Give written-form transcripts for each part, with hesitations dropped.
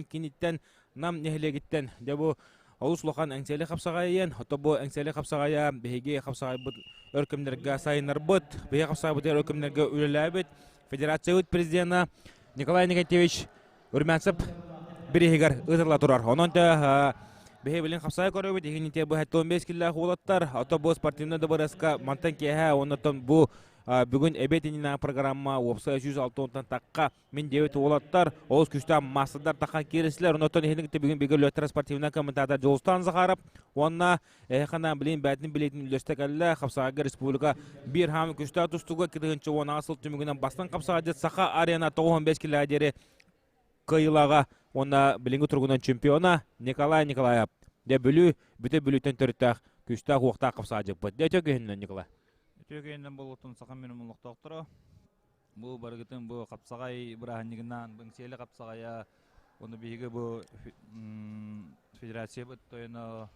улууһун киниттэн Нам нэһилиэгиттэн дьэ бу олус улахан Эҥсиэли хапсаҕайыан, ото бу Эҥсиэли хапсаҕайа биһиги хапсаҕайбыт өр кэмнэргэ сайыннарбыт, биһиги хапсаҕайбытыгар өр кэмнэргэ үлэлээбит федерациябыт президена Николай Никитевич Румянцев бирииһигэр ыытылла турар. Онон да биһи билин хапсаҕай көрөбүт, иһин бу 75 киллээх уолаттар, ото бу спортивный дыбарыаска мантан киэһэ, оннотон бу бүгүн эбиэт иннинээҕи программа уопсай 106 тахха Мин диэбит уолаттар олус күүстээх маастардар тахан киирэсилэр. Онтон иһин бүгүн бигэ үлэттэр спортивнай комментатор Дьулустан Захаров уонна эһэхана билин бээтин билиэтин үллэстэ кэллэ. Хапсаҕайга республика биир хаамы күүстээх тустууга 2010 сыл түмүгүнэн бастан хапсаҕайдьыт Саха арена 95 килоҕа диэри кыайыылааҕа уонна билиҥҥи туругунан чемпиона Николай Николаев. Дьэ Бүлүү бүтэ Бүлүүттэн төрүттээх күүстээх уохтаах хапсаҕайдьыппыт. Дьэ үтүө күһүнүнэн Николай. Үтүө күһүнүнэн буолуохтун саха мин олохтоохторо. Бу барыгытын бу хапсаҕай бырааһынньыгынан Быҥсиэлэ хапсаҕайа уонна биһиги бу федерациябыт тойоно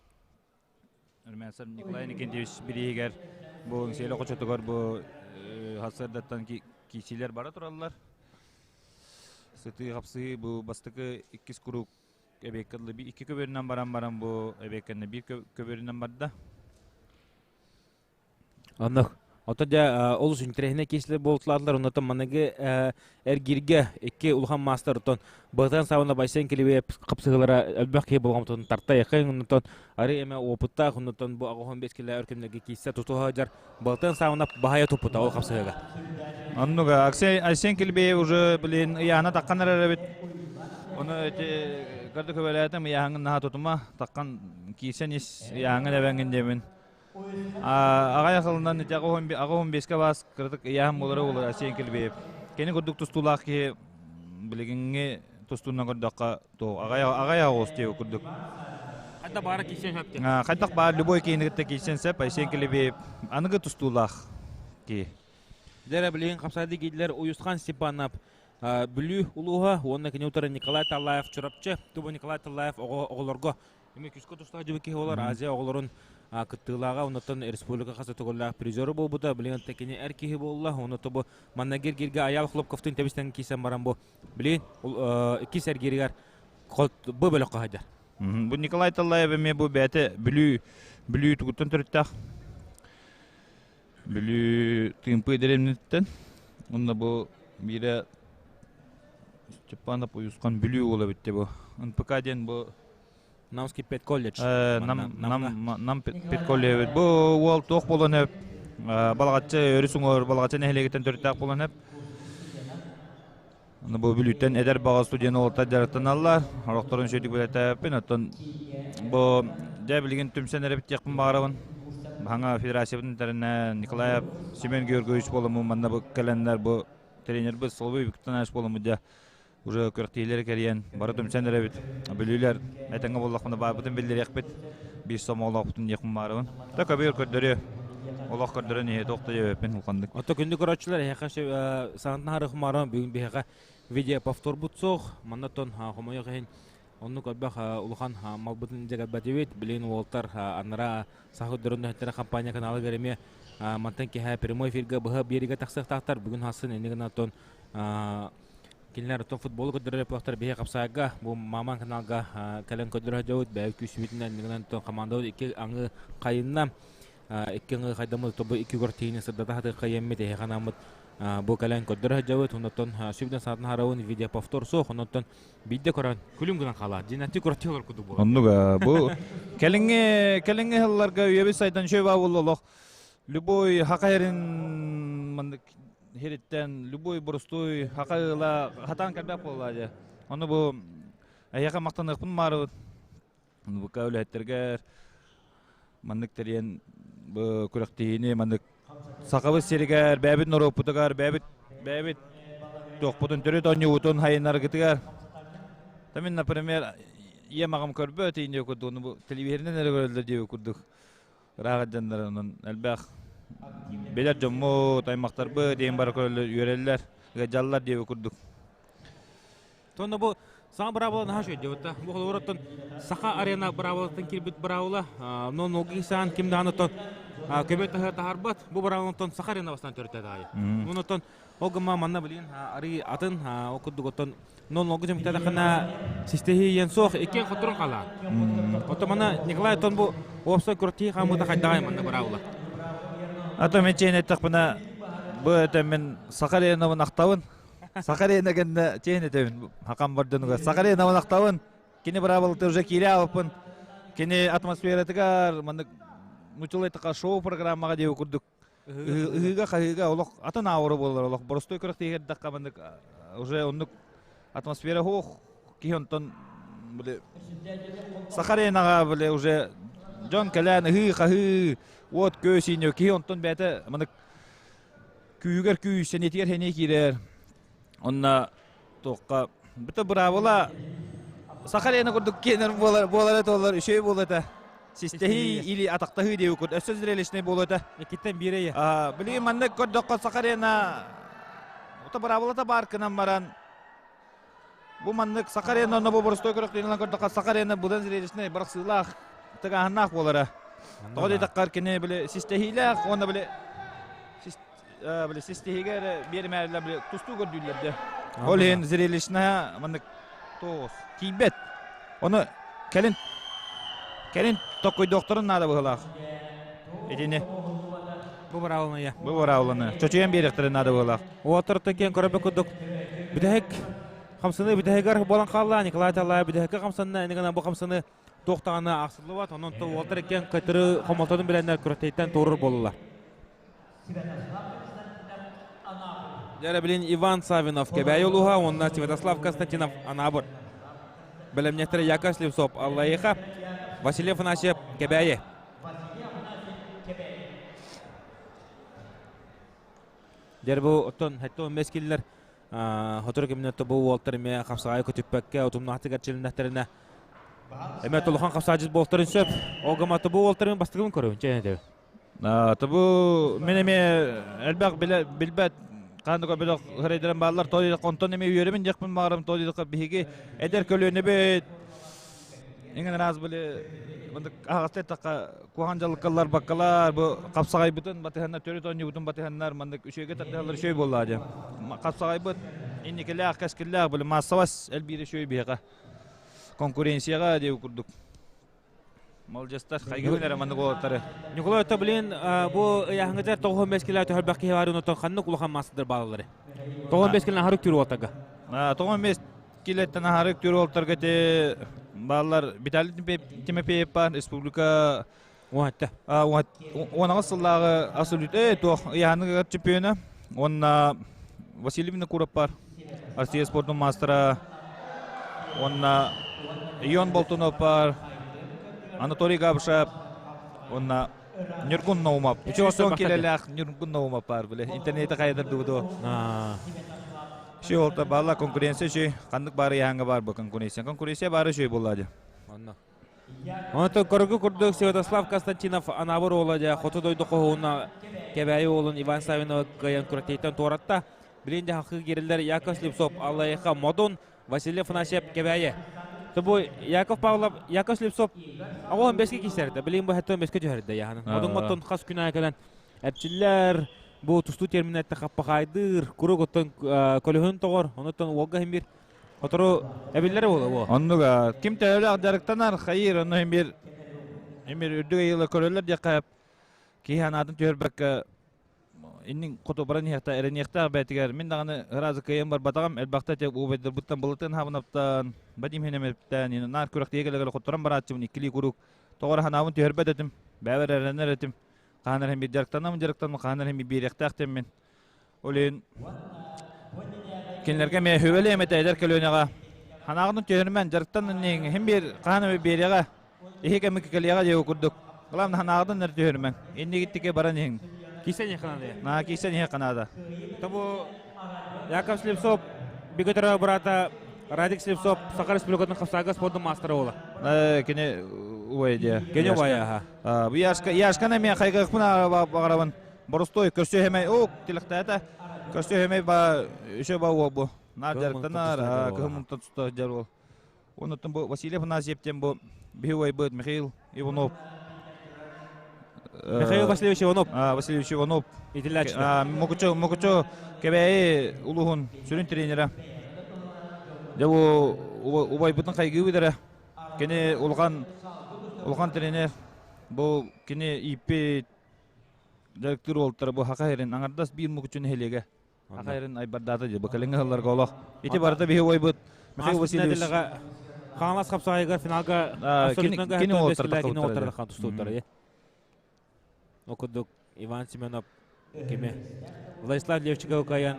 Румянцев Николай Никитич бирииһигэр бу Быҥсиэлэ хочотугар бу сарсыардаттан киирсиилэр бара тураллар. Сытыы хапсыһыы бу бастакы иккис куруук эбиэккэ дылы икки көбүөрүнэн баран баран бу эбиэккэннэ биир көбүөрүнэн барда. Оннук. Оттон дьэ олус интэриэһинэй киэсэлэр буолуталаатылар. Оннуттан маныгы эргииргэ икки улахан маастар оттон Быһытан Саввина Байсен Килибиэп хапсыһыылара элбэх киһи болҕомтотун тарта яхын. Оннуттан арыы эмэ опыттаах, оннуттан бу аҕыһын бес килэ өр кэмнэргэ киирсэ тутуһа сылдьар Быһытан Саввина баһайа туппута ол хапсыһыыга. Оннук Айсен Килбиев уже блин ыйаана таххан эрэр эбит. Ону эти көрдө көбөлээтим ыйааһыҥын наһаа тутума таххан киирсэн ис ыйааһыҥын эбэҥҥин диэмин. Аҕай ахылынан ити аҕа 15-ке баас кыратык ыйааһын буолара буолар Асен Килбиев. Кини курдук тустуулаах киһи билигиҥҥи тустуунан көрдөххө то аҕай аҕай оҕус диэбит курдук. Хайдах баара киирсэн сөп диэн. Хайдах баар любой киһини кытта киирсэн сөп Айсен Килбиев аныгы тустуулаах киһи. Дьэ билигин хапсаайды киирдилэр Уйусхан Степанов Бүлүү улууһа уонна кини утары Николай Таллаев Чурапчы. Тубу Николай Таллаев оҕолорго Эми күүскэ тустаах дьыбы киһи олар Азия оҕолорун кыттыылааҕа, оннуттан республика хас да төгүллээх призеры буолбута. Билигин кини эр киһи буолла. Онно бу манна гиргиргэ Аял Хлопковтун тэбистэн киирсэн баран бу билигин иккис эргииригэр бу бөлөххө сылдьар. Бу Николай Таллаев эмиэ бу бэйэтэ Бүлүү Бүлүү тугуттан төрүттээх. Бүлүү Тыымпы дэриэбинэтиттэн. Онно бу биирэ Степанов Уйусхан Бүлүү уола эбит бу. НПК диэн бу Намский педколледж. Нам нам нам педколледж. Бу уол туох буолан өп Балаҕаччы өрүс уҥуор Балаҕаччы нэһилиэгиттэн төрүттээх буолан өп. Аны бу Бүлүүттэн эдэр баҕа студент уолаттар дьарыктаналлар. Орохторун үчүгэйдик билэтэппин. Оттон бу дьэ билигин түмсэн эрэбит диэхпин баҕарабын. Хаҥа федерациябытын тэринэ Николаев Семен Георгиевич буоламмын манна бу кэлэннэр бу тренербит Соловей Виктор Николаевич буоламмыт дьэ уже күрэхтиилэри кэрийэн бары түмсэн эрэбит. Бүлүүлэр этэҥҥэ буоллахпына баарбытын биллэриэхпит. Биир сомоҕолоохпутун диэхпин баарыбын. Та көбүөр көрдөрүө. Олох көрдөрөн иһэ туох да диэбэппин улаханнык. Ото күндү көрөөччүлэр эһиэхэ саҥатан харыхмааран бүгүн биһиэхэ видео повторбут суох. Манна тон хомойуох иһин оннук элбэх улахан малбытын дьэгэлбэтибит. Билигин уолтар анараа Саха көрдөрөн компания каналыгар эмиэ мантан киэһэ прямой эфиргэ быһа биэриигэ тахсыахтаахтар. Бүгүн хасын иннигин гына Кинилэр оттон футболу көрдөрөр эпохтар биһи хапсаайга бу Маман каналга кэлэн көрдөрө сылдьабыт. Бэйэбит күүсүбүтүнэн иннигинэн оттон командабыт икки аҥы хайынна. Икки аҥы хайдаммыт бу икки квартираны сырдата сатыахха иэммит эһиэхэ анаммыт бу кэлэн көрдөрө сылдьабыт. Оннуттан сүбүнэн саатын харабын видео повтор суох. Оннуттан биирдэ көрөн күлүм гынан хаалаа. Дьинати квартиралар курдук буолар. Оннук бу кэлиҥҥи кэлиҥҥи сылларга үйэбит сайдан үчүгэй баа буолла олох любой хака эрин маннык Иһириттэн любой боростуой хака ыла хатаан кэлбэт буолла дьэ. Ону бу эһиэхэ махтаныахпын маарыбыт. Нбк үлэһиттэргэр маннык тэрийэн бу күрэхтэһиини маннык сахабыт сиригэр бэйэбит норуоппутугар бэйэбит бэйэбит туохпутун төрүт оонньуубутун хайыннаргытыгар Та мин, например, ийэм аҕам көрбөт иинде курдук, бу телевизорынан эрэ көрөллөр диэбит курдук ыраах дьоннор онон элбэх билэр дьоммут, аймахтарбыт диэн бары көрөллөр, үөрэллэр, ыалдьаллар диэбит курдук. Тонна бу саҥа быраабыла наһаа үчүгэй диэбит Бу холобур Саха арена быраабылаттан киирбит быраабыла, но ноги саан ким даҕаны оттон көбө таһы таһарбат. Бу быраабылаттан Саха арена бастаан төрүттэ таайы. Онон Ол гымма манна билин арыы атын ол курдук оттон нол-нолго дьэмтэтэххинэ систэһии суох иккиэн хотторон хаалаа. Оттон манна Николай оттон бу уопсай күрэхтэһии хаамыыта хайдаҕай манна быраабыла? Ато мен чээн эттэхпинэ бу это мен Саха Леновын ахтабын. Саха Лена кэннэ чээн этэбин хакам бордонугар. Саха Леновын ахтабын. Кини быраабылата уже киирэ аалпын. Кини атмосфератыгар маннык мучулай така шоу программаға диэби курдук ыһыыга хаһыыга олох атын аура буолар олох боростуой күрэхтэһиигэ эрдэххэ маннык уже оннук атмосфера суох киһи онтон били Саха аренаҕа били уже дьон кэлэн ыһыы хаһыы уот көс иинэ киһи онтон бэйэтэ маннык күүһүгэр күүс сэниэтигэр сэниэ киирэр онно туохха бүтэ быраабыла Саха арена курдук киэнэр буолар буолара туолар үчүгэй буолуо этэ систэһии или атахтаһыы диэбит курдук өссө зрелищный буолуо этэ иккиттэн биирэ билигин маннык көрдөххө Саха арена ута быраабылата баар гынан баран бу маннык Саха арена онно бу боростуой көрөхтүүнэн көрдөххө Саха арена быдан зрелищный бырахсыылаах тыгааһыннаах буолара тоҕо диэтэххэ кини били систэһиилээх уонна били били систиһигэ эрэ биэримээрилэр били тустуу көрдүүллэр дэ. Ол иһин зрелищная маннык тоҕус тиийбэт. Ону кэлин кэлин токкуйдуохтарын наада быһылаах. Итини. Бу быраабыланы я. Бу быраабыланы. Чочуйан биэриэхтэрин наада быһылаах. Уотар киэн көрөбө курдук бүтэһик хамсаны бүтэһигэр буолан хаалла Николай Талаев бүтэһиккэ хамсанна ини гына бу хамсаны туох даҕаны аахсыллыбат онон уолтар иккиэн кытыры хомолтотун билэннэр күрэхтэһииттэн туоруур буоллулар. Дьэ, билин Иван Савинов Кэбээйи улууһа уонна Святослав Константинов Анаабыр. Бэлэмнэхтэрэ Яков Слепцов Аллайыха, Василий Афанасьев Кэбээйи. Дьэр бу оттон хэттэ 15 киллер сотору кэминэ бу уолтар эмиэ хапсаҕайы көтүппэккэ утумнаахтык эрчилиннэхтэринэ эмиэ тулухан хапсаадьыт буолтарын сөп. Ол гымматы бу уолтарын бастыгын көрөбүн чээн этэбин. Тобу мен эмиэ элбэх билбэт ханнык бөлөх хырайдарым бааллар то онтон эмиэ үөрэмин диэхпин баҕарам то диэххэ биһиги эдэр көлүөнэбит иҥэн араас били мындык аһаҕастай эттэххэ куһаҕан дьалыккаллар баккалар бу хапсаҕайбытын батыһаннар төрүт оонньуубутун батыһаннар маннык үчүгэйгэ тардыһаллар үчүгэй буоллаҕа диэн хапсаҕайбыт инникилээх кэскиллээх били маассабас элбиирэ үчүгэй биһиэхэ конкуренцияҕа диэбит курдук Молодежтар хайгыбын эрэ маннык уолаттары. Ньукулай отто билин бу ыйааһыҥҥытыгар 95 кило төһөлбөх киһи баар онтон ханнык улахан маастардар бааллары? 95 кило аһарык түүр уолаттарга. 95 килоттан аһарык түүр уолаттарга те бааллар Виталий Тимофеев бар республика Уһатта. Уонаҕыс сыллааҕы абсолют э туох ыйааһыныгар чемпиона уонна Василий Винокуров бар Россия спордун маастара уонна Ион Болтунов бар, Анатолий Габышев уонна Ньургун Наумов. Үчүгэй килэлээх Ньургун Наумов бар биле. Интернете хайдар дубуду. Ши олта баала конкуренция ши ханнык бары яһанга бар бу конкуренция. Конкуренция бары ши буолла Онно. Онто көргү курдук Святослав Константинов Анаабыр уола дьэ хоту дойду хоһууна Кэбээйи уолун Иван Савинова кыайан күрэхтэһииттэн туоратта. Билин дьаһахы киирэллэр Яков Слепцов Аллайыха Модун, Василий Афанасьев Кэбээйи. Бу Яков Павлов, Яков Слепцов оҕоһун бэске киирсэрдэ. Билин бу хэттэн бэске түһэрдэ яһаны. Модун моттон хас күн аайы кэлэн эпчиллэр, бу тустуу терминэтте хаппахайдыыр, курук оттон көлөһүн тоҕор, онуттан уолга химбир Отору эбиллэрэ буолуо. Оннуга ким төһөлөөх дьарыктанар хайыр онно эмир эмир үрдүк ыйыла көрөллөр диэххэ киһи анаатын түһэрбэккэ иннин хоту баран иһэхтэ эрэниэхтээх бээтигэр мин даҕаны ыраазы кыайан барбатаҕым элбэхтэ те убайдарбыттан былытын хабынаптан Вадим Хенемептэн наар күрэхтигэ кэлэ хотторон барааччыбын иккилии куруук тоҕо эрэ ханаабын түһэрбэт этим бэйэбэр эрэнэр этим хаһан эрэ бир дьарыктанамын дьарыктанамын хаһан эрэ биэриэхтээх диэммин Ол иһин кинилэргэ эмиэ сүбэлиэм этэ эдэр көлүөнэҕэ. Ханаҕын түһэрмэн дьарыктан инниҥ иһин биэр хаһан эмэ биэриэҕэ иһи кэмик кэлиэҕэ диэбит курдук. Главное ханаҕытын эр түһэрмэҥ. Иннигиттики баран иһиҥ. Кисэн иһэ канада. На кисэн иһэ канада. Тобу Яков Слепцов бигөтөрө бырата Радик Слепцов Саха Республикатын хапсаага спордун маастара буола. Кини убай дии. Кини убай аха. Бу Яшка Яшканы мен хайгыахпын баҕарабын. Боростуой көрсө хэмэй ок тилэхтээтэ. Көрсө хэмэй ба үсө ба уол бу. Наар дьарыктанар, кыһын мунтан туста сылдьар уол. Онуттан бу Василий Афанасьев диэн бу биһи убайбыт Михаил Иванов. Михаил Васильевич Иванов. Васильевич Иванов. Итилээччи. Мокучу Мокучу Кэбээйи улууһун сүрүн тренера. Дьэ бу убайбытын хайгыыбыт эрэ. Кини улахан улахан тренер. Бу кини ииппит дьарыктыыр уолтара бу Хаха сирин аҥардас биир Мукучу нэһилиэгэ. Хаха сирин айбардаата дии. Бу кэлиҥҥи сылларга олох. Ити барыта биһи убайбыт Михаил Васильевич Хаҥалас хапсаҕайыгар финалга абсолютно кини уолаттар кини уолаттар тустубуттара. Ол курдук Иван Семенов кими Владислав Левчиков кыайан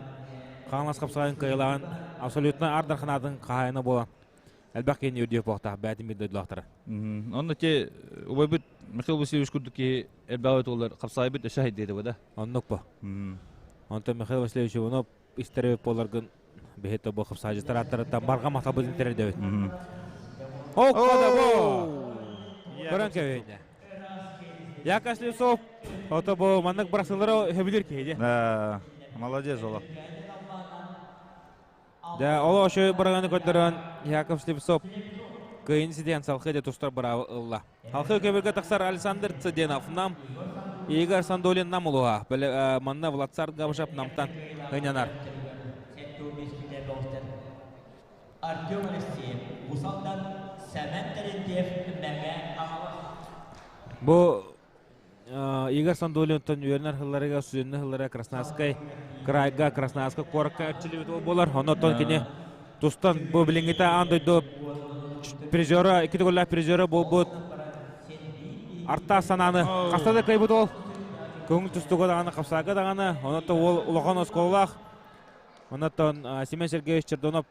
Хаҥалас хапсаҕайын кыайылаан абсолютно ар дарханаатын хаһаайына буолан элбэх киһини үрдүөх буолуохтаах бээтин биир дойдулаахтара. Онно те убайбыт Михаил Васильевич курдук киһи элбэҕи туолар хапсаайбыт өссө хайдыа этэ да. Оннук бо. Онтон Михаил Васильевич Иванов истэр буоларгын биһи тобу хапсаажыттар аттарыттан барҕа махталбытын тириэрдэбит. О, бо! Көрөн кэбиһиннэ. Яков Слепцов, ото бу маннык бырахсыылары сөбүлүүр киһи дии. Молодец олох. Да, ол ошо быраганы көрдөрөн Яков Слепцов кыйын ситиэн салхы де тустар быраабы ылла. Халхы көбүргэ тахсар Александр Цыденов нам Игорь Сандулин нам улуха. Манна Владсар Габышев намтан ынянар. Артем Алексеев, Усалдан Сэмэн Терентьев Мэҥэ Хаҥалас. Бу Игорь Сандулинтан үөрэнэр сылларыгар, студеннар сылларыгар Красноярскай крайга, Красноярскай куоракка эрчиллибит буолар. Онон кини тустан бу билиҥҥитэ аан дойду призера, икки төгүллээх призера буолбут Артаас санааны хаста да кыайбыт уол. Көҥүл тустууга даҕаны, хапсаага даҕаны. Онон уол улахан оскуолалаах. Онон Семен Сергеевич Чердонов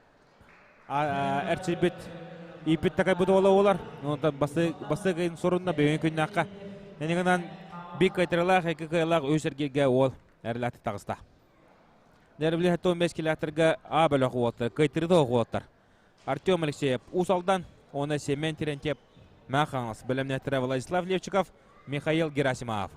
эрчийбит ииппит такайбыт уола буолар. Онтон бастакы сорунна бүгүн күннээххэ. Энигынан бик кайтарылаах, эки кыайылаах үс эргииргэ уол эрэлээхтик таҕыста. Нервли 15 километрга А бөлөх уолаттар, кыайтырыта уолаттар. Артем Алексеев Уус Алдан, уонна Семен Терентьев Мэҥэ Хаҥалас бэлэмнээттэрэ Владислав Левчиков, Михаил Герасимов.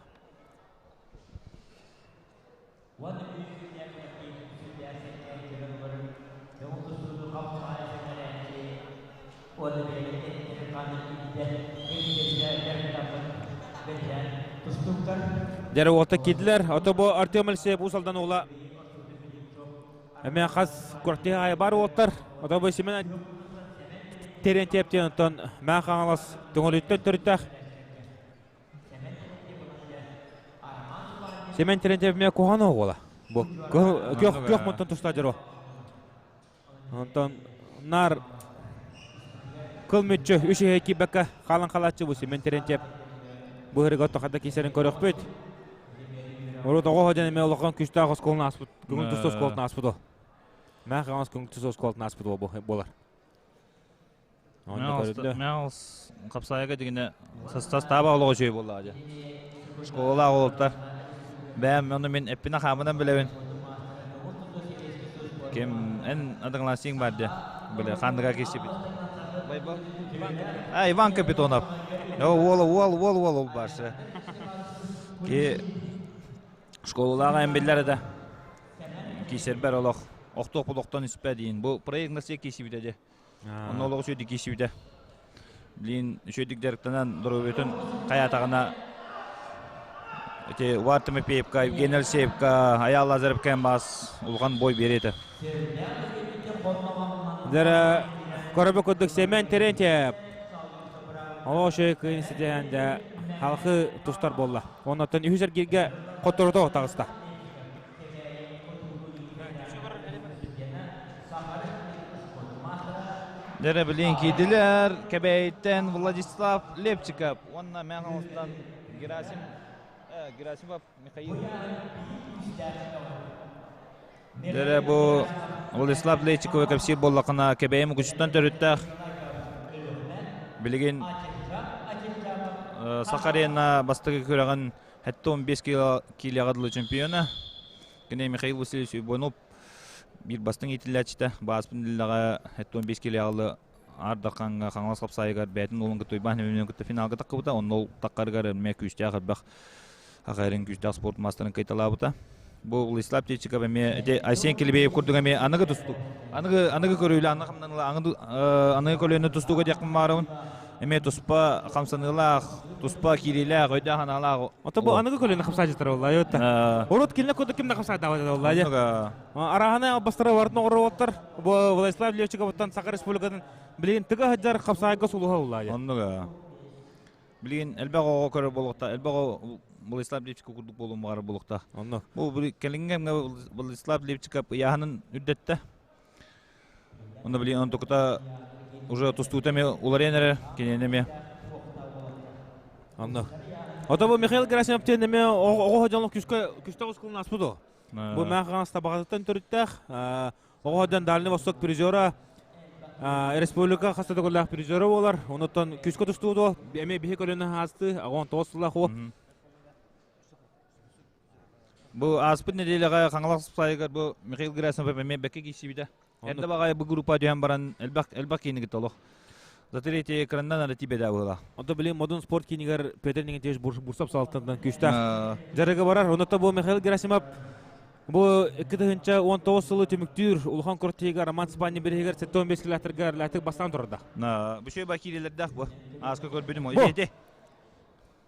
Дьэ уолта киирдилэр. Ото бу Артем Алексеев Уус Алдан уола эмиэ хас квартира аайы баар уолаттар. Ото бу Семен Терентьев диэн оттон Мэҥэ Хаҥалас Төҥүлүттэн төрүттээх Семен Терентьев эмиэ куһаҕан оҕуола. Бу күөх күөх мунтан туста дьоро. Онтон наар кыл мүччү үс иһэ киирбэккэ хаалан халааччы бу Семен Терентьев быһырыга тохада киисэрин көрөхпүт. Урут оҕо сылдьан эмиэ улахан күүстээх оскуоланы ааспыт, көҥүл тустуу оскуолатын ааспыт ол. Мээх хаҥас көҥүл тустуу оскуолатын ааспыт буолар. Мэҕэ хапсаайга дигинэ састааба олоҕо үчүгэй буоллаҕа дьэ. Школалаах уолаттар. Бэйэм ону мин эппинэ хаамынан билэбин. Ким эн одноклассник бар дьэ. Били ханныга киирсибит. А, Иван Капитонов. Уол, уол, уол, уол, ол барсы. Ки школалаах эн биллэр да. Киисэрбэр олох охтуох олохтон испэ диин. Бу проект на все киисибитэ дьэ. Онно олох үчүгэйдик киирсибитэ. Блин, үчүгэйдик дьарыктанан доруобуйатын хайаатаҕына ити Уар Тимофеевка, Евгений Алексеевка, Айаал Лазаревка баас улахан бой биэриэ этэ. Дара көрөбө курдук Семен Терентьев олох үчүгэй кыайын ситиһэн дьэ халқы тустар буолла. Оннуттан үһүс эргииргэ хотторото таҕыста. Дэрэ билин киирдилэр Кэбээйиттэн Владислав Лепчиков уонна Мэҥэ Хаҥаластан Герасим Герасимов Михаил. Дэрэ бу Владислав Лепчиковы кэпсиир буоллаххына Кэбээйи Мукучуттан төрүттээх. Билигин Саха Арена бастакы күрэҕин 75 килоҕа дылы чемпиона. Кини Михаил Васильевич Уйбонов биир бастыҥ иитиллээччитэ. Бааспын биллэҕэ 75 килоҕа Аар Дархаҥҥа Хаҥалас хапсаайыгар бэйэтин уолун кытта Уйбаан Нөмүнүн кытта финалга таххыбыта. Онно ол таххарыгар эмиэ күүстээх элбэх Хахайрын күүстээх спорт маастарын кыйталаабыта. Бу Владислав Птичиков эмиэ ити Айсен Килибеев курдук эмиэ аныгы тустуук. Аныгы аныгы көрүүлэ аныгы хамнаныла аныгы аныгы көлүөнэ тустууга диэхпин баарабын. Эме туспа хамсаныылаах, туспа киириилээх, өйдөөх анаалаах. Ото бу аныгы көлүөнэ хамсааччытара буолла, айотта. Урут кинилэр курдук ким да хамсаайдаабат буолла, айа. Араһаны албастара барын оҕороботтар. Бу Владислав Левчиковтан Саха Республикатын билигин тыга сылдьар хапсаайга сулуһа буолла, айа. Оннуга. Билигин элбэх оҕо көрөр буолуохта, элбэх оҕо Владислав Левчиков курдук буолуон баҕарар буолуохта. Онно. Бу кэлиҥҥэ Владислав Левчиков ыйааһынын үрдэттэ. Онно билигин онтукута уже тустуута эмиэ уларыйан эрэр, кинини эмиэ. Онно. Ото бу Михаил Герасимов диэн эмиэ оҕо дьон күскэ күстэх оскуоланы аспыт о. Бу Мэхэ табаҕатыттан төрүттээх оҕо дьон Дальний Восток призера республика хаста төгүллээх призера буолар. Онуттан күскэ тустуу эмиэ биһи көлөнө хаасты, 19 сыллаах о. Бу ааспыт нэдиэлэҕэ Хаҥалас сайыгар бу Михаил Герасимов эмиэ бэккэ киирсибитэ. Эрдэ баҕайы бу группа түһэн баран элбэх элбэх киини кытта олох. За третий экранынан ара тиийбэтэ быһыылаах. Онто билин Модун спорт киинигэр Петр Никитич Бурсов салалтатынан күүстээх дьарыгы барар. Онто бу Михаил Герасимов бу 2019 сылы түмүктүүр улахан куртига Роман Спанни бириһигэр 75 километрга ләтик бастаан турарда. Бу шөй бакиилердээх бу. Ааска көрбүтүм. Ити.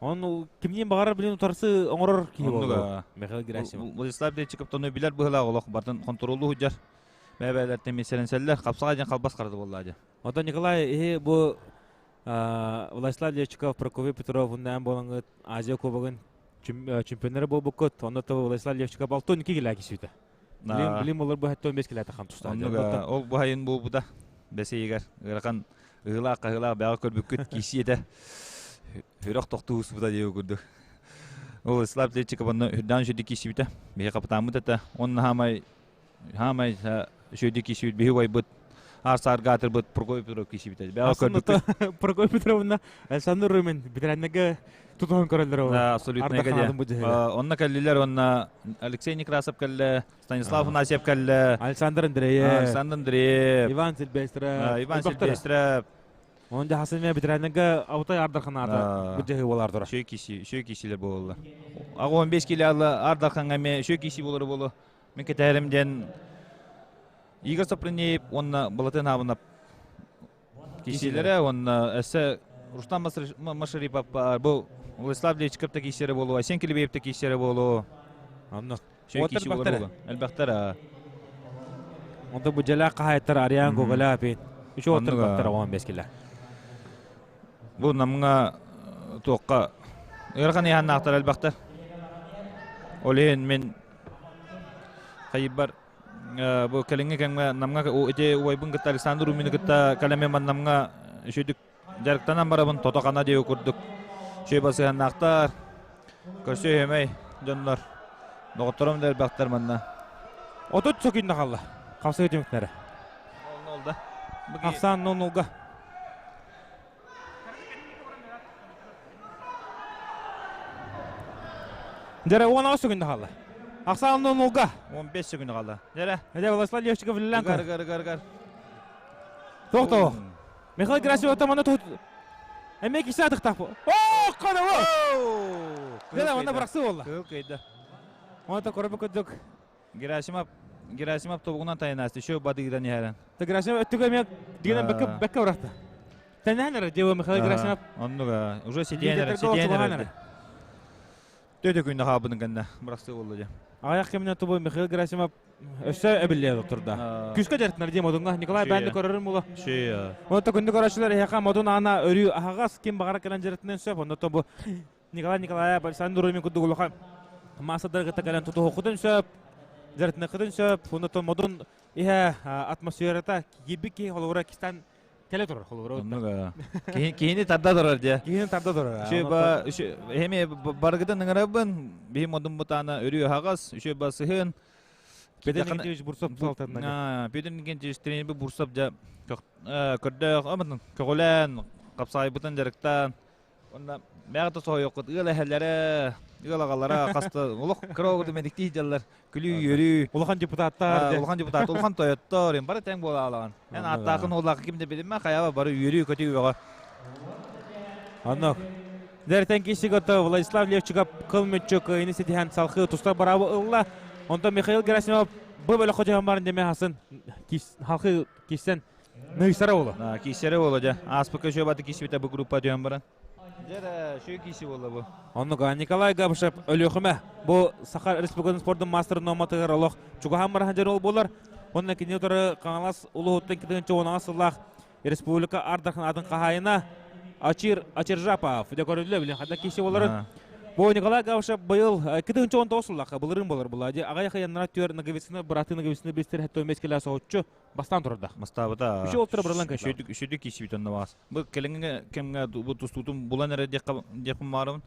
Он кимниин баҕарар билин утарсы оҥорор киһи буолуо. Михаил Герасимов. Владислав Левчиков тону билэр быһылаах олох бартын хонтуруоллуу сылдьар. Бэбээлэртэн миссэрэнсэллэр хапсаҕай диэн халбас харады буоллаа дьэ. Оттон Николай иһи бу Владислав Левчиков, Прокопий Петров уннаан буолаҥыт Азия Кубогын чемпионнары буолбуккут. Онно то Владислав Левчиков алтын икки килэ кисүүтэ. Билим билим олор бу 15 килэ тахан тустаа. Ол бу буолбута бэсиигэр ыарахан ыһыылаах-хаһыылаах бэҕэ көрбүккүт киирсии этэ. Үрэх тохтуу успута диэбит курдук. Ол Слав Летчиков онно үрдээн үчүгэй киирсибитэ. Биһи капитаммыт этэ. Онно хаамай хаамай үчүгэй киирсибит биһи убайбыт аар саарга аатырбыт Прокопий Петров киирсибитэ. Бэҕэ көрбүккүт. Прокопий Петровна Александр Румин битэрэннэгэ тутуһан көрөллөр. Да, абсолютно Онно кэллилэр, онно Алексей Некрасов кэллэ, Станислав Афанасьев кэллэ. Александр Андреев. Александр Андреев. Иван Сильвестров. Иван Сильвестров. Он жахасы ветераннарга аутай ардарханаата бу жаһы болар тура. Шөй киси, шөй кисилер бололла. Ага 15 киле ардарханга ме шөй киси болор болу. Мен кетерим ден Игорь Сопрунеев онна Балатын абына кисилере онна эссе Рустам Машарипов бу Владислав Лечиков та кисере болу, Айсен Килибеев та кисере болу. Онно. Шөй киси болор болу. Элбэхтэр. Онто бу жалаа хаһаайыттар Ариан Гоголя пин. Үч оттор бактар 15 киле. Бу намҥа туохха ыарахан иһаннаахтар элбэхтэр. Ол иһин мин хайыбар бу кэлиҥҥи кэмҥэ Намҥа ити убайбын кытта Александр Румины кытта кэлэммин Намҥа үчүгдүк дьарыктанан барабын тото-хана диэки курдук үчүгэй басыһаннаахтар көрсүө дьоннор доҕотторум да элбэхтэр манна 30 сөкүүндэ хаалла хапсыы түмүктэрэ нолда ахсаан нолга Дьэрэ 18 сөкүүндэ хаалла. Ахсаан нолга. 15 сөкүүндэ хаалла. Дьэрэ. Дьэ Владислав Левчиков үлэлээн Гар гар гар гар. Тоқ-тоқ. Михаил Герасимов тамана тут Эмиэ кисе атыктаах бу. Оо, коново! Дьэ, онно бырахсы буолла. Кыыл кыйда. Онто көрбү курдук. Герасимов Герасимов тобугунан тайынаас еще бадыгыдан иһэрэн. Герасимов өттүгө эмиэ дигенен бэккэ бэккэ бырахта. Тэнэһэн эрэ диэбэ Михаил Герасимов. Оннуга уже сидиэн эрэ, сидиэн эрэ. Төтө күннэ хаабынын кэннэ бырахсы буолла дьэ. Аҕыйах кэминэн тубу Михаил Герасимов өссө эбиллиэ турда. Күскэ дьарытынар дии Модуҥҥа. Николай бэйэни көрөрүн була. Онто күндү көрөөччүлэр эһиэхэ Модун аана өрүү аһаҕас ким баҕара кэлэн дьарытынан сөп. Онно бу Николай Николаев, Александр Румин курдук улахан маастардар кытта кэлэн тутуһуоххутун сөп, дьарытыныаххытын сөп. Онно Модун иһэ атмосферата киирбит киһи холобура кистан Кэлэ турар холобура. Оннук киһини тарда турар дьэ. Киһини тарда турар. Үчүгэй ба эми баргытын ыҥырабын биһи модун бутаана өрүү аһаҕас үчүгэй ба сыһын Петр Никитич Бурцов салтанна. Петр Никитич тренерби Бурцов дьэ көрдөөх аматын көҕүлээн хапсаайбытын дьарыктаан Онно мэҕэ да соһуйуоххут ыал эһэлэрэ, ыал аҕалара хаста олох кыра оҕото мэдиктии сылдьаллар. Күлүү үөрүү. Улахан депутаттар. Улахан депутат, улахан тойоттор, бары тэҥ буола аалаҕын. Эн ааттаахын уоллаах ким да билиммэ, хайаба бары үөрүү көтүү бөҕө. Оннук. Дэртэн киһигото Владислав Левчиков кыл мүччү кыайыны ситиһэн салхыы туста быраабы ылла. Онтон Михаил Герасимов бу бөлөххө түһэн баран деме хасын халқы кисэн. Ныйсара боло. Киисэрэ боло дьэ. Ааспыкка үшө баты киисибитэ бу группа түһэн баран. Дьэ шүй кииси болла бу. Оннуга Николай Габышев Өлүөхүмэ бу Саха Республикатын спордун маастарын номатыгар олох чугаһан баран дьон ол буолар. Онно кини утары Хаҥалас улууһуттан 2010 сыллаах республика Ардархан атын хаһаайына Ачир Ачиржапов дьэ көрүллэ билин ханна киси боларын. Бу Николай Габышев быйыл 2019 сыллаахха былырыын болар була. Дьэ аҕай хыяннара түөр Ноговицына быратын Ноговицына бистер хэтто мескеле соһуччу бастаан турарда. Мастаабыта. Үчү олтура быралан кэчи. Үчүдүк киисибит онно баас. Бу кэлиҥҥи кэмҥэ бу тустуутун булан эрэ диэхпин баарыбын.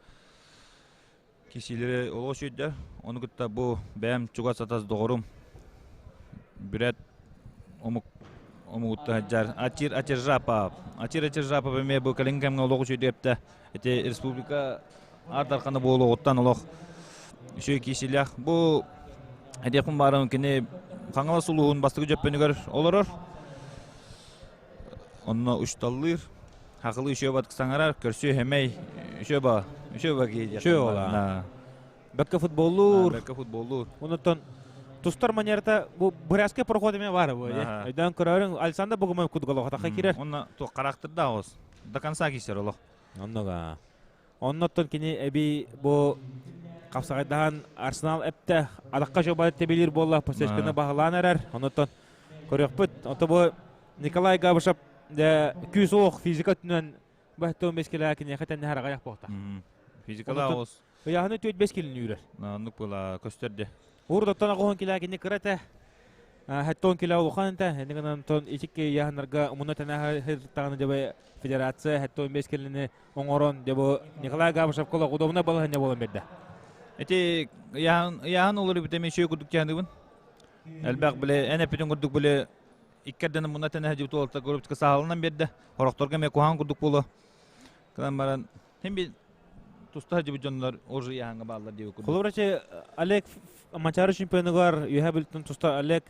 Кисилери олох үчүйдэр. Ону кытта бу бэйэм чугас атас доҕорум бүрээт омук омугутта сылдьар Ачир Ачиржапов. Ачир Ачиржапов эмиэ бу кэлиҥҥи кэмҥэ олох үчүйдүк эптэ. Ити республика аар дархана буолуоҕуттан олох үчүгэй киисилээх. Бу этиэхпин баарым кини Хаҥалас улууһун бастакы дьөппөнүгэр олорор. Онно учталлыыр. Хахылы үчүө батык саҥарар, көрсүө хэмэй, үчүө ба, үчүө ба киһи Үчүө ола. Бэккэ футболлуур. Бэккэ футболлуур. Онуттан тустар манерата бу бурятскай проход эмиэ баар бу. Өйдөөн көрөрүң Александр Богомолов кудугалаха таха кирер. Онно ту характырда оҕус. До конца кисер олох. Оннуга. Онноттон кини эби бу хапсаҕайдаһан Арсенал эптэ адакка жобат тебилир буолла посечканы баһылаан эрэр. Оннуттан көрүөхпүт. Ото бу Николай Габышев күүс ох физика өттүнэн баһтон бескелää киниэхэ тэннэһэр аҕайах буолта. Физикала оҕус. Ыйааһыны түөт бес килин үүрэр. Оннук була көстөрдө. Урдоттон оҕоһун килää кини кыра этэ. Хэттон килээ улахан этэ. Энигынан тон ичикки ыйааһыннарга умуна тэнэһэ дьабы федерация хэттон бес килини оҥорон дьэ бу Николай Габышев колох удобно балаһынньа буолан берде. Эти ыйааһын ыйааһын олору бүтэмэ үчүгэй курдук тиһаныыбын. Элбэх биле эн эппитин курдук биле иккэрдэн муна тэнэһэ дьыбыт уолта группка саалынан берде. Хорохторго эмиэ куһаҕан курдук буолуо. Кынан баран хим би туста дьыбыт дьоннор уже ыйааһыҥҥа бааллар диэбит курдук. Холобура Олег Манчаары чемпионугар үөһэ бүлтүн туста Олег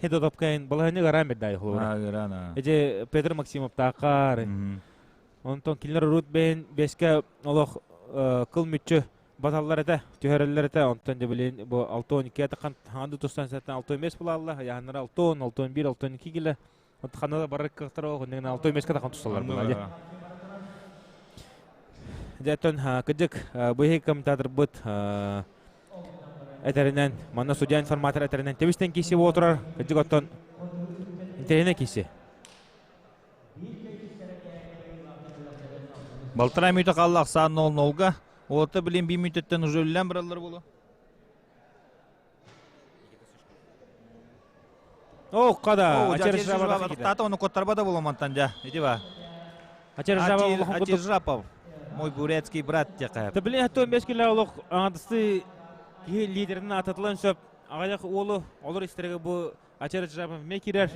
Хедотопкайн балаһынньа ыараан берде холобура. Ыараан. Эже Петр Максимов таакаар. Онтон кинилэр урут бэйэн бэскэ олох кыл мүччү баталлар этэ, түһэрэллэр этэ. Онтон дьэ билин бу 6-12 атахан хаҥан да тустан сэтэн 6-5 булаалла. Яһаннара 6-10, 6-1, 6-2 киле. Ханна да барар кыахтара ох, иннигин 6-5 тахан тусталлар була. Дьэ оттон кыдьык быһыы комментаторбыт этэринэн, манна судья информатор этэринэн тэбистэн киси буотурар. Кыдьык оттон интэриэһинэй киси. Балтараа мүнүүтэ хаалла ахсаан 0-0-га. Уолаттар билин биир мүнүүтэттэн уже үллээн бараллар буолуо. О, када. Тата оны коттарба да буолуо мантан дьа. Ити ба. Ачиржапов. Мой бурятский брат диэхэ. Та билин хаттон бес киле олох аңадысты киһи лидерин ататылан сөп. Аҕайах уолу олор истерге бу Ачарычжапов ме кирер.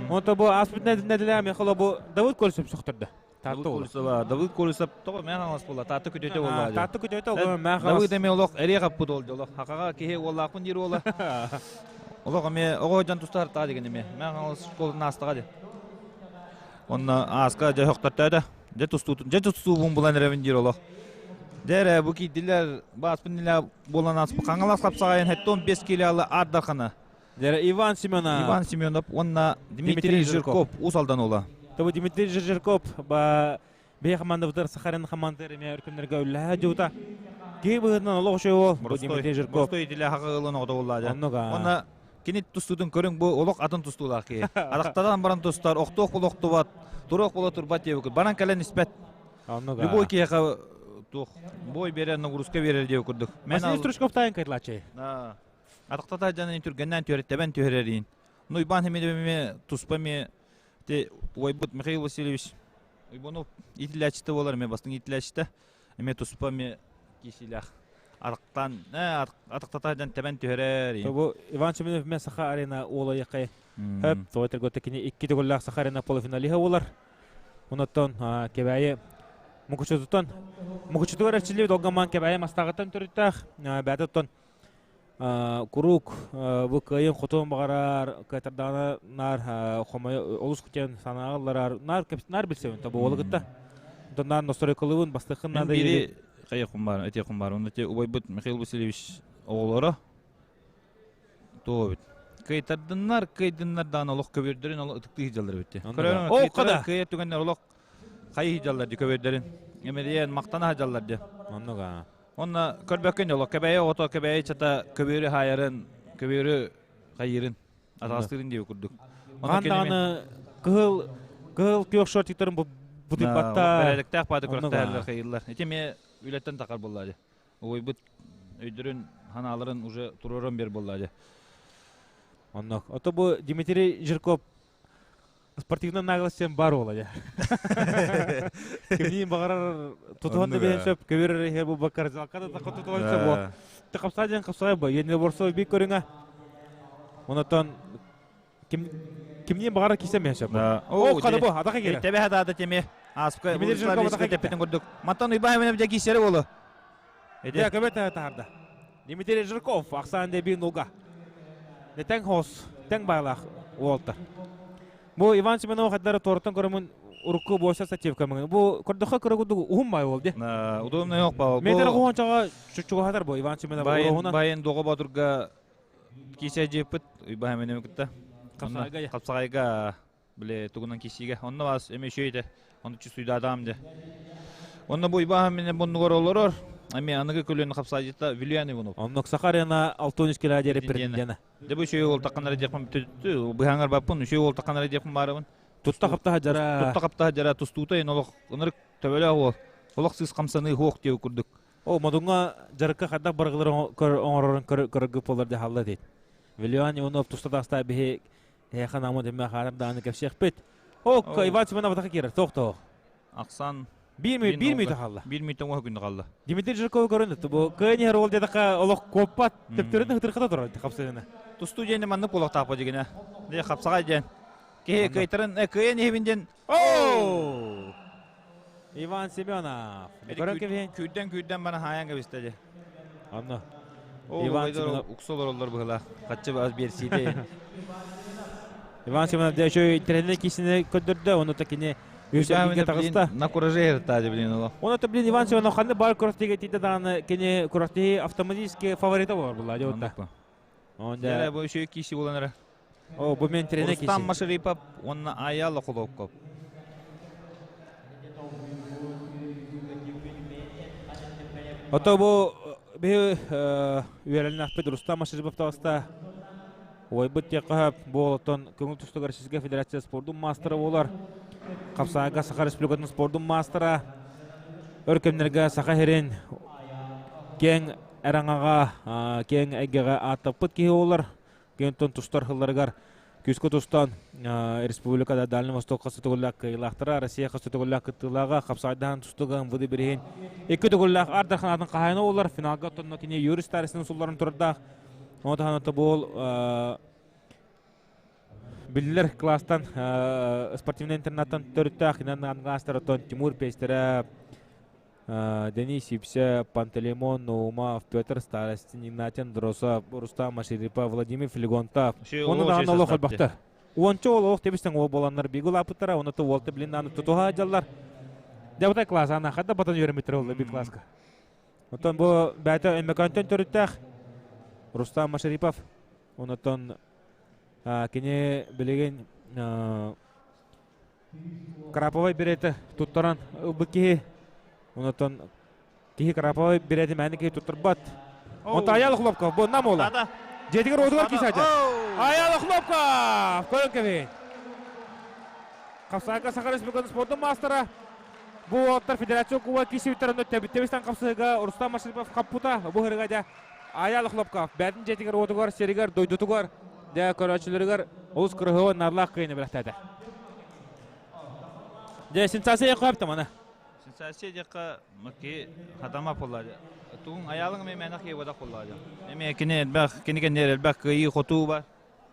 Онто бу аспыт нэдилэ Михайло бу Давыд Колесов сөхтөрдө. Таатта буолла. Давыд Колесов тоҕо мэ хаҥас буолла. Таатта күтөтө буолла. Таатта күтөтө ол мэ хаҥас. Давыд эми олох эрие хаппыт ол олох. Хакаға киһи уоллаахпын диир уола. Олох эми оҕо дьон тустар таа деген эми. Мэ хаҥас школатын аастаға де. Онно ааска дьэ хохтортөөтө. Дьэ тустуутун дьэ тустуубун булан эрэбин диир олох. Дээрэ бу киирдилэр бааспын илэ буолан ааспыт Хаҥалас хапсаҕайын хэттон 5 килоалы аардархана. Дьэ, Иван Семенов. Иван Семенов уонна Дмитрий Жирков Уус Алдан уола. Тобу Дмитрий Жирков ба бэйэ хамаандабытыгар Сахарин хамаандатыгар эмиэ өркүннэргэ үллэһэ дьуута. Киһи быһыытынан олох үчүгэй уол бу Дмитрий Жирков. Боростой итилэ хакыылын оҕото буолла Оннуга. Уонна кини тустуутун көрүҥ бу олох атын тустуулаах киһи. Атахтадан баран тустар, охтуох була охтубат, туруох була турбат диэбиккит. Баран кэлэн испэт. Оннуга. Любой киһиэхэ туох бой берер, нагрузка берер диэбит курдук. Василий Стручков тайын кайтылааччы. Атахтата дьанын түргэннээн түөрэттебен түһэрэриин. Ну Иван Хемидович туспа ми те уайбыт Михаил Васильевич Уйбанов иитиллээччитэ буолар эме бастыҥ иитиллээччитэ эме туспа ми киисилээх атахтан атахтата дьан тэбэн түһэрэр. Бу Иван Семенов мен Саха арена уолайыкай хөп тоҕо кини икки төгүллээх Саха арена полуфиналиһа буолар. Онуттан Кэбээйи Мукучутуттан Мукучутугар эрчиллибит Олгаман Кэбээйи мастааҕыттан төрүттээх бэйэтэ куруук бу кыайын хотуон баҕарар кыайтардаҕына наар хомойо олус кутуйан санааҕа ылларар наар наар билсэбин тобу уолу кытта онтон наар настройкалыыбын бастыххын наада бири хайыахпын баар этиэхпин баар онно те убайбыт Михаил Васильевич оҕолоро туох эбит. Кыайтардыннар, кыайдыннар даҕаны олох көбүөрдэрин олох ытыктыы сылдьаллар эбит. Онно О, Кыайтарар, кыайар түгэннэр олох хайыы сылдьаллар дии көбүөрдэрин. Эмэлийэн махтана сылдьаллар дии. Оннуга. Онно көрбөккүн олох кэбээйи оҕото кэбээйи чата көбүөрү хаайарын, көбүөрү хайыырын, атаҕастыырын диэби курдук. Хаан даҕаны кыһыл кыһыл күөх шортиктарын бутуйбатта. Бэрээдэктээх бааты күрэхтэһэллэр хайыыллар. Ити эмиэ үлэттэн тахар буолла дии. Уойбут өйдөрүн, ханааларын уже туруоран биэр буолла дии. Оннук. Ото бу Дмитрий Жирков спортивный наглость диэн бар уола дьэ. Кимниин баҕарар тутуһан да биһэн сөп, көбүөр иһэр бу баккар залка да тахха тутуһан сөп буо. Те хапсаа диэн хапсаай бу. Единоборство биир көрүҥэ. Онотон ким кимниин баҕарар киирсэн биһэн сөп. О, хада бу, атака киирэр. Тэбэһэ даада теме. Ааспыка тэппитин курдук. Мантан Уйбаан Иванов дьэ киирсэрэ буолу. Дьэ, көбө таһарда. Дмитрий Жирков ахсаан дэби нуга. Тэҥ хос, тэҥ баайлаах уолтар. Бу Иван Семенов хаддара туораттан көрөмүн урукку буоса статьевка мыңын. Бу көрдөхө көрө курдук уһун бай ол де. Удобный yok ба. Метр уһун чугаһатар бу Иван Семенов уһунан. Байын доҕо бодурга кисе жеппит Уйбаан Иванов кытта. Хапсаҕайга. Хапсаҕайга бile тугунан кисиге. Онно бас эме шөйде. Оны чувствуйдаадам де. Онно бу Иван мене боннугар олорор. Эми аныгы көлүөн хапсаайдьыта Вильян Иванов. Оннук Сахарина Алтонис келадери президена. Де бу шөй ол такканара диэхпин бүтүттү. Быһаңар баппын, шөй ол такканара диэхпин барабын. Тутта хаптаха жара. Тутта хаптаха жара тустуута ен олох ынырык төбөлөөх уол. Олох сыыс хамсаныы хуох диэбит курдук. О, модуҥҥа дьарыкка хайдах баргылар оҥорорун көрөргө буолар дьаһалла дейт. Вильян Иванов туста таста биһи Эһиэхэ намы дэммэ хаарам дааны кэпсиэхпит. Ок, Иван Семенов атака киирэр. Тоох-тоох. Ахсан Биир мүйтэ хаалла. Биир мүйтэ оҥоһо күннэ хаалла. Дмитрий Жирков көрөн бу кыайан иһэр уол диэтэххэ олох куоппат төптөрүн ытырхата турар хапсыгына. Тустуу диэн маннык буолуохтаах дигинэ. Дэ хапсаҕай диэн. Киһи кыайтарын кыайан иһибин диэн. Оо! Иван Семенов. Көрөн кэбиһин. Күүрдэн күүрдэн бана хаайан кэбистэ дии. Онно. Иван Семенов укса олороллор быһыла. Хаччы бас биэрсиитэ. Иван Семенов дьэ үчүгэй тренер киисини көрдөрдө, ону та кини үс эргииргэ таҕыста. На кураже ыртаады блин оло. Оны та блин Иван Семенов ханны бар күрэхтэһиигэ тиийдэ даҕаны кини күрэхтэһии автоматически фаворита болар булла дьэ отта. Он дьэ бу үчүгэй киси буолан эрэ. О, бу мен тренер киси. Рустам Машарипов уонна Аяла Холопков. Ото бу биһи үөрэлнэхпит Рустам Машарипов таҕыста. Уойбут диэххэ бу олоттон көҥүл тустууга Российскай Федерация спордун маастара буолар. Хапсаайга Саха Республикатын спордун маастара. Өр кэмнэргэ Саха сирин киэҥ эраҥаҕа, киэҥ эйгэҕэ ааттаппыт киһи буолар. Киэнтэн тустар сылларыгар күүскэ тустан республикада Дальний Восток хас төгүллээх кыайыылаахтара, Россия хас төгүллээх кыттыылааҕа, хапсаайдаһан тустууга МВД бириһин икки төгүллээх Аар Дархан хаһаайына буолар. Финалга оттонно кини Юрий Старостин сулларын турардаах. Ону таһынан тобуол биллэр класстан спортивный интернаттан төрүттээх инан класстар оттон Тимур Пестерэ Денис Сипсе, Пантелеймон Наумов, Петр Старостин, Игнатий Андросов, Рустам Маширипов, Владимир Филигонтов. Оны даҕаны олох элбэхтэр. Уонча уол олох тебистен уол буоланнар биги улааппыттара, оны уолта билин аны тутуһа дьаллар. Дьабытай класс ана хадда батан үөрэммиттэр ол би класска. Оттон бу бэйэтэ Өймөкөөнтөн төрүттээх Рустам Машарипов. Онотон кини билигин Краповай берети туттаран ылбыт киһи. Онотон киһи Краповай берети мээнэ киһи туттарбат. Онто Аял Хлопков бу нам ола. Дьиэтигэр уотугар киисаача. Аял Хлопков! Көрөн кэбиһин. Хапсаайга Саха Республикатын спордун маастара. Бу уолаттар федерация куба киирсибиттэр онно тэбистэн хапсыһыга Рустам Машарипов хаппыта. Бу һырыга дьэ Аял Хлопков бэйэтин дьиэтигэр уотугар, сиригэр, дойдутугар дьэ көрөөччүлэригэр олус кырыһыа наадалаах кыайыыны бэлэхтээтэ. Дьэ сенсация көптө маны. Сенсация диэххэ маки хатама буолла. Тугун аялың эме мэнэх киһи буолла. Эме кини элбэх кини кэннер элбэх кыайыы хотуу бар.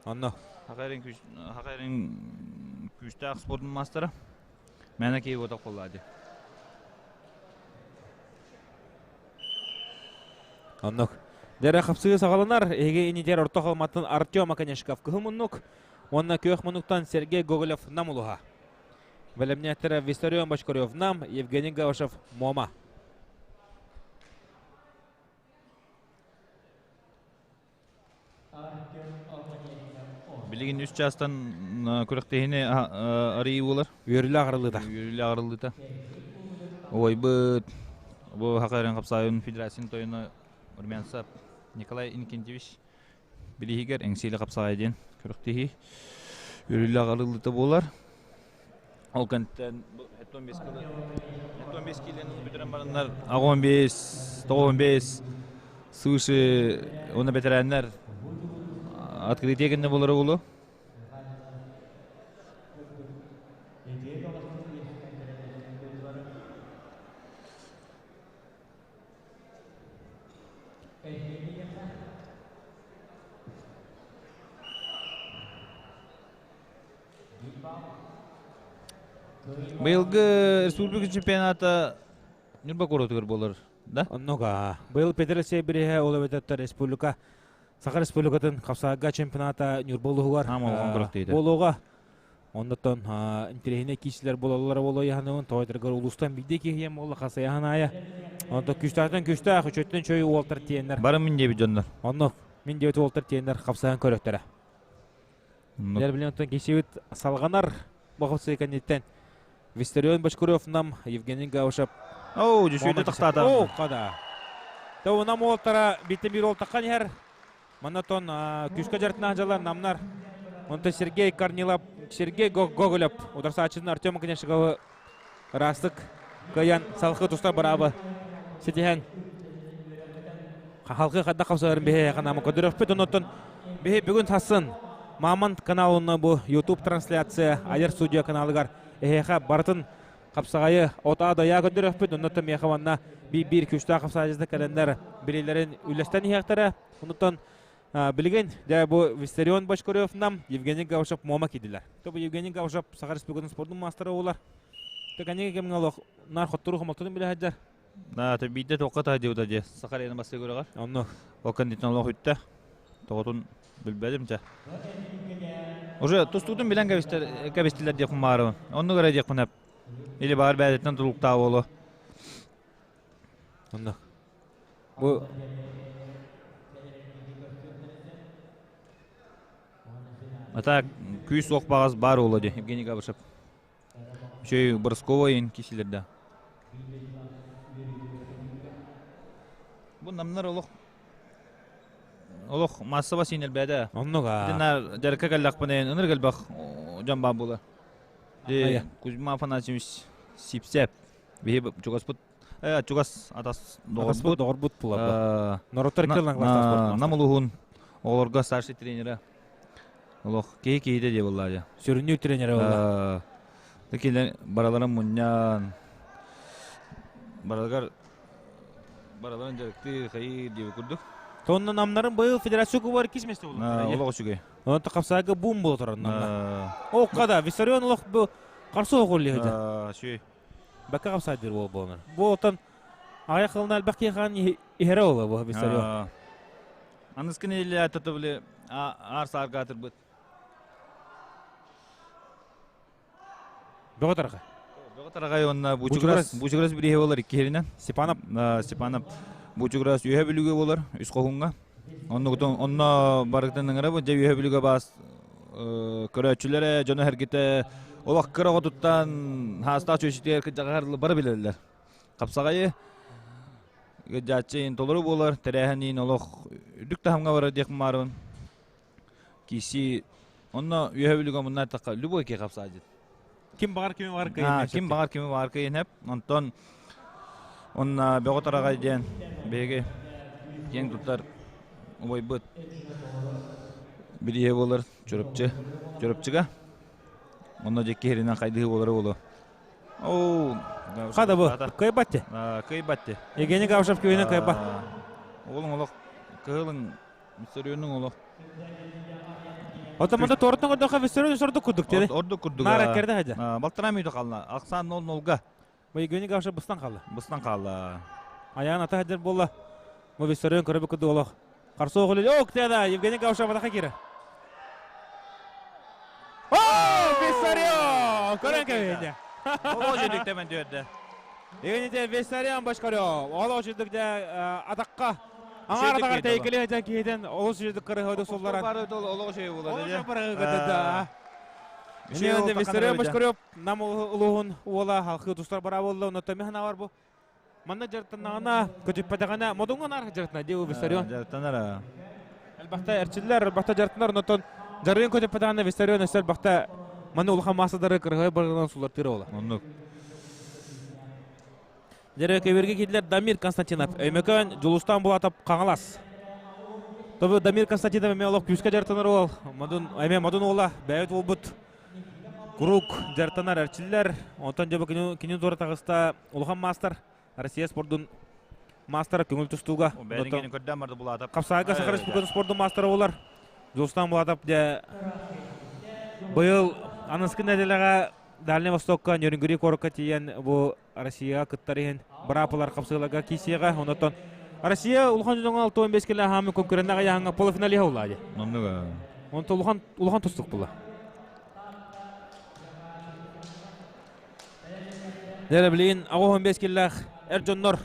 Онно. Хакайрын күш хакайрын күүстээх спортун мастера. Мээнэ киһи буотах буолла дии. Оннук. Дэрэ хапсыы саҕаланар. Эһиги инитер орто халматтан Артем Аконешков кыһыл муннук уонна күөх муннуктан Сергей Гоголев Нам улуһа. Бэлэмнээттэрэ Виссарион Бочкарев Нам, Евгений Гавашев Мома. Билигин үс чаастан күрэхтэһиини арыйыы буолар. Үөрүүлээх арыллыыта. Үөрүүлээх арыллыыта. Убайбыт бу Саха эрэн хапсаайын федерациятын тойоно Румянцев Николай Иннокентьевич билиһигэр Эҥсиэли хапсаҕай диэн күрэхтэһии үөрүүлээх арыллыыта буолар. Ол кэнниттэн 75 кило 75 киилэни бүтэрэн бараннар 85, 95 свыше уонна бэтэрээннэр открытие кэннэ буолара буолуо. Быйылгы республика чемпионата Ньурба куоратыгар буолар, да? Оннуга. Быйыл Петр Алексеев бирииһэ ол эбэтэр республика Саха Республикатын хапсаҕайга чемпионата Ньурба улууһугар буолуоҕа. Оннуттан интэриэһинэй киирсиилэр буолаллара буолуо яһаныбын тоойдоргор улуустан биирдэ киһиэм буолла хасыйаһан аайа. Онтон күүстээхтэн күүстээх, үчүөттэн үчүгэй уолтар тиэннэр. Бары мин диэбит дьоннор. Оннук. Мин диэбит уолтар тиэннэр хапсаһан көрөктөрө. Дьэр билин оттон киирсибит салҕанар бу хапсыы кэнниттэн Виссарион Бочкарев нам Евгений Гаушев. Оу, дьүсүйдэ тахтаата. Оу, қада. Та нам уолтара биттен бир уолтаққан иһэр. Манна тон күүскэ дьарытнаах дьалар намнар. Онтон Сергей Корнилов, Сергей Гоголев ударсааччытын Артем Княжиковы ыраастык кыайан салхы туста быраабы ситиһэн халқы хадда қапсаларын биһи канамы көдөрөхпүт. Оннотон биһи бүгүн сасын Мамонт каналына бу YouTube трансляция Айар студия каналыгар эһиэхэ барытын хапсаҕайы отаа дайаа көдөрөхпүт. Оннотон миэхэ манна биир күчтээх хапсаҕайдьыта кэлэннэр билилэрин үллэстэн иһиэхтэрэ. Оннотон билигин дьэ бу Виссарион Бочкарев нам Евгений Гаушев Муома киирдилэр. То бу Евгений Гаушев Саха Республикатын спордун маастара буолар. Тэкэниги кэмҥэ олох нар хоттору хомолтотун билэ сылдьар. Да, то биирдэ тоққа таһдьыбыта дии. Саха арена бастыы көрөҕөр. Онно. Ол кэнниттэн олох үттэ. Тоҕотун билбэтим чэ. Уже тустуутун билэн кэбистилэр диэхпин баарыбын. Оннук эрэ диэхпин эп. Или баар бэйэтиттэн тулуктаах буолуо. Онно. Бу А так күүс суох баҕас баар буолуо дии Евгений Габышев. Үчүгэй Боросковой иһин киһилэрдэ. Бу намнар олох олох маассаба сиин элбээтэ. Оннук аа. Итиннэ дьарыкка кэллэхпинэ ынырык элбэх дьон баар буолар. Ди Кузьма Афанасьевич Сипсеп биһи чугаспыт чугас атас доҕорбут доҕорбут буолар. Норуоттар кэлэн Нам улууһун оҕолорго старший тренера Олох киһи киһитэ диэ буоллаа дьэ. Сүрүннүүр тренерэ буолла. Кинилэр бараларын мунньан бараларыгар бараларын дьарыктыы хайыы диэбит курдук. Тонна намнарын быйыл федерация кубар иккис месте буолла. Олох үчүгэй. Онон хапсаайга бум буола турар намна. О, када, Виссарион олох бу қарсы оҕулли хыдьа. Үчүгэй. Бакка хапсаайдыр буол буолар. Бу отон аҕай хылына элбэх киһи хаан иһэрэ буола бу Виссарион. Аныскын Илья били аар саарга атырбыт. Бөҕө тарҕа. Бөҕө тарҕай уонна Бучугурас Бучугурас бирииһэ буолар иккиһинэн. Степанов. Степанов Бучугурас үөһэ бүлүүгэ буолар үс хоһуҥҥа. Оннугутун онно барытын ыҥырабыт дьэ үөһэ бүлүүгэ баас көрөөччүлэрэ дьоно эргитэ олох кыра оҕотуттан хаастаах чүөчүтүгэр кырдьаҕаһар бары билэллэр. Хапсаҕайы Дьааччы толору буолар, тэрээһин олох үрдүк таһымҥа барар диэх маарыбын. Киси онно үөһэ бүлүгэ мунна тахха любой киһи хапсаадьыт. Ким баҕар кими баҕар кыйын. Ким баҕар кими баҕар кыйын хеп. Онтон онна бөҕө тараҕай диэн биһиги киэҥ туттар убайбыт билиһэ буолар Чурапчы Чурапчыга. Онно дьикки иһиринэн хайдыһыы буолара буолуо. Оу, Хада бу, кыайбатты. Кыайбатты. Евгений Гавшев күйүнэн кыайба. Оҕолуҥ олох кыһылыҥ Виссарионуҥ олох. Ота манда торттан көрдөхө Виссарион ордук курдук дии. Ордук курдук. Наара керде хадьа. Балтараа мүнүүтэ хаалла. Ахсаан 0-0-га. Бу Евгений Гавшев быстан хаалла. Быстан хаалла. Аян ата хадьар буолла. Бу Виссарион көрөбү курдук олох. Қарсы оғылы. О, ктеда Евгений Гавшев атака кире. О, Виссарион! Көрөн кэбиһиннэ. Олоо жөдүк темен түөрдэ. Евгений Виссарион Бочкарев. Олоо жөдүк атаққа. Аңар атаҕар тэйкэлии сылдьан киһитин олус үчүгэй кырыһыды сулларан. Олоҕу шөй буолар. Олус барыгыта. Эмиэ Виссарион Бочкарев Нам улууһун уола халхыы тустар бара буолла. Онно механа бар бу. Манна дьарыктаннаҕына, көтүппэтэҕинэ, модуҥҥа наар дьарыктана дии Виссарион. Дьарыктанар. Элбэхтэ эрчиллэр, элбэхтэ дьарыктанар, онтон дьарыгын көтүппэтэҕинэ Виссарион өссө элбэхтэ манна улахан маастардары кырыһай барыгынан суллартыыр ола. Оннук. Дьэрэ көбүөргэ киирдилэр Дамир Константинов, Өймөкөөн, Дьулустаан Булатов, Хаҥалас. Тобу Дамир Константинов эмиэ олох күүскэ дьарыктанар уол. Модун, эмиэ модун уола, бэйэбит уолбут куруук дьарыктанар эрчиллэр. Онтон дьэ бу кини, кини туора таҕыста улахан маастар, Россия спордун маастара көҥүл тустууга. Бэйэтин көрдөөн барды Булатов. Хапсаайга Саха Республикатын спордун маастара буолар. Дьулустаан Булатов дьэ быйыл аныскы нэдиэлэҕэ Дальнай Востокка Нерюнгри куоракка тиийэн бу Россияҕа кыттар иһин быраапылар хапсыыларга киисиэҕэ. Онотон Россия улахан дьоҥҥо 65 килэ хаамы конкурентнаах ыйааһыҥҥа полуфиналиһа улаады. Оннук. Онто улахан улахан тустук була. Дьэ билигин 65 киллээх эр дьоннор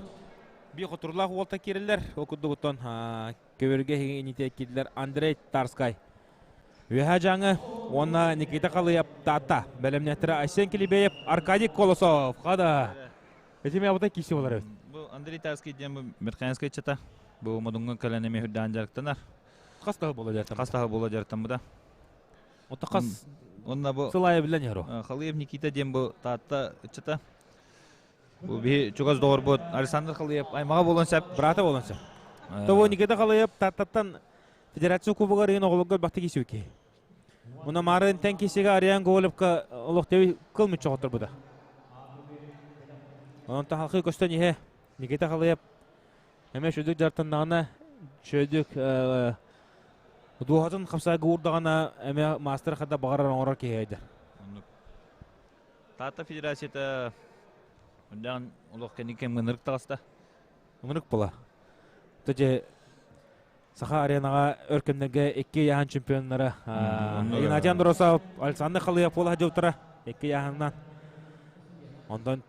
бии хотурлаах уолта киирэллэр. Ол курдугуттан көбөргө иһиҥ киирдилэр Андрей Тарскай. Үөһээ Дьааҥы уонна Никита Халыйап Таатта бэлэмнэттэрэ Айсен Килибеев, Аркадий Колосов. Хада. Этими абыта киси болар эбит. Бу Андрей Тарский диэн бу Мерханскай чата. Бу Модуҥҥа кэлэн эмиэ үрдээн дьарыктанар. Хас таһы буола дьарыктаммыта? Хас таһы буола дьарыктаммыта. Ота хас Онна бу сыл аайы билэн иһэр Халыев Никита диэн бу Таатта ыччата. Бу биһи чугас доҕорбут Александр Халыев аймаҕа буолуон сөп. Брата буолуон сөп. Тобу Никита Халыев Тааттаттан Федерация Кубогар ыйын оҕолорго элбэхтик киисибит Муна марын тэн киисигэ Ариан Гоголевка олох кыл мүччү хотторбута. Онон халқы көстөн иһэ Никита Халыев эмэ шөдүк дьартаннаҕына шөдүк дууһатын хапсайга уурдаҕына эмэ маастар хада баҕарар оҥорор киһи айдар. Таатта Федерацията үрдээн олох кэнники кэмҥэ ынырык таҕыста. Ынырык була. Тожи Саха аренаҕа өр кэмнэргэ икки ыйааһын чемпионнара Геннадий Андросов, Александр Халыев буола сылдьыбыттара икки ыйааһынынан. Онтон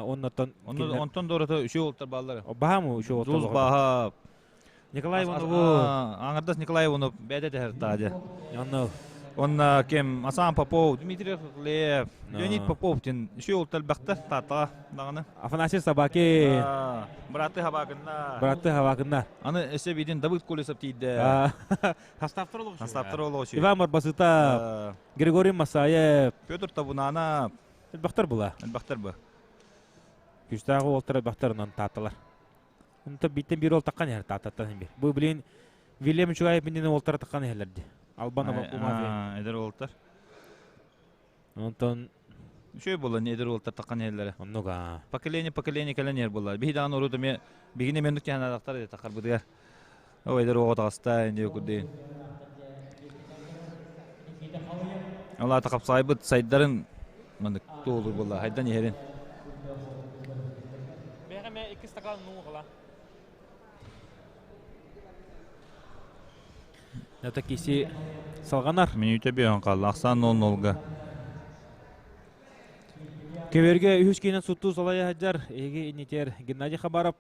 оннотон Онтон дорото үчү уолтар бааллар. Баһаам үчү уолтар. Зуз баһа. Николай Иванову. Аңардас Николай Иванов бэйдэ тэһэр таадьа. Онно Онна кем Асан Попов, Дмитрий Хлеев, Леонид Попов дин үчү уолтар бахта тааттаҕа даҕаны. Афанасий Собакин. Браты Хабакынна. Браты Хабакынна. Аны өссө биирин Давыд Колесов тиийдэ. Хастаптар олох. Хастаптар олох. Иван Марбасыта, Григорий Масаев, Петр Табунана. Элбэхтэр була. Элбэхтэр бу. Күстээх уолтар элбэхтэринэн таатталар. Онто биттен биир ол таққан иһэр тааттаттан бир. Бу билин Вильям Чугаев миннен уолтара таққан иһэлэрди. Албан Умафия. Эдэр уолтар. Онтон Үчүгэй буолла эдэр уолтар таққан иһэллэрэ. Оннуга. Поколение поколение кэлэн иһэр буолла. Биһи даҕаны урут эмиэ бигини эмиэ оннук тиһэн этэ тахарбытыгар. Ол эдэр оҕо таҕыста инди курдук. Ол аата хапсаайбыт сайдарын маннык туолур буолла хайдан иһэрин. Бэҕэмэ икки стакан нуу Это киси салҕанар. Мүнүүтэ биэһэн хаалла. Ахсаан 0-0-га. Көбүөргэ үһүс киинэн суттуу салайа сылдьар эһиги иннитер Геннадий Хабаров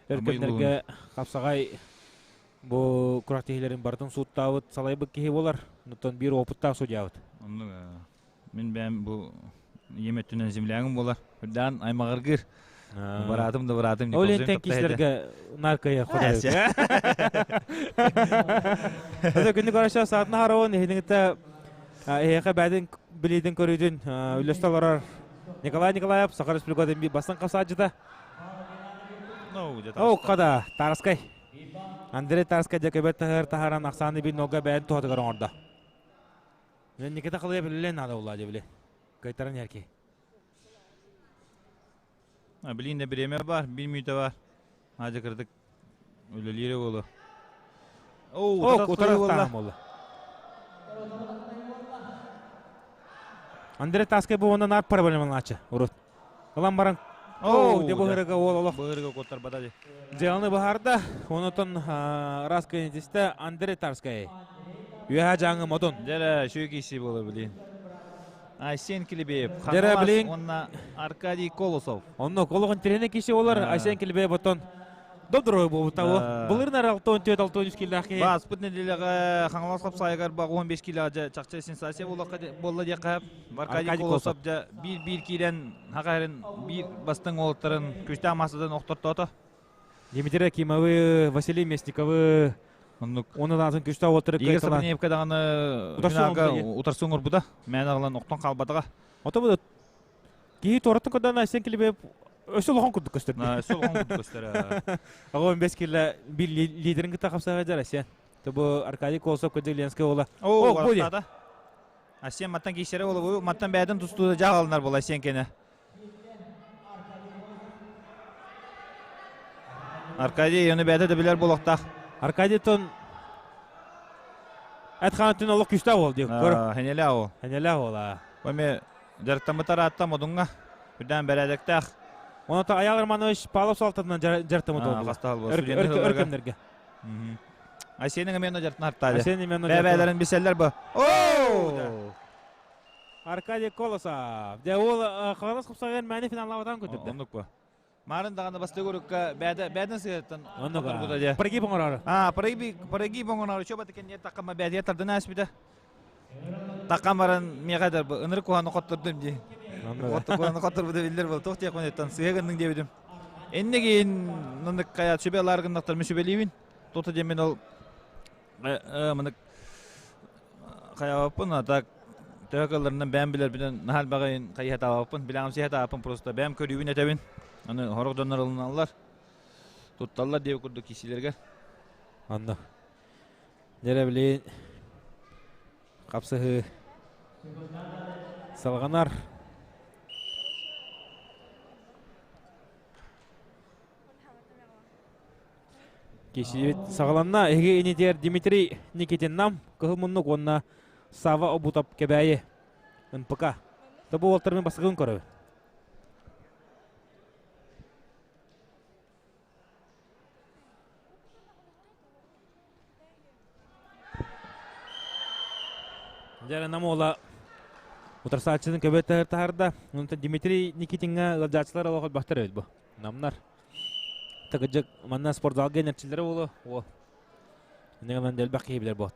өр кэмнэргэ хапсаҕай бу күрэхтэһиилэрин барытын сууттаабыт салайбыт киһи буолар. Онтон биир опыттаах судьябыт. Оннук мин бэйэм бу ийэм өттүнэн землягым буолар. Үрдээн аймаҕыргыр. Бараатым да бараатым. Ол ентен киһилэргэ наркая ходой. Ата күнү көрөшө саатына харавын эһиниңитэ эһиэхэ бэдин билиитин көрүүтүн үллэстэ олорор Николай Николаев Саха Республикатын бастан хапсааччыта. О, қада, Тарскай. Андрей Тарскай дьэ таһар таһаран ахсааны бин нога бэйэн туһатыгар оҥордо. Никита Халыев үлэлээн наада буолла дьэ били. Кайтаран ярки. Билин да бириэмэ бар, биир мүнүүтэ бар. Аадьа кырдык үлэлиирэ буолуо. О, утары буолла. Андрей Таскай бу онон ар проблемалаачы урут. Ылан баран О, де быһырыга уол олох. Быһырыга куоттарбата ди. Дьыаланы быһаарда. Онотон Раска нетисте Андрей Тарскай. Үөһэ Дьааҥы Модун. Дьэрэ, үчүгэй киси буола билин. Айсен Килибеев, Дьэрэ билин. уонна Аркадий Колосов. Онно колоҕун тирэнэ киси болар. Айсен Килибеев оттон Добдорой буолбута ол. Былырын ара 64-63 киллээх киһи. Бааспыт нэдиэлэҕэ Хаҥалас хапсаайыгар баҕа 15 килоҕа дьэ чахчы сенсация буолла диэххэ Аркадий Колосов дьэ биир-биир киирэн Хаха эрин биир бастыҥ уолаттарын күстээх массадан охтортоото. Дмитрий Акимовы, Василий Местниковы Оннук. Оны даатын күстээх уолаттары Игорь Сапанеевка даҕаны финалга утарсыы оҥорбута. Мээнэ аҕалан охтон хаалбатаҕа. Ото бу киһи туораттан көрдөөн Айсен Килибиев өссө улахан курдук көстөр. Өссө улахан курдук көстөр. Аҕа 15 кило бир лидерин кытта хапсаҕа дьар Айсен. Бу Аркадий Колосов көдө Ленскэй ола. О, бу Асен маттан киисэрэ ола маттан бэйэтин тустууда жаҕалынар була Асен кене. Аркадий оны бэйэтэ да билэр буолуохтаах. Аркадий тон эт хаантын олох күстээх ол диye. Көр. Хенеле ол. Хенеле ол. Эми дьарыктаммыттар аатта Модуҥҥа үрдээн бэрээдэктээх. Онон Аял Романович Павлов салалтатынан дьарыктаммыт буолла. Өр кэмнэргэ. Айсенин эмиэ дьарыктанар Айсен эмиэ Бэбээлэрин билсэллэр бу. Оо! Аркадий Колосов. Дьэ ол Хаҥалас хапсаҕайын мээнэ финаллаабатаҕын көрдөрдө. Оннук бу. Марын даҕаны бастакы урукка бэйэтэ бэйэтин сыһыаттан Оннук Прогиб оҥороору. А, прогиб прогиб оҥороору чөбө кэнниэ таххама бэйэтигэр тардан ааспыта. Таххан баран миэхэ да ынырык куһаҕаны хоттордум дии. Куһаҕаны хотторбута биллэр буол. Туох диэхпин өттөн сыһа гынныҥ диэбитим. Иннигин нынык хайа сүбэ ылаар гыннахтар мин сүбэлиибин. Тута диэммин ол мынык хайаабаппын, а так төһө кылларынан бэйэм билэрбинэн наһаа элбэҕин хайыһатаабаппын, билэҕимсийэ сатаабаппын, просто бэйэм көрүүбүн этэбин. Аны сорох дьоннор ылыналлар, тутталлар диэбит курдук киирсиилэргэ. Онно. Дьэ билигин хапсыһыы салҕанар. Киирсиибит саҕаланна. Эһиги инитигэр Дмитрий Никитин Нам, Кыһыл Муннук уонна Сава Обутов Кэбээйи НПК. Тобу уолтармын бастакын көрөбүн. Дьэ, Нам уола утарсааччытын көбө таһарда. Онтон Дмитрий Никитиҥҥа ыалдьааччылар олох элбэхтэр эбит бу. Намнар. Тыкыдьык манна спортзалга энэрчилэрэ буолуо. О. Иннигинэн элбэх киһи билэр буол.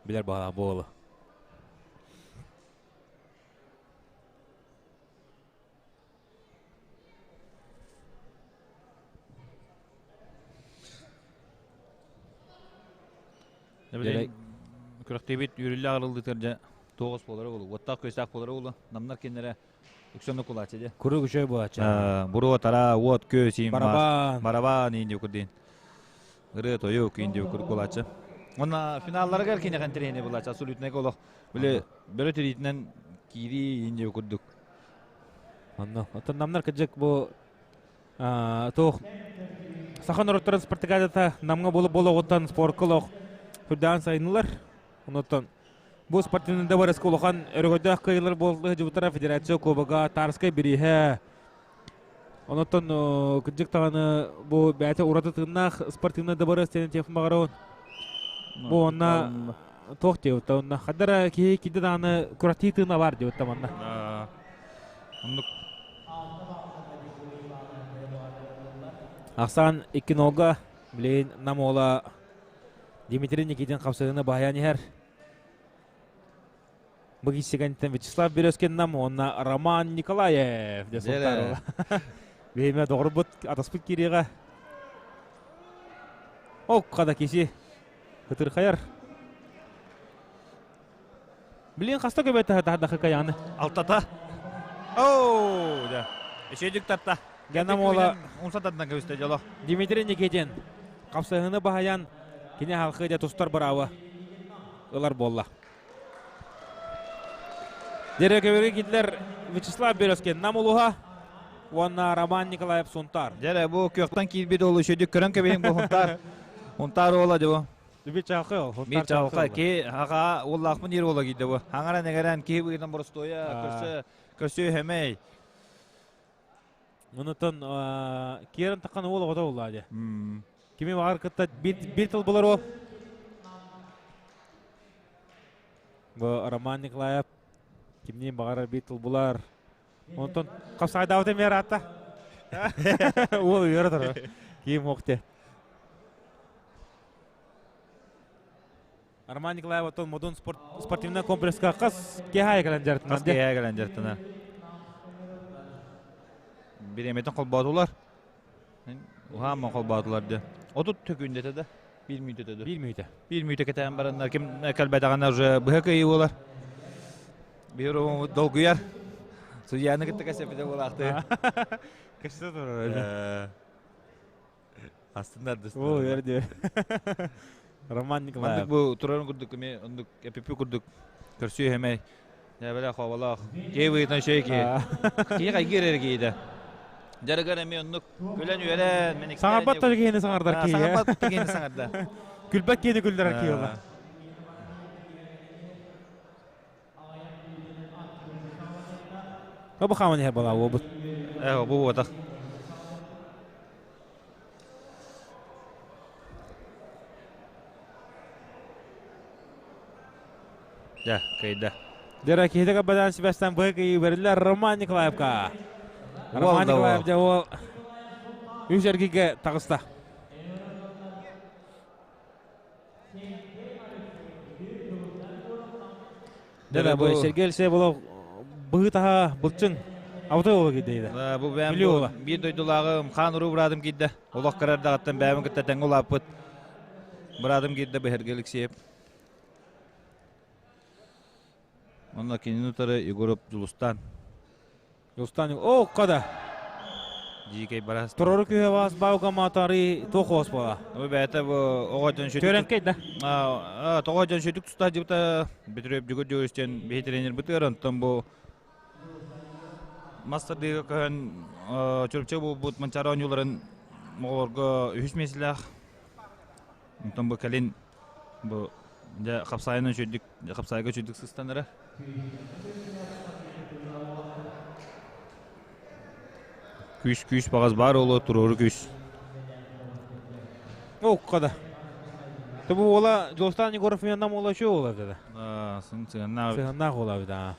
Билэр баҕалаах буолу. Күрэхтиибит үөрүүлээх арыллыытыгар дьэ туоҕус буолара буолуо, уоттаах күөстээх буолара буолуо. Намнар кинилэрэ үксэнэ кулааччы дьэ. Куруук үчүгэй буолааччы. Буруо тара, уот күөс иин Барабан. Барабан иин диэки диин. Ырыа тойук иин диэки курдук буолааччы. Уонна финалларыгар киниэхэ интэриэһинэй буолааччы. Абсолютнай олох били бөрө тириитинэн киирии иин диэки курдук. Онно. Оттон намнар кыдьык бу туох саха норуоттарын спартакиадата Намҥа буолуп буолуоҕуттан спорка олох үрдээн сайыннылар. Онуттан бу спортивный дворецка улахан өрөгөйдөөх кыайыылар буолла дьыбытара федерация кубога Тарскай бирииһэ. Онуттан кыдьык даҕаны бу бэйэтэ ураты тыыннаах спортивный дворец диэн этиэхпин баҕарабын. Бу онно туох диэбит онно хадара киһи киирдэ даҕаны күрэхтии тыына баар диэбит манна. Оннук. Ахсаан икки нолга билигин Нам уола Дмитрий Никитин хапсыһыыны баһыйан иһэр. Бу киссигэнтэн Вячеслав Березкин Нам уонна Роман Николаев дьэ сылтаар Биһиме доҕорбут атаспыт киириэҕэ. Ок хада киси ытырхайар. Билин хаста көбө таһа каяны. Алтата. Оу, да. Эшедик тарта. Гена мола унса тадна көстө жоло. Дмитрий Никитин хапсыһыны баһайан кини халқы дэ тустар бырауы ылар буолла. Дерекөбөргө кидлер Вячеслав Березкин Нам улуһа уонна Роман Николаев Сунтар. Дьэ бу күөхтэн киирбит ол үчүдүк көрөн кэбиһин бу Хунтар. Хунтар уола дьэ бу. Бит чалқы ол. Бит чалқы ки аға оллаахпын ер ола кийде бу. Хаңаран эгерен киһи быытан боростуойа көрсө көрсө хэмэй. Онутан киэрэн таққан уол оҕото буолла дьэ. Кими баҕар кытта биир тыл булар ол. Бу Роман Николаев кимниин баҕарар биир тыл булар. Онтон хапсаайдаабыта эмиэ ыраатта. Уол үөрэ турар. Киим охте. Роман Николаев оттон Модун спорт, спортивный комплекска хас киһи кэлэн дьарыктанар. Хас киһи кэлэн дьарыктанар. Бириэмэтин холбоотулар. Уһаамман холбоотулар дьэ. 30 төкүндэтэ да. Биир мүнүүтэ да. Биир мүнүүтэ. Биир мүнүүтэ кэтээн бараннар ким кэлбэтэҕинэ уже быһа кыайыы буолар. Биир оҕомут долгуйар. Судьяны кытта кэсэппитэ буолаахтыы. Кэсэ турар. Астынар О, верди. Роман Николаев. Маннык бу турарын курдук эми оннук эпипи курдук көрсүү хэмэй. Нәбеле ховалах. Кей выйтан шей ки. Кии кайгыр эргийде. Жарыгар эми оннук күлэн үөрэн мен Саҥарбат да киһини саҥардар киһи. Саҥарбат да киһини саҥарда. Күлбэт киһини күлдэрэр киһи ола. Бу хааман иһэр балаа уобут. Э, бу буотах. Дьэ, кыйда. Дьэ, киһитэ кабадан сибэстэн быһа кыйыы бериллэр Роман Николаевка. Роман Николаев дьэ ол үс эргигэ таҕыста. Дьэ, бу Сергей Алексеев олох быһыы-таһаа былчыҥ абытай уола киирдэ. Бу бэйэм биир дойдулааҕым хаан уруу быраатым киирдэ. Олох кыра эрдэҕиттэн бэйэбин кытта тэҥҥэ улааппыт быраатым киирдэ Быһэргэ Алексеев. Онно кинини утары Егоров Дьулустаан. Дьулустаан, о, када. Дьиикэй барас. Турору күһэ бас бауга матары туох буола. Бу бэйэтэ бу оҕо дьон сүтүк. Төрөҥкөй да. Тоҕо дьон сүтүк туста дьыбыта Бөтүрүөп Дьугур Дьугур биһи тренербытыгар онтон бу мас тардыыга көһөн Чурапчы буолбут Манчаары оонньууларын оҕолорго үһүс миэстэлээх. Онтон бу кэлин бу дьэ хапсаайынан үчүгдүк хапсаайга үчүгдүк сыстанара. Күүс күүс баҕас баар оло туруору күүс. Окка да. Бу уола Дьулустаан Егоров нам уола үчүгэй уола эбит да. Сыһыннаах. Сыһыннаах уола эбит аа.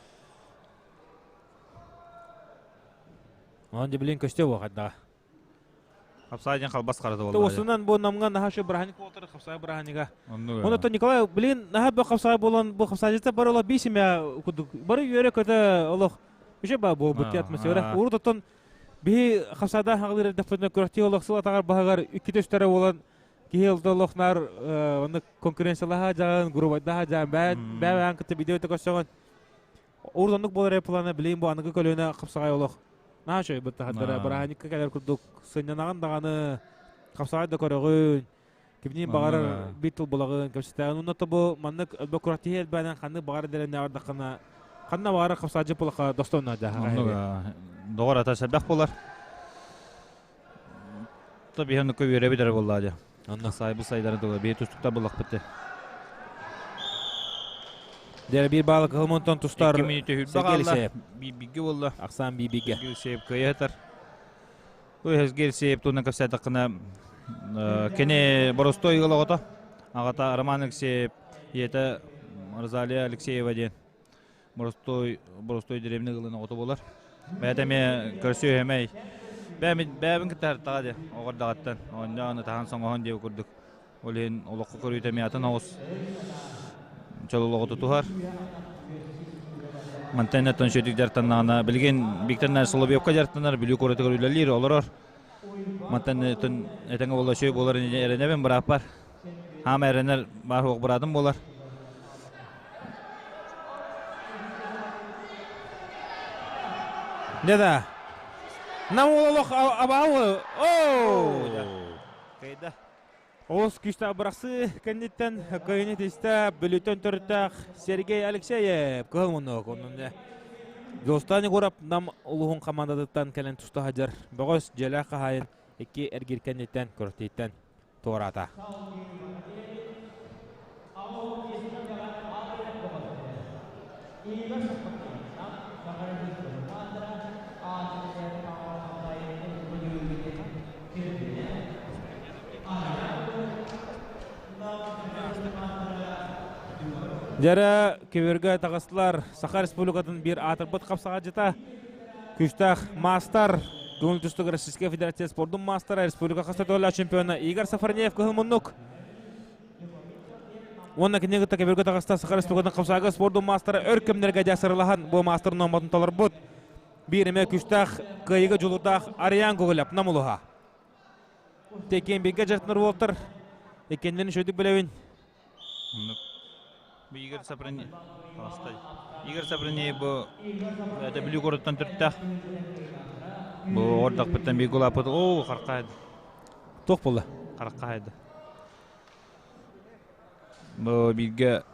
Онон дебилин көстө буо хайдаҕа. Хапсаай диэн халбас харата буолла. Осунан бу намга наһаа шо быраханик буолтар хапсаай быраханига. Онно Николай, блин, наһаа бу хапсаай буолан бу хапсаайдьыта бары олох биисимэ курдук бары үөрэ көтө олох үчө ба буолбут атмосфера. Урут оттон биһи хапсаайда хаҕылыр эрдэхпитинэ күрэхтии олох сыл атаҕар баһыгар иккитэ үстэрэ буолан киһи ылда олох наар оннук конкуренциялаһа дьаҕын, грубайдаһа дьаҕын, бээ бээн кытта видео көрсөҕүн. Урут оннук буолар плана билигин бу аныгы көлүөнэ хапсаҕай олох наһаа үчүгэй быттаһардара бырааһынньыкка кэлэр курдук сынньанаҕын даҕаны хапсаҕай да көрөҕүн кимниин баҕарар биир тыл булаҕын кэпсэтээҕин уонна то бу маннык бокуратиһи элбээнэн ханнык баҕар дэлэннэ бардаххына ханна баҕарар хапсаадьы булаха достойно дьаһаҕа доҕор ата сэрбэх буолар то биһи оннукка үөрэбит эрэ буоллаа дьэ онно сайбы сайдарын тула биһи тустуктар буллахпыт дьэ Дьэ биир баалы кыһыл тустар Сергей Алексеев. Бииргэ буолла. Ахсаан бииргэ. Алексеев кыайа Сергей Алексеев туһунан кэпсээтэххинэ кини боростуой ыал оҕото. Аҕата Роман Алексеев, ийэтэ Розалия Алексеева диэн боростуой боростуой деревня ыалын оҕото буолар. Бэйэтэ эмиэ көрсүө эмэй. Бэйэбин кытта артаҕа дии оҕордаҕыттан оонньоон ытаһан соҥоһон диэбит курдук. Ол иһин олоххо көрүүтэ эмиэ атын оҕус чөл олоҕу тутуһар. Мантан оттон сүөдүк дьарыктаннаҕына билигин Виктор Соловьевка дьарыктанар, Бүлүү куоратыгар үлэлиир, олорор. Мантан оттон этэҥҥэ буолла үчүгэй буолар эрэнэбин бырааппар. Хаама эрэнэр баар суох быраатым буолар. Дьэ да. Нам олох абаау. Оо! Кыйда. Олус күүстээх бырахсыы кэнниттэн кыайыыны тистэ Бүлүүттэн төрүттээх Сергей Алексеев кыһыл муннук оннун Дьулустаан Егоров Нам улууһун хамаандатыттан кэлэн туста сылдьар бөҕөс дьиэлээх хаһаайын икки эргиир кэнниттэн күрэхтэһииттэн туораата. Дьэрэ көбүөргэ таҕыстылар Саха Республикатын биир аатырбыт хапсаҕадьыта, күүстээх маастар. Көҥүл тустууга Российская Федерация спордун маастара, республика хас да чемпиона Игорь Сафарнеев кыһыл муннук. Уонна кинини кытта кэбиргэ таҕыста Саха Республикатын хапсаага спордун маастара өр кэмнэргэ дьасырылаһан бу маастар номотун толорбут. Биир эмэ күстээх кыайыыга дьулурдаах Ариан Гоголев намулуһа. Теккен бииргэ дьарыктанар уолтар иккеннэрин үчүгэйдик билэбин. Игорь Сапрынеев Игорь Сапрынеев бу это Бүлүү куораттан төрүттээх. Бу ордахпыттан биир гулааппыт оо харкаайды. Туох буолла? Харкаайды. Бу бииргэ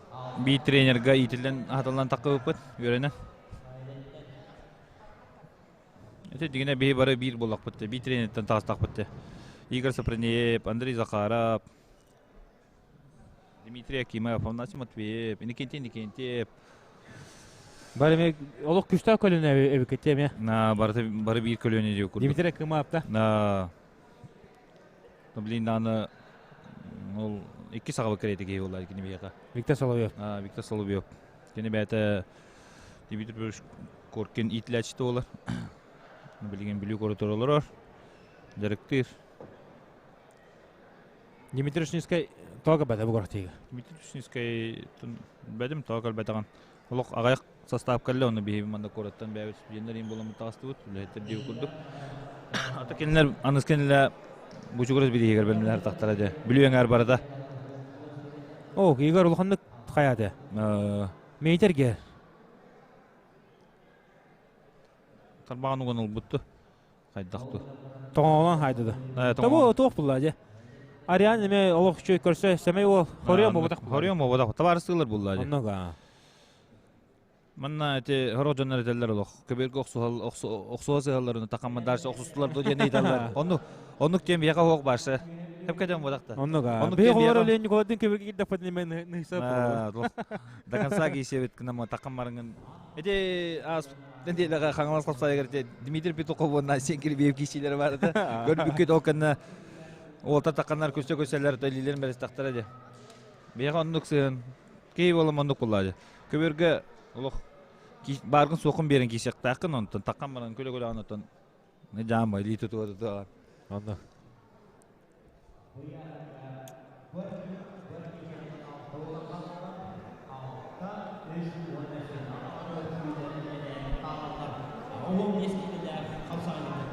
биир тренерга иитиллэн аһатыллан таххыбыппыт үөрэнэн. Ити дигинэ биһи бары биир буоллахпыт биир тренертэн таҕыстахпыт Игорь Сапрынеев, Андрей Захаров, Дмитрий Акимов, Афанасий Матвеев, Иннокентий Иннокентьев. Бары эми олох күстээх көлүнэ эбиккит эмиэ. На бары бары биир көлүөнэ диye курдук. Дмитрий Акимов да. На блин аны ол икки саҕабы кэриэтэ киһи буолла кини биһиэхэ. Виктор Соловьев. Виктор Соловьев. Кини бэйэтэ Дмитрий Петрович Коркин иитиллээччитэ буолар. Билигин Бүлүү куоратыгар олорор. Дьарыктыыр. Дмитрий Ушницкай тоҕо бата бу курахтыыга? Дмитрий Ушницкай бэдим тоҕо кэлбэтэҕин. Олох аҕыйах состав кэллэ, ону биһиги манна куораттан бэйэбит студеннар иин буоламмыт таҕыстыбыт, үлэһиттэр диэбит курдук. Ата кинилэр аныс кинилэр бучугурас бирииһигэр бэлэмнэһэр тахтара дьэ. Бүлүү эҥээр барыта. О, Игорь улаханнык хайааты. Мейтер Тарбаҕын уган ылбытту. Хайдах ту? Тоҥоҕунан хайда да. Табу туох булла дьэ. Ариан эме олох үчүгэй көрсө сэмэй уол. Хорион буолбатах. Хорион буолбатах. Табаарыстыылар булла дьэ. Оннуга. Манна эти хорох дьоннор этэллэр олох. Көбүөргэ охсуһал охсуһа сыһалларын такамма дальше охсустулар до диэн ыйыталлар. Оннук оннук диэн биһиэхэ оһох баарса. Хеп кэтэн буолахта. Оннуга. Оннук диэн олор Леонид Николаевич көбүөргэ киирдэхпит неме ныһса. До конца киисебит гынама такам барыңын. Эти аас нэдиэлэҕэ Хаҥалас хапсаайыгар Дмитрий Петухов уонна Айсен Кирбиев киисиилэрэ баар этэ. Көрбүккүт ол кэннэ уолта тахханнар көстө-көстөллөр илиилэрин бэристэхтэрэ дии. Биһиэхэ оннук сыһын киһи буолан оннук буоллаа дии. Көбүөргэ олох бааргын суоххун биэрэн киисиэхтээххин онтон таххан баран күлэ-күлэ онтон дьаама илии тутуа тутуа. Онно.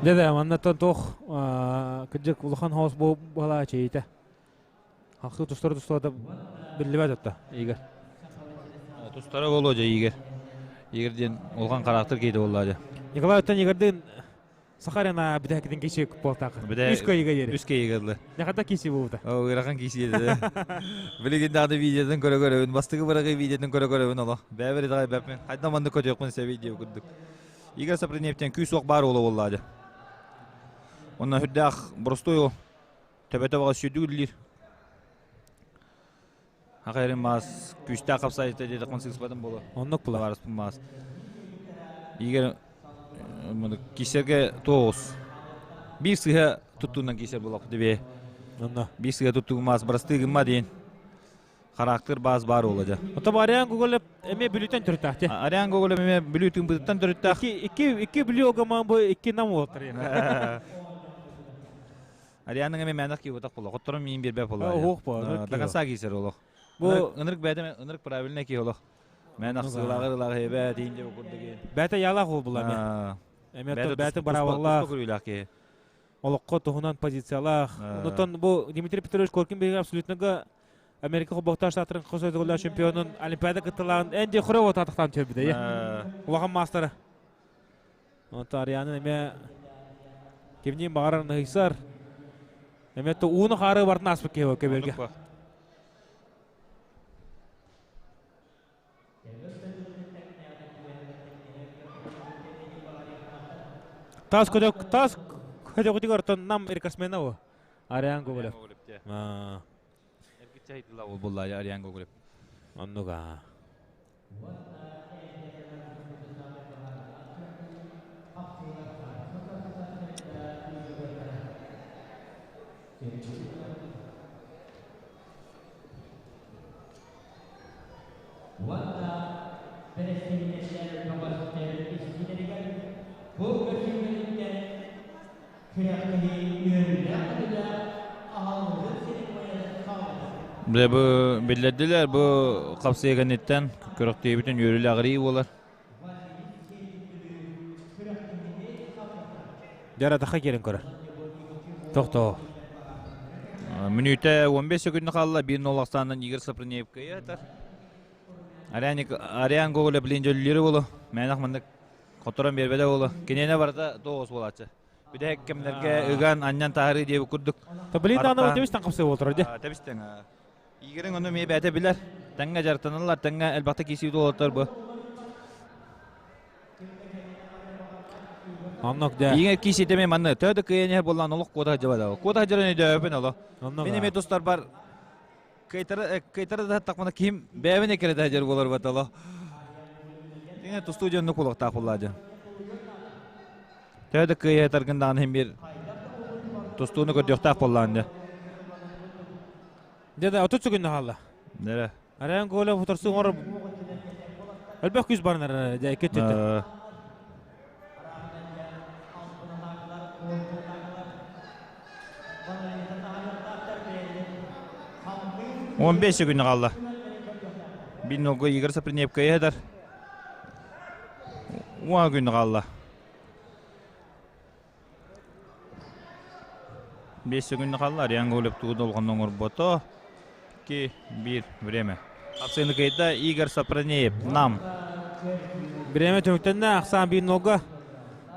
Дьэ манна туох кырдьык улахан хоос буолаа чэйитэ. Хахы тустары тустубата биллибэт отто Игорь. Тустара буолуо дьэ Игорь. Игорь диэн улахан характер киһитэ буоллаа дьэ. Николай оттон Игорьдыын Сахарина бүтэһикитин киси буолтаах. Үс кыйыга диэри. Үс кыйыга дылы. Нехата киси буолбута. О, ыарахан киси еді. Билигин даҕаны видеотын көрө көрөбүн, бастакы бырагы видеотын көрө көрөбүн олох. Бэбэри даҕай бэппин. Хайдан маннык көтүөхпүн сэбий диye курдук. Игорь Сапрыневтен күүс суох баар уола буоллаа дьэ. Онно үрдээх боростуой ол. Төбөтө баҕа сүүрдүк үллиир. Хахайрын маас күүстээх хапсаайыта диэтэхпин сыыспатым буолуо. Оннук була. Табаарыспын маас. Игорь киисэргэ тоҕус. Биир сыһа туттуунан киисэр буолуох дибе. Онно. Биир сыһа туттугу маас барастыы гымма диэн. Характер баас баар буола дьэ. Ото Ариан Гоголев эмиэ Бүлүүтэн төрүттээх дии. Ариан Гоголев эмиэ Бүлүү тыымпытыттан төрүттээх. Икки, икки, икки Бүлүү огамаан бу икки нам уолаттар. Арианаҥа эмиэ мээнэх киһи буолла. Хотторон миин биэрбэт буолла. Оһуох буолла. До конца киисэр олох. Бу ынырык бэйэтэ ынырык правильный киһи олох. Мээнэх сыылааҕы ылааҕы эбээ диин деп курдук. Бэйэтэ ялаах ол була эмиэ. Эмиэ бэйэтэ барабаллаах. Туспа киһи. Олоххо туһунан позициялаах. Онтон бу Дмитрий Петрович Коркин биһиги абсолютно Америка Холбоһуктаах Штаттарын хос чемпионун Олимпиада кыттылаан Энди Хрова татахтаан төрбүтэ. Улахан маастара. Онто Арианын эмиэ кимниин баҕарар ныһыйсар. Эмиэ то ууну хаары бартын ааспыт киһи көбүөргэ. Тас көтök тас көтөкүтүгэр оттон нам рекордсмена о. Ариан Гоголев. Ариан Гоголев. Оннуга. Уонна бэрэстэбиитэллэр бөҕөстөр истиилэригэр бу көрсүһүүлэриттэн Бile бу биллэрдилэр бу хапсыйа кэнниттэн күрэхтиибитин үөрүүлээх аҕырыы буолар. Дьара таха киирэн көрөр. Тохтоо. Мүнүүтэ 15 секунда хаалла 1-0 ахсаанынан Игорь Сапрынеев кыайар. Ариан, Ариан Гоголя блин дьөллүүрэ буолу. Мээнэх маннык хоторон биэрбэтэ буолу. Киниэнэ барыта тоҕус буолааччы. Бүтэһик кэмнэргэ ыган анньан таһарыы диэбит курдук. Блин даҕаны тэбистэн хапсыы буолтар дии. Тэбистэн. Игорин ону эмиэ бэйэтэ билэр. Тэҥҥэ дьарыктаналлар, тэҥҥэ элбэхтик киирсии уолаттар бу. Оннук дэ. Игорь киирсиитэ эмиэ манна төһө да кыайан иһэр буоллаҕына олох куота сылдьыбат. Куота сылдьарын өйдөөбөппүн олох. Мин эмиэ тустарбар кыайтара кыайтара да тахмана ким бэйэбин эккирэтэ сылдьар буолар батало. Дьиҥэ тустуу дьон оннук буолуохтаах буоллаа дьон. Төһө да кыайа таргын даҕаны иһин биир тустууну көрдүөхтээх буоллаҕын дьэ. Дьэ да 30 секунда хаалла. Нэрэ. Ариан Гоголев утарсыы оҥорор элбэх күүс барынар дьэ икки өттүттэн. 15 секунда хаалла. Бин нолго Игорь Сапринев кыайа 10 күн хаалла. 5 секунда хаалла. Ариан Гоголев тугу долгонно оҥорбото. 2, 1, время. Хапсыыны кыайда Игорь Сапронеев. Нам. Время түмүктэннэ ахсаан биир нолга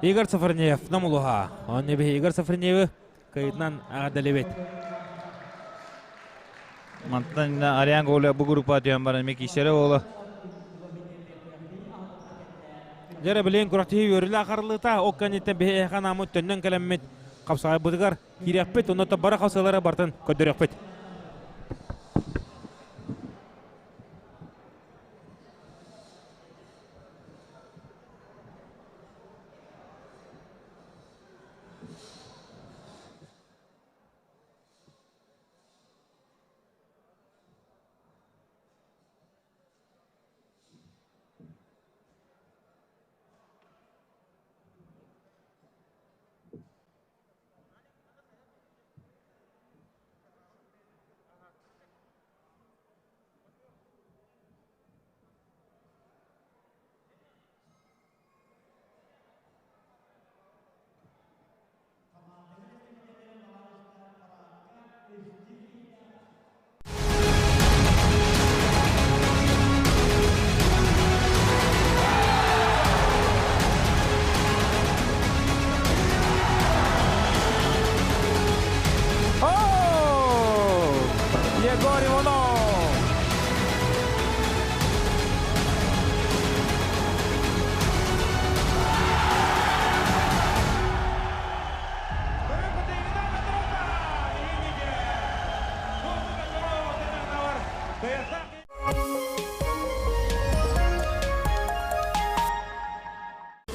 Игорь Сафронеев нам улуһа. Онно биһи Игорь Сафронеевы кыйытынан эҕэрдэлибит. Мантан Ариан Гоголев бу группа түһэн баран эмиэ киирсэрэ буола. Дьэ билигин күрэхтэһии үөрүүлээх арыллыыта ол кэнниттэн биһи эһэхэ анааммыт төннөн кэлэммит хапсаҕайбытыгар киириэхпит онно бары хапсыылары барытын көрдөрүөхпүт. Егор Иванов!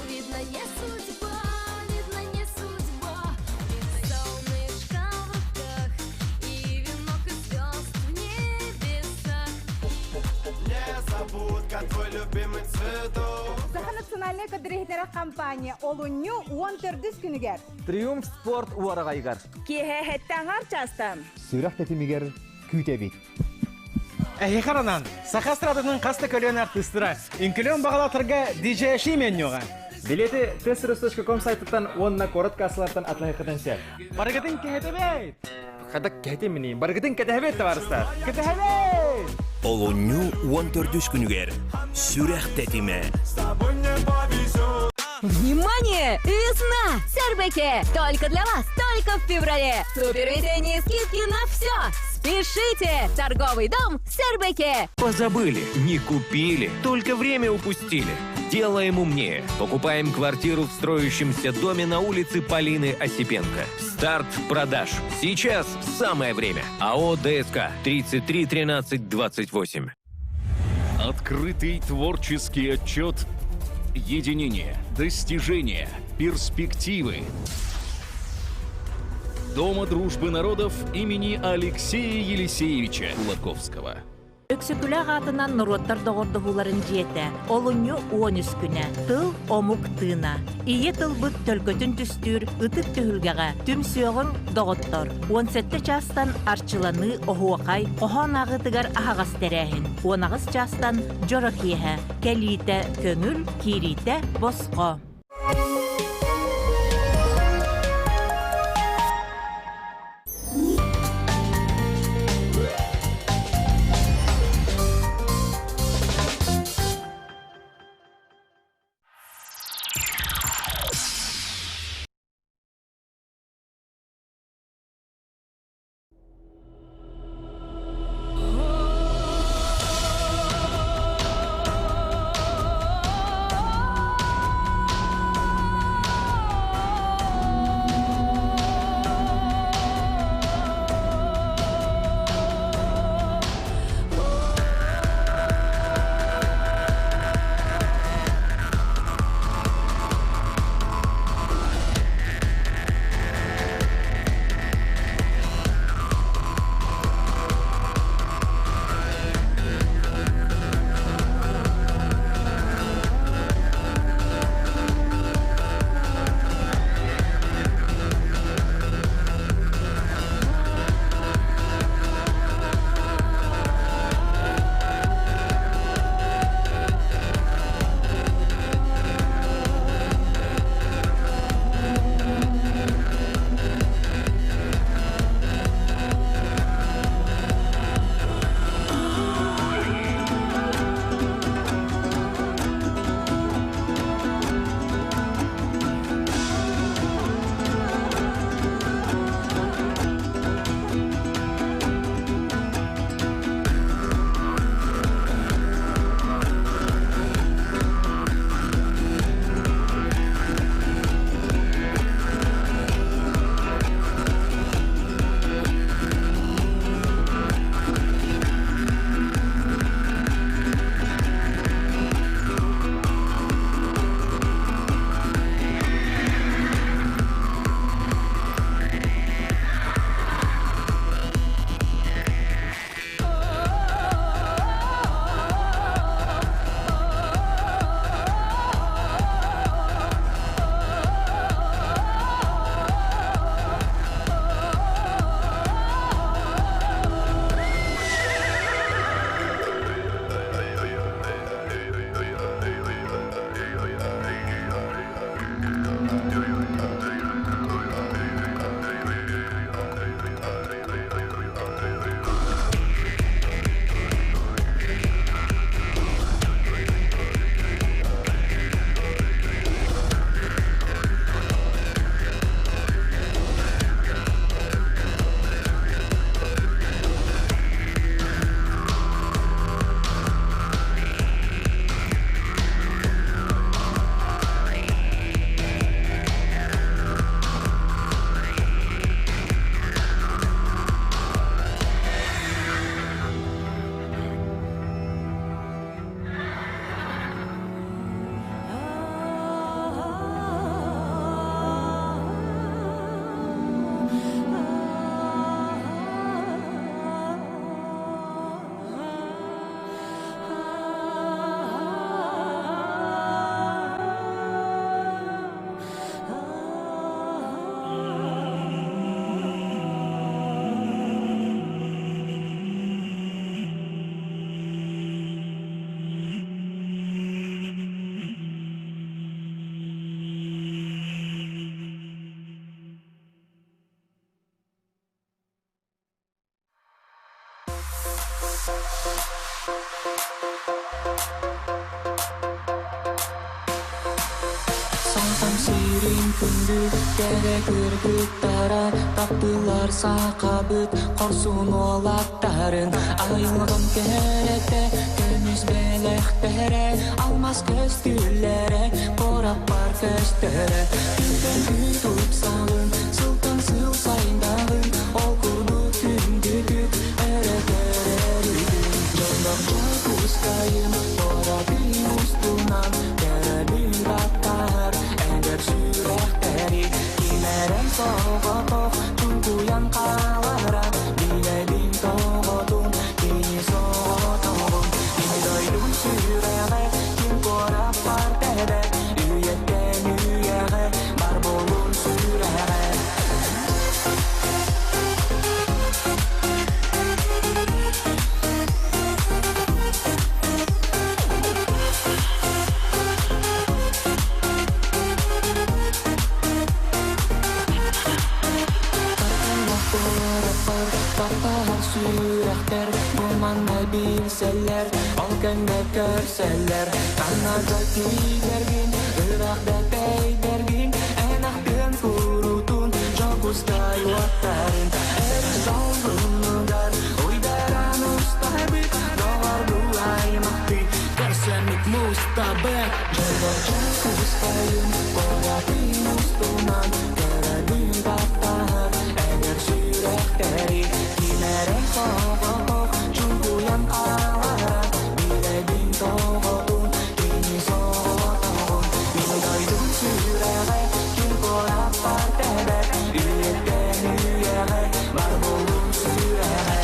Видно, не судьба, видно, не судьба. Солнышко в руках и венок из звезд в небесах. Незабудка, твой любимый цветок. Саха национальнай көрдөрөр компания олунньу 14 күнүгэр. Триумф спорт уораҕайыгар. Киэһэ сэттэ чаастан. Сүрэх тэтимигэр күүтэбит. Эһиэхэ анаан, саха эстрадатын хас да көлүөнэ артыыстара, үҥкүүлүөн баҕалаахтарга DJ Шименнюга. Билети testros.com сайтыттан уонна куорат кассалартан атыылаһыаххытын сөп. Барыгытын кэтэһэбит! Хата кэтэһэбит Барыгытын кэтэһэбит, табаарыстар! Кэтэһэбит! Олунньу 14 күнүгэр Сүрэх тэтимэ. С тобой мне повезет. Внимание! Весна! Сэрбэкэ! Только для вас, только в феврале! Супер весенние скидки на все! Спешите! Торговый дом Сэрбэкэ! Позабыли, не купили, только время упустили. Делаем умнее. Покупаем квартиру в строящемся доме на улице Полины Осипенко. Старт продаж. Сейчас самое время. АО ДСК 33 13 28. Открытый творческий отчет «Единение, достижения, перспективы». Дома дружбы народов имени Алексея Елисеевича Кулаковского. Өксөкүлээх аатынан норуоттар доҕордоһууларын дьиэтэ олунньу 13 күнэ тыл омук тыына ийэ тылбыт төлкөтүн түстүүр ытык түһүлгэҕэ түмсүөҕүҥ доҕоттор 17 чаастан арчыланыы оһуохай хоһоон ааҕыытыгар аһаҕас тэрээһин 18 чаастан дьоро киэһэ кэлиитэ көҥүл киириитэ босхо Саатам сирин күндү кэрэ кыргыттара Таптыыллар сахабыт хорсун уолаттарын Айылҕам кэрэтэ көмүс бэлэхтэрэ Алмаз көстүүлэрэ куораппар көстөрө Күнтэн күн тупсаҕын сылтан сыл сайындаҕын Ол курдук күндүтүк өрө көрөрүгүн Дьоллоох Дьокуускайым куоратын устунан Көрөбүн баттаһар эдэр сүрэхтэри Кимэрэн соҕотох чуҥкуйан хаалара Билэбин тоҕотун кини соҕотох. Кораппар таптаһар сүрэхтэр Бу манна билсэллэр, ол кэннэ көрсөллөр Таҥнарга тиийдэргин, ыраах да тэйдэргин Эн ахтыан куруутун, Дьокуускай уоттарын Өрүс долгунугар уйдаран устабыт Доҕордуу аймахтыы көрсөммүт мустабыт Дьоллор Дьокуускайым, куоратын устунан Көрөбүн таптаһар эдэр сүрэхтэри Ким эрэ соҕотох чуҥкуйан хаалара Билэбин тоҕотун, кини соҕотоҕун Мин дойдум сүрэҕэ ким куораппар тэбэр Үйэттэн үйэҕэ бар буолун сүрэҕэ.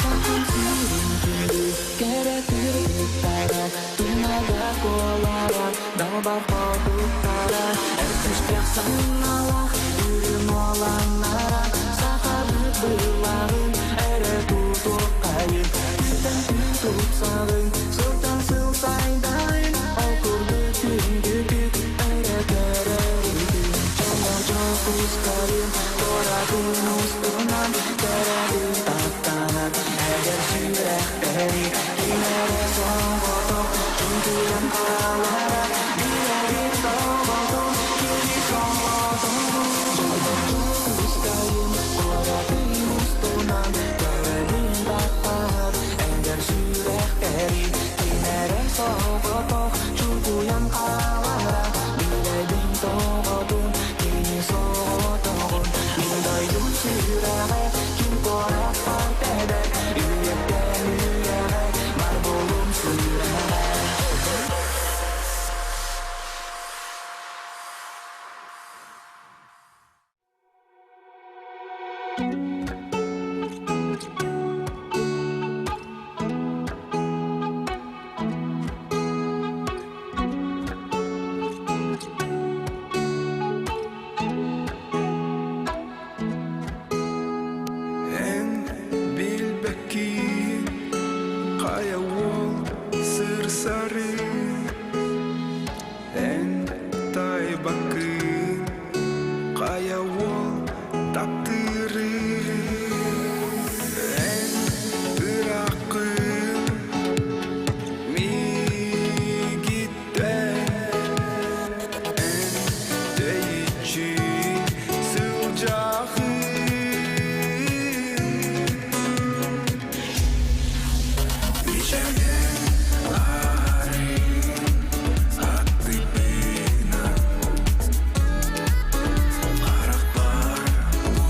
Сахам сирин күндү кэрэ кыргыттара Туймаада куолара далбар хотуттара Эр күүстээх санаалаах үрүҥ уоланнара Сахабыт былааҕын эрэ тутуоххайын Күнтэн күн тупсаҕын, сылтан сыл сайдаҕын Ол курдук күндүтүк эрэ көрөрүтүн Дьоллор Дьокуускайым куоратын устунан Көрөбүн таптаһар эдэр сүрэхтэри Ким эрэ соҕотох чуҥкуйан хаалара Билэбин тоҕотун кини соҕотоҕун Дьоллор Дьокуускайым куоратын устунан Көрөбүн таптаһар эдэр сүрэхтэри Ким эрэ соҕотох чуҥкуйан хаалара Билэбин тоҕотун кини соҕотоҕун Мин дойдум сүрэҕэ ким куораппар тэбэр Үйэттэн үйэҕэ бар буолуом сүрэҕэ. Эн билбэккин хайа уол сырсарын Эн таайбаккын хайа уол таптыырын Эн ырааххын миигиттэн Эн тэйиччи сылдьаҕын. Мичээрин арын аттыппына харахпар бу.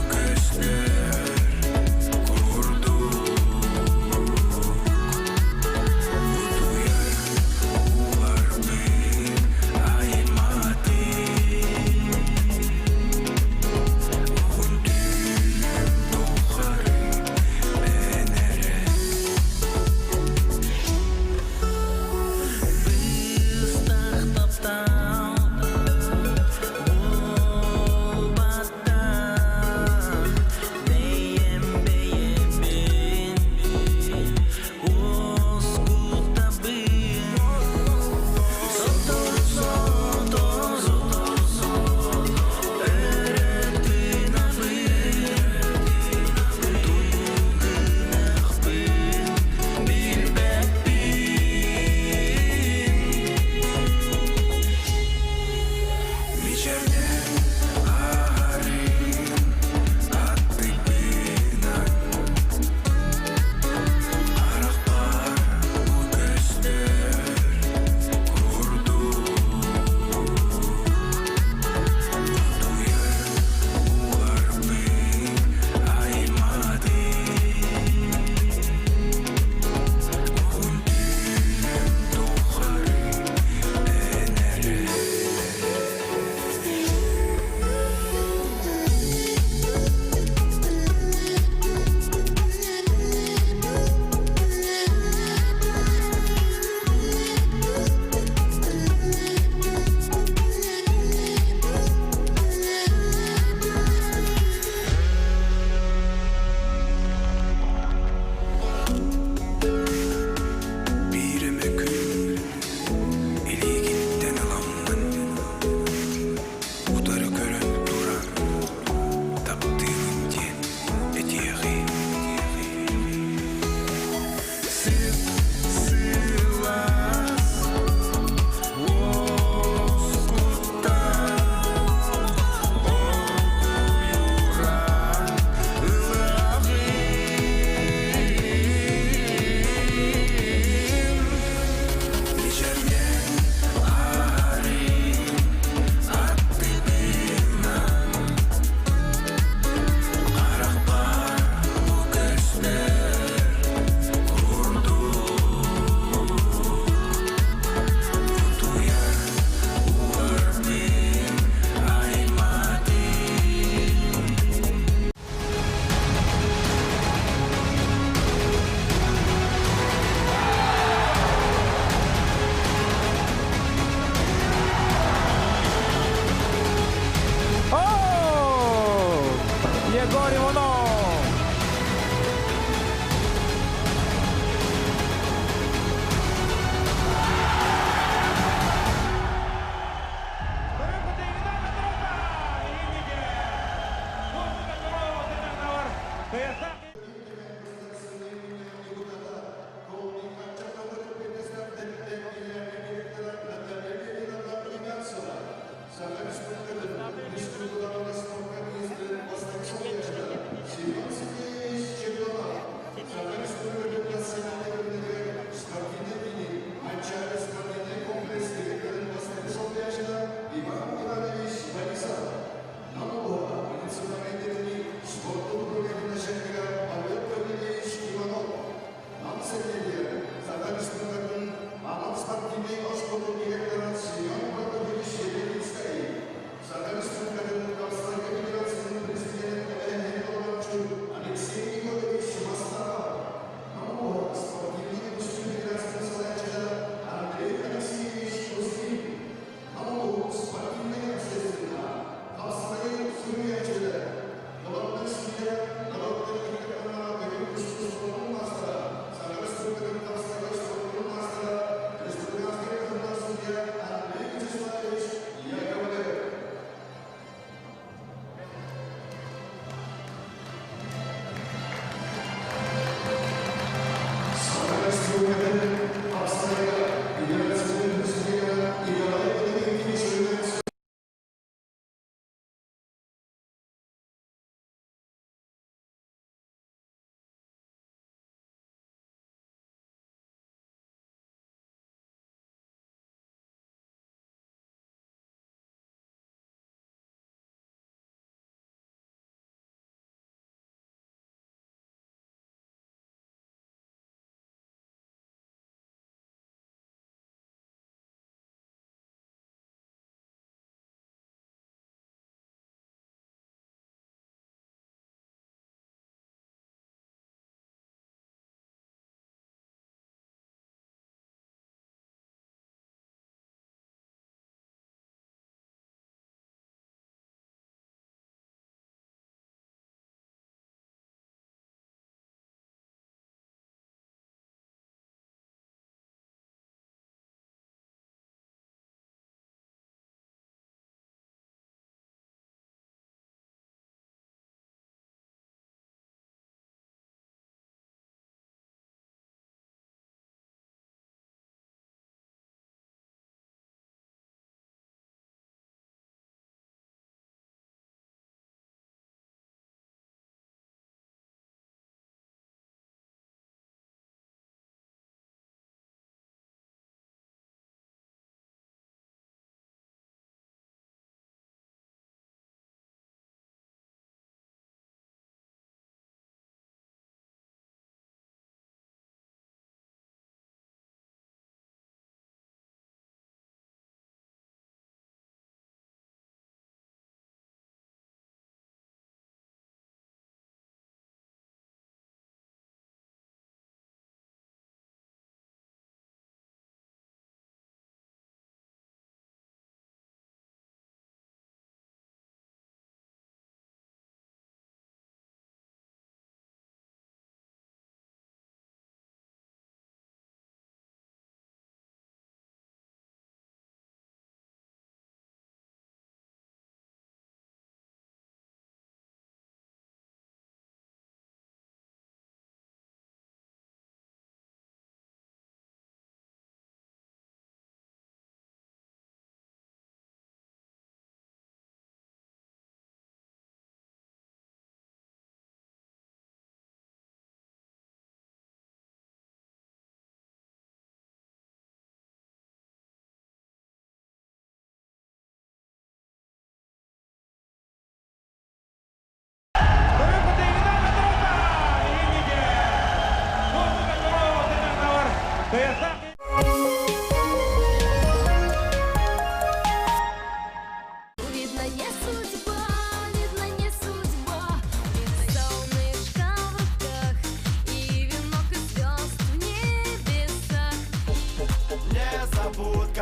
Егор Иванов!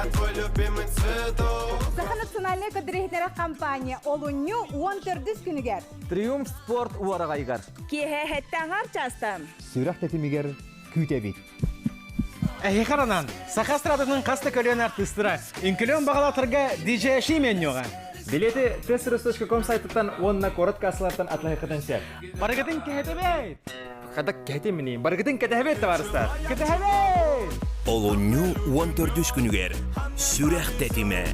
Я твой любимый цветок. Саха национальнай көрдөрүһүннэрэр компания олунньу 14 күнүгэр. Триумф спорт уораҕайыгар. Киэһэ сэттэ аҥаар чаастан. Сүрэх тэтимигэр күүтэбит. Эһиэхэ анаан Саха эстрадатын хас да көлүөнэ артыыстара үҥкүлүөн баҕалаахтарга DJ Шименньоҕа. Билети testros.com сайтыттан уонна куорат кассалартан атылаһыаххытын сөп. Барыгытын кэһэтэбит! Хата кэһэтимини, барыгытын кэтэһэбит, табаарыстар! Кэтэһэбит! Олунньу 14 күнүгэр Сүрэх тэтимэ.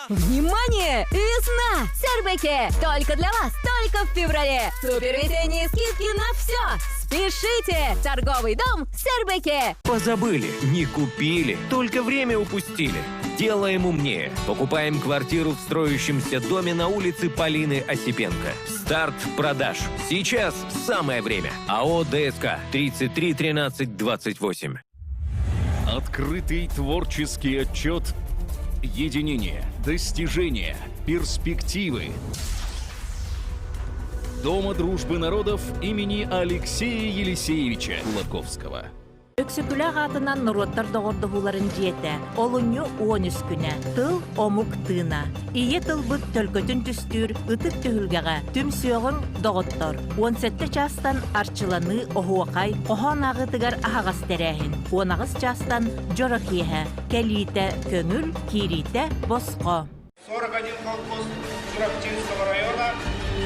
Внимание! Весна! Сербеке! Только для вас, только в феврале! Супер весенние скидки на все! Спешите! Торговый дом Сербеке! Позабыли, не купили, только время упустили. Делаем умнее. Покупаем квартиру в строящемся доме на улице Полины Осипенко. Старт продаж. Сейчас самое время. АО ДСК 33 13 28. Открытый творческий отчет «Единение, достижения, перспективы». Дома дружбы народов имени Алексея Елисеевича Кулаковского. Өксөкүлээх аатынан норуоттар доҕордоһууларын дьиэтэ олунньу 13 күнэ тыл омук тыына ийэ тылбыт төлкөтүн түстүүр ытык түһүлгэҕэ түмсүөҕүҥ доҕоттор 17 чаастан арчыланыы оһуохай хоһоон ааҕыытыгар аһаҕас тэрээһин 18 чаастан дьоро киэһэ кэлиитэ көҥүл киириитэ босхо 41 колхоз Чурапчинского района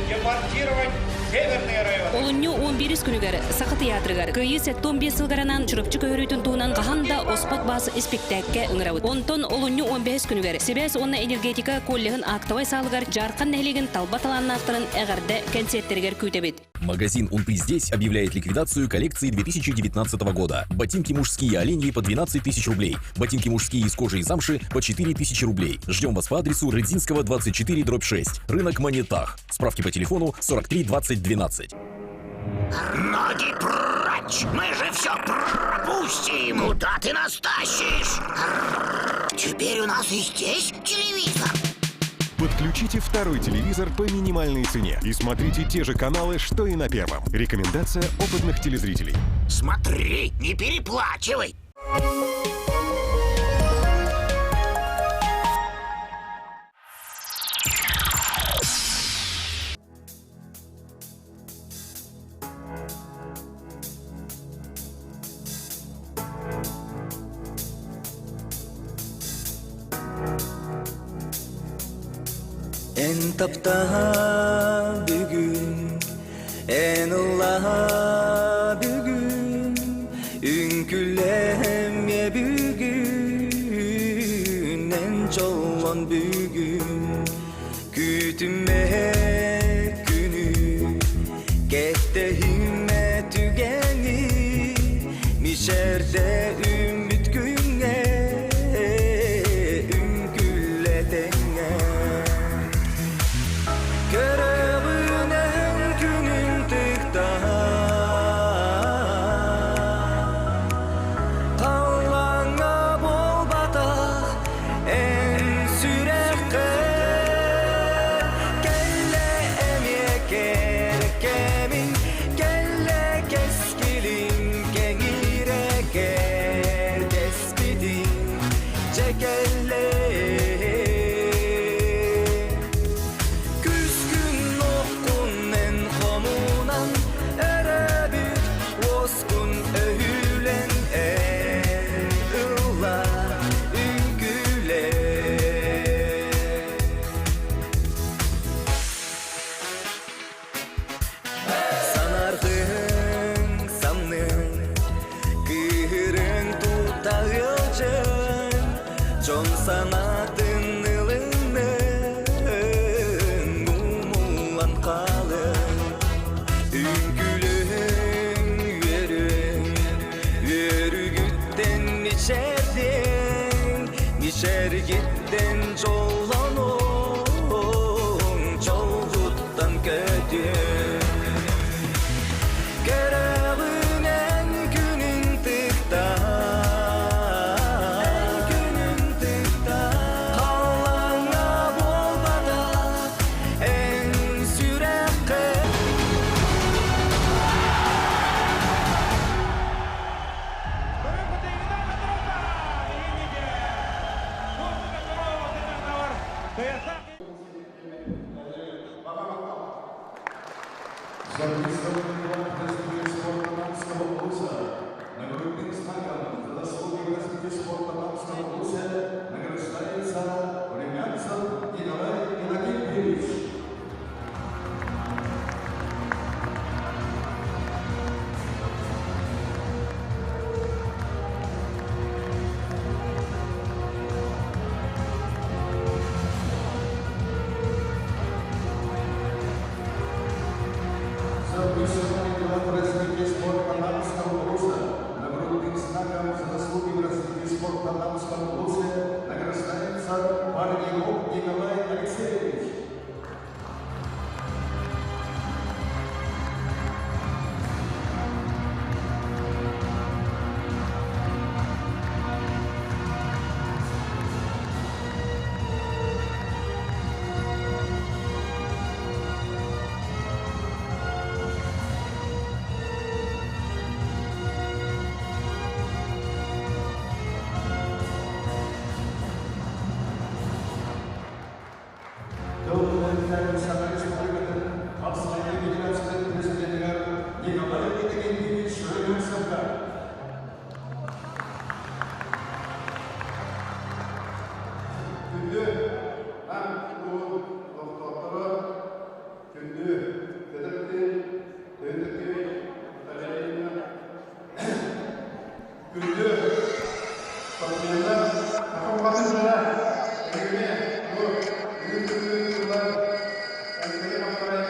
депортировать Северные районы. Олунньу 11 күнүгэр Саха театрыгар Кыайыы 75 сылларынан Чурапчы көһөрүүтүн туһунан хаһан да оспот баас испиктээккэ ыҥырабыт. Онтон олунньу 15 күнүгэр Сибээс уонна энергетика коллеһын актовай саалыгар Дьаархан нэһилиэгин талба талааннаахтарын эҕэрдэ кэнсиэртэригэр күүтэбит. Магазин «Унты здесь» объявляет ликвидацию коллекции 2019 года. Ботинки мужские оленьи по 12 тысяч рублей. Ботинки мужские из кожи и замши по 4 тысячи рублей. Ждем вас по адресу Рыдзинского, 24, дробь 6. Рынок Монетах. Справки по телефону 43 20 12. Ноги прочь! Мы же все пропустим! Куда ты нас тащишь? Теперь у нас и здесь телевизор. Подключите второй телевизор по минимальной цене и смотрите те же каналы, что и на первом. Рекомендация опытных телезрителей. Смотри, не переплачивай! Эн таптаһа бүгүн, эн ыллаһа бүгүн, үҥкүлэһэмиэ бүгүн, эн чоллон бүгүн, күүтүмэ күнү, кэтэһимэ түгэни, мичээрдэ үммүт күҥҥэ, үҥкүллэ тэҥҥэ. Көрөҕүнэн күнүн тыкта. За призовой фонд развития спорта Намского улуса нагрудным знаком за заслуги в развитии спорта Намского улуса награждается Румянцев Николай Иннокентьевич. За призовой фонд развития спорта Намского улуса нагрудным знаком за заслуги в развитии спорта Намского улуса награждается Парников Николай Алексеевич. Тыл Саха Республикатын Хапсаҕай Федерациятын президенигэр Николай Иннокентьевич Румянцевка. Күндү Нам улууһун олохтоохторо, күндү Петр Дмитриевич, Наталья Ильина, күндү спортсменнар, саха бухатыырдара, эһигини бу бүгүн күнү тыллар Эҥсиэли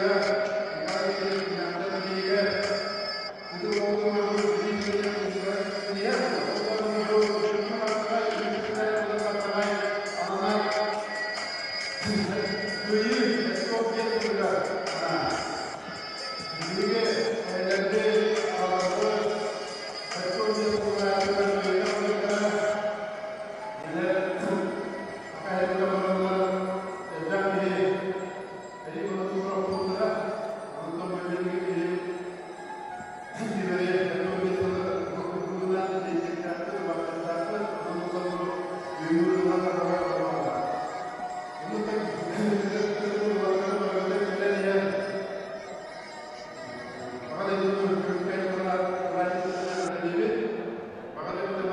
хапсаҕайга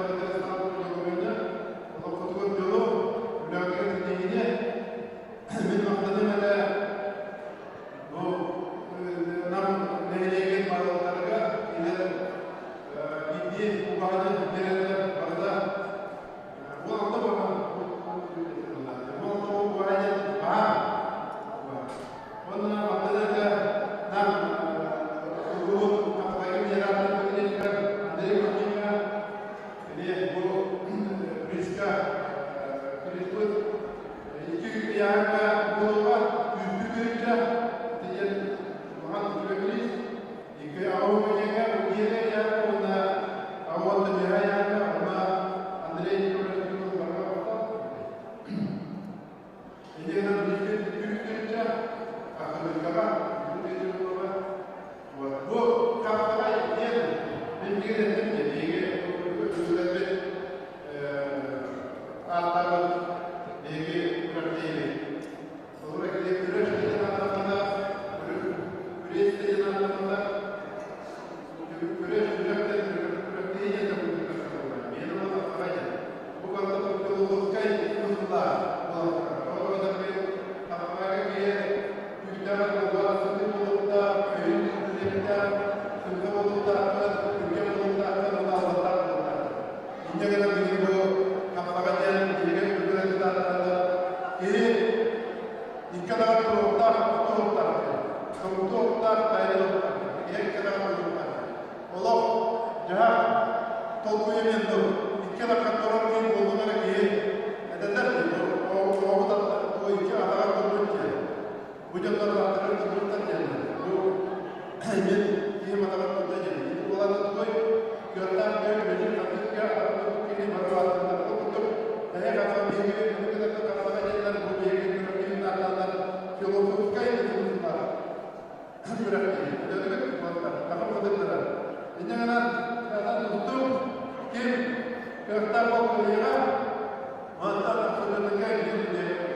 Николай Ильич Миэхтэ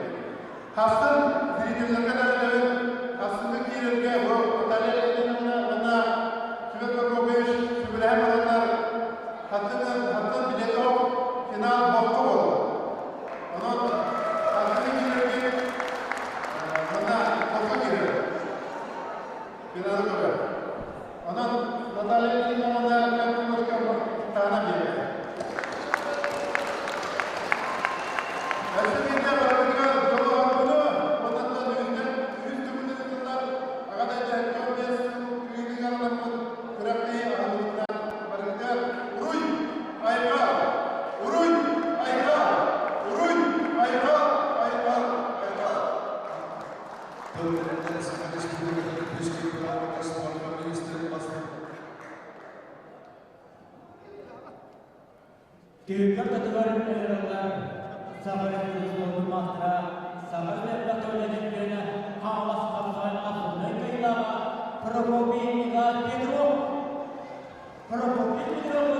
Хастан зрительлерге да хастыны киирерге бу Наталья Леонидовна уонна спорка министрин бастакы Түһүлгэ ортотугар ыҥырыллар Саха Республикатын маастара, Саха Республикатын чемпиона Хаҥалас хапсаҕай основной кыайыылааҕа Прокопий Николаевич Петров. Прокопий Петров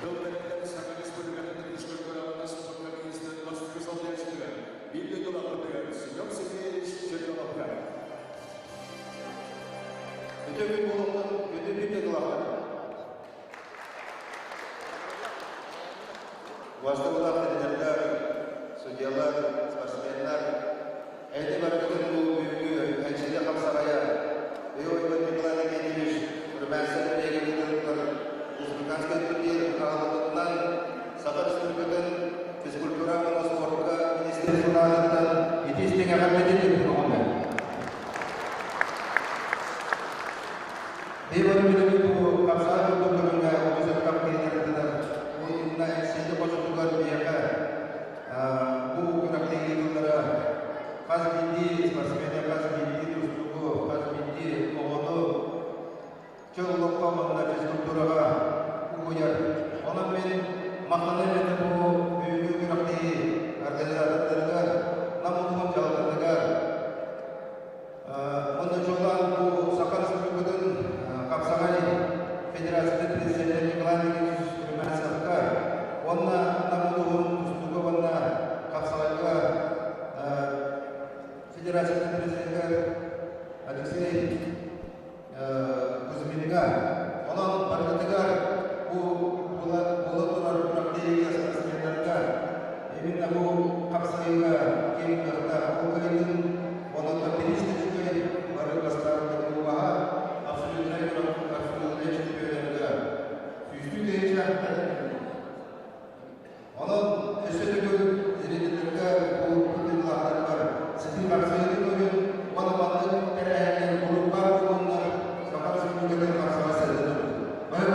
Тыл бэлэттэн Саха Республикатын физкультура уонна спорка министрин бастакы солбуйааччытыгар, биир дойдулаахпытыгар Семен Сергеевич Черновка. Үтүө күн буолуохтун, күндү биир дойдулаахтар. Убастабыллаах тренердэр, судьялар, спортсменнар, эти барытын бу бүгүҥҥү Эҥсиэли хапсаҕайа Ой Николай Никитич Румянцев биһиги республиканскай турнир аҕалбытынан Саха Республикатын физкультура уонна спорка министерствотын аатыттан ити истиҥ эҕэрдэтин ыыттым. Быйыл билигин бу хапсаҕай курдук көрүҥҥэ олус элбэх киһи дьарыктанар. Бу инна Эҥсиэли хочотугар биһиэхэ бу күрэхтэһии тыллара хас биирдии спортсмены, хас биирдии тустуугу, хас биирдии оҕону чөл олоххо уонна физкультураҕа угуйар. Онон мин махтанар этим бу бүгүҥҥү күрэхтэһии организатордарыгар, Нам улууһун дьаһалтатыгар, Уонна чуолаан бу Саха Республикатын Хапсаҕай Федерациятын президенэ Николай Никитич Румянцевка уонна Нам улууһун тустууга уонна хапсаҕайга Федерациятын президенигэр Алексей Кузьминга. Онон барытыгар бу буола турар күрэхтэһиигэ спортсменнарга именно бу хапсаҕайга киэҥ кыахтаах ол кыайыытын онон бириис үчүгэй бары бастаабыттарын убаһа абсолютнай абсолютнай чемпионерга сүүстүү тыһыынча. Онон өссө төгүл зрителлэргэ бу кыттыылаахтарыгар сытыы хапсайыыны көрүн уонна маннык тэрээһиннэр куруук баар буолуннар, Саха Республикатын хапсаҕай сайда турдун. Бары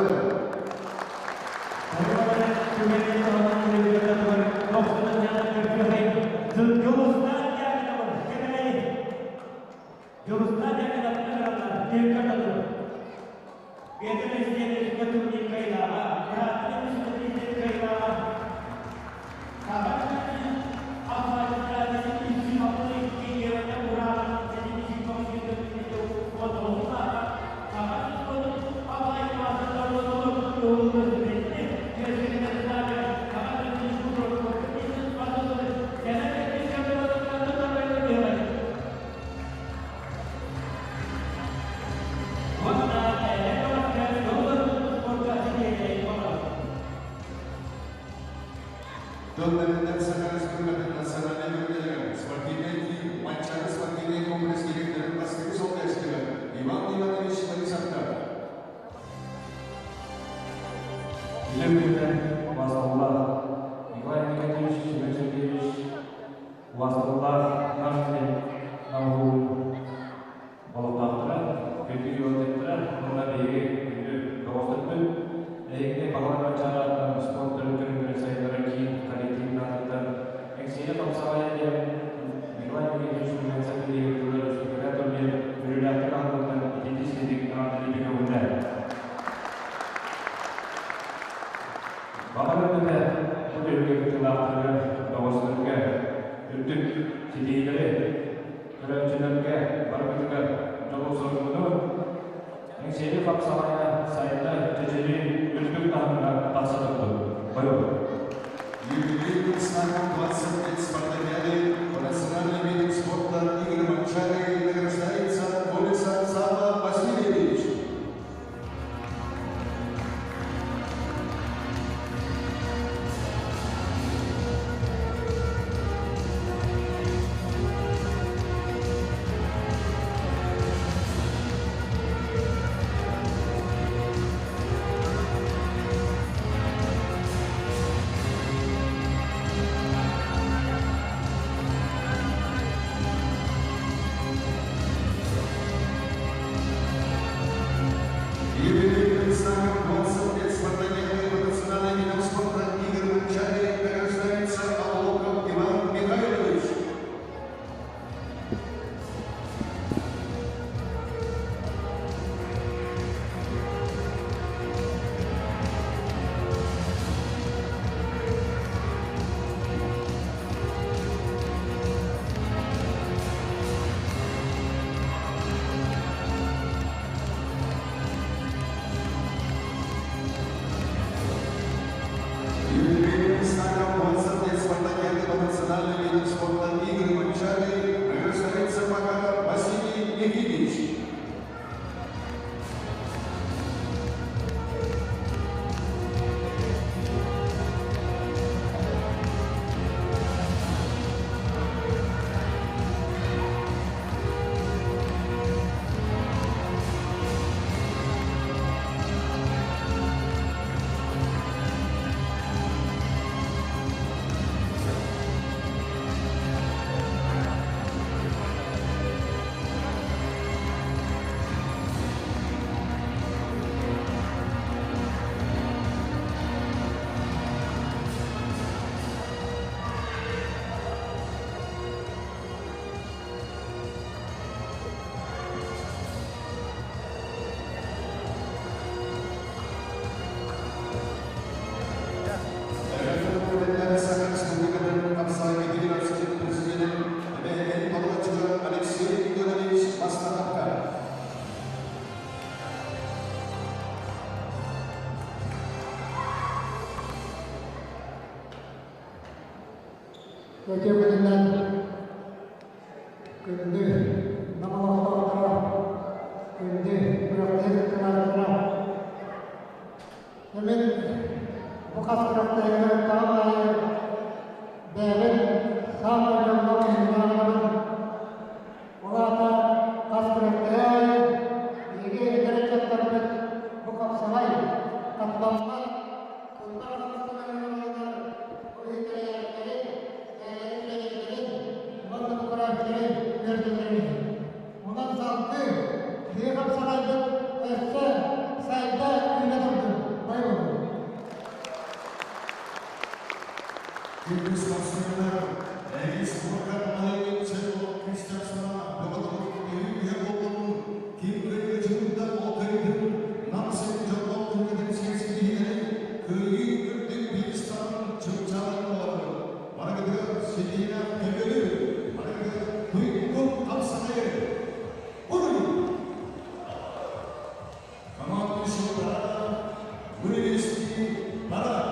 Тыл Саха Республикатын национальнай көрүҥнэригэр спортивнай киин Манчаары спортивнай комплекс директорын бастакы солбуйааччытыгар Иван Иванович Борисовка. Үтүө убаастабыллаах Николай Николаевич, Семен Сергеевич, убаастабыллаах наш Нам олохтоохторо, күндү ыалдьыттара уонна биһиги күндү доҕотторбут, эһигини Баһылай Манчаары аатынан спорт төрүт көрүҥнэрин сайыннарар киин коллективын аатыттан Эҥсиэли хапсаҕайа диэн Николай Никитич Румянцев билиэгэ тыллар республика турнир үөрүүлээхтик аһыллыбытынан итинник ситик аҕаллыы көҕүллэ. Баҕар өтө бу түһүлгэ кыттыылаахтарыгар, доҕотторга үрдүк ситиһиилэри, көрөөччүлэргэ барыбытыгар дьолу-соргуну, Эҥсиэли хапсаҕайа сайда чэчири үрдүк таһымҥа тахса турдун. Бойобут. Юбилейным знаком 20 лет спартакиады по национальным видам спорта Игорь Манчары награждается Колесов Савва Васильевич. Өтө күнүнэн күндү Нам олохтоохторо, күндү күрэхтэһии кыттыылаахтара. Мин бу хас күрэхтэһиигэ кыттаҕым аайы бэйэбин саамай дьоллоох киһинэн ааҕабын. Ол аата хас күрэхтэһии аайы биһиги эдэр ыччаттарбыт бу хапсаҕай, хатыламмат Онон салгыы киһи хапсаҕайбыт өссө сайда үүнэ турдун. Байболун. Күндү спортсменнар, эһиги спорка малайгын чөл олох күүстээх санаа бөҕө үһэ буоллун, ким кыайыы дьулуурда ол кыайдын, Нам сирин дьоллоох күҥҥүтүн сиэксийиһинэрин кыайыы үрдүк пьедесталын чыпчаалын оҥорор. Барыгытыгар ситиһиилээх көмөлү, барыгытыгар туйгун хапсаҕайы! Уруй! Командующий парада вывести парад!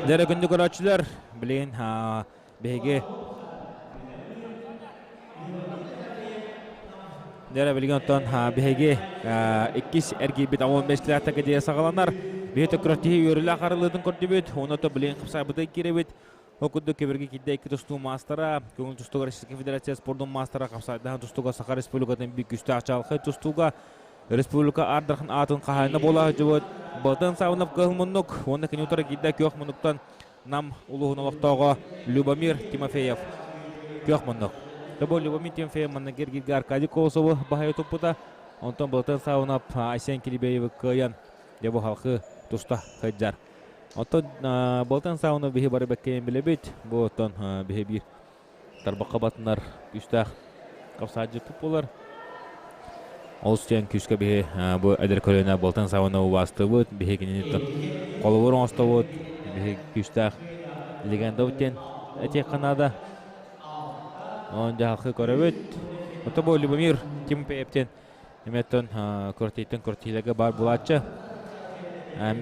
Дэрэ күндү көрөөччүлэр, билигин биһиги Дэрэ билигин оттон биһиги иккис эргийбит 15 километрга диэри саҕаланар. Биһи төккөртиһи үөрүүлээх арылыытын көрдүбүт. Уонна то билигин хапсаабыты киирэбит. Ол курдук кэбирги киирдэ икки тустуу маастара, көҥүл тустууга Российскай Федерация спордун маастара хапсайдаһан тустууга Саха Республикатын биир күүстээх чаҕылхай тустууга республика Ардархан аатын хаһаайына буола сылдьыбыт Балтан Саввинов кыһыл муннук уонна кини утары киирдэ күөх муннуктан Нам улууһун олохтооҕо Любомир Тимофеев күөх муннук. Тобо Любомир Тимофеев манна киргиргэ Аркадий Колосову баһайа туппута. Онтон Балтан Саввинов Айсен Килибеевы кыайан дьэ бу халқы туста сылдьар. Оттон Балтан Саввинов биһи бары бэккэйэн билэбит. Бу оттон биһи биир тарбахха батынар күүстээх хапсаадьыппыт буолар. Олус диэн күүскэ биһи бу эдэр көлүөнэ Балтан Саввиновы убаастыыбыт, биһи кинини холобур оҥостобут, биһи күүстээх легендабыт диэн этиэххэ наада. Онон дьаһалхы көрөбүт. Ото бу Любомир Тимофеев диэн Эмиэттэн квартираттан квартираларга баар буолааччы.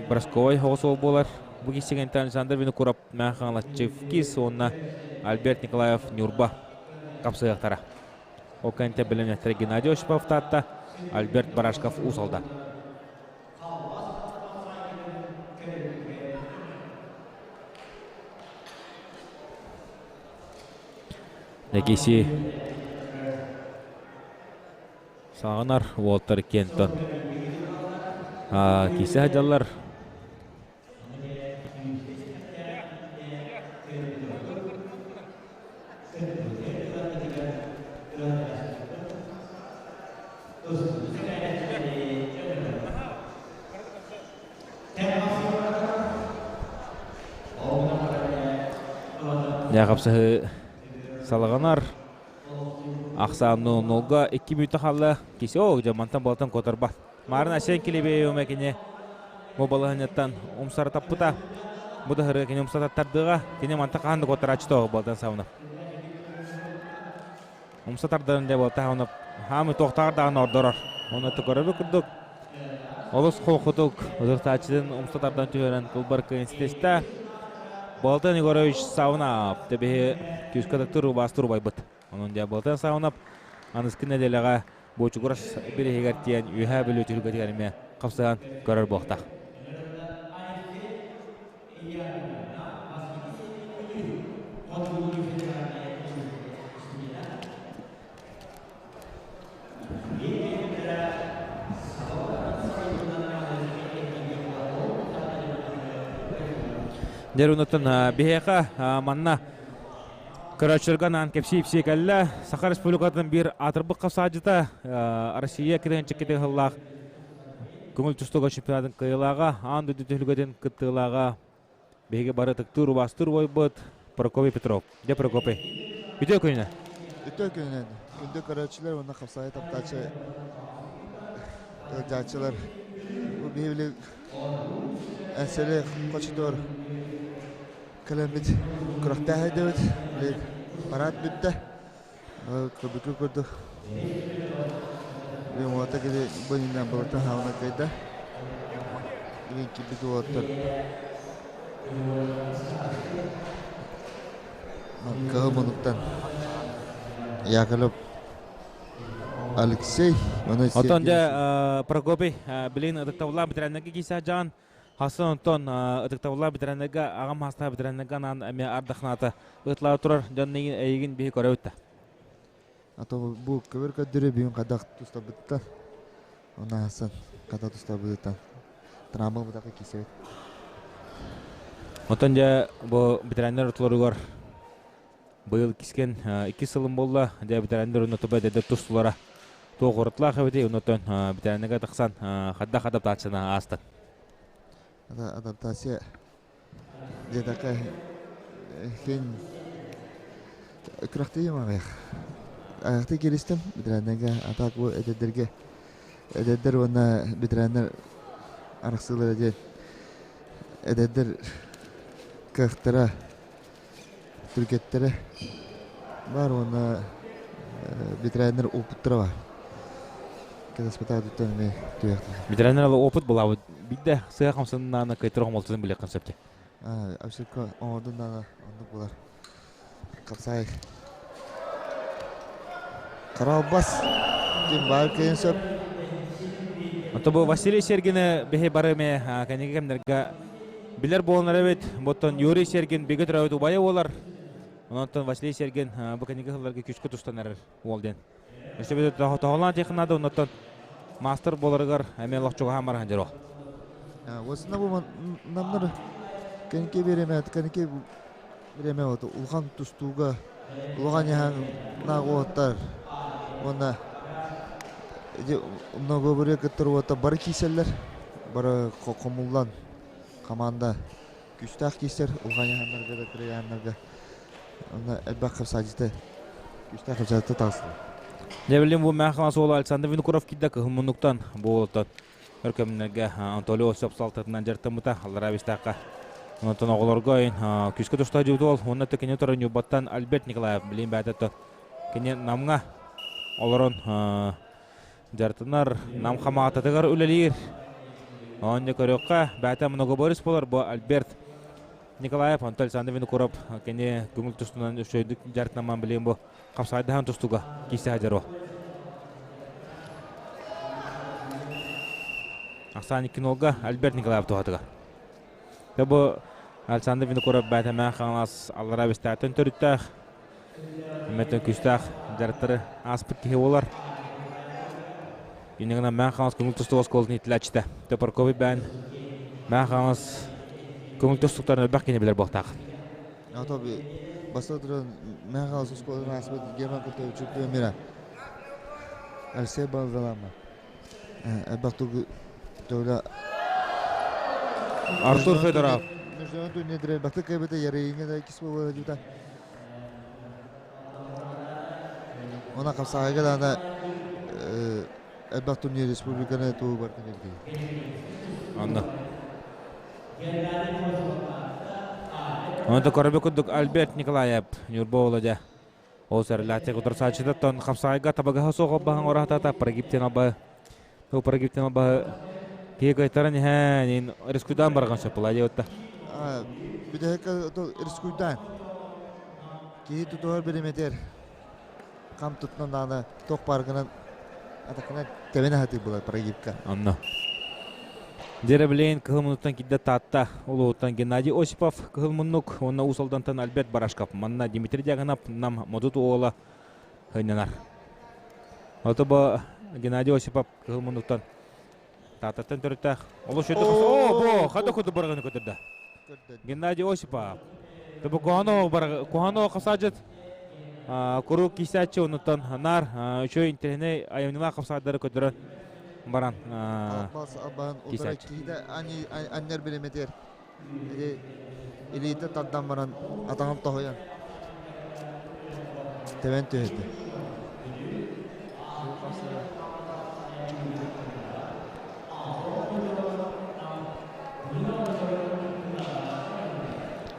Бросковой оҕус уол буолар. Бу киссигэнтэн Александр Винокуров Мэҥэ Хаҥаласчыев кис уонна Альберт Николаев Ньурба хапсыһыахтара. Ол кэнниттэн бэлэмнэхтэрэ Геннадий Осипов Таатта, Альберт Барашков Уус Алдан. Киси Саҕанар уолтар Кентон кисе сылдьаллар. Дьэ хапсыһыы салҕанар. Ахсаанну нолга икки мүнүүтэ хаалла. Киси оо дьэ мантан балтан куотарбат. Маарын Асен Килибеевыма кини бу балаһынньаттан умсара таппыта. Бу да һырыа кини умса тардыаҕа. Кини манта хаһан да куотарааччы тоҕо балтан сабынап. Умса тардарын дьэ буолта оны хаамы туохтааҕар даҕаны ордорор. Оны көрөрү курдук олус холкутук ытыртааччытын умса тардан түһэрэн кылбар кыайын ситистэ. Болтан Егорович Саунап тэбиһи күүскэ тыктыр убаастыр убайбыт. Онон дьэ Болтан Саунап аныскы нэдиэлэҕэ Буочугурас бириһигэр тиийэн Үөһээ Бүлүү түһүлгэтигэр эмиэ хапсыһан көрөр буолтах. Дьэ, биһиэхэ манна көрөөччүлэргэ анаан кэпсии-ипсии кэллэ. Саха Республикатын биир аатырбыт хапсаадьыта Россия кирэнчиккитин сыллаах көҥүл тустууга чемпионатын кыайыылааҕа, аан дойду түһүлгэтин кыттыылааҕа биһиги бары ытыктыыр, убаастыыр убайбыт Прокопий Петров. Дьэ, Прокопий, үтүө күнүнэн! Үтүө күнүнэн! Күндү көрөөччүлэр уонна хапсаҕай таптааччы ыалдьааччылар. Бу биһиги Эсэли хочотугар кэлэммит күрэхтэһэйдибит. Парад бүттэ. Көрбүккүт курдук Уота кини быһыынан былытын хаалына кыайда. Билин киирбит уолаттар Кыһыл мунуктан Яковлев Алексей Оттон дьэ Прокопий билин ытыктабыллаах ветераннарга киирсэ дьаан Хасан онтон ытыктабыллаах ветераннарга аҕам хаастаах ветераннарга анаан эмиэ ардахнаата ытлаа турар дьон эйигин биһи көрөбүт да. Ато бу көбөр көрдөрүү бүгүн хайдах тустабыттан онно хасан хата тустабыттан травма бутака киисэбит. Оттон дьэ бу ветераннар ортолоругар быйыл кискен иккис сылым буолла. Дьэ ветераннар онно туба эдэр тустулара туох уратылаах эбитий оннотон ветераннарга тахсан хайдах адаптацияны аастан. Адаптация диэтэххэ хин күрэхтэһиим аҕыйах. Аҕыйахтыы кииристим ветераннарга, а так бу эдэрдэргэ эдэрдэр уонна ветераннар арахсыылара диэн эдэрдэр кыахтара түргэттэрэ баар уонна ветераннар опыттара баар. Кэтэспэтэх эмиэ түһүөхтэрэ. Ветераннар опыт булаабыт биирдэ сыа хамсаннаана кыйтыр хомолтотун билиэххин сөп дии. Абсолютно оҥордун даҕаны оннук булар. Хапсаай. Каралбас ким баар кыайын сөп. Ото бу Василий Сергины биһи бары эмэ кэнники кэмнэргэ билэр буоланар эбит. Боттон Юрий Сергин бигэ төрөөбүт убайа буолар. Онтон Василий Сергин бу кэнники сылларга күүскэ тустан эрэр уол диэн. Өссө бит тоһолоон тиэхинады оннотон мастер буоларыгар эмиэ лохчугаһан баран дьоро. Осына бу намнар кэнки биремэ кэнки биремэ вот улахан тустууга улахан яхан наагуоттар уонна многоборье кыттар уота бары кииселлер бары хомуллан команда күүстээх киисэр улахан яханнарга да кыра яханнарга онно элбэх хапсаадьыта күүстээх хапсаадьыта таҕыстылар. Дьэ билим бу Мэхэ суола Александр Винокуров киирдэ кыһын муннуктан буолуттан өр кэмнэргэ Анатолий Осип салтатынан дьарыктаммыта аллараа бистаахха. Онтон оҕолорго күүскэ туста дьыбыт уонна кини туран Ньурбаттан Альберт Николаев билим бээтэ кини Намҥа олорон дьарыктанар Нам хамаататыгар үлэлиир. Оонньо көрүөххэ бээтэ многоборец буолар бу Альберт Николаев, онтон Александр Винокуров кини көҥүл тустунан үчүгэйдик дьарыктанаман билигин бу хапсаайдаһан тустууга киирсэ сылдьар уол. Ахсаан икки Альберт Николаев туһатыгар. Бу Александр Винокуров бээтэмээн Хаҥалас аллараа бистээттэн төрүттээх, эмэтэн күүстээх дьарыктары ааспыт киһи буолар. Иннигинэн Мээн Хаҥалас көҥүл тустуу оскуолатын иитиллээччитэ. Топорковый бээн Мээн Хаҥалас көҥүл тустууктарын элбэх киһини билэр буолтаах. Ато баста туран Мээн Хаҥалас оскуолатын ааспыт Герман Кутович мира. Алексей Балзалама. Элбэх төгүлэ Артур Федоров. Международный турнир элбэхтик кэбитэ ярыйыҥа да иккис буолла дьута. Она қапсағайға да ана элбэх турнир республиканы туу бар күнү Онно. Онто көрбө курдук Альберт Николаев Нюрба Володя. Ол сәріләтек отырсачыда тон қапсағайға табагаха соға баһан орахтата прогиптен алба. Ту прогиптен алба. Кие кайтаран хә, рискудан барган сөпла диотта. Бүтэһиккэ рискуйдаан. Киһи тутуһар бириметер. Кам туттан даҕаны туох бааргынан атакынан тэбэн аһатыы буолар прогибка. Онно. Деревлейн кыһыл муннуктан кидде Таатта улууһуттан Геннадий Осипов кыһыл муннук уонна Уус Алдантан Альберт Барашков манна Дмитрий Дьяконов Нам Модут уола хыннанар. Ото бу Геннадий Осипов кыһыл муннуктан Тааттаттан төрүттээх. Олус үтү О, бу хата куду барганы көтөрдө. Геннадий Осипов. Тобу куһано бар куһано хасажыт куруук кисээччи онуттан наар үчүгэй интэриэһинэй айымньылаах хапсаайдары көтөрөн баран Албас албаһын утары кисээччи. киһитэ анньар бириметер. Илиитэ тардан баран атаҕын тоһуйан тэбэн түһэрдэ.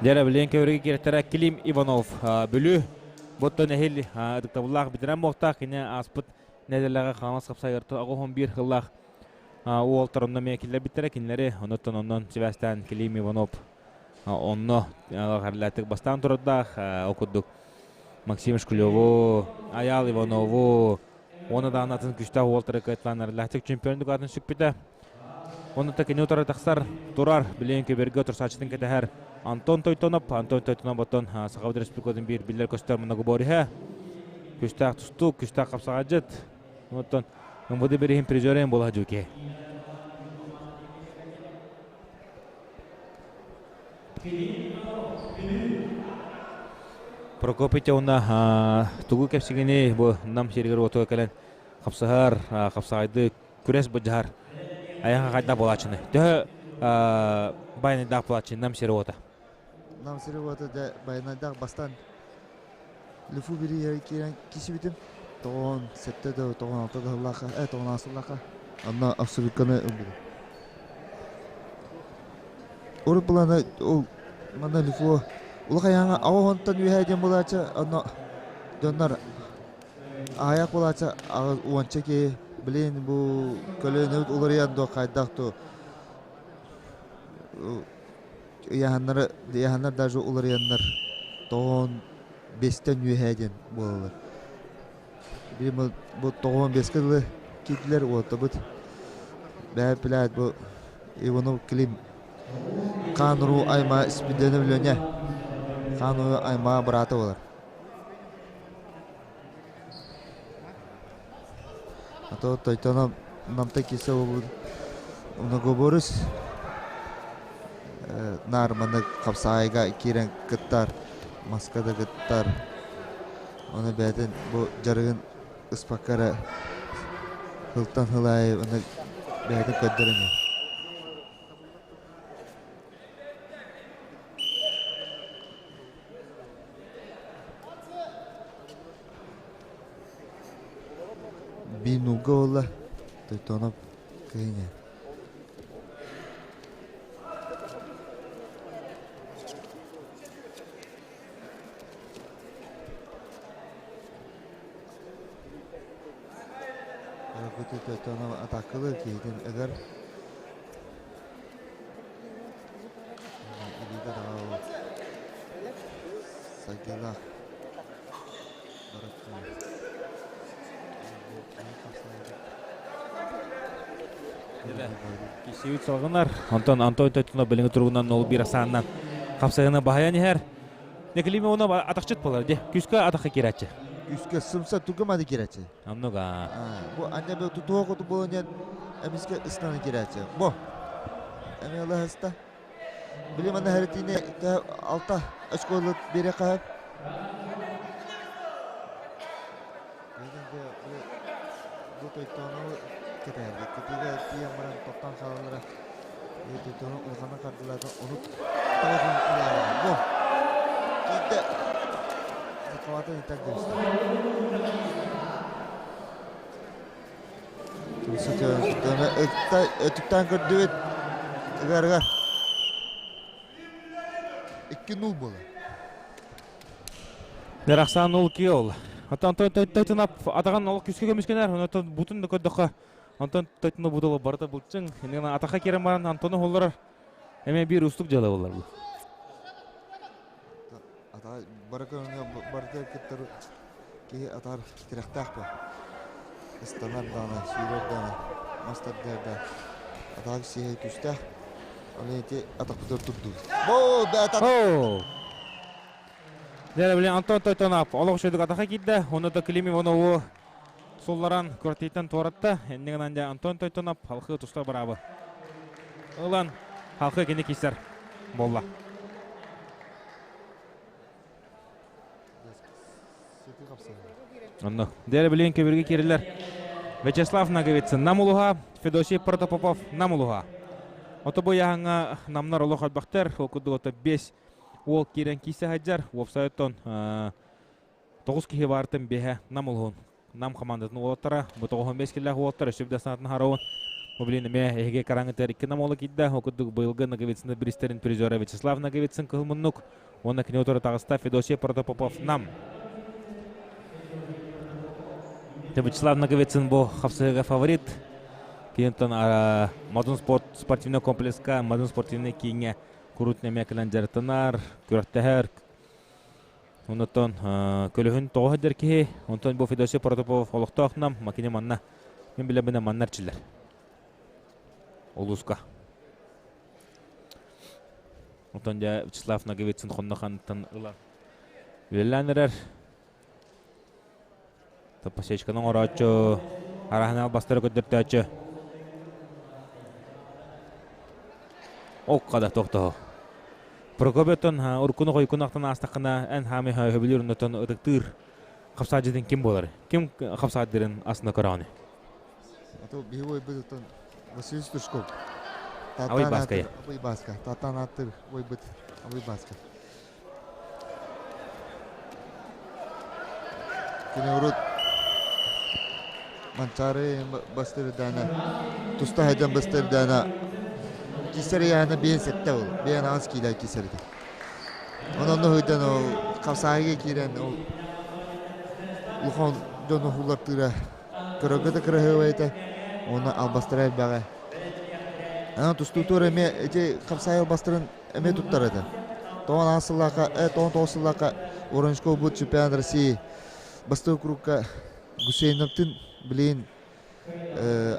Дьэ, билигин көбүрүгэ кииртэрэ Клим Иванов Бүлүү Боттон эһил ытыктабыллаах битирэн буолтаах кини ааспыт нэдэлэҕэ хаҥас хапсайырты аҕыс биир сыллаах уолтар онно эмиэ киллэрбиттэрэ кинилэри онуттан оннон сибээстээн Клим Иванов онно харлаатык бастаан турардаах ол курдук Максим Шкулеву, Аял Иванову уонна даҕаны атын күүстээх уолтары кыайталаан чемпиондук аатын сүкпүтэ. Онно кини утары тахсар турар билигин көбөргө турсааччытын кэтэһэр Антон Тойтонов. Антон Тойтонов оттон Сахабыт Республикатын биир биллэр көстөр многоборье. Күстээх тустуук, күстээх хапсаҕадьыт. Оттон МВД бириһин призерин буола дьүке. Прокопий уна тугу кэпсигини бу нам сиригэр уотуга кэлэн хапсаһар, хапсаҕайды күрэс быдьаһар айаха хайда буолааччыны. Төһө байанайдаах буолааччы нам сири уота? Нам сири уота дэ байанайдаах бастан Лүфу бирииһэр киирэн кисибитим. Тоҕон сэттэ да тоҕон алта да сыллаахха, тоҕон аҕыс сыллаахха. Онно абсолютканы ылбытым. Урут былаана ол манна Лүфу улахан аҕа онтон үөһээ диэн буолааччы, онно дьоннор Аҕыйах буолааччы уонча киһи билигин бу көлүөнэбит уларыйан дуо хайдах дуу ыйааһыннары ыйааһыннар даже уларыйаннар тоҕон биэстэн үөһээ диэн буолаллар. Билигин бу тоҕон биэскэ дылы киирдилэр уоттабыт бэйэ билээт бу Иванов Клим хаан уруу аймаа Спиридонов Леня хаан уруу аймаа быраата буолар. А то тойтоно намта кисе буолбут многоборец наар маннык хапсаҕайга киирэн кыттар, маска да кыттар. Ону бэйэтин бу дьарыгын ыспакка эрэ сылтан сыл аайы аны бэйэтин көрдөрөн иһэр. Бинуга буолла Тойтонов кыһыҥа. Тойтонов атакалыыр киһитин ыгар. Илиитэ даҕа сайдыылаах Кисибит салгынар. Онтон Антон Тойтунов билиҥи туругунан 0-1 асааннан хапсайыны баһайан иһэр. Неклиме уна атахчыт болар де. Күскө атахы кирачы. Күскө сымса тугамады кирачы. Оннуга. Бу анне бу тутуо куту буолан эмиске ыстана кирачы. Бу. Эми алаһыста. Били манна хэрэтиини алта очколу биэриэххэ сөп. Бу Тойтоону кэтэһэргэ кытыыга тиийэн баран тохтоон хаалаллара. Тойтоону улаханнык хардылаата ону тоҕотун ылаабыта. Бу киирдэ. Закалатын итак кэбистэ. Өтүктаан көрдүбүт. Ыгар-ыгар. 2-0 буолар. Дэрахсан ол киол. Оттон тойтунап атаҕын ол күскэ көмүскэнэр, онтон бутун да көрдөххө, онтон тойтуна бутула барыта булчуҥ. Иннигин атаха киирэн баран Антону холлорор. Эмэ биир устук дьыала болар бу. Ата бары көрүҥҥэ барыта кыттар киһи атаар тирэхтээх бу. Ыстанар даҕаны, сүүрэр даҕаны, мас тардыһар да атаак сиһэ күүстээх. Ол ити атахпытыгар турдубут. Боо, бэт Оо! Дьэ, билин Антон Тойтонов олох үчүгэй атаха киирдэ. Онно да Клим Иванову сулларан квартираттан туоратта. Иннигинэн дьэ Антон Тойтонов халхыы туста быраабы ылан халхыы кини киирсэр буолла. Онно. Дьэ, билин көбүргэ киирилэр. Вячеслав Наговицын Нам улуһа, Федосий Протопопов Нам улуһа. Ото бу яһаҥҥа намнар олох элбэхтэр, ол курдук ото 5 уол киирэн киирсэ сылдьар. Уопсайыттан 9 киһи баартын биэһэ Нам улуһун Нам командатын уолаттара, бу 95 киллээх уолаттар өссө да санаатын хараун. Бу билин эмиэ эһиги караңытыгар икки нам уола киирдэ. Ол курдук быйылгы Ноговицыны биристэрин призера Вячеслав Ноговицын кыһыл муннук уонна кини утары таҕыста Федосий Протопопов Нам. Вячеслав Ноговицын бу хапсыһыга фаворит. Кинтон Модун спорт спортивный комплекска, Модун спортивный кииҥҥэ курут эмиэ кэлэн дьарыктанар, күрэхтэһэр. Оннуттан көлөһүн тоҕо сылдьар киһи, онтон бу Федосий Протопопов олохтоох нам, макини манна, мин билэбинэ манна эрчиллэр. Улууска. Онтон дьэ Вячеслав Ноговицын хонно хантан ылан үлэлээн эрэр. Подсечканы оҥорооччу, араһын албастары көрдөртөөччү. Окка да тохтоһо. Прокопьевтан уруккуну хойуккуну ахтан аастаххына, эн хаамый хөбүлүүр оннуттан ытыктыыр хапсаадьытын ким буолар? Ким хапсаадьытын астына көрөҕүнүй? Ато биһи ойбутуттан Василий Стручков. Абый Бааская. Абый Бааска. Татан аттыр ойбут Абый Бааска. Кини урут Манчаары бастырдаана туста хайдан бастырдаана кисэр ыйаана биэн сэттэ ол биэн аҕыс киилэ кисэр этэ. Онон ыһыйдан ол хапсааһыга киирэн ол улахан дьону хуллартыыра көрөргө да кыраһыабай этэ уонна албастара элбэҕэ. Аны тустуутугар эмиэ ити хапсаайы албастарын эмиэ туттар этэ. Тоҕон аҕыс сыллаахха, 19 сыллаахха Воронежка буолбут чемпионат России бастакы курукка Гусейновтын билигин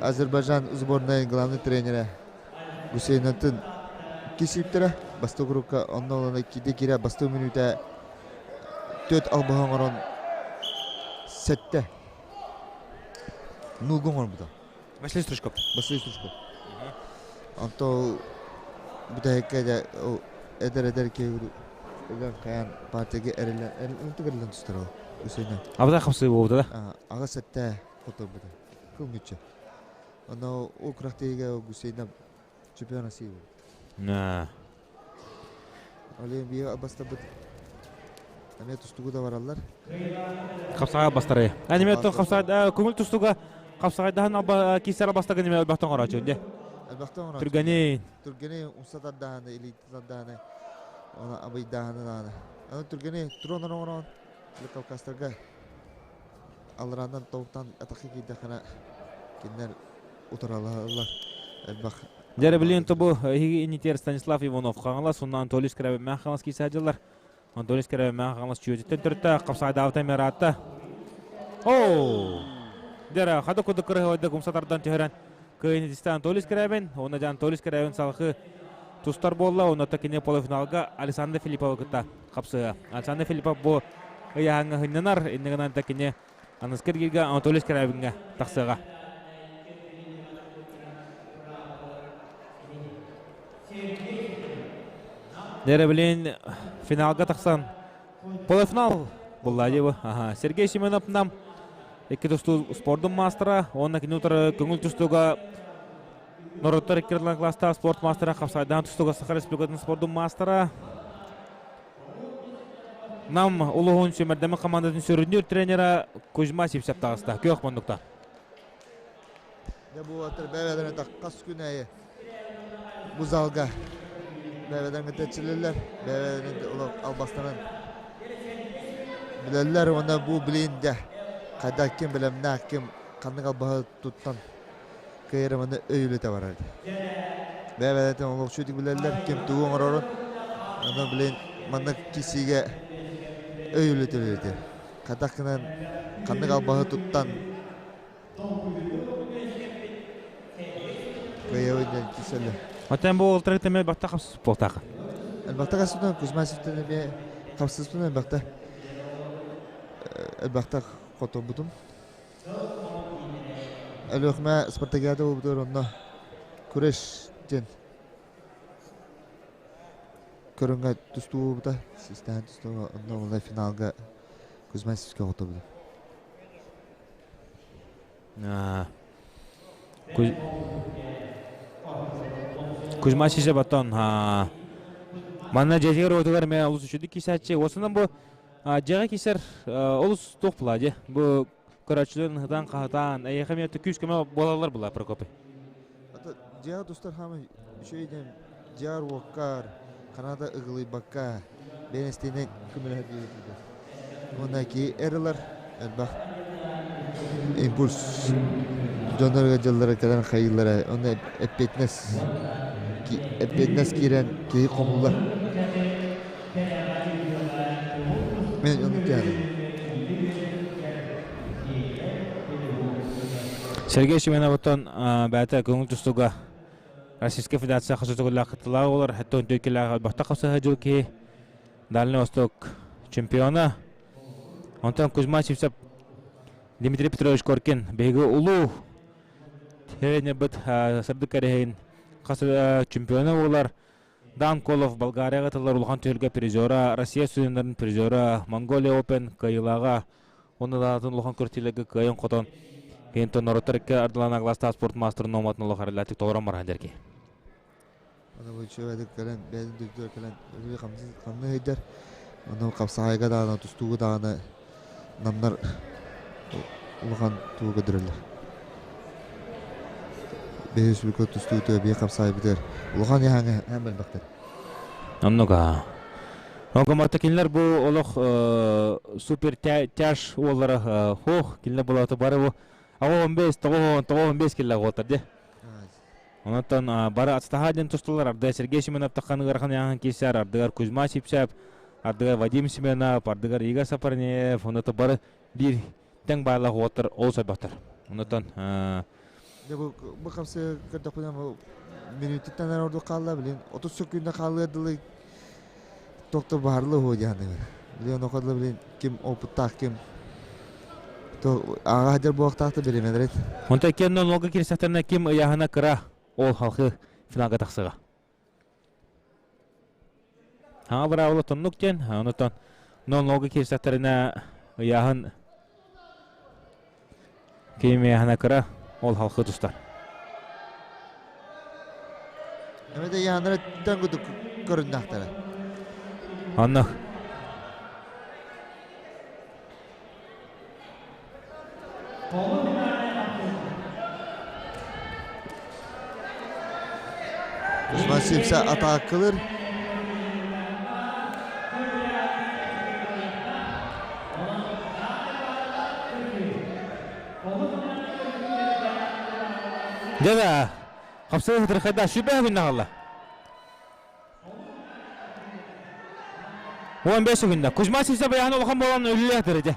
Азербайджан сборнай главный тренерэ Гусейновтын кисииптэрэ бастакы курукка онно олоно киирдэ киирэ бастакы мүнүүтэ төрт албаһы оҥорон сэттэ нуугу оҥорбута. Василий Стручков. Василий Стручков. Онто бүтэһиккэ дьэ эдэр-эдэр киһи ыган хайаан партияга эрэллэн эрэллэн тустар ол Үсүнэ. Абыта хапсыы буолбута да? Аҕыс сэттэ хотурбута. Кыл мүччү. Онно ол күрэхтэһиигэ Гусейна чемпион России буолбут. Ол иһин биир бастарбыт эмиэ тустугу да бараллар. Хапсаҕай бастарай. Аниме хапсаҕай көҥүл тустуга хапсаҕайдаһан алба киисэр бастагын эме элбэхтэн оҥороочу дьэ. Элбэхтэн оҥороочу. Түргэни. Түргэни умса тардаһаны, илиити тардаһаны, оны абыйдаһаны даҕаны. Аны түргэни туран оҥорон Кавказтарга алларааннан тобуктан атахха киирдэххинэ кинилэр утаралаһаллар элбэх Дьэ, билигин тобу эһиги инитиэр Станислав Иванов Хаҥалас уонна Анатолий Скрябин Хаҥалас киирсэ сылдьаллар. Анатолий Скрябин Хаҥалас чүөтүттэн төрүттээх хапсаайдаабыта эмиэ ыраатта. Оо! Дьэ, хада курдук кырыһыбайда умса тардан түһэрэн кыайын итистэ Анатолий Скрябин. Уонна дьэ Анатолий Скрябин салгыы тустар буолла. Уонна кини полуфиналга Александр Филипповы кытта хапсыһа. Александр Филиппов бу ыйааһыҥҥа сынньанар. Иннигинэн кини аныскы эргииргэ Анатолий Скрябиҥҥа тахсыаҕа. Дьэ, финалга тахсан полуфинал булла дии Ага. Сергей Семенов нам икки тустуу спордун маастара, уонна кини утары көҥүл тустууга норуоттар икки класстаах спорт маастара, хапсайдаан тустууга Саха Республикатын спордун маастара, Нам улуһун сүүмэрдэммит командатын сүрүннүүр тренера Кузьма Сивцев таҕыста. Күөх муннукта. Дьэ бу уолаттар бэйэ-бэйэлэрин хас күн аайы бу залга бэйэ-бэйэлэрин кытта эрчиллэллэр, бэйэ-бэйэлэрин албастарын билэллэр уонна бу билигин дьэ хайдах ким бэлэмнээх, ким ханнык албаһы туттан кыайар манна өй үлэтэ барар. Бэйэ-бэйэлэрин олох үчүгүйдүк билэллэр, ким тугу оҥорорун. Онон билигин маннык киирсиигэ өй үлэтэ үлэлэтэр. Хайдах гынан ханнык албаһы туттан кыайабын диэн киирсэллэр. Оттон бу уолтары темэ бакта хапсыс буолтаах. Элбэхтэ хапсыспытын Кузьма Сивтен эмиэ хапсыспытын элбэхтэ элбэхтэ хоторбутум. Өлүөхүмэ спартакиада буолбутугар онно Куреш диэн көрүҥҥэ тустуу буолбута. Систээн тустуу онно буолла финалга Кузьма Сивскэ хоторбута. Кузьма Сисев оттон манна дьиэтигэр уотугар эмиэ олус үчүгэй кисээччи. Уосунан бу дьиэҕэ кисэр олус туох була дьэ. Бу көрөөччүлэрин ыһытаан-хаһытаан, эйиэхэ эмиэ күүс-көмө буолаллар була Прокопий. Дьиэҕэ тустар хаамай үчүгэй диэн дьиэҕэр уоккар ханна да ыгылыйбакка бэйэн истиэнэ көмөлөһөр диэбит Уонна ки эр ылар элбэх импульс дьоннорго дьыллара кэлэн хайыыллара уонна эппиэтинэс эппиэтинэс киирэн киһи хомуллар. Мен оннук кэһэрим. Сергей Семеновтан бэйэтэ көҥүл тустууга Российскай Федерация хасытыгылаах кыттылаах олор, хэтте он бахта хасыһа жыл киһи Дальний Восток чемпиона. Онтон Кузьма Сивцев Дмитрий Петрович Коркин биһиги улуу тренербит сырдык кэрэһин хас чемпиона буолар. Дан Колов Болгарияҕа тыллар улахан түһүлгэ призера, Россия студеннарын призера, Монголия Open кыайыылааҕа уонна даатын улахан күрэхтэһиилэргэ кыайан хотон киһинтэн норуоттар икки ардылаан гластаах спорт маастарын номатын олох арыллаатык толорон баран дэрки. Аны бу үчүгэйдик кэлэн, бэйэтин дойдутугар кэлэн өрүү хамныы сылдьар. Ону хапсаҕайга даҕаны, тустууга даҕаны намнар улахан тугу көрдөрөллөр. Биһи республика тустуутугар, биһи хапсаҕайбытыгар улахан иһээҥҥэ һэм элбэхтэр. Оннук аа. Онко кинилэр бу олох супер тяж уоллара хоох кинилэр булаата бары бу 85 95 киллэр уолтар дии. Онтон бары ацтаһаа диэн тусталар ардыгар Сергей Семенов таххан ыарахан ыйааһын киирсэр, ардыгар Кузьма Сипсев, ардыгар Вадим Семенов, ардыгар Игорь Сапарнеев, онуота бары биир тэҥ баайлаах уолаттар олус элбэхтэр. Онтон Дьэ бу бу хапсыга көрдөхпүнэ бу мүнүүтүттэн эрэ ордук хаалла билин 30 сөкүүндэ хаалыар дылы туох да баһарлы уһуо диэн саныыбын. Билин онуоха дылы билин ким опыттаах ким то ааҕа сылдьар буолуохтаах да бириэмэлэрин. Онтон иккиэн нолга киирсэхтэринэ ким ыйааһына кыра ол халхы финалга тахсыаҕа. Хаҥа быраабыла тоннук диэн, онтон нолга киирсэхтэринэ ыйааһын ким ыйааһына кыра ол халхы тустар. Эмэ да ыйааһыннара тэн курдук көрүннэхтэрэ. Оннук. Кузьма Сипса атааккылыр. Дьэ хапсыы хытырхайда сүбэ күннэҕалла. 15 күндэ. Кузьма Сисов ыйаһын улахан буолан өлүүлээх дьэ.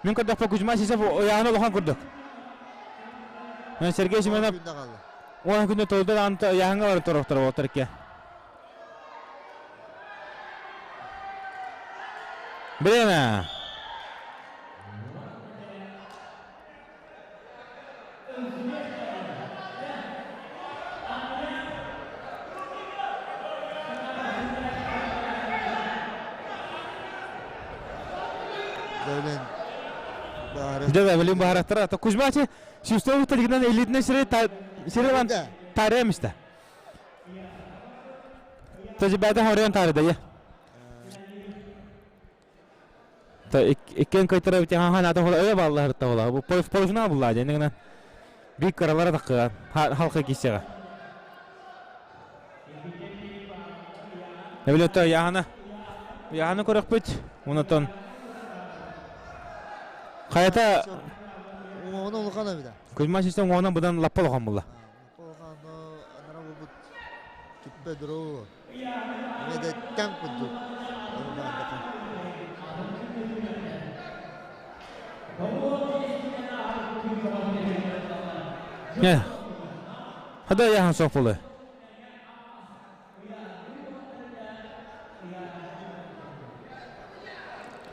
Мин көрдөхпө Кузьма Сисов ыйаһын улахан курдук. Сергей Семенов 10 күндэ толда даҕаны ыйааһыҥҥа баран турохтор буолтар икки. Время. Дьэ, билин баһараттара. Кузьма Сюстову тилигинэн элитнэй сири сири тарыам истэ. Тажибата хорыан тарыдайа. Иккиэн кыйтара бит хахан ата хола өйө баллар та хола. Бу полуфинал булла дьэ гынан. Бик кыралара таххыга халка киссеҕэ. Эбилетто яхана яхана көрөхпүт. Онотон Хайата Уҥуоҕун улахан эбитэ. Кузьма систем уҥуоҕунан быдан лаппа улахан буолла. Улахан анара буолбут киппе дуруу. Эмиэ да таҥ курдук. Не. Хада яхан соқ болы.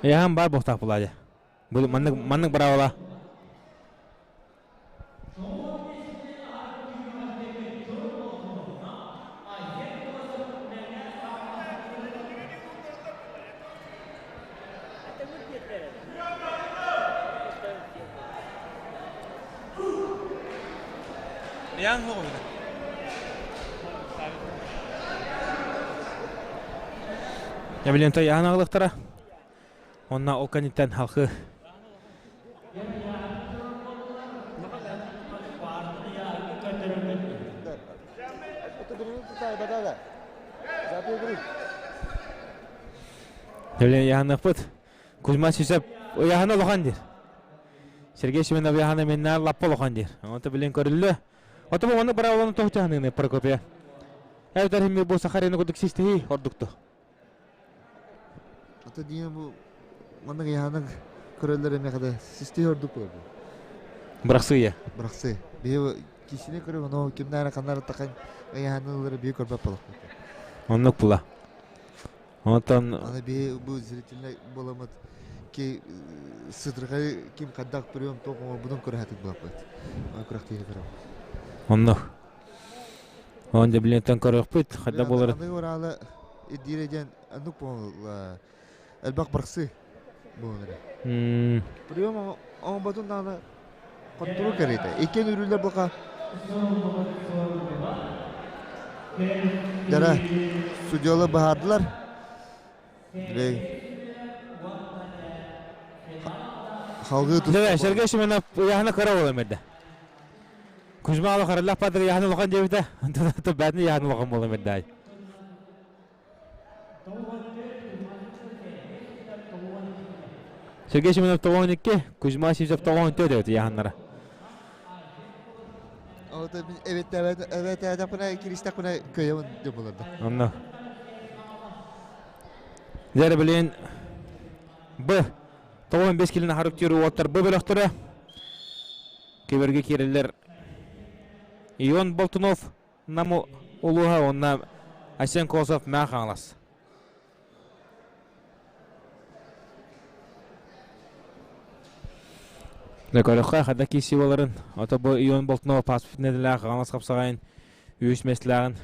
Яхан бар боқтақ болады. Бұл маннык маннык бравола. Явлента яһан Онна ол кэнниттэн халхы Өлен яһаныахпыт. Кузьма Сисеп ыйаһана улахан диир. Сергей Семенов ыйаһана миннээр лаппа улахан диир. Онто билин көрүллүө. Ото бу онно быраабыланы тоһу чаһыныыны Прокопия. Эбэтэр химми бу Сахарины курдук систиһии ордукту. Ата диэн бу маннык ыйаһанан көрөллөр эмиэ хада систиһи ордук буолар. Бырахсыйа. Бырахсы. Биһи кисини көрөм, ону кимнээр ханнар тахан ыйаһанын ылары биһи көрбөт буолахпыт. Оннук була. Онтон Аны биһи бу зрительный буоламмыт ки сытырҕай ким хайдах прием туох оҥорбутун көрө сатыыр буолаппыт. Аны күрэхтэһиини көрөм. Оннук. Он дебилентен көрөхпүт, хайда буолар. Аны ураалы ирдиирэ диэн оннук буолла элбэх бырахсыы буолар. Прием оҥорботун даҕаны хотторуу кэриэтэ. Иккиэн үрүүлэр бука Дара судьялар баһаардылар. Халгыы Дьэ, Сергей Семенов ыйаһына кыра буолан берде. Кузьма Алахараллах падыр ыйаһына улахан диэбитэ. Бээтин ыйаһына улахан буолан берде. Сергей Семенов 92, Кузьма Сивцев 94 диэбит ыйаһыннара. Эбэтээтэхпинэ киристэхпинэ кыайабын деп буларда. Онно. Дьэ билин Б 95 килини харыктыыр уолаттар Б бөлөхтөрө киберге киирэллэр Ион Болтунов Нам улууһа уонна Айсен Колосов Мэҥэ Хаҥалас. Көрөххө хада киирсии буоларын, ото бу Ион Болтунов паспорт нэдэлээх Хаҥалас хапсаҕайын үһүс миэстэлээҕин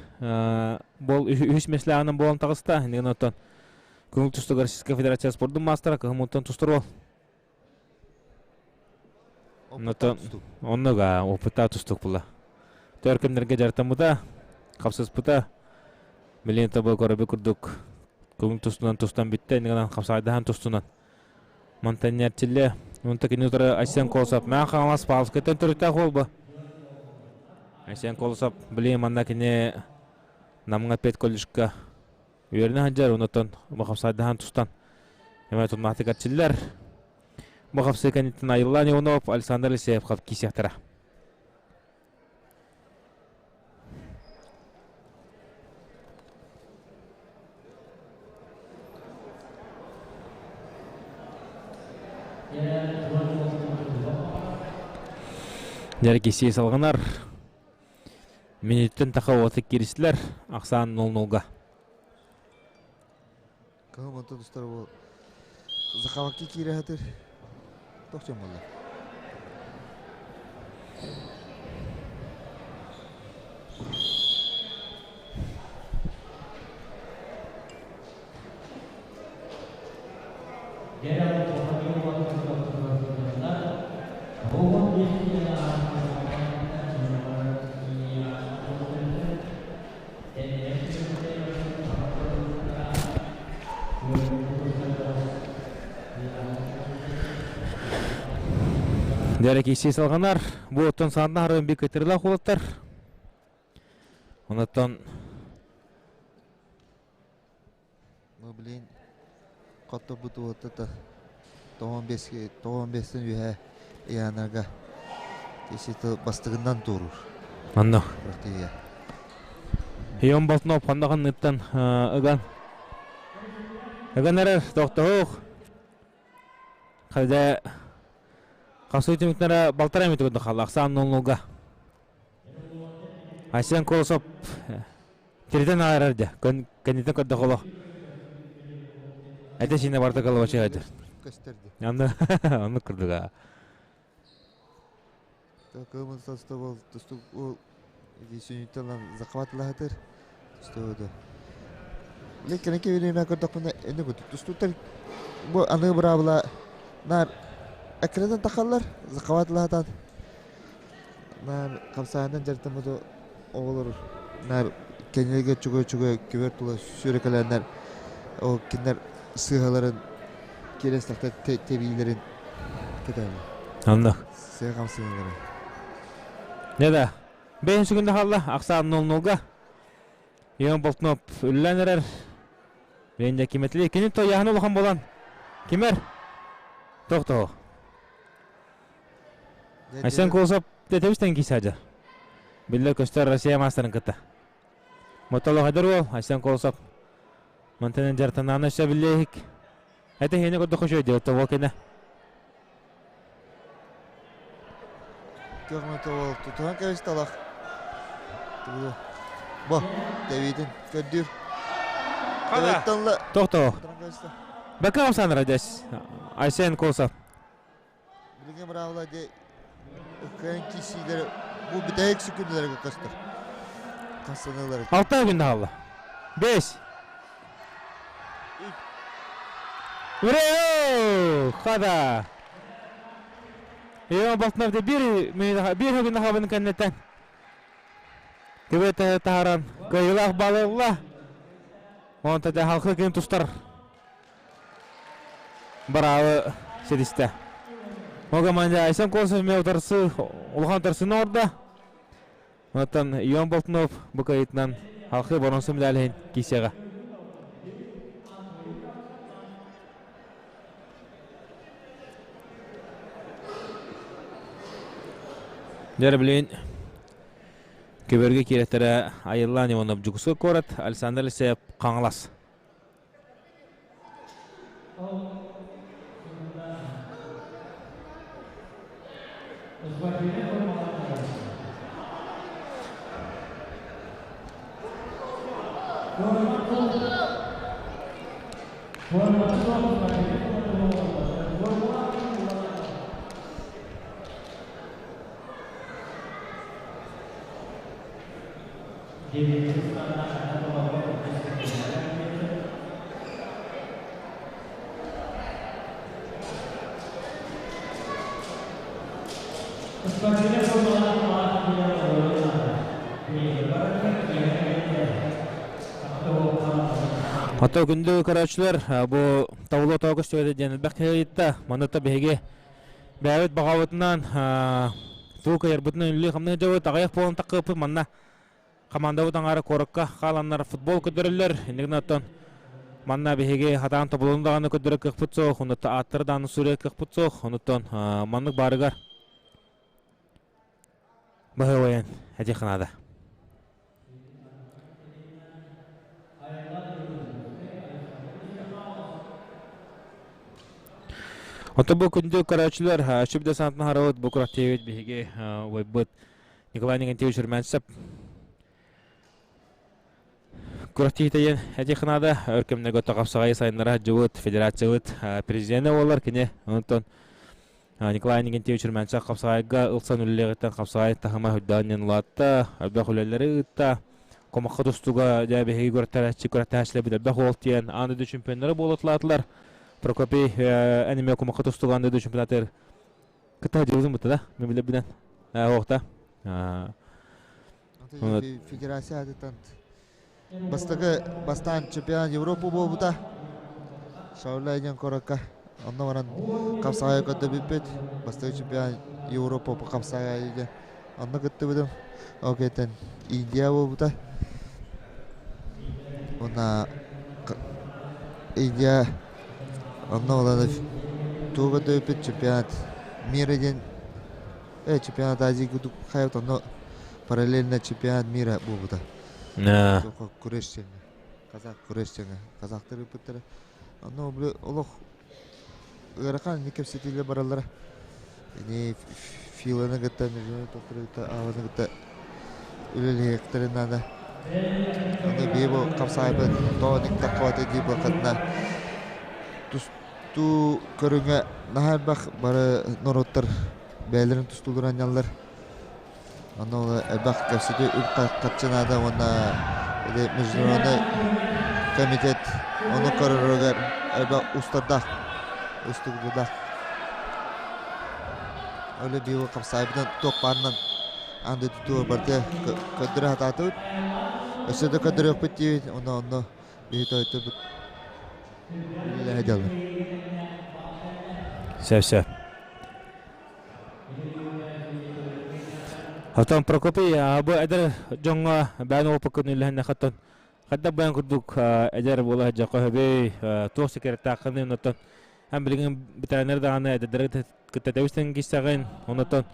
бол үһүс миэстэлээҕинэн буолан таҕыста. Иннигин оттон көҥүл тустууга Российская Федерация спордун маастара кыһыммыттан тустар уол. Онно оннуга опыттаах тустуук була. Төр кэмнэргэ дьарыктаммыта, хапсыспыта. Билигин тобо көрөбү курдук көҥүл тустунан тустан бүттэ, иннигинэн хапсаайдаһан тустунан. Мантан нэрчилле. Онто кини утары Айсен Колосов. Мээн Хаҥалас Павловскайтан төрүттээх уол бу. Айсен Колосов билигин манна кини Намҥа педколледжка Үөрэнэ сылдьар, онтон хапсайдаһан тустан эмэ туннаатык эрчиллэр. Бу хапсыы кэнниттэн Айыллаан Иванов, Александр Алексеев киисиэхтэрэ. Дьэ киисии салҕанар. Минуттан таха уота кииристилэр, ахсаан 0-0-га. Кыһым онтон устар ол Захавакки киирэ сатыр. Тохчон болла. Дәрі киси салғанар. Бу оттон саанна харын би кытырла хуолаттар. Онуттан Бу билин хотто бу туоттата 95 95-тен үһэ иянарга киси бастыгынан турур. Анно. Ион Болтунов ханнахан ыттан ыган. Ыган эрэр тохтоһуох. Хайда қасу түмүктері балтара метр күнді қалды. Ақсан нолнолга. Айсен Колосов тирден айырар де. Кәнетен көрді қолы. Әте шине барда қалып ачы Көстерді. Анны анны кырдыга. Кымын состо бол тустук ол сүйүнталан захватлахатыр. Тустуду. Лекин ки бириме көрдөкмүнө эне көтүп тустуктар бу аны бырабыла нар экренен тахаллар захватлахатан нар камсаандан жартымыды оҕолор нар кенеге чугой-чугой күбөр тула сүрекеленнер ол киндер сыһаларын келес тахта тебиилерин кетели. Анны. Сыгам сыһалары. Не да. Бейін күнде қалла, ақсан 0-0-га. Ион Болтунов үлләнерер. Бейін де киметли. Кенен то яхын улахан болан. Кимер? Тоқто. Айсен Колосов тетебистен кисажа. Биллер көстөр Россия мастерын кытта. Мотоло хадыр ол, Айсен Колосов. Монтенен жартананы өсө биллехик. Эте хене көрдө көшөй деп то кене. Көрмөтө ол тутухан кебисталах. Бо, Давидин көрдүр. Қада. Тоқто. Бәкә санра дес. Айсен Колосов. Билген бравла де көн кишилер бу битек сүкүнләргә көстөр. Касаналар. Алты күндә алла. Беш. Ура! Хада. Ион Болтунов бир бир күндә хабын кәннәтән. Кебет тахаран кайылах балылла. Онта да халкы кем тустар. Бравы седисте. Ога манда Айсан Колосов ме утарсы, улхан тарсын орда. Онтан Ион Болтунов бу кайытнан халкы боронсы медалин кисега. Дәрі білейін, көберге кереттері Айыллан Иванов жүгісі корат, Александр Лисеев қаңлас. Ата күндү көрөөчүлөр бу табылуу тоогуш төбөдө диэн элбэх кыйытта маныта биһиги бэбит багабытынан туу кыйарбытынан үлли хамны жабыт аҕыйах буолан таккыппыт манна командабыт аңаары куоракка хааланнар футбол көрдөрөллөр иннигин оттон манна биһиги хатаан тобулун даҕаны көрдөрө кыахпыт суох онуттан ааттары даҕаны суруйа кыахпыт суох онуттан маннык баарыгар баһыабайан этиэххэ Ото бу күндү көрөөчүлөр сүбдө сантын харабыт бу курактебит биһиги ойбут Николай Николаевич Румянцев Курактиитайын этихнада өркөмнөгө тоқапсағай сайыннара жыбыт федерациябыт президенті болар кини онтон Николай Николаевич Румянцев қапсағайга ылсан үллегіттен қапсағай тахыма хүддаанен улаатта өбөх үлелери ытта комаққа тустуга жа биһиги көрөттәрәчи көрөттәһәчле бидебэх уолтиен анды чемпионнары болотлаатылар Прокопий әнеме комаққа тустуга анды чемпионаттар кыта жылдың бутта да мен биле билен оқта Федерация адытан Бастагы бастан чемпион Европа болбута. Шаулайден коракка. Онно баран хапсаҕайы көрдөбүппүт. Бастакы чемпион Европа по хапсаҕайга онно кыттыбытым. Ол кэнниттэн Индия буолбута. Уонна Индия онно олорон тугу көрдөбүппүт чемпионат мира диэн чемпионат Азии курдук хайабыт онно параллельно чемпионат мира буолбута. Күрэс диэҥҥэ. Казах күрэс диэҥҥэ. Казахтар ыыппыттара. Онно били олох ыарахан инник кэпсэтиилэр бараллара. Ини Филаны кытта, Международный тохтору кытта, Ааваны кытта үлэлэһиэхтэрин наада. Онно биһи бу хапсаайбыт тоҕо никтаххабата дии буолхатына тустуу көрүҥэ наһаа элбэх бары норуоттар бэйэлэрин тустууларын анньаллар. Онно ол элбэх кэпсэтии үп-харчы наада уонна ити международный комитет ону көрөрүгэр элбэх устардаах, устугурдаах. Өлө биыл хапсаайбытын туох баарынан аан дойду барыта көрдөрө сатаатыбыт. Өссө да көрдөрүөхпүт диибит, онно онно биһи тойтубут үлэлэһэ дьаллар. Сөп-сөп. Оттон Прокопий бу эдэр дьоҥҥо бэйэн уопуккун үллэһиннэххиттэн хайдах бэйэн курдук эдэр буола сылдьахха сөбүй, туох секреттааххыный, оннуттан эн билигин бэтэрээннэр даҕаны эдэрдэри кытта тэбистэн киирсэҕин, оннуттан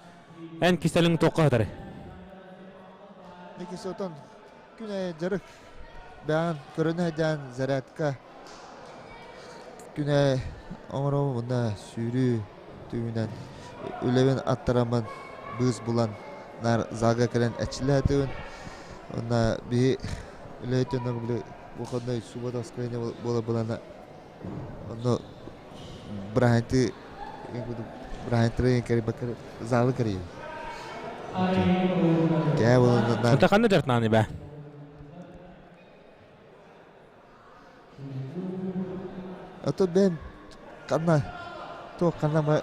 эн кистэлиҥ туохха сытарый? Иккис отон күн аайы дьарык бэйэҕин көрүнэ сылдьан зарядка күн аайы оҥоробун уонна сүүрүү түмүнэн үлэбин аттараммын быыс булан наар залга кэлэн эрчиллэ сатыыбын уонна биһи үлэһит дьоннор били выходной суббота воскресенье буолар буолана онно бырааһынньыктыы бырааһынньыктары кэрийбэккэ залы кэрийэбин. Кээ буолан Ата ханна дьарыктананый бээ? Ото бэйэм ханна туох ханна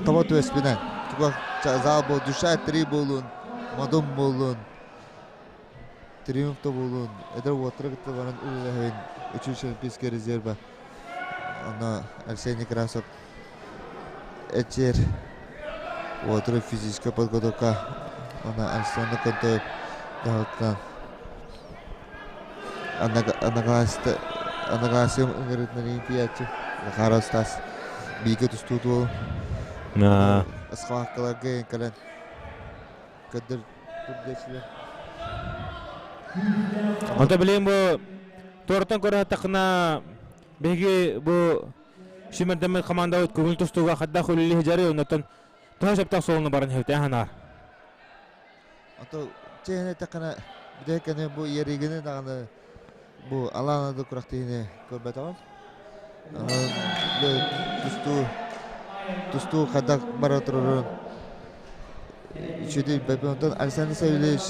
таба түбэспинэн туга зал буол душа три буолун модун буолун триумф да буолун эдэр уолаттары кытта баран үлэлэһэбин үчүгэй олимпийскай резервэ онно Алексей Некрасов эчиэр уолаттары физическая подготовка уонна Александр Контоев дьаһалтынан Одноклассникым ыҥырыытынан иитийээччи Захаров Стас бииргэ тустуу туолу схваткаларга кэлэн көрдөр турдечилер. Онто билигин бу туораттан көрө саттаххына биһиги бу сүүмэрдэммит командабыт көҥүл тустууга хайдах үлэлии сылдьарый оннуттан төһө сөптөөх суолуна баран иһэбит санаар? Ото чэһин эттэххинэ бүтэһик кэнэ бу Еригини даҕаны бу Алаанады күрэхтэһиини көрбөтөҕүм. Тустуу тустуу хайдах бара турарын үчүгэй билбэппин. Онтон Александр Савельевич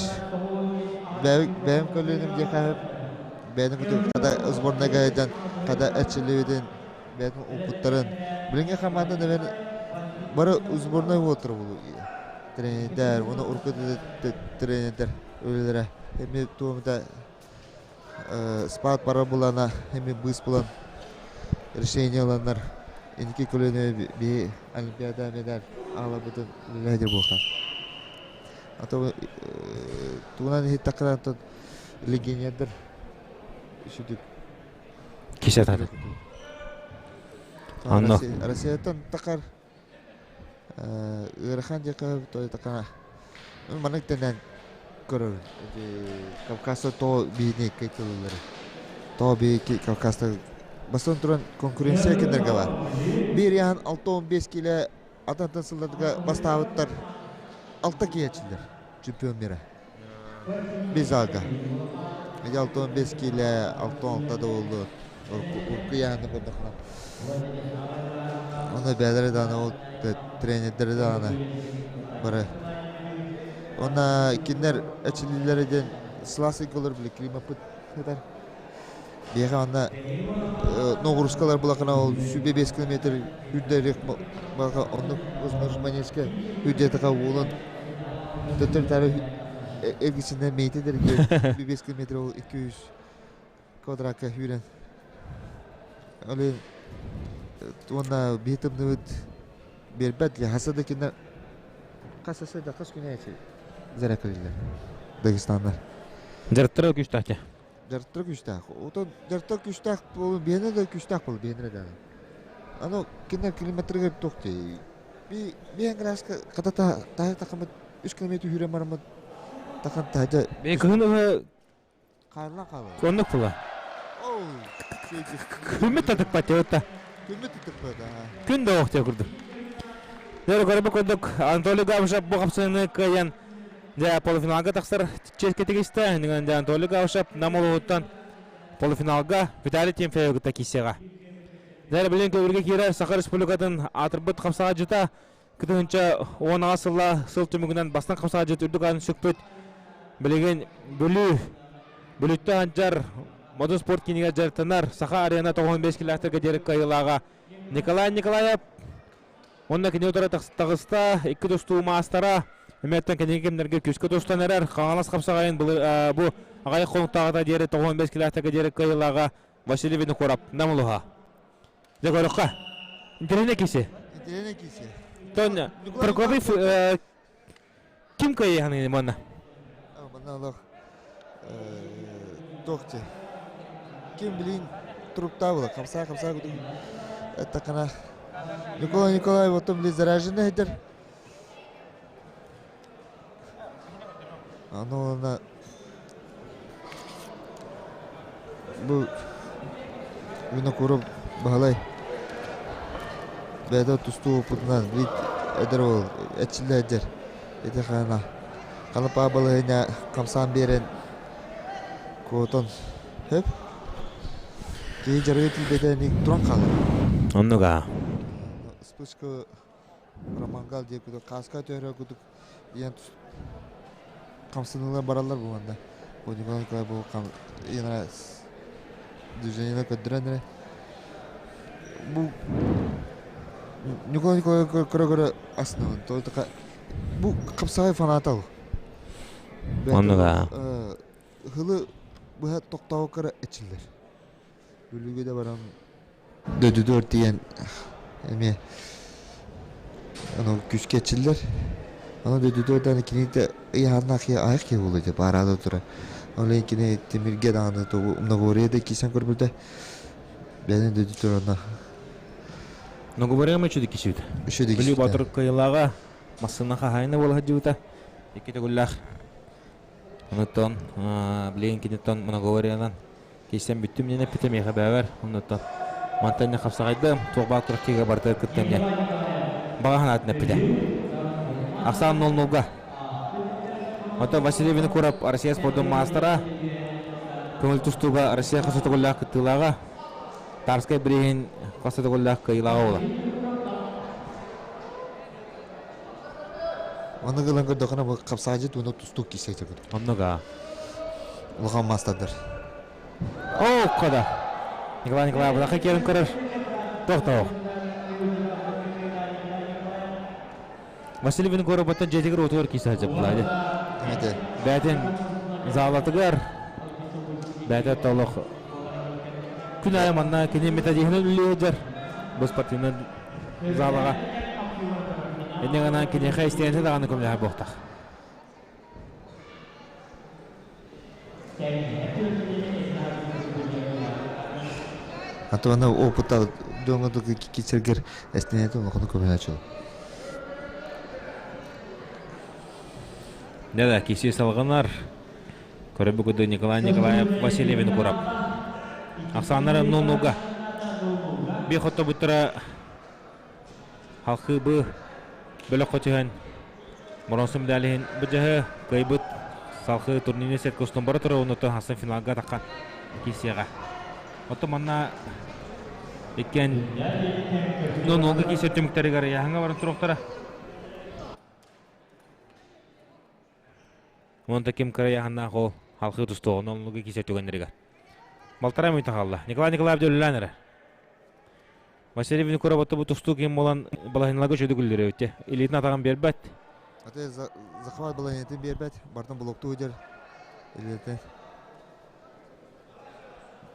бэйэм көлүөнэм диэхэ бэйэтин курдук хата сборнайга сылдьан хата эрчиллибитин бэйэтин укпуттарын билиҥҥи хамаанда наверное бары сборнай уолаттара буолуо тренердэр уонна урукку тренердэр үлэлэрэ эмиэ туомута спад бара булана эмиэ быыс булан решение ыланнар инники көлүөнэ биһи олимпиада медаль аҕаларбытын үлэлэһэр буолуохтаах. А то тугунан иһиттэххинэ онтон легионердар үсүдүк Кисэтады. Анна. Россияттан такар ыарахан диэххэ такана маннык тэнэн көрөр Кавказта то биини кайтылылары то биики Кавказта бастан туран конкуренция кинилэргэ бар биир яһан 6-15 киле атантан сылларга бастаабыттар алта киһиэчилэр чемпион мира Без алга. Ити 65 киилэ, 66 да буоллу. Урукку ыйааһыны көрдөххүнэ. Онно бэйэлэрэ даҕаны ол тренердэрэ даҕаны бары. Уонна кинилэр эчилиилэрэ диэн сылаас ыйга били климаппыт сытар. Биһиэхэ манна ноҕуруускалар булахына ол 105 километр үрдэрик балаха оннук возможно үрдэтиха уолун төттөрү эргичинэн мейтедерге 5 километр ол 200 квадратка хүрэн. Олен Уонна биһи тымныбыт биэрбэт хаса да кинилэр хас аса да хас күнэ зарякалилар Дагестаннар. Дьарыктара күүстээх Дьарыктара күүстээх. Отон дьарыктар күүстээх буолун биһиэнэ да күүстээх буолун биһиэнэ да. Аны кинилэр километрыгар туох дии. Би биһиэн граска хата таһы тахамыт 3 километр үүрэн бараммыт тахан таһда. Би кыһын ыһы Хааллан хаалар. Оннук була. Күммүт татыкпат та. Күммүт татыкпат. Күн да оохтуя курдук. Дөрө көрбө курдук Анатолий Габышев бу хапсыны кыайан дьэ полуфиналга тахсар чиэскэ тигистэ. Ниган Анатолий Габышев Нам улууһуттан полуфиналга Виталий Тимофеевы кытта киирсиэҕэ. Дьэ билин көбүргэ киирэр Саха Республикатын аатырбыт хапсаҕайдьыта кытыһынча 10 сылла сыл түмүгүнэн бастан хапсаҕайдьыт үрдүк аатын сүкпүт билигин Бүлүү Бүлүүттэ Ханчар Модун спорт киинигэр дьарыктанар Саха арена 95 километрга диэри кыайыылааҕа Николай Николаев уонна кини утары таҕыста икки тустуу маастара эмиэттэн кэнники кэмнэргэ күүскэ тустан эрэр Хаҥалас хапсаҕайын бу аҕыйах хонуктааҕыта диэри 95 километрга диэри кыайыылааҕа Василий Винокуров Нам улуһа. Дьэ көрөххө. Интэриэһинэй киси. Интэриэһинэй киси. Тон Прокопий ким кыайыһаный манна? Манна олох туох дии. Ким билин туруктаа була. Хамсаа хамсаа кудук эттэххинэ Николай Николаев оттон били заряженный сылдьар. Аны уонна бу Винокуров Баһылай бэйэтэ тустуу опытынан бит эдэр уол эрчиллэ сылдьар. Ити хаана халапаа балаһыанньа хамсаан биэрэн куотан сөп. Киһи дьарыга тиийбэтэ эмиэ туран хаалар. Оннук аа. Вспышка Романгал диэн курдук хааска төһөрө курдук ийэн хамсаныылар бараллар бу манна. Бу Николай Николай бу ийэнэ движениелар көрдөрөн эрэ. Бу Николай Николай көрө-көрө астынабын. Только бу хапсаҕай фаната ол. Оннуга. Ыһылы быһа тохтообокко эрэ эчиллэр. Бүлүүгэ да баран дойдутугар тиийэн эмиэ ону күүскэ эрчиллэр. Ону дойдутугар даҕаны кинитэ ыйааһыннаах киһи аҕыйах киһи буолуо дии баараада турар. Ол иһин кини тимиргэ даҕаны тугу Многоборье да киирсэн көрбүтэ. Бэйэтин дойдутугар онно Многоборье үчүгэй киһибит. Үчүгэй Бүлүү Боотур кыайыылааҕа массыына хаһаайына буола сылдьыбыта. Икки төгүллээх. Онуттан билигин киниттэн Многоборьенан Киирсэн бүттүм диэн эппитэ миэхэ бэйэбэр. Оннуттан мантан инньэ хапсаҕайдым, туох баар күрэхтэһиигэ барытыгар кыттыам диэн баҕа санаатын эппитэ. Ахсаан 0-0-га. Оттон Василий Винокуров Россия спордун маастара, көҥүл тустууга Россия хас төгүллээх кыттыылааҕа, Тарскай бирииһин хас төгүллээх кыайыылааҕа буолар. Ону гынан көрдөххүнэ бу хапсаадьыт уонна тустуук киирсэ курдук. Оннук аа. Улахан маастардар. Оо, кода. Николай Николаев бұлаққа келін көрөр. Тоқтау. Василий Винокуров баттан жетигер отугар киирсэ сылдьар булаады. Эмете. Бәтин залатыгар бәтэ толох күн айы манна кини методиһынан үлэлии сылдьар. Бу спортивный залаҕа. Инньэ гынан киниэхэ истиэнэтэ даҕаны көмөлөһөр буолтах. А то аны опыта дьоҥҥо киирсэргэр эстинээтэ улаханы көмөлөөчү. Да-да, киси салҕанар. Көрөбү куду Николай Николаев Василий Винокуров. Ахсааннара 0-0-га. Би хоттобуттара халхыбы бөлөххө түһэн боронсу медалиһин быдьаһы кыайбыт салхы турнирный сетка устун бара турар оннуттан хасан финалга таххан киирсиэҕэ. Оттон манна иккиэн 0-0-га киирсэр түмүктэригэр ыйааһыҥҥа баран туруохтара. Онто ким кыра ыйааһыннаах ол халхыы тустуоҕун оннуга киирсэр түгэннэригэр. Балтараа мүнүүтэ хаалла. Николай Николаев үлэлээн эрэр. Василий Винокуров оттубу тустуу ким буолан балаһыналарга үчүгэй күллэрэ Илиитин атаҕын биэрбэт. Аты захват балаһыйатын биэрбэт, бартан блоктуу сылдьар илиитин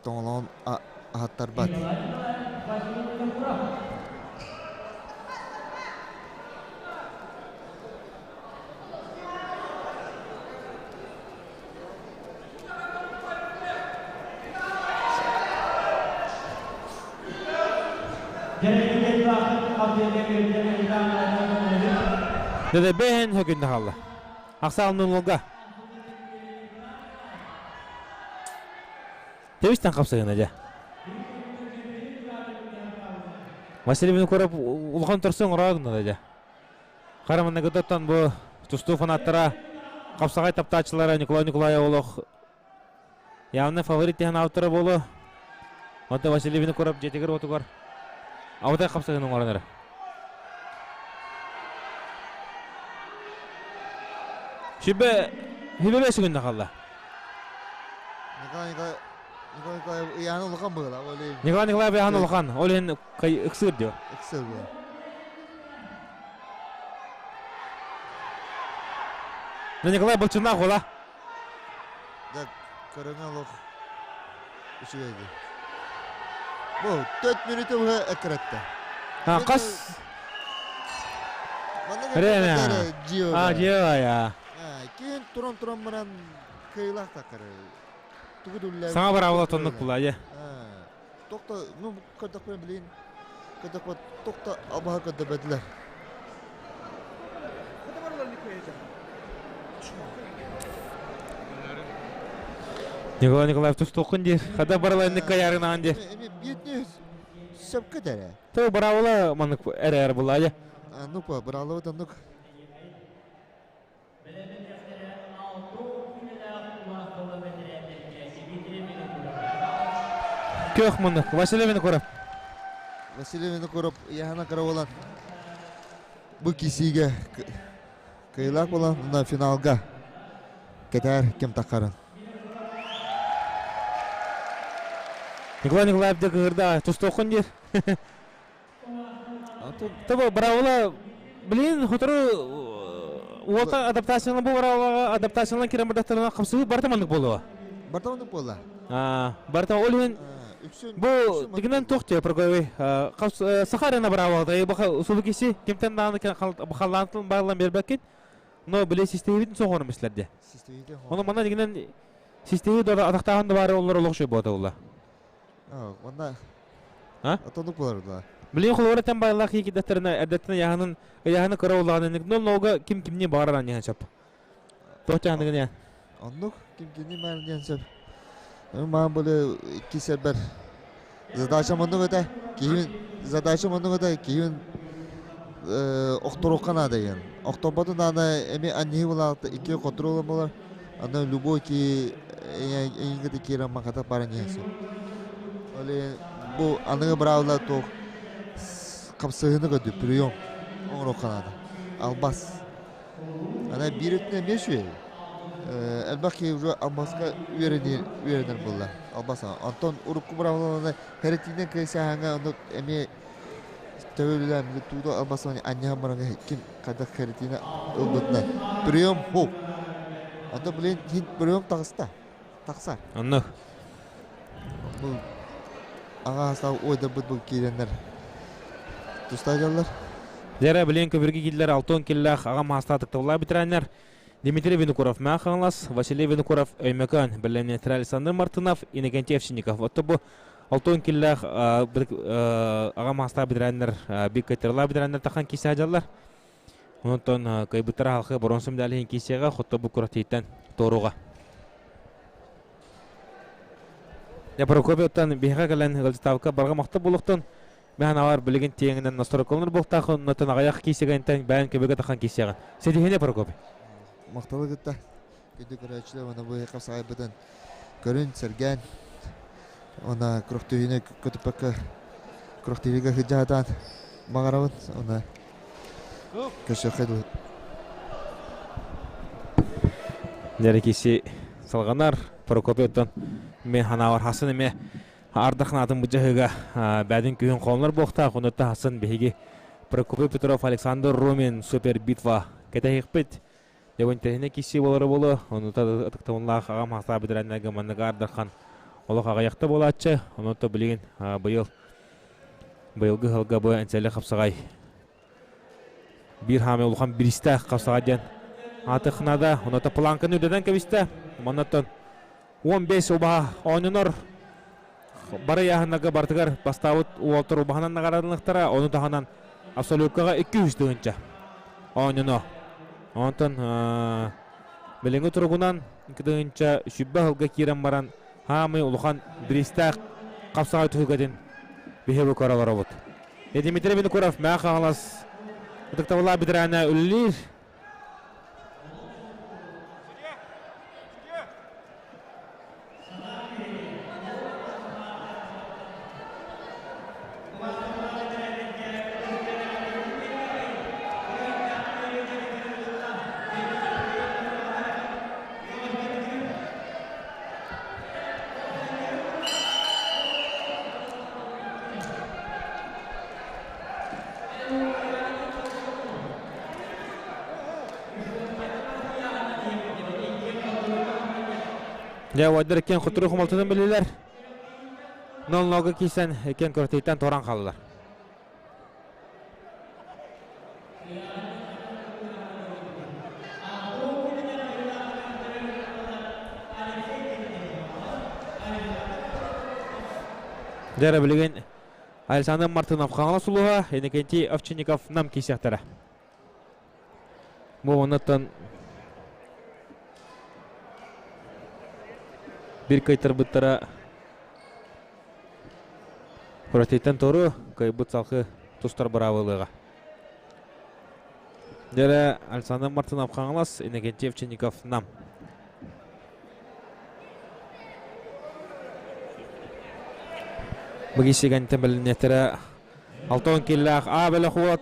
тоҥолоон аһаттарбат. Василий Винокуров. Дede бэһэн хөкүннэ хаалла. Ахсаалнын луга. Тэбистен хапсыгына дьэ. Василий Винокуров улахан торсон ороогна дьэ. Хараманныгытыттан бу тустуу фанаттара хапсаҕай таптааччылара Николай Николаев олох явно фаворит диэн автора буолуо. Онто Василий Винокуров дьиэтигэр уотугар аутай хапсаһын оҥорон эрэ. Сүбэ сүбэ сүгүннэ хаалла. Николай Николаев Николай Николаев ыйааны улахан быһыла. Николай Николаев ыйааны улахан. Ол иһин ыксыыр диyor. Ыксыыр диyor. Николай Былчыннаах уола. Да, көрөҥө олох үчүгэйди. Бу 4 мүнүүтэ уһа эккирэтте. А, қас. Время. А, жио я. Кийин туран-туран баран кыйлах такыр. Тугу дүллэ. Саҥа барабыла тоннук була, я. Тохто, ну, көрдөхпүнэ билин, көрдөхпө тохто абаһа көрдөбөтүлэр. Николай Николаев тустуоххун диир. Хата барылайнык кайарынаан диир. Биирдии сөпкө дэрэ. Тыл быраабыла маннык эрээр булаайа. Аннук ба, быраабылабыт оннук. Күөх муннук. Василий Винокуров. Василий Винокуров яһана кыра буолан бу кисиигэ кыайыылаах буолан мына финалга кэтээр ким таххарын. Николай Николаев да кыһырда тустуоххун диир. Тобо бравола блин хотору уота адаптациялан бу браволага адаптациялан кирен бардахтарына хапсыһыы барыта маннык буолуо. Барыта маннык буолла. Барыта ол иһин бу дигинен туох диye Прокопий саха арена браволата баха сулу киси кимтен дааны халлаантын баалан бербеккин но биле системибитин соҕорум мислерде. Ону манна дигинен системи атахтааһын да баары оллор олох шөй буота улла. Онна отонук болар да. Билин холуора тэн байлаах киикидэттеринэ эрдэттэн ыйааһынын ыйааһыны кыра улаҕан нол нолга ким кимни баҕарар анньыһан сөп. Туох чааһыныгын я? Оннук ким кимни баар диэн сөп. Маан боле икки сербер задача оннук этэ. Киһин задача оннук этэ. Киһин охторуохха наада диэн. Охторботун наада эми анньыһы булаахта икки контрол болар. Аны любой ки эйиҥҥэ киирэн махата баран иһэн сөп. Ол бу аныгы быраабыла туох хапсыһыыны көрдүк, прием оҥоруохха наада. Албас. Ана биир өттүнэн эмиэ үчүгэй. Элбэх киһи уже алмаска үөрэнэр үөрэнэр буолла. Албас. Онтон урукку быраабылаларына хэрэтиинэн кыайсаһаҥа ону эмиэ Төбөлүлээн тууда албасаны анньаһан баран ким хайдах кэритиини ылбытынан. Прием хук. Анда блин хин прием таҕыста. Тахсар. Онно. Бу аҕа сау ойдарбыт бу киирэннэр тустаажаллар. Дьэрэ билин көбүрги киллэр алтон киллээх аҕам хаастаатык тыллаа битирээннэр Дмитрий Винокуров Мэхалас, Василий Винокуров Өймөкөөн, бэлэмнээтэр Александр Мартынов, Иннокентий Овчинников. Отто бу Алтон киллээх аҕа маастаах бэтэрээннэр биир кыайтаралаах бэтэрээннэр тахан киирсэ сылдьаллар. Онтон кыайбыттара халхы боруонса медаль иһин киирсиэҕэ, хотто бу куратыйтан туоруоҕа. Я Прокопьевтан биһиэхэ кэлэн ыалдьытаабыкка барҕа махтал буолуохтун. Мэһэн авар билигин тиэҥинэн настройкаланар буолтаах, оннотон аҕыйах киисигэнтэн бэйэн көбүгэ тахан киисиэҕин. Ситиһине Прокопий. Махталы кытта күндү көрөөччүлэр уонна бу хапсаҕайбытын көрүн, сэргээн уонна күрэхтэһиини көтүппэккэ күрэхтэһиигэ сылдьаатаан баҕарабын уонна көрсүөххэ дылы. Дьэ киси салҕанар Прокопьевтан мен ханаабар хасын эмэ ардах наатын быдьаһыга бэдин күһүн холонор буохтаах онуттан хасын биһиги Прокопий Петров Александр Румин супер битва кэтэһиэхпит Дьэ киси буолара буолуо, онута ытыктабыллаах аҕам хастаа бэтэрээннэргэ маннык аардархан олох аҕыйахта буолааччы, онон билигин быйыл Быйылгы сылга бу Энсэлэ хапсаҕай биир хаамай улахан биристээх хапсаҕай диэн аатыхнада. Оното планканы үрдэтэн кэбистэ. Маннаттан 15 убаһа оонньонор. Бары ыйааһыннарга барытыгар бастаабыт уолтар убаһанан наҕараадаланыахтара. Ону таһынан абсолюткаҕа 200 тыһыынча оонньоно. Онтон билиҥҥи туругунан 2 тыһыынча сүбэ сылга киирэн баран хаамай улахан бириистээх хапсаҕай түһүлгэтин биһиги көрө олоробут. Дмитрий Винокуров Мэҥэ Хаҥалас ытыктабыллаах бэтэрээнэ үлэлиир. Дьэ, уойдар иккиэн хотуру хомолтотун билилэр. Нол-нолга киирсэн иккиэн көртөйтөн туоран хааллылар. Дьэ, билигин Александр Мартынов Хаҥалас улууһа, Иннокентий Овчинников Нам киирсиэхтэрэ. Бу оннуттан бир кыайтарбыттара Куратыйтан тору кыайбыт салхы тустар быраабылыаҕа. Дьэрэ Александр Мартынов Хаҥалас, Иннокентий Овчинников Нам. Быгисигантен бэлиннеттэрэ Алтон киллээх А бөлөх уот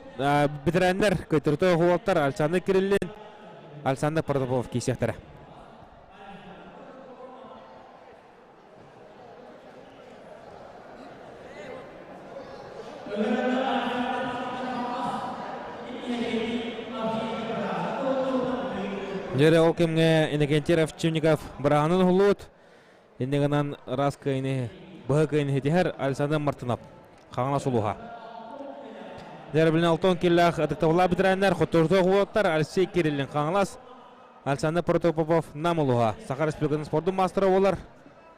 бэтэрээннэр көтөртө уолаттар Александр Кириллин, Александр Протопопов киирсиэхтэрэ. Дьэрэ ол кэмҥэ Иннокентий Равчинников быраҕанын уһуллубут. Инньэ гынан ыраас кыайыны быһа кыайыны ситиһэр Александр Мартынов Хаҥалас улууһа. Дьэрэ Алтон киллээх ытыктабыллаах бэтэрээннэр хотторутуох уолаттар Алексей Кириллин Хаҥалас, Александр Протопопов Нам улууһа. Саха Республикатын спордун маастара буолар.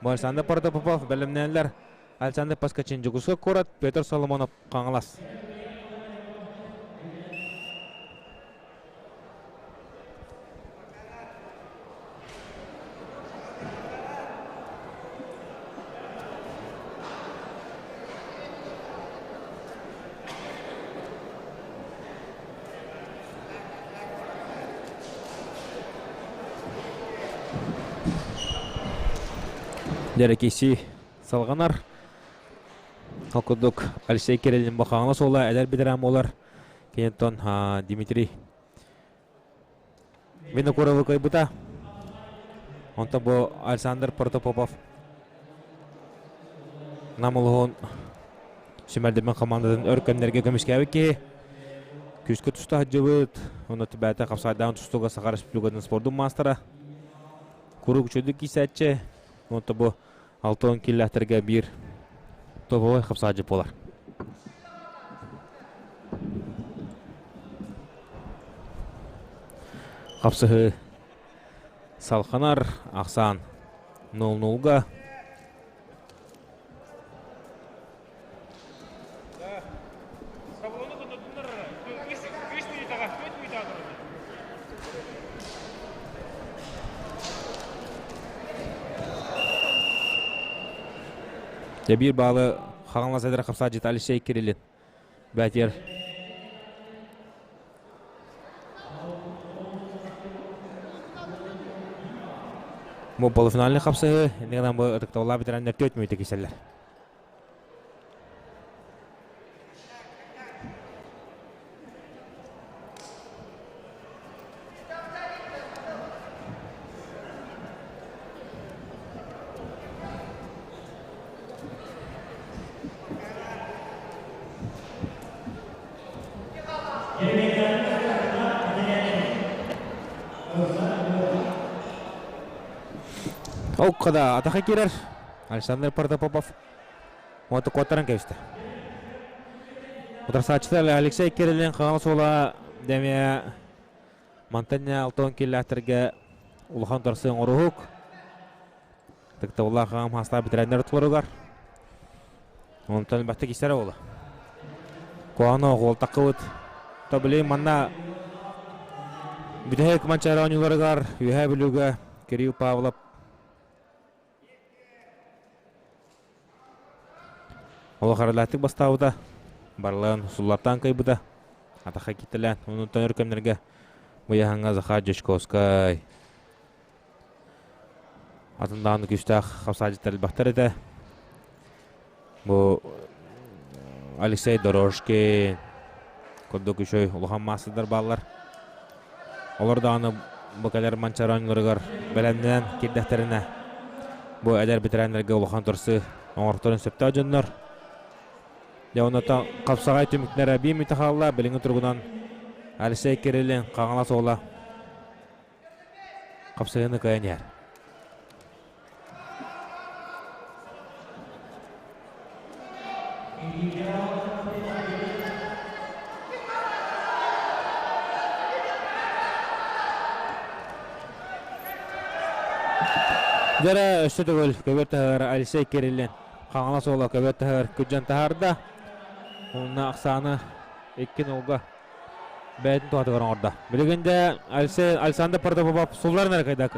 Бу Александр Протопопов бэлэмнэнэллэр Александр Поскачин Дьокуускай куорат, Петр Соломонов Хаҥалас. Дьэрэкиси салҕанар. Ол курдук Алексей Кириллин Бахаҥла суола эдэр бэтэрээн буолар. Киниттэн Дмитрий Винокуровы кыайбыта. Онтон бу Александр Протопопов Нам улуһун сүүмэрдэммит хамаандатын өр кэмнэргэ көмүскээбит киһи. Күүскэ туста сылдьыбыт. Онно түбээтэ хапсаайдаан тустууга Саха Республикатын спордун маастара. Куруук үчүгэйдик киирсээччи. Онто бу 60 киллэхтэргэ биир топовой хапсаадьы буолар. Хапсыһыы салханар ахсаан 0-0-га. Дьэ биир баалы Хаҥалас эдэр хапсаадьыта Алексей Кириллин бээтиэр Бу полуфинальный хапсыһыы, иннигинэн бу ытыктабыллаах ветераннар 4 мүнүүтэ киирсэллэр. Оккада атаха киирэр. Александр Протопопов Уоту куоттаран кэбистэ. Утарсааччылар Алексей Кириллин хаҥал суола дэмиэ мантан алтон киллэхтэргэ улахан торсуон оруһук. Тыктабыллаах хаҥам хаастаах битэрэннэр туларыгар. Онтон баттык истэрэ буола. Куһаҕан оҕуолтаккыбыт. То билигин манна бүтэһик Манчаары оонньууларыгар Үөһээ Бүлүүгэ Кирилл Павлов Олох аралаатык бастаабыта, барыларын суллартаан кыайбыта, атахха кииртэлээн, онтон өр кэмнэргэ быйаһаҥҥа Захар Дьячковскай атын даҕаны күүстээх хапсаадьыттар элбэхтэр этэ. Бу Алексей Дорожкин курдук үчүгэй улахан маастардар бааллар. Олор даҕаны бу кэлэр Манчаары оонньууларыгар бэлэмнэнэн киирдэхтэринэ бу эдэр бэтэрээннэргэ улахан турсуу оҥорторун сөптөөх дьоннор. Дьэ оннуттан хапсаҕай түмүктэрэ биир мүнүүтэ хаалла. Билиҥҥи туругунан Алексей Кириллин Хаҥалас уола хапсыһыыны кыайан иһэр. Дьэрэ өссө төгүл көбөр таһыгар Алексей Кириллин Хаҥалас уола көбөр таһыгар күрдьэн таһаарда. Уонна ахсааны 2-0-га бэйэтин туһатыгар оҥордо. Билигин дьэ Алексей Александр Протопопов сулларын эрэ кыайда.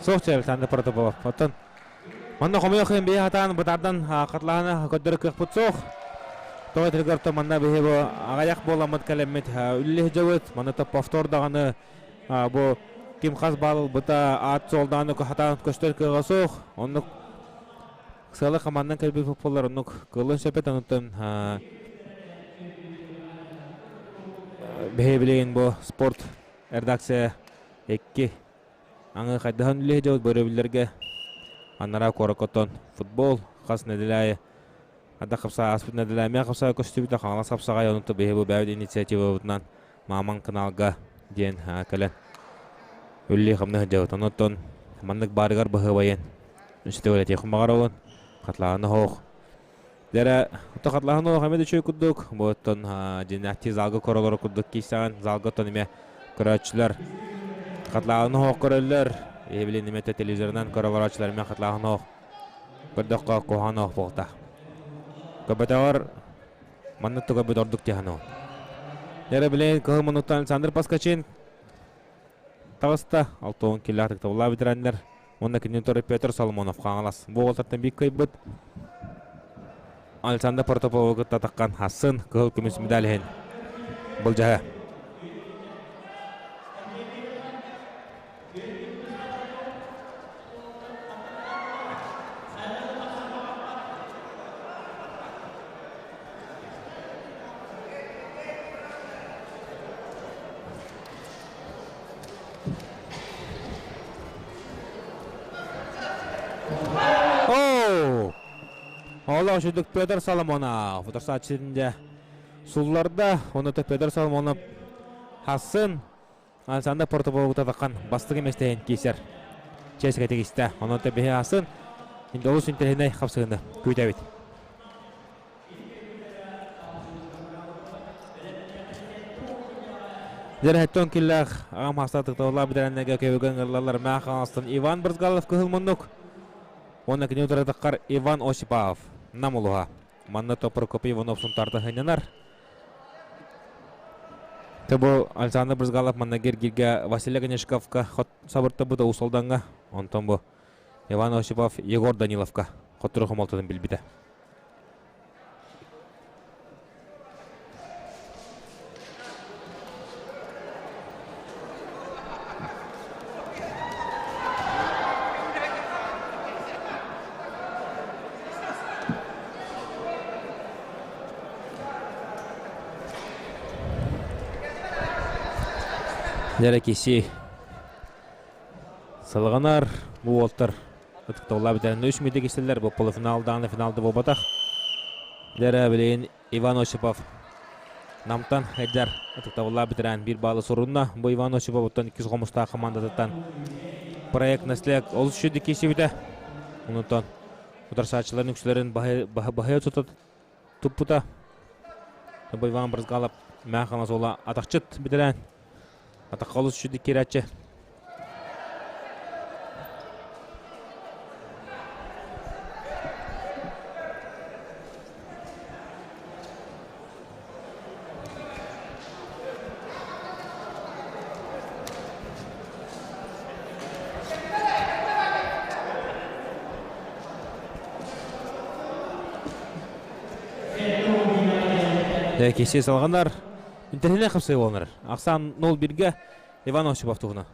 Суох Александр Протопопов. Оттон манна хомойох иһин биһи хатаан бытаардан хатылаһаны көрдөрө кыахпыт суох. Тоҕо этэргэр то манна биһи бу аҕыйах буоламмыт кэлэммит үллэ сылдьабыт. Манна то повтор даҕаны бу ким хас баал ылбыта аат суолдааны хатаан көстөр кыаҕа суох. Оннук Сыала хаманнан кэлбит футболлар оннук кыаллан сөпөт онуттан бэһи билигин бу спорт редакция икки аҥы хайдаһан үлэһи дьабыт бөрөбүллэргэ анараа куоракоттон футбол хас нэдэлэ аайы ада хапса ааспыт нэдэлэ эмиэ хапсаҕай көстүбүтэ Хаҥалас хапсаҕай онуттан биһи бу бэйэбит инициативабытынан Мааман каналга диэн кэлэн үллии хамнаһы дьабыт онуттан маннык баарыгар баһыабайын Үстүгүлэтиэхпин баҕарабын. Хатлааһын оһох. Дэрэ, ото хатлааһын оһох эмэ да үчүгэй курдук. Бу оттон дьиннээхтии залга көрөлөр курдук киирсэҕин. Залга оттон эмэ көрөөччүлэр хатлааһын оһох көрөллөр. Эһи билин эмэ телевизорынан көрө олорооччулар эмэ хатлааһын оһох көрдөххө куһаҕан оһох буолта. Көбөтөҕөр маннык туга бүт ордук диэхин ол. Дэрэ билин кыһыл муннуктан Александр Паскачин таҕыста. 60 кило ытыктабыллаах ветераннар Уонна кинини утары Петр Соломонов Хаҥалас. Бу уолтартан биир кыайбыт Александр Протоповы кытта таххан Хассын кыһыл көмүс медаль иһин былдьаһа. Оу! Олох үчүгдүк Петр Соломонов утарсааччытын сулларда. Оны Петр Соломонов хассын Александр Протопову татакан бастыгы местеһин киисер. Чэске тигистэ. Онон биһи асын олус интэриэһинэй хапсыгыны күүтэбит. Дьэрэһэттэн киллээх аҕам хаста тыктабыллаах бэтэрээннэргэ көбүгэн ыллалар Мээх Хаҥаластан Иван Брызгалов кыһыл муннук уонна кини утарытаххар Иван Осипов Нам улуһа. Манна то Прокопий Иванов Сунтаарта сынньанар. Бу Александр Брызгалов манна Гергиргэ Василий Огонешковка сабыртабыта Уус-Алдаҥҥа. Онтон бу Иван Осипов Егор Даниловка хоттору хомолтотун билбитэ. Дьэрэ киси салҕанар бу уолтар Ытыктабыллаах бүтэрэн үс мүнүүтэ кистэллэр бу полуфинал даҕаны финалда буолбатах. Дьэрэ билигин Иван Осипов Намтан Эдэр ытыктабыллаах бэтэрээн биир баалы сурунна. Бу Иван Осиповуттан иккис хомустаах хамаандатыттан проект наследие олус үчүгэй киирсибитэ. Онтон Утарсааччыларын үксүлэрин баһыйа тута туппута. Бу Иван Брызгалов мэхана суола атахчыт битэрэн атахха олус үчүгдүк киирээччи. Киси салғанар. Интернет қапсай болыныр. Ақсан 0-1-ге Иван Осипов туһуна.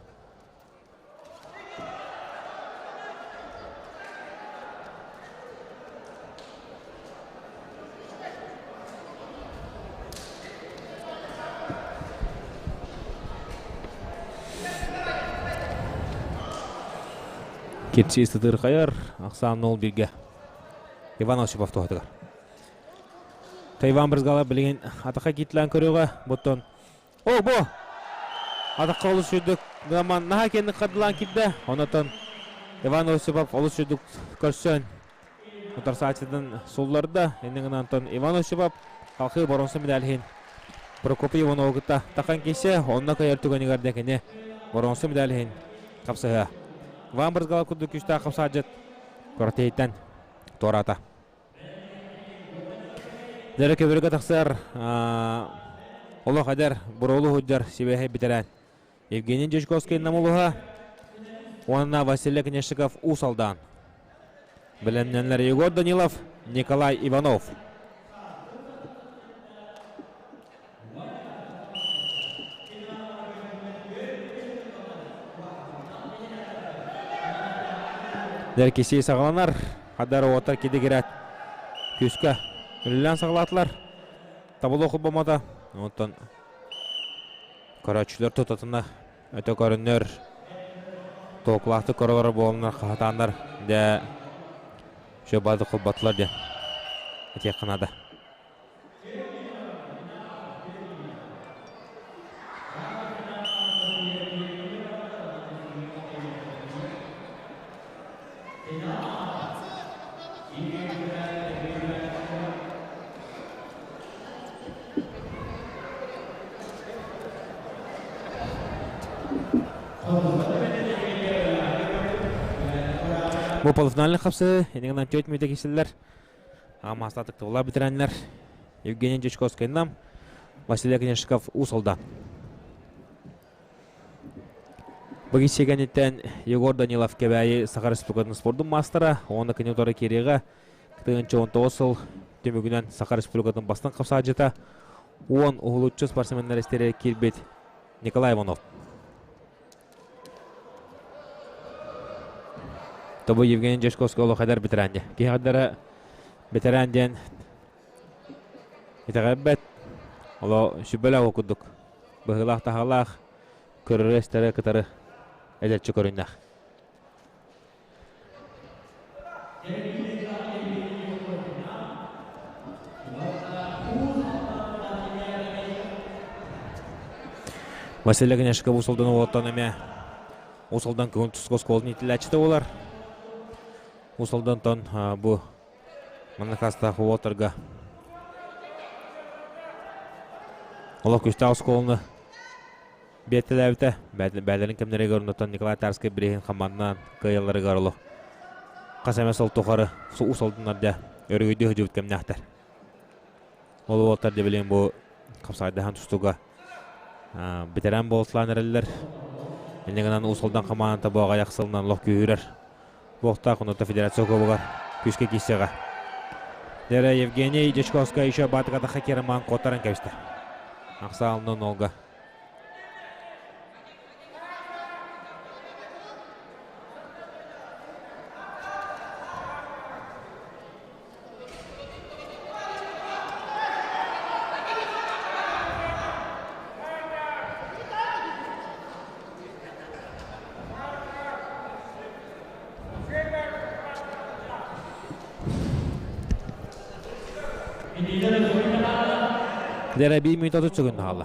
Кепси сытырқайар, Ақсан 0-1-ге Иван Осипов туһатыгар. Иван Брызгала билигин атака китлән көрүгө буттон О, бу! Атаққа олус үрдүк гаман наха кенни қадылан кирде. Онотон Иван Осипов олус үрдүк көрсөн утарсаачыдан сулларда. Эннигин Антон Иван Осипов халқы боронсы медалхин Прокопий Ивановгыта тақан кесе, онна кайар түгенигер декене боронсы медалхин қапсыға. Иван Брызгала кудду күстә қапсаажыт Коротейтен тората. Дәрі көбірге тақсар Оло қадар Буролу худжар сибэхэ битерэн. Евгений Дьячковский намулуха уонна Василий Кнешиков Усалдан. Билемненлер Егор Данилов, Николай Иванов. Дәркеси сағаланар, қадар отар кедегерат күске үлілән сағалатылар. Табылы оқып болмады. Онтон көрөчүлөр тутатына өтө көрүнөр токлақты көрөлөр болымнар қахатандар де шөбады құлбатылар де өте қанады. Бу полуфинальный хапсы, энигынан төт мүйтө киселлер. Амастатык тула битеренлер. Евгений Дьячковский нам, Василий Кнешиков Усолда. Бүгін сегенеттен Егор Данилов кебәйі Сахар Республикасының спорттың мастері, оны кенеутары кереға кітігінші 19 сыл төмігінен Сахар Республикасының бастан қапсаджыта 10 уғылучы спортсмендер істері Кирбет Николай Иванов. Тобу Евгений Дьячковский олы қадар бітірәнде. Кейғадары бітірәнден итәғәббәт олы сүбәлә оқыдық. Бұғылақ тағалақ көрірестері кытары әдәтчі көріннақ. Василий Кнешиков усылдан оттан эме усылдан күн тұскос колын итіләчті олар. Усылдан тон бу манакаста хуотарга. Олақ күшті осколны беттеләбіті. Бәлерін кемнері көрінотон Николай Тарский біреген қаманнан кайылары гарылы. Қасаме сол тұқары усылдынарда өргүйді хүжібіт кемнәқтір. Ол оттар де білен бұ қапсайдахан тұстуға бетеран болсылан әрелер. Енегінен усылдан қаманын табуға яқсылынан лоқ күйірер. Боқта құныта федерация көбіғар күшке кесеға. Дәрі Евгений Дьячковская еще батыға хакерман қотарын кәвісті. Ақсалының Олга. Дәрі bir минут отыз секунд қалды.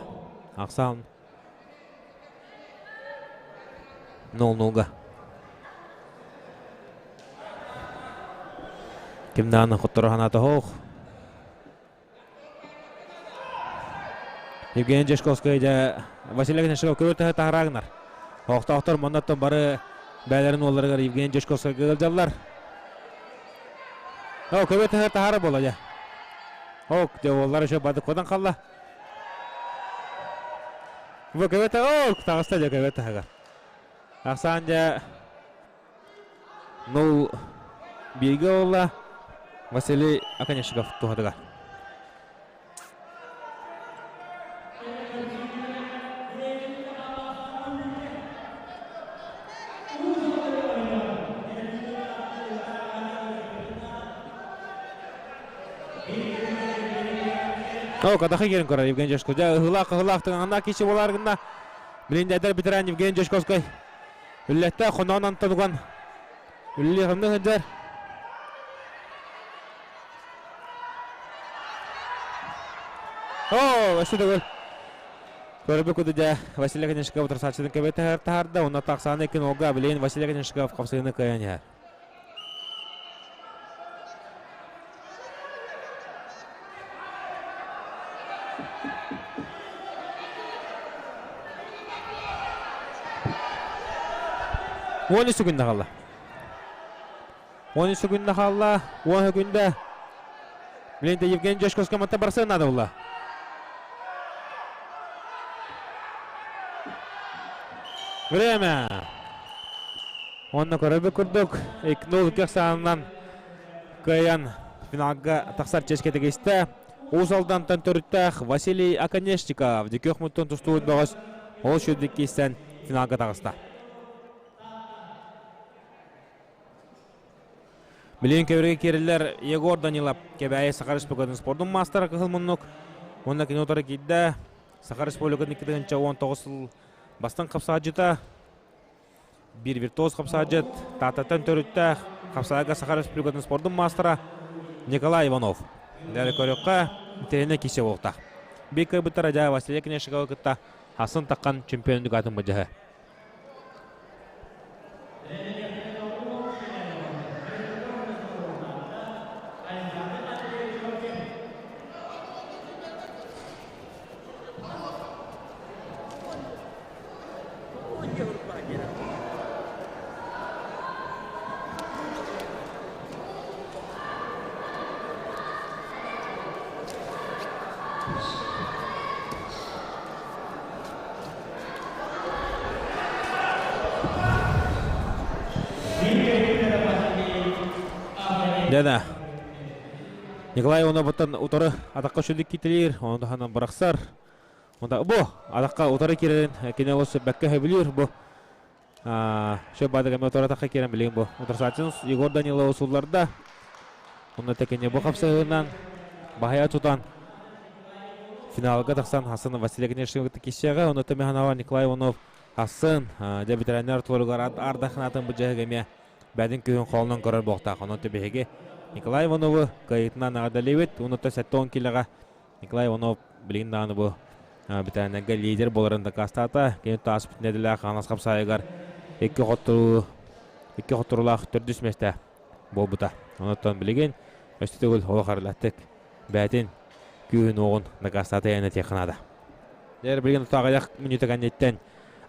Ақсан 0-0-ға. Кимдааны хотторо ханаата хоох. Евгений Дьешковскай дьэ Василий Гнешев көбөр төһө таһараагынар. Оохтоохтор маннаттан бары бээлэрин уолларыгар Евгений Дьешковскайга ыалдьаллар. О, көбөр төһө таһара буола дьэ. Ок, дьэ уоллар еще бады кодан қалла. Бу көбөр төһө, ок, таҕыста дьэ көбөр таһыгар. Ахсаан дьэ Ну, бииргэ уола Василий Оконешников туһатыгар. О, кадахы керин көрөр Евгений Жешко. Жа ыһылаах ыһылаах тыҥаҥна киши болар гына. Билин эдэр ветеран Евгений Жешковскай Үллэттэ хоноон антонуган үллиэхэмнэ сылдьар. Оо, өссө төгүл. Көрбү кудудя Василий Конешников утарсааччытын көбө таһаарда, онно тахсааны икки нолга билигин Василий Конешников хапсыыны кыайан иһэр. Уон үс күндэ хаалла. 13 күндэ хаалла. 10 күндэ. Билинде Евгений Дьошковскай матта барсыан наада буолла. Время. Онно көрөбүт курдук, 2-0 саанынан кыайан финалга тахсар чэчкэ тигистэ. Уус Алдантан төрүттээх Василий Оконешников дикөх муттун тустубут бөҕөс ол шүрдүк киистэн финалга таҕыста. Билигин кэбиригэ киирэллэр Егор Данилов Кэбээйи Саха Республикатын спордун маастара кыһыл муннук уонна кини утары киирдэ Саха Республикатын 2019 сыл бастыҥ хапсаадьыта биир виртуоз хапсаадьыт Тааттаттан төрүттээх хапсаайга Саха Республикатын спордун маастара Николай Иванов. Дәлі көрөккө интэриэһинэй кисе буолта. Биир кыайбыттар Адьаа Василий Кнешиковы кытта хасын таққан чемпиондук атын быдьаһы. Дена. Николай Ивановтан утары атаққа шүлік кителер, оны таханан бырақсар. Онда бу атаққа утары кирерин кини олус бәккә хөбүлүүр бу. Шө бадыга мотор атаққа кирен билигин бу. Утарсаачын Егор Данилов сулларда. Онда текене бу хапсыгынан баһая тутан финалга тахсан Хасан Василий Гнешин кишеге, оны төмеханава Николай Иванов Хасан дә ветераннар туругар ардахнатын бу жаһыгеме бәдин күйін қолынан көрөр буохтаах. Онон төбеһиги Николай Ивановы кыйытынан аҕадалибит. Онута 70 килоға Николай Иванов билигин даҕаны бу бүтээннэргэ лидер буоларын дакаастаата. Кини тааспыт нэдилээх Хаҥалас хапсаайыгар икки хотторуу икки хотторуулаах төрдүс миэстэ буолбута. Онуттан билигин өстө төгүл олох арылаттык бээтин күүһүн-уоҕун дакаастаата яна тиэххэ наада. Дьэр билигин утааҕыйах мүнүүтэ кэнниттэн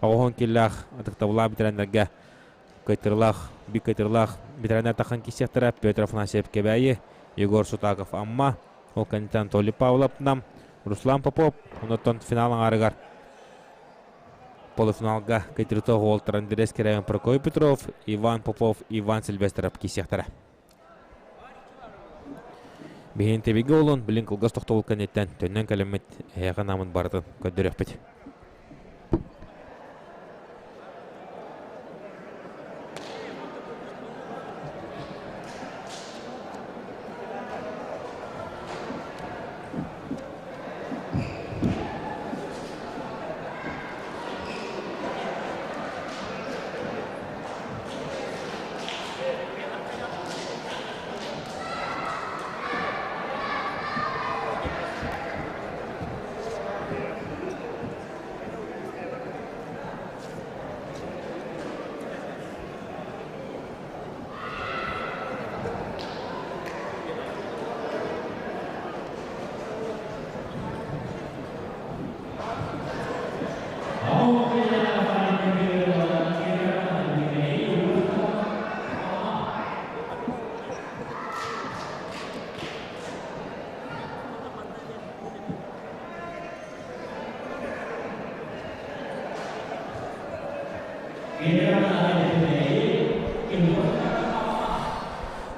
оҕоһун киллээх ытыктабылаах ветераннарга кыйтырылаах, бик кыйтырылаах ветераннар тахан киссиэхтэрэ Петр Афанасьев Кэбээйи, Егор Сутаков Амма, ол кэнниттэн Анатолий Павлов Нам, Руслан Попов, онуттан финал аҥаарыгар полуфиналга кыйтырыта уолтар Андрей Скирявин, Прокопий Петров, Иван Попов, Иван Сильвестров киссиэхтэрэ. Биһин тэбигэ олун, билин кылгас тохтобул кэнниттэн төннөн кэлэммит эһиэхэ намын барытын көрдөрүөхпүт.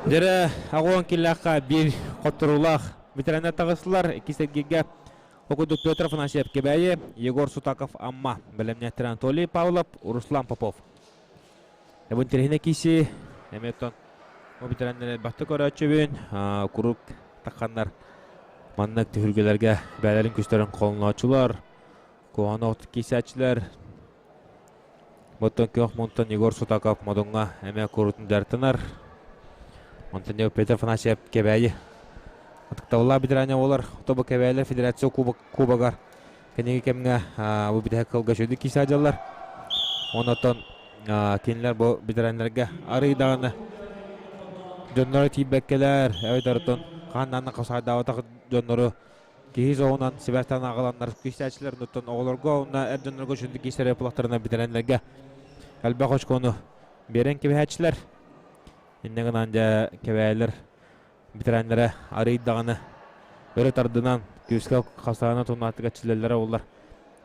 Дьэрэ аҕуон киллэххэ биир хотторуулаах ветераннар таҕыстылар. Иккис эргииргэ Окудук Петр Афанасьев Кэбээйи, Егор Сутаков Амма, бэлэмнээттэр Анатолий Павлов, Руслан Попов. Эбин тириһинэ киси, эмиэ оттон бу ветераннар элбэхтик көрөөччүбүн, куруук тахханнар маннык түһүлгэлэргэ бэйэлэрин күстэрин холнооччулар, куһаҕан оҕотук киисээччилэр. Оттон күөх мунтан Егор Сутаков Модуҥҥа эмиэ куруутун дьарыктанар. Онтон Петр Афанасьев Кэбээйи ытыктабыллаах ветеране буолар. Тобу Кэбээйилэр Федерация Кубогар кэнники кэмҥэ бу бүтэһик кылга үчүгэйдик киирсэ сылдьаллар. Онон кинилэр бу ветераннарга арыый даҕаны дьонноро тиийбэккэлэр, эбэтэр оттон хаһан даҕаны хасаайдаабатах дьоннору киһи соҕунан сибээстээн аҕаланнар киирсээччилэр оннуттан оҕолорго уонна эр дьоннорго үчүгэй киирсэр буоллахтарына бүтэрэннэргэ элбэх очкону биэрэн кэбиһээччилэр. Инньэ гынан дьэ кэбээлэр ветераннара арыый даҕаны өрө тардынан күүскэ хасаана тумнаатыга чилэллэрэ буоллар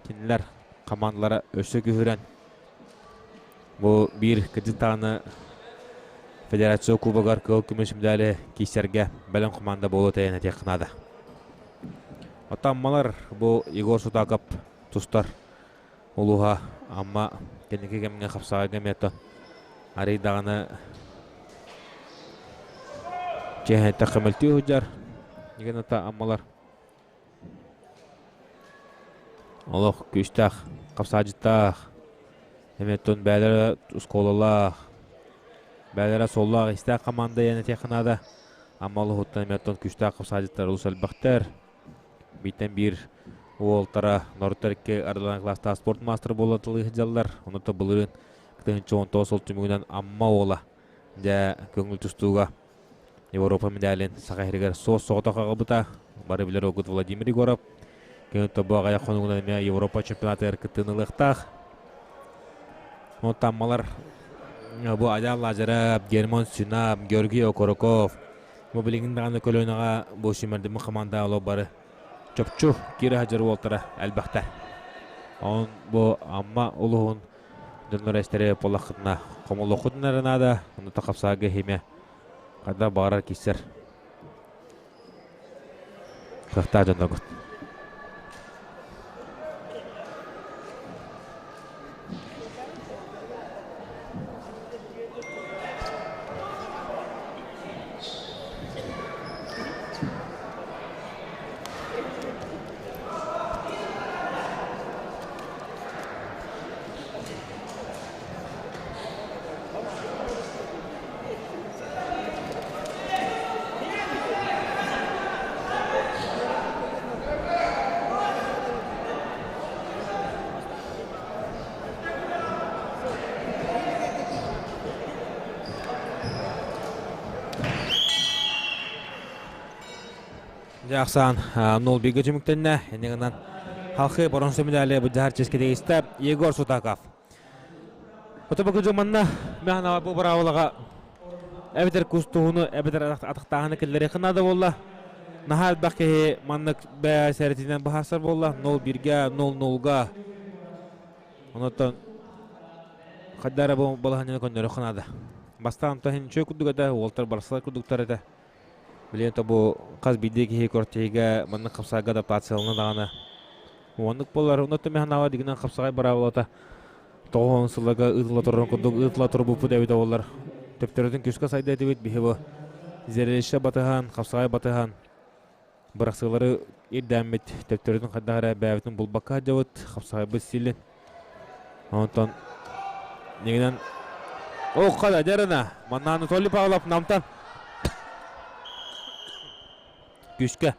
кинилэр хамаандалара өссө күүһүрэн бу биир кырдьык Федерация Кубогар кыһыл көмүс медали киирсэргэ бэлэм команда буолуо тэйэн этиэххэ наада. Оттон Аммалар бу Егор Сутаков тустар улууһа Амма кэнники кэмҥэ хапсаҕайга эмиэ арый даҕаны чиэһинэйтэххэ мөлтүү сылдьар. Игената Аммалар Олох күүстээх, хапсаадьыттаах, эмиэ оттон бэйэлэрэ оскуолалаах, бэйэлэрэ суоллаах-иистээх хамаанда диэн этиэххэ наада. Амма олоһуттан эмиэ оттон күүстээх хапсаадьыттар олус элбэхтэр. Бииртэн биир уолтара норуттар икки ардылаан кылаастаах спорт маастара буола тылыы сылдьаллар. Онон былырыын 19 сыл түмүгүнэн Амма уола дьэ көҥүл тустууга Европа медалин Саха сиригэр суос-соҕотох аҕалбыта. Бары билэр уолгут Владимир Егоров. Кини тобо аҕыйах хонугунан эмиэ Европа чемпионатыгар кыттыыны ылыахтаах. Онтон Аммалар бу Айаал Лазарев, Герман Сюнап, Георгий Окороков бу билигин даҕаны көлүөнэҕэ бу сүүмэрдэммит хамаанда олох бары чопчу киирэ сылдьар уолтара элбэхтэр. Онон бу Амма улууһун дьоннор эстэри буоллаххытына хомуллуоххутун эрэ наада. Онно хапсаага иһимэ Ханна баҕарар киирсэр кыахтаах дьонноргут. Дьэ ахсаан 0-1-гэ түмүктэннэ. Инньэ гынан халхы боронсо медали быдьаһар чэскэтигистэ Егор Сутаков. Отобокужу манна мэхана бу быраабылаҕа эбэтэр кустуһуну эбэтэр атахтааһыны киллэриэххэ наада буолла. Наһаа элбэх киһи маннык бэйэ сэрэтинэн быһаарсар буолла. 0-1-гэ, 0-0-га. Онуттан хайда эрэ бу балаһанньаны көннөрүөххэ наада. Бастаан онтон үчүгэй курдук этэ, уолтар барсалар курдуктар этэ. Билигин то бу хас биирдии киһи квартирга маннык хапсаҕайга адаптациялана даҕаны оннук буолар. Онно механаба дигинэн хапсаҕай быраабылата 90 сылларга ыытылла турарын курдук ыытыла турбуппут эбитэ буоллар төптөрүтүн күүскэ сайда этибит. Биһи бу зрелище батыһан, хапсаҕай батыһан бырахсыылары ирдээммит төптөрүтүн хайдах эрэ бэйэбитин булбакка сылдьабыт, хапсаҕайбыт силин. Онтон нигинэн Охха дьарына манна Анатолий Павлов намтан күүскэ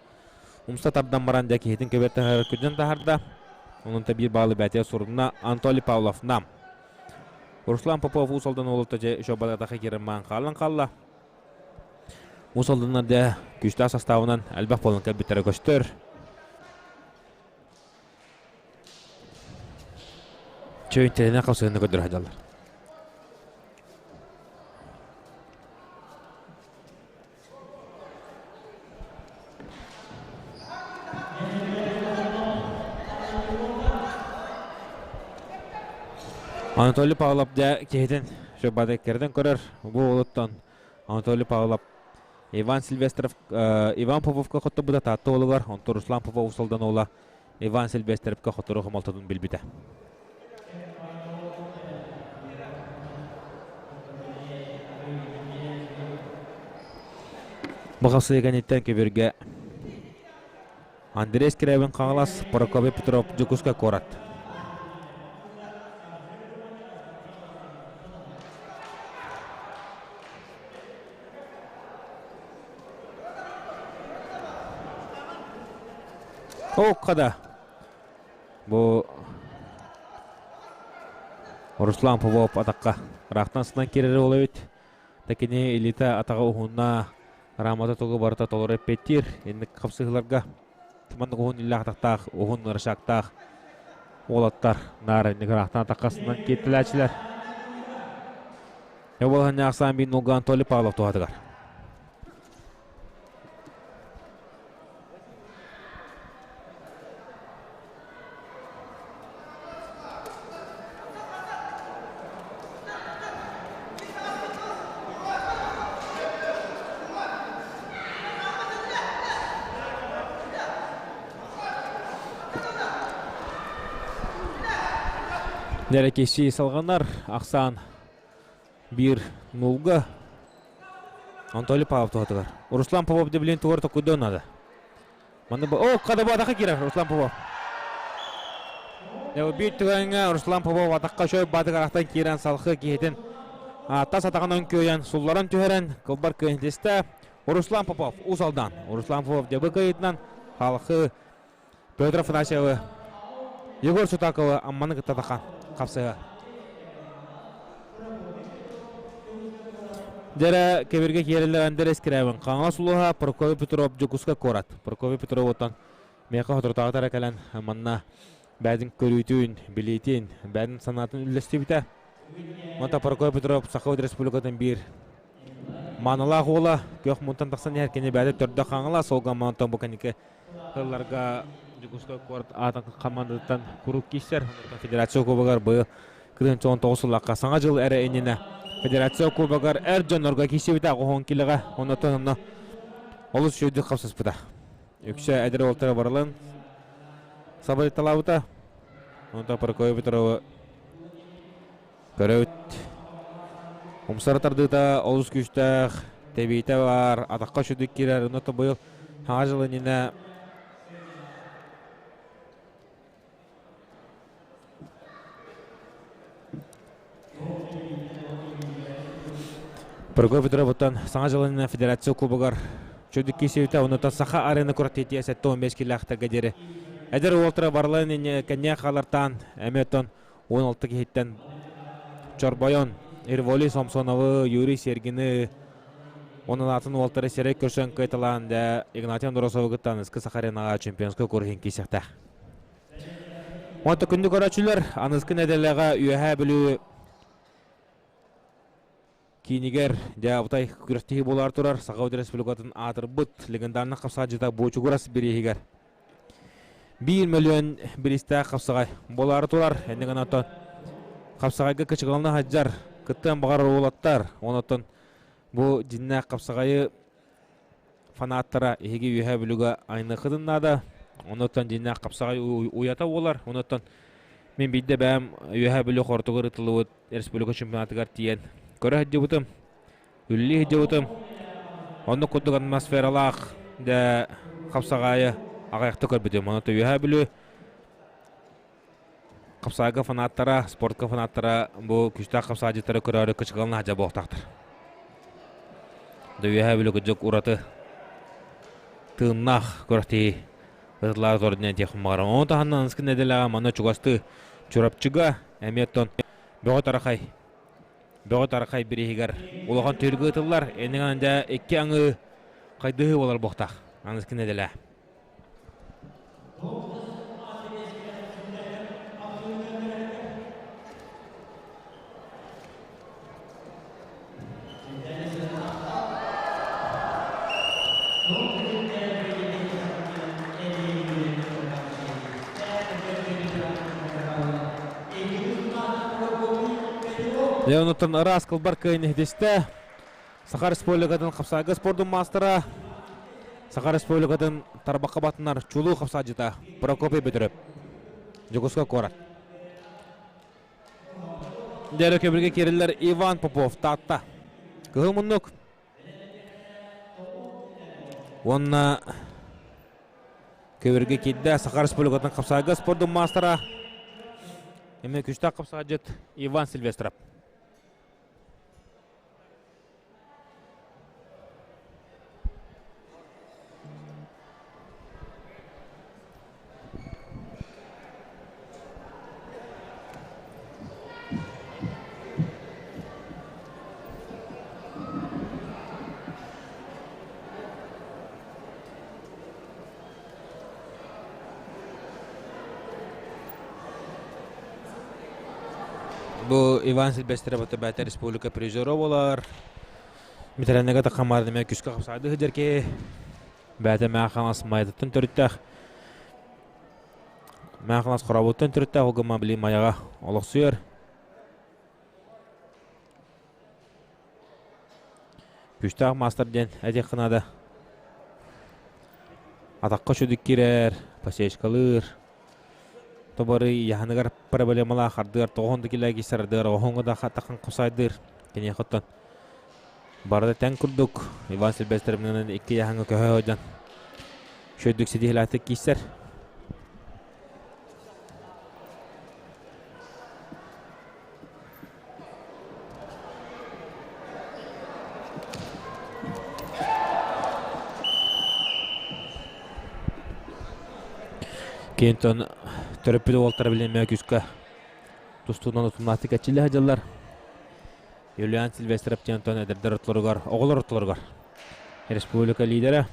умса тардан баран дьэ киһитин көбөр таһар күдьэн таһарда. Онон та биир баалы бээтэ сурунна Анатолий Павлов нам. Руслан Попов Уус Алдан уолута дьэ еще балатаха кирен маан хаалан қалла. Уус Алданнар дьэ күүстээх составынан элбэх буолан кэлбиттэрэ көстөр. Чөйүнтэринэн хапсыһыны көрдөрө сылдьаллар. Анатолий Павлов дьэ киһитин Шөббадыккерден көрөр. Бу уолуттан Анатолий Павлов Иван Сильвестров Иван Поповка хотторбута Таатта уолугар, онтон Руслан Попов Усалдан уола Иван Сильвестровка хоттору хомолтотун билбитэ. Бу хапсыйы кэнниттэн көбүргэ Андрей Скрябин Хаҥалас, Прокопий Петров Дьокуускай куорат. Оккада. Бу Руслан Попов атаққа ыраахтан сынан киирэр ол эбит. Такини илиитэ атаҕа уһунна Рамата тугу барыта толору эппиэттиир. Инник хапсыһыыларга маннык уһун иллээх атахтаах, уһун ырышаактаах уолаттар наар инник ыраахтан атаххасынан кииртэлээччилэр. Эболһанньа ахсаан биир нолга Анатолий Павлов туһатыгар. Нэрекеси салғанар ақсан 1 нулга Анатолий Павлов туһатыгар. Руслан Попов деблин тугар токуйдон надо. Манна о када бу атака киирэр Руслан Попов. Биир түгэҥҥэ Руслан Попов атахха шөй баатыгар ахтан киирэн салхы киһитин тас атаҕынан күөйэн сулларан түһэрэн кылбар кыайынтистэ Руслан Попов Уус Алдан. Руслан Попов дьабы кыайыытынан халхы Петр Афанасьевы Егор Сутаковы Амманы кытта тахан хапсыһа. Дьэрэ кэбиргэ киэрэллэр Андрей Скрябин Хаҥалас улууһа Прокопий Петров Дьокуускай куорат. Прокопий Петров оттон миэхэ соторутааҕыта эрэ кэлэн манна бэйэтин көрүүтүн, билиитин, бэйэтин санаатын үллэстибитэ. Онтон Прокопий Петров Саха Республикатын биир маанылаах уола күөх мунтан тахсан иһэр кини бэйэтэ төрдө Хаҥалас, ол гынан онтон бу кэнники сылларга Дьокуускай куорат аатын хамаандатыттан куруук киирсэр. Федерация Кубогар быйыл 19 сыллаахха Саҥа дьыл эрэ иннинэ Федерация Кубогар эр дьоннорго киирсибитэ оһон килэҕэ оннотон онно олус үчүгэйдик хапсыспыта. Үксэ эдэр уолтара барылын сабырыйталаабыта. Онтон Прокопий Петровы көрөбүт. Умсара тардыыта олус күүстээх, тэбиитэ баар, атахха үчүгдүк киирэр. Онно быйыл Саҥа дьыл иннинэ Прокопий Петровуттан Саҥа дьыл иннинэ Федерация Кубогар чөдүк киирсибитэ, онуттан Саха арена куорат 75 килээхтэргэ диэри эдэр уолтара барыларын кэнниэ хаалартаан эмиэ оттон 16 киһиттэн чорбойон Ирволи Сомсоновы, Юрий Сергины, онон атын уолтары сирэй көрсөн кыайталаан да Игнатий Андросовы кытта аныскы Саха аренаҕа чемпионскай куруһун киирсиэхтээх. Онто күндү көрөөччүлэр, аныскы нэдиэлэҕэ Үөһээ Бүлүү киинигэр дьэ Алтай күрэхтэһии буолаары турар Саха Республикатын аатырбыт легендарнай хапсаҕайдьыта Буочугурас бирииһигэр 1 мөлүйүөн бириистээх хапсаҕай буолаары турар. Иннигин онтон хапсаҕайга кычыгалана сылдьар кыттыан баҕарар уолаттар онтон бу дьиннээх хапсаҕайы фанаттара эһиги Үөһээ Бүлүүгэ айныаххытын наада. Онуттан дьиннээх хапсаҕай уйата буолар. Онуттан мин биирдэ бэйэм Үөһээ Бүлүү хортугар ыытыллыбыт республика чемпионатыгар тиийэн көрө сылдьыбытым, үлэлии сылдьыбытым. Оннук курдук атмосфералаах дэ хапсаҕайы аҕыйахта көрбүтүм. Онуттан Үөһээ Бүлүү хапсаҕайга фанаттара, спортка фанаттара бу күүстээх хапсаҕайдьыттары көрөөрү кычыгалана сылдьар буолуохтаахтар. Да Үөһээ Бүлүү кырдьык ураты тыыннаах күрэхтэһии ыытыллаары турар диэн этиэхпин баҕарабын. Ону таһынан аныгыскы нэдиэлэҕэ манна чугастыы Чурапчыга эмиэ оттон Бөҕө Тарахай Бөҕө Тарахай бирииһигэр улахан түһүлгэ ыытыллар. Иннигинэн дьэ икки аҥыы хайдыһыы буолар буолуохтаах аныгыскы нэдиэлэ. Дьэ, онуттан ыраас кылбар кыайын иһитистэ. Саха Республикатын хапсаайга спордун маастара, Саха Республикатын тарбахха батынар чулуу хапсаайдьыта Прокопий Бөтүрөп. Дьокуускай куорат. Дьэрэ көбүргэ киириллэр Иван Попов Таатта. Кыһыл муннук. Уонна көбүргэ киирдэ Саха Республикатын хапсаайга спордун маастара эмиэ күстээх хапсаайдьыт Иван Сильвестров. Бу Иван Сильвестров бэйэтэ республика призера буолар. Метрэннэгэ тахамаар эмэ күскэ хапсаайды сылдьар киһи. Бэйэтэ Мэхалас Майатыттан төрүттээх. Мэхалас Хоробуттан төрүттээх ол гымма били Майаҕа олохсуйар. Күүстээх маастар диэн этиэххэ наада. Атахха үчүгдүк киирэр, посечкалыыр. Тобары яһаныгар проблемалаах ардыгар тоҕоһун да килэги сардыгар оһоҥҥо да таххан кусайдыыр. Киниэхэ оттон барыта тэҥ курдук Иван Сильвестровнынан икки яһаҥҥа көһө сылдьан үчүгэйдик ситиһилээхтик киирсэр. Кентон төрөппүт уолтара билимэ күүскэ тустуунан утумнаахтык эрчиллэ сылдьаллар. Юлиан Сильвестров диэн эдэрдэр ортолоругар, оҕолор ортолоругар республика лидера.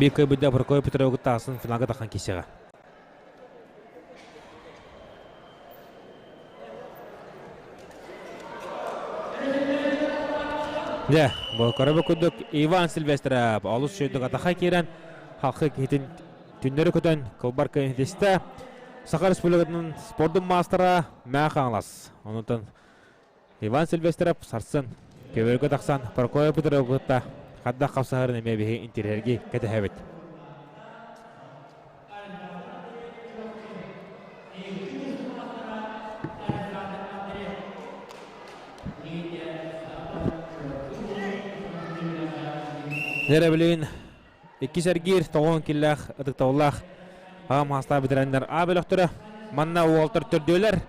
Биир кыайбыта Прокопий Петрович таасын финалга тахан кисеҕэ. Дьэ, бу көрөбү курдук Иван Сильвестров олус үчүгэйдик атаха киирэн, халқы киһитин түннэри көтөн кылбар кыайан Саха Республикатын спордун маастара Мээ Хаҥалас. Онутан Иван Сильвестров сарсын көбөргө тахсан Прокопий Петровы кытта хаддах хапсаһарын эмиэ биһи интириэһиргии кэтэһэбит. Нэрэ иккис эргиир тоҕуон киллээх ытыктабыллаах аҕам хаастаах бэтэрээннэр А бөлөхтөрө манна уолтар төрдүөлэр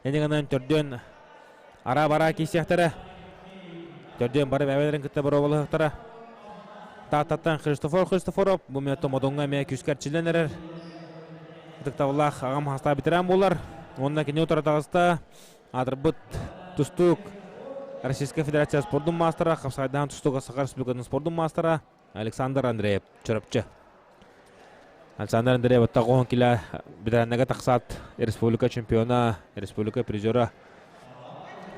Эниганан төрдүөн араа-бараа киирсиэхтэрэ. Төрдүөн бары бэйэлэрин кытта боруобалаһыахтара. Тааттаттан Христофор Христофоров бу мүнөттө Модуҥҥа эмиэ күүскэ эрчиллэн эрэр. Ытыктабыллаах аҕам хастаах ветеран буолар. Уонна кини утары таҕыста аатырбыт тустуук Российская Федерация спордун маастара, хапсайдаан тустууга Саха Республикатын спордун маастара Александр Андреев Чурапчы. Александр Андреев тоҕуһун килэ бэтэрээннэргэ тахсаат республика чемпиона, республика призера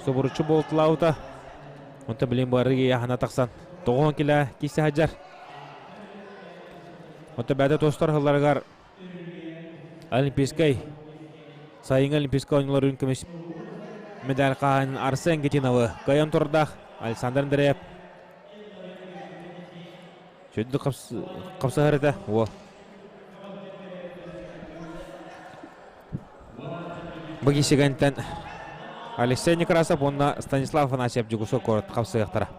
субуруччу буолтулаабыта. Онтон билин бары яхана тахсан тоҕуһун килэ кисе сылдьар. Онтон бэйэтэ тостор сылларыгар Олимпийскай сайыҥҥы Олимпийскай оонньууларын көмүс медаль хаһаайынын Арсен Гетиновы кыайан турдаах Александр Андреев Сүрдүк хапсыһар этэ уол. Бу киһигэнтэн Алексей Некрасов уонна Станислав Афанасьев Дьугусу куорат хапсыахтара.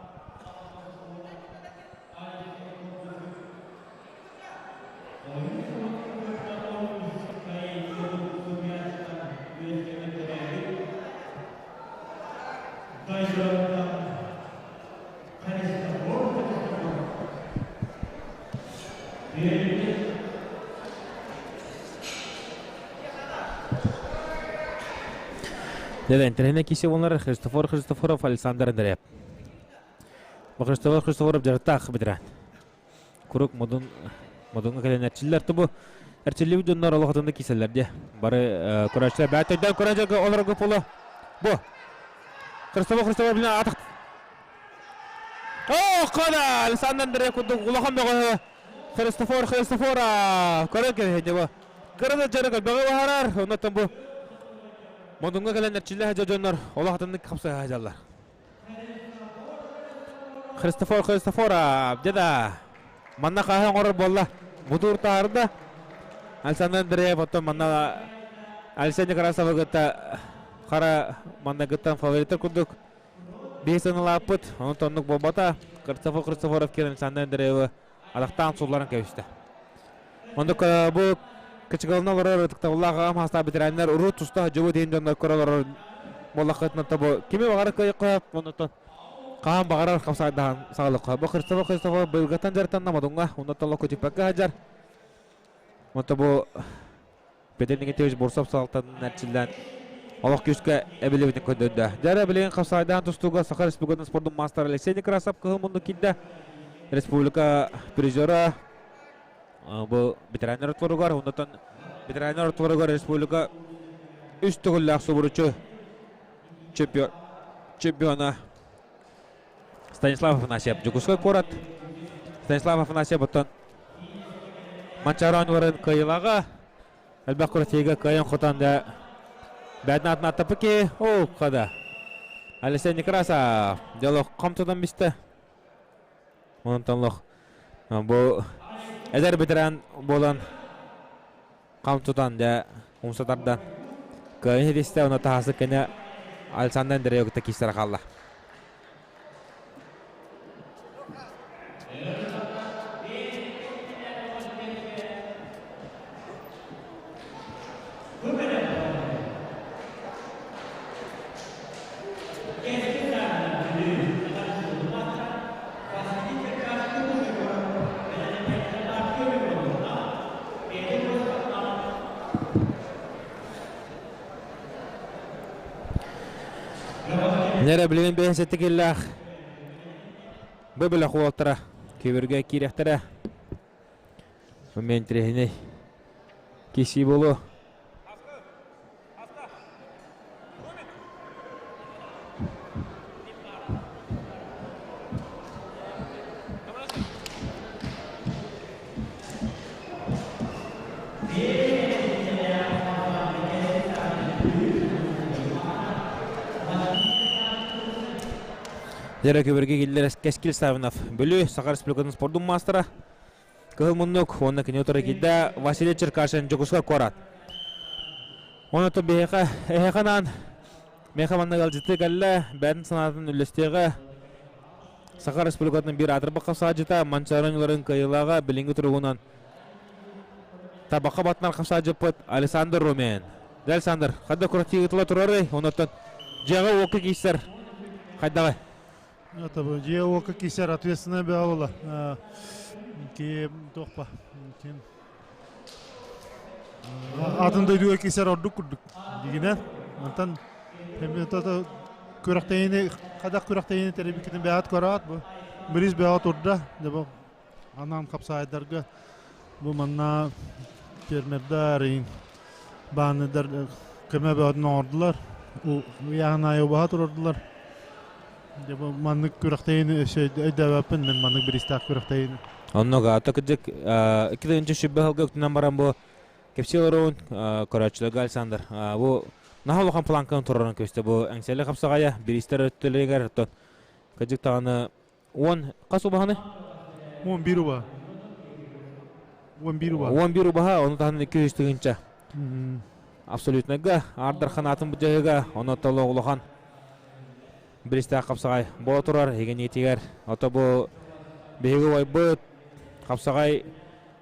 Дьэ, интэриэһинэй кисе буолар Христофор Христофоров, Александр Андреев. Христофор Христофоров дьарыктаах бэтэрээн. Курук модун модуҥҥа кэлэн эрчиллэр. Тубу Эрчиллибит дьоннор олох атыннык киирсэллэр дии. Бары көрөөччүлэр бэйэ өйдөөн көрөн олорго поло. Бу. Христофор Христофор билин атах. О, кода! Александр Андреев курдук улахан бөҕөһө Христофор Христофора көрөн кэбиһэнньэ бу. Кыраны дьарык бөҕө баһарар. Оннуттан бу Модуҥҥа кэлэн эрчиллэ сылдьар дьоннор олох атыннык хапсыһа сылдьаллар. Христофор Христофора деда манна хаһан оҥорор буолла бутуур таарда Александр Андреев оттон манна Алексей Некрасовы кытта хара маннагыттан фавориттар курдук биир сыаналааппыт онон оннук буолбата Христофор Христофоров киирэн Александр Андреевы алахтаан сулларан кэбистэ. Оннук бу кычыгалына олорор ытыктабыллаах аҕам хаастаах ветераннар урут туста дьыбы диэн дьоннор көрө олорор буоллаххытына бу кими баҕарар кыайыахха оннуттан хаһан баҕарар хапсайдаһан саҕалыахха. Бу Христофор Христофор быйылгаттан дьарыктанна Модуҥҥа, оннуттан локку түппэккэ сылдьар. Онто бу Петр Никитевич Бурцев салалтанын эрчиллэн олох күүскэ эбилибитин көрдөрдө. Дьэ билигин хапсайдаан тустууга Саха Республикатын спордун маастара Алексей Некрасов кыһыл муннук киирдэ. Республика призера бу ветераннар отворугар, оннотон ветераннар отворугар республика үс төгүллээх субуручу чемпион, чемпиона Станислав Афанасьев Дьокуускай куорат. Станислав Афанасьев оттон Манчаары оонньууларын кыайыылааҕа элбэх күрэхтэһиигэ кыайан хотон да бээтин аатын аттаппыт киһи оо хада Алексей Некрасов дьолох хомтотон бистэ онтон лох бу эдэр ветеран буолан хам тутан дьэ умса тардан кыайын ситистэ уонна таһаасы кэнэ Александр Андреев кытта киирсэрэ хаалла. Нэрэ билигин бэйэн киллээх бу бөлөх уолтара көбүргэ киирэхтэрэ. Мен интэриэһинэй киси болу. Дьэрэ көбөргө киллэр Кэскил Савинов Бүлүү Саха Республикатын спордун маастара Кыһыл муннук уонна кини утары киирдэ Василий Черкашин Дьокуускай куорат. Онон биһиэхэ эһиэхэ анаан миэхэ манна ыалдьыттыы кэллэ, бэйэтин санаатын үллэстиэҕэ. Саха Республикатын биир аатырбыт хапсаадьыта Манчаары оонньууларын кыайыылааҕа билиҥҥи туругунан табахха батынар хапсаадьыппыт Александр Румин. Дьэ, Александр, хайда куратыы ыытыла турарый? Онуттан дьиэҕэ-уокка киирсэр хайдаҕай? Это дьиэ уокка киирсэр ответственная бөҕө буолла. Ки туохпа ким атын дойдуга киирсэр ордук курдук дигинэн. Онтон күрэхтэһиини хадах күрэхтэһиини тэрийбиккитин бэйэҕит көрөөт бу бириис бөҕө турда. Дьэ бу анаан хапсаайдарга бу манна фермердар баанныдар көмө бөҕөтүн оҥордулар. Ыйааһын аайы убаһа турардылар. Дьэ бу маннык күрэхтэһиини өссө өйдөөбөппүн мин маннык бириистээх күрэхтэһиини. Оннук ата кырдьык 2-нчы сүбэ сылга үктэнэн баран бу кэпсии олоруун көрөөччүлэргэ Александр бу наһаа улахан планканы тураран көстө бу эҥсэлэ хапсаҕайа бириистэр өттүлэригэр оттон кырдьык даҕаны 10 хас убаһаны? 11 убаһа. 11 убаһа. 11 убаһа, ону таһынан 200 тыһыынча. Абсолютнайга, Аардар ханаатын быдьаһыга, ону толо улахан биристээх хапсаҕай буола турар һигиниитигэр. Ото бу биһиги убайбыт хапсаҕай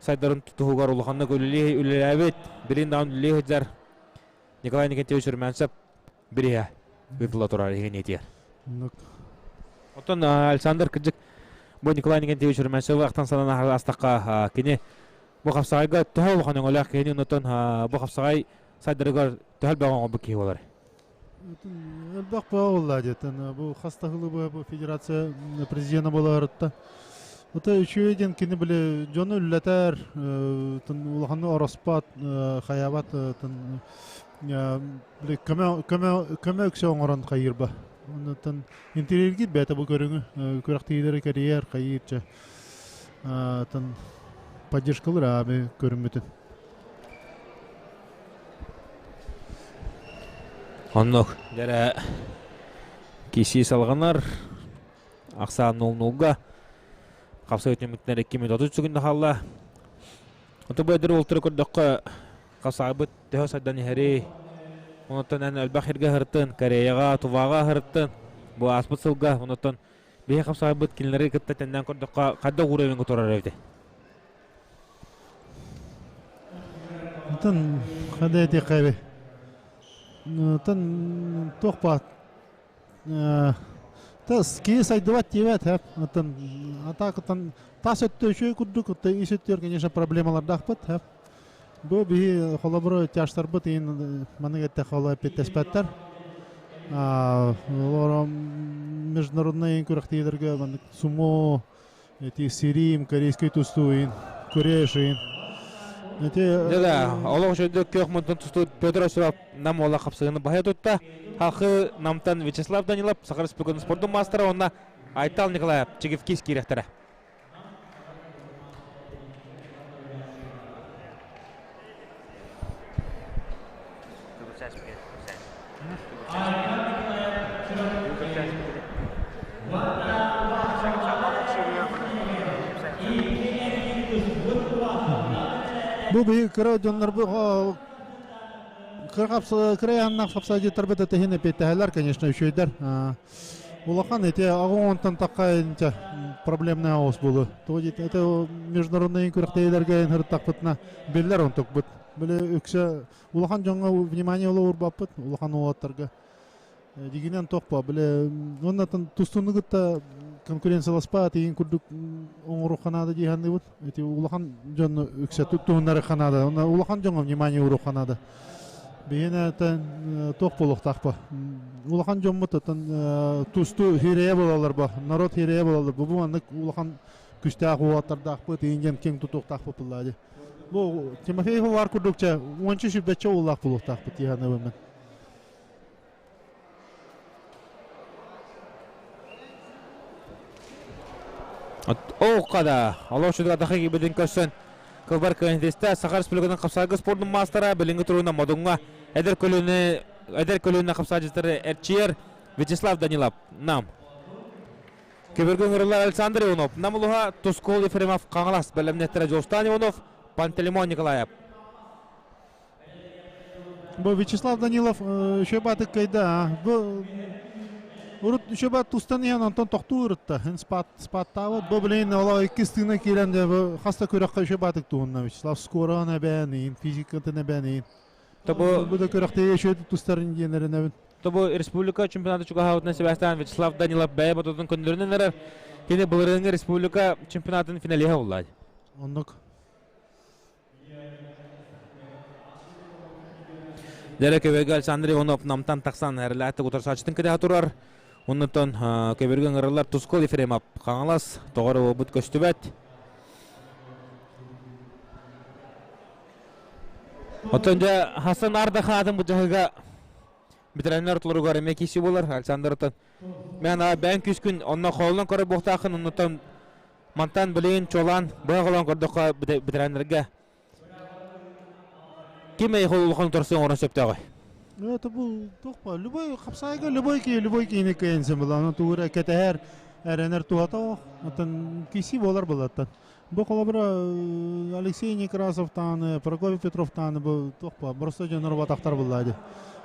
сайдарын туһугар улаханнык үлэлии үлэлээбит, билин даҕаны үлэлии сылдьар Николай Никитевич Румянцев бириһэ ыытылла турар иһиниитигэр. Оттон Александр кырдьык бу Николай Никитевич Румянцевы ахтан санаан астахха кини бу хапсаҕайга төһө улахан өҥөлөөх киһини оннуттан бу хапсаҕай сайдарыгар төһө элбэх оҥорбут киһи буолар? Элбэх буолла диэтин бу хас да сылы бу федерация президена буоларытта. Ото үчүгэй диэн кини били дьону үллэтэр, улаханнык ороспот, хайаабат били көмө көмө көмө үксэ оҥорон хайыырба. Оннуттан интириэргиир бэйэтэ бу көрүҥү күрэхтэһиилэри кэрийэр, хайыыр чэ поддержкалыр аабы көрүммүтүн. Оннук дэрэ киси салҕанар ахсаан 0-0-га хапсай түмүктэр 2 минут 30 секунда хаалла. Ото бу эдэр уолтары көрдөххө хасаабыт төһө сайдан иһэрий. Онуттан эн элбэх сиргэ сырыттын, Кореяҕа, Туваҕа сырыттын. Бу ааспыт сылга онуттан биһи хапсаабыт кинилэри кытта тэннээн көрдөххө хайдах уровеньга турар эбитий? Оттон хада этиэххэ Оттон туох баар Тас киһи сайдыбат диэбэт һэп. Оттон атаакыттан тас өттө үчүгэй курдук, оттон ис өттүгэр, конечно, проблемалардаахпыт һэп. Бу биһи холобура тяжтарбыт иин маннык эттэххэ оло эппиэттэспэттэр. Олор международный күрэхтэһиилэргэ маннык сумо Эти сирим, корейский тустуу иин, Корея иин. Эти Да, олох үчүгэй көх мунтан тустуу Петр Осипов нам уола хапсыгыны баһа тутта. Халқы намтан Вячеслав Данилов, Саха Республикатын спордун маастара, онна Айтал Николаев Чигивкис киирехтэрэ. Бу биһи кыра дьоннор бу кыра яннах хапсаадьыттарбыт этиһин эпиэттэһэлэр, конечно, үчүгэйдэр. Улахан эти аҕа онтон тахха проблемная оҕус буолу. Это международный күрэхтэһиилэргэ ырыттахпытына биллэр онтукпут. Били үксэ улахан дьоҥҥо внимание уурбаппыт, улахан уолаттарга. Дигинэн тохпо, били оннатын тустууну кытта конкуренцияласпа тиин курдук оҥоруохха наада дии саныыбыт. Эти улахан дьонну үксэ туһуннарыахха наада. Онно улахан дьоҥҥо внимание ууруохха наада. Биһиэнэ туох буолуохтаахпа. Улахан дьоммут оттон тустуу хирэйэ буолаллар бо, народ хирэйэ буолаллар. Бу маннык улахан күстээх уолаттардаахпыт, иин киэҥ тутуохтаахпыт буллаа дии. Бу Тимофеев бар курдук чэ уонча сүүрбэччэ уулаах буолуохтаахпыт дии саныыбын мен. Ооккада Олоочуга дахы кибитин көрсөн кылбар кыайынтиста Саха Республикатын хапсаайгы спордун маастара билиҥҥи туругунан Модуҥҥа эдэр көлүөнэ эдэр көлүөнэ хапсаайдьыттары эрчийэр Вячеслав Данилов Нам. Көбөргө ыҥырыллар Александр Иванов, Нам улуһа Тускул Ефремов Хаҥалас бэлэмнэттэрэ Дьулустаан Иванов, Пантелеймон Николаев. Бу Вячеслав Данилов еще батык кайда. Бу урут еще бат тустан иһэн онтон тохтуу ырытта. Спат спаттаабыт. Бу билин ола иккис тыына киирэн бу хаста күрэххэ еще батык туһунна Вячеслав скоран эбээн физикатын эбээн. Тобу бу да күрэхтэһии еще тустарын диэнэринэбин. Тобу республика чемпионаты чугаһаабытынан сибээстээн Вячеслав Данилов бэйэ ботутун көннөрүнэн эрэр. Кини былырыыҥҥы республика чемпионатын финалиһа буолла. Оннук. Дэрэ көбөйгө Александр Иванов намтан тахсан эрэлээттик утарсааччытын кэтэһэ турар. Оннуттан көбөргө ыҥырыллар Тускул Ефремов Хаҥалас тоҕо эрэ буолбут көстүбэт. Оттон дьэ Хасан Ардахаатын бу ветеринар ортолоругар эмиэ киси буолар Александр оттон мен бэйэҥ күскүн онно холонон көрөр буохтааххын оннуттан Мантан билигин чуолаан быһа холоон көрдөххө ветераннарга ким эйхол улахан утарсыы оҥорон сөптөөҕүй? Ну это бу туох ба любой хапсаайга любой киһи любой киһини кыайынсын була аны тугу эрэ кэтэһэр эрэнэр туһата ох оттон киси буолар булаттан бу холобура Алексей Некрасов тааны Прокопий Петров тааны бу туох ба просто дьоннор батахтар булла ди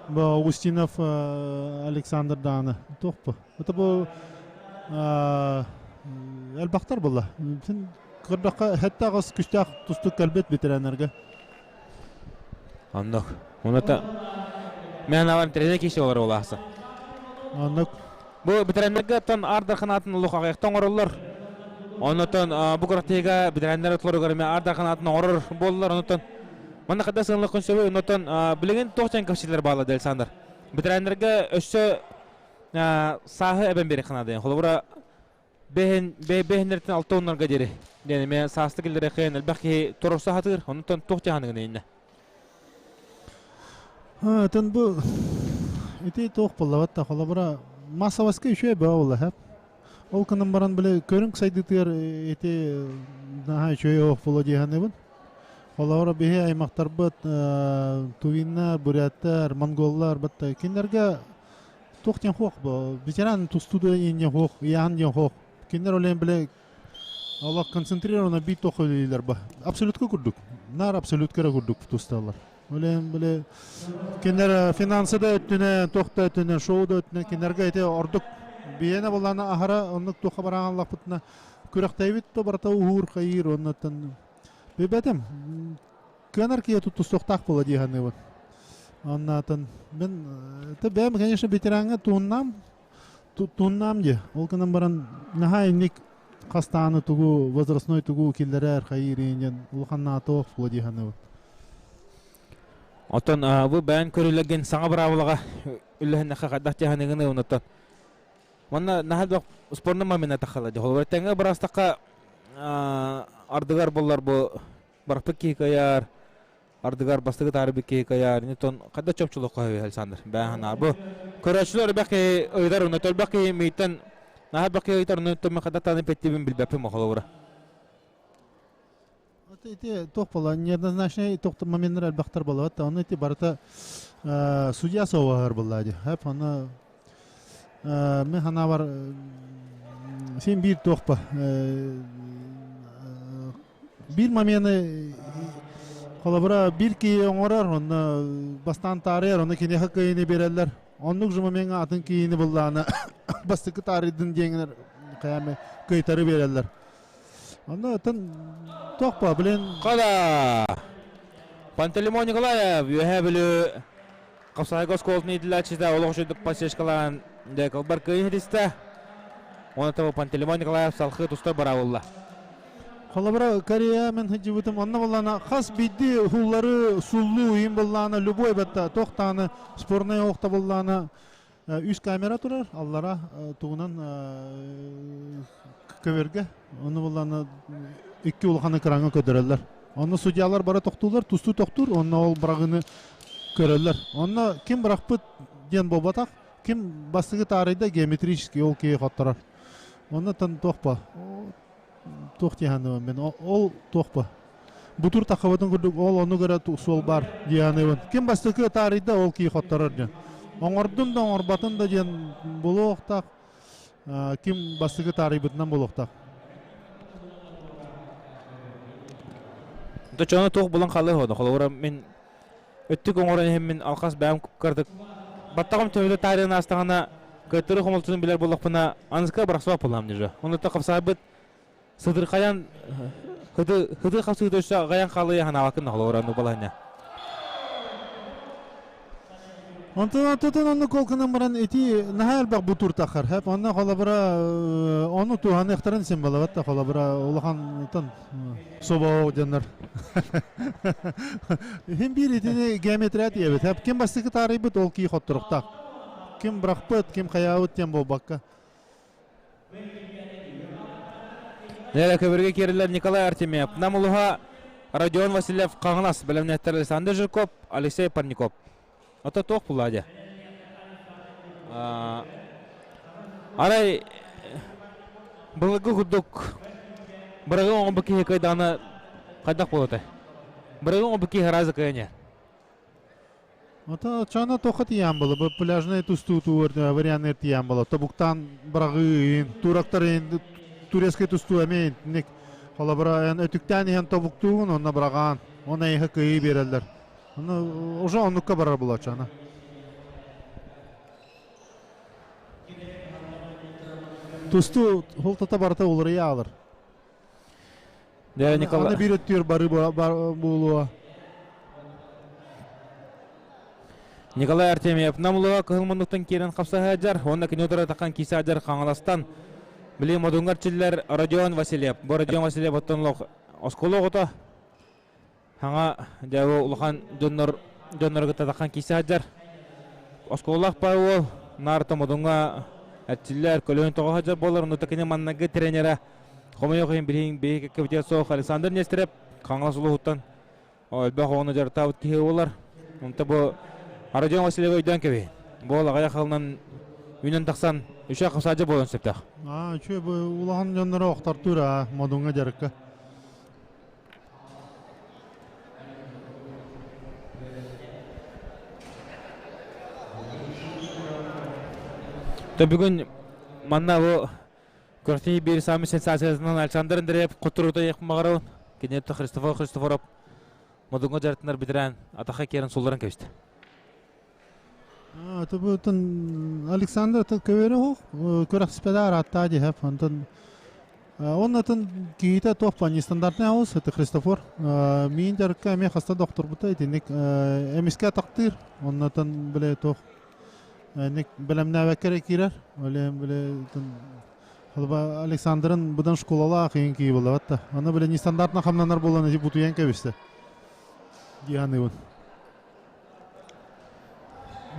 бу Августинов Александр дааны туох ба Это бу элбэхтэр буолла. Син көрдөххө сэттэ аҕыс күстээх тустук кэлбит ветераннарга. Оннук. Онута мен аван тренер киси олар олааса. Оннук. Бу ветераннарга оттон Ар Дархан атын олох аҕыйахта оҥороллор. Оннотон бу күрэхтэһиигэ ветераннар отлоругар эмэ Ар Дархан атын оҥорор буоллар. Оннотон манна хада сыанлык сөбө оннотон билигин туох дьэн кэпсиилэр баалла Александр. Ветераннарга өссө сааһы эбэн биэриэххэ наада. Холобура, Бэһин бэһиннэртэн алта оннарга диэри. Диэн эмиэ саастык киллэрэ кыайан элбэх киһи туруорса сатыыр. Онтон туох дьаһаныгын иннэ? Атын бу ити туох буоллабат да холобура массовоска үчүгэй бөҕө буолла хэп. Ол гынан баран били көрүҥ сайдыытыгар ити наһаа үчүгэй оһох буолуо дии саныыбын. Холобура биһи аймахтарбыт тувиннар, буряттар, монголлар батта кинилэргэ туох диэн хуох бу ветеран тустуу диэн хуох, ыйааһын диэн хуох. Кинилэр олен били олох концентрированно биир туох үлэлииллэр ба. Абсолютка курдук. Наар абсолютка эрэ курдук тусталлар. Олен били кинилэр финансы да өттүнэн, туох да өттүнэн, шоу да өттүнэн кинилэргэ ити ордук биэнэ буллаана аһара оннук туохха бараанлахпытына күрэхтэйбит то барыта уһуур хайыыр оннуттан билбэтим кыанар киһи туттустуохтаах буола дии саныыбын. Оннуттан мин бэйэм, конечно, ветераҥҥа туһуннаам туһуннаам дии. Ол гынан баран наһаа инник хастааны тугу возрастной тугу киллэрэр хайыыр диэн улахан наата буола дии саныыбын. Оттон бу бэйэн көрүлэргин саҥа быраабылаҕа үллэһиннэххэ хайдах дьаһаныгыный онуттан Манна наһаа элбэх спорный момент таххала. Холобур тэҥҥэ бырастахха ардыгар боллар бу барпыт киһи кыайар, ардыгар бастакы таарыбыт киһи кыайар. Нитон хайда чопчулук Александр бэһана бу көрөөччүлэр элбэх киһи ыйдар уна элбэх киһи мийтен наһаа элбэх киһи ыйдар уна мен хайда таны петтибин билбэппин холобура. Ити туох буола неоднозначный туох моменнар элбэхтэр буолабат онно ити барыта судья суоһар буолла дии хэп онно мен санаабар син биир туохпа биир момены холобура биир киһи оҥорор онно бастаан таарыйар онно киниэхэ кыайыыны биэрэллэр оннук же момеҥҥа атын киһини буллаана бастакы таарыйдын диэҥнэр хайаамы кыайтары биэрэллэр. Онно атын туох ба, блин. Кода! Пантелеймон Николаев, Үөһээ Бүлүү Хапсаайга оскуолатын иитиллээччитэ олох үчүгдүк подсечкалаан дьэ кылбар кыайыы ситистэ. Уонна того Пантелеймон Николаев салхыы тустар быраабылла. Холобура, Корея мен сылдьыбытым, онно буллаана хас биирдии уһуллары суллуу иин буллаана любой батта туох спорная охта буллаана Үс камера турар, аллара тугунан көбөргө. Ону булланы икки улахан экраҥҥа көрдөрөллөр. Онно судьялар бара тохтуулар, тустуу тохтуур, онно ол бырагыны көрөллөр. Онно ким бырахпыт диэн буолбатах, ким бастыгы таарыйда геометрический ол киһи хотторор. Онно тан туох туох диэханыбын мен ол туох бутур таххабытын курдук ол ону көрө суол бар диэханыбын ким бастакы таарыйда ол кии хотторор диэн оҥордун да оҥорбатын да диэн буолуохтаах ким бастакы таарыйбытынан буолуохтаах. Дочону туох булан халыы ходу холобура мин өттүк оҥорон иһэммин алхас бэйэм кырдык баттаҕым төбөтө таарыйан аастаҕына кыаттары хомолтотун билэр буоллахпына аныска бырахсыбат буоллаҕым дьэ онно хапсаайбыт сыдырхайан хыты хыты хапсыыта өссө аҕайан хаалыйа санаабаккын холобура ну балаһыня. Онтон ортотун оннук ол гынан баран ити наһаа элбэх бутуур таххар. Хэп онно холобура ону туһаныахтарын син балабат да холобура улахан собоох дьоннор. Хим биир итини геометрия диэбит. Хэп ким бастакы таарыйбыт ол кии хотторуктаах. Ким бырахпыт, ким хайаабыт диэн буолбакка. Нэлэ көбүргэ киирэллэр Николай Артемьев, Нам улуһа Родион Васильев Хаҥалас, бэлэмнээттэр Александр Жирков, Алексей Парников. Ото туох булла дьэ? Арай былыргы курдук бырагы оҥорбут киһи кыайдаҕына хайдах буолуотай? Бырагы оҥорбут киһи араас кыайан Ото чана тоха тиийэн була, бу пляжный тустуу вариант тиийэн була. Тобуктаан быраҕыы, турактарын турецкий тустуу эмиэ итинник. Холобура, эн өтүктээн иһэн тобуктуугун, онно быраҕаан, онно эйиэхэ кыайыы биэрэллэр. Ону уже оннукка барар булааччы Тустуу холтата барыта уларыйа аалар. Дьэ, Николай. Аны биир өттүгэр бары буолуо. Николай Артемьев Намлыга кыһыл муннуктан киирэн хапсаһаадьар, уонна кини утары таххан киисаадьар Хаҥаластан. Били модуҥҥар чиллэр Родион Васильев. Бу Родион Васильев оттон лох оскуола оҕото. Хаҥа дьэ улахан дьоннор дьоннору кытта таххан киисаадьар. Оскуолалаах па уол наарта модуҥҥа. Эрчиллэр көлөһүн тоҕо сылдьар буолар, онно кини маннагы тренера хомойуох иһин билигин биһиги кэккэбитигэр суох Александр Нестерев Хаҥалас улууһуттан элбэх оҕону дьарыктаабыт киһи буолар. Онто бу Родион Васильева өйдөөн кэбиһин. Буол аҕыйах сылынан үүнэн тахсан үчүгэй хапсаадьы буолуон сөптөөх. Аа, үчүгэй бу улахан дьонноро охтортуур аа, модуҥҥа дьарыкка. То бүгүн манна бу күрэхтэһии биир саамай сенсациятынан Александр Андреев хотторуута Яхмагаров, кини Христофор Христофоров модуҥҥа дьарыктанар бэтэрээн атахха киирэн сулларан кэбистэ. Тубутун Александр көбөрө хоқ күрэхсипеда арааттаа диһэп онтон оннатын киһитэ туох ба нестандартный хаус это Христофор миин дьарыкка эмиэ хаста докторбута итинник эмискэ атахтыыр оннотон биле туох ник бэлэмнээбэккэ эрэ киирэр оле биле Холба Александрын быдан школалаах иин кии буоллабат да. Аны биле нестандартно хамнанар буолан ити бутуйан кэбистэ. Дианыбын.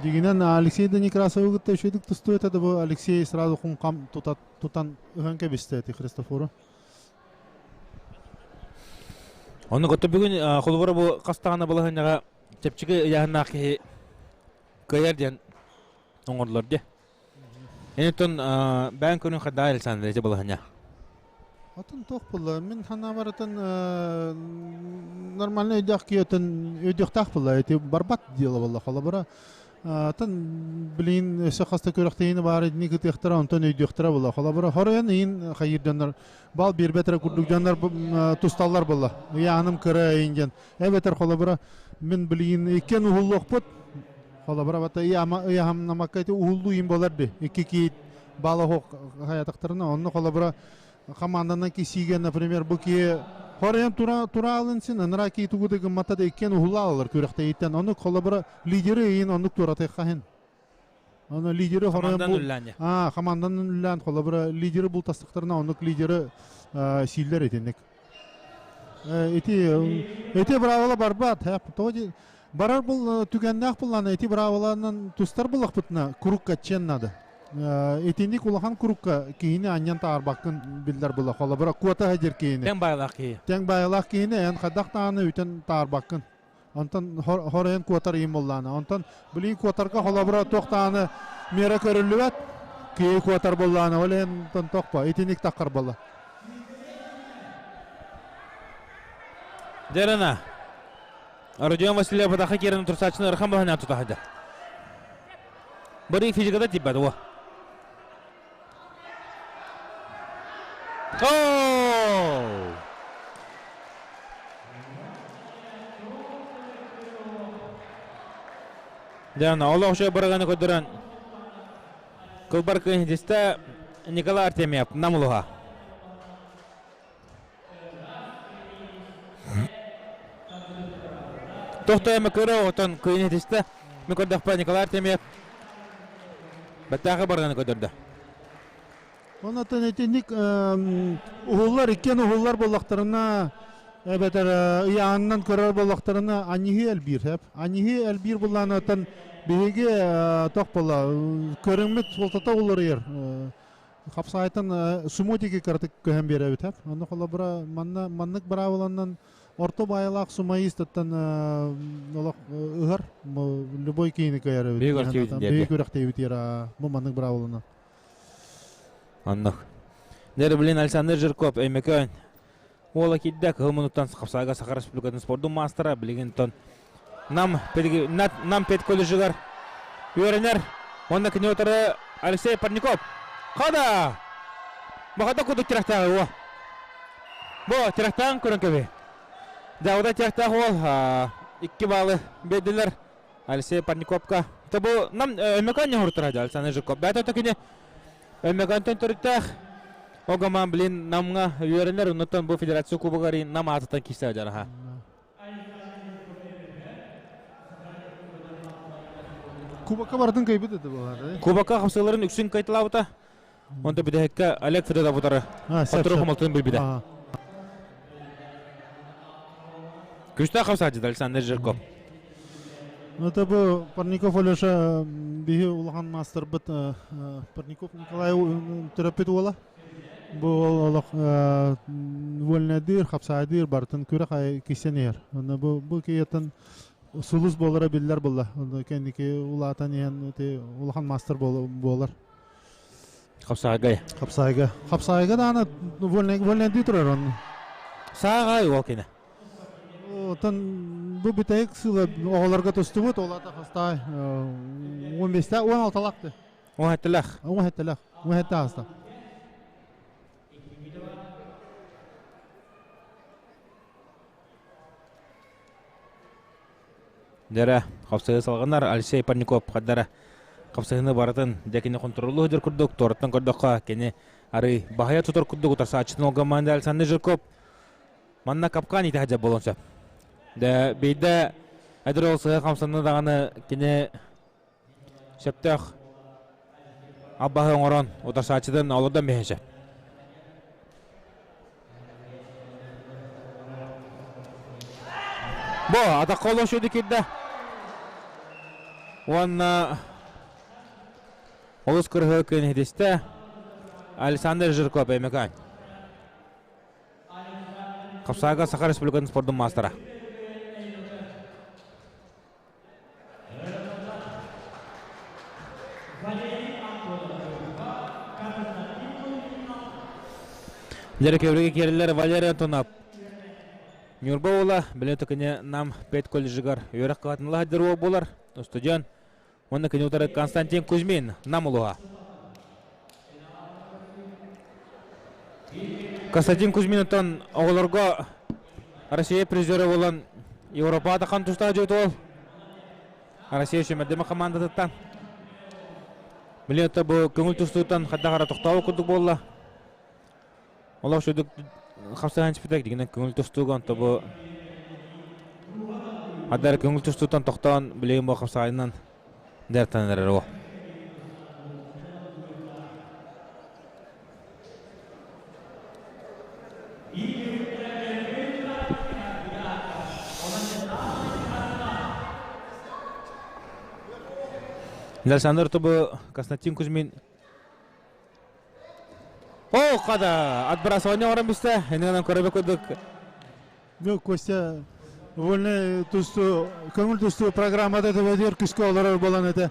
Дигинен Алексей да Некрасовы кытта үчүгдүк тустуу этэ да бу Алексей сразу хунхам тутан ыһан кэбистэ эти Христофору. Онно көтө бүгүн холобура бу хастаҕына балаһыанньаҕа чэпчэки ыйааһыннаах киһи кыайар диэн оҥордулар дии. Энитон бэйэн көрүн хайдаа Александр ити балаһыанньа? Атын туох буолла? Мин санаабар атын нормальный өйдөөх киһи атын өйдүөхтээх буолла. Ити барбат дело буолла. Холобура атын билин өссө хаста күрэхтэһиини баар итини кытыахтара онтон өйдүөхтэрэ буолла. Холобура хоройон иин хайыыр дьоннор бал биэрбэтэрэ курдук дьоннор тусталлар буолла. Ыйааным кыра иин диэн. Эбэтэр холобура мин билигин иккиэн уһуллуохпут. Холобура бата ыйаһамнамакка ити уһуллуу иин болар ди. Икки киит бала хоқ хаятақтарына онно холобура команданан кисиге например бу ки хоройон тура тураалын син ыныра ки тугуды гыммата да иккен уһулаалар күрэхтэйиттен оннук холобура лидери ыйын оннук туратайхаһын Аны лидери хоройон Командан үллән. А, командан үллән холобура лидери бултастыктарына оннук лидери сииллер итинник. Ити ити бравола барбат. Барар бұл түгеннәх булланы ити браволанан тустар буллахпытына курукка чен надо. Итинник улахан курукка киһини анньан таарбаккын биллэр була. Холобура куота хадир киһини. Тең байлаах киһи. Тең байлаах киһини эн хадах тааны үтен таарбаккын. Онтон хоройон куотар иин буллаана. Онтон билигин куотарга холобура туох даҕаны миэрэ көрүллүбэт. Киһи куотар буллаана. Ол иһин тохпо итинник таххар буолла. Дерена. Родион Васильев батаха киирэн турсааччыны ырхан баһынан тутаһыда. Бары физикада типпэт уо. Оу! Дьэ, олох үчүгэй быраганы көрдөрөн кылбар кыһынтиста Николай Артемьев Нам улуһа. Тохтойма көрө отон кыйын Мен көрдөхпө Николай Артемьев баттааҕы барганы көрдөрдө. Онтон итинник уһуллар иккиэн уһуллар буоллахтарына эбэтэр ыйааһынынан көрөр буоллахтарына аньыһыы элбиир сөп. Аньыһыы элбиир буллаанаттан биһиги тох буолла көрүҥмүт суолтата уларыйар. Хапсаайтан сумо диэки кыратык көһөн биэрэбит сөп. Онно холобура манна маннык быраабыланан орто баайалаах сумаистаттан олох ыһар любой киһини кыайар эбит. Биһиги күрэхтэйбит бу маннык быраабыланан. Оннук. Дьэ, блин, Александр Жирков, Өймөкөөн уола киирдэ, кыһыл муннуктан Хапсаага Саха Республикатын спордун маастара, билигин тон Нам, Нам педколледжыгар үөрэнэр. Уонна кини утары Алексей Парников. Хада! Бахата кудук тирахтааҕы уо. Бу тирахтааҕын көрөн кэби. Дьауда тирахтаах уол икки баалы биэрдилэр. Алексей Парниковка. Та бу нам Өймөкөөн ньоһуртара Александр Жирков. Бэйэтэ кини Өймөкөөнтөн төрүттээх. Огоман блин намҥа үөрэнэр оннуттан бу федерация кубогар нам аатыттан киирсэ дьараха. Кубокка барытын кыйбыт это буолар. Кубокка хапсыыларын үксүн кайталаабыта. Онто бүтэһиккэ Олег Федотов утары. Хотуру хомолтун билбитэ. Күстээх хапсааччыта Александр Жирков. Это бу Парников Алеша биһи улахан маастарбыт Парников Николай төрөппүт уола. Бу ол олох вольнайдыыр, хапсаайдыыр барытын күрэх кисэн иһэр. Онно бу бу киһиттэн сулус буолара биллэр буолла. Онно кэнники улаатан иһэн улахан маастар буолар. Хапсаайга. Хапсаайга. Хапсаайга даҕаны вольнайдыы турар онно. Сааҕай уол кини. Оттон бу бүтэһик сыла оҕолорго тустубут, ол ата хастаай 15-те 16-лаахты. 17-лээх. 17-лээх. 17 аста. Дэрэ, хапсыһы салҕанар Алексей Парников хаддара хапсыһыны барытын дьэ кини контроллуу сылдьар курдук, туораттан көрдөххө кини арый баһыйа тутар курдук утарсааччытын ол команда Александр Жирков манна капкан иитэ сылдьар буолуон сөп. Дэ биирдэ эдэр ол сыһа хамсанна даҕаны кини сөптөөх албаһы оҥорон утарсааччытын олордон биһэн сөп. Бу атахха олорсуйду киирдэ. Уонна олус кырыһы күн иһитистэ Александр Жирков Өймөкөөн. Хапсаага Саха Республикатын спордун маастара. Дьэрэ көбүрүгэ киирэллэр Валерий Антонов. Ньурба уола билэ төкүнэ Нам пед колледжыгар үөрэх кыһатынла сылдьар уол буолар. Студент. Уонна кини утары Константин Кузьмин Нам улуһа. Константин Кузьмин оттон оҕолорго Россия призера буолан Европаҕа тахан тустаах дьиэт уол. Россия сүүмэрдэмэ командатыттан. Билиэттэ бу көҥүл тустууттан хайдах ара тохтообут курдук буолла. Олох шүдүк хапсаһан испитек дигинен көҥүл тустууга онто бу Адар көҥүл тустууттан тохтоон билигин бу хапсаайынан дьарыктанан эрэр о. Александр Тобу Константин Кузьмин О, қада отбрасывание орын бісті. Энігінен көрөбі курдук. Ну, Костя, вольный тустуу, көҥүл тустуу программада төбөдүөр күскө олорор болан этэ.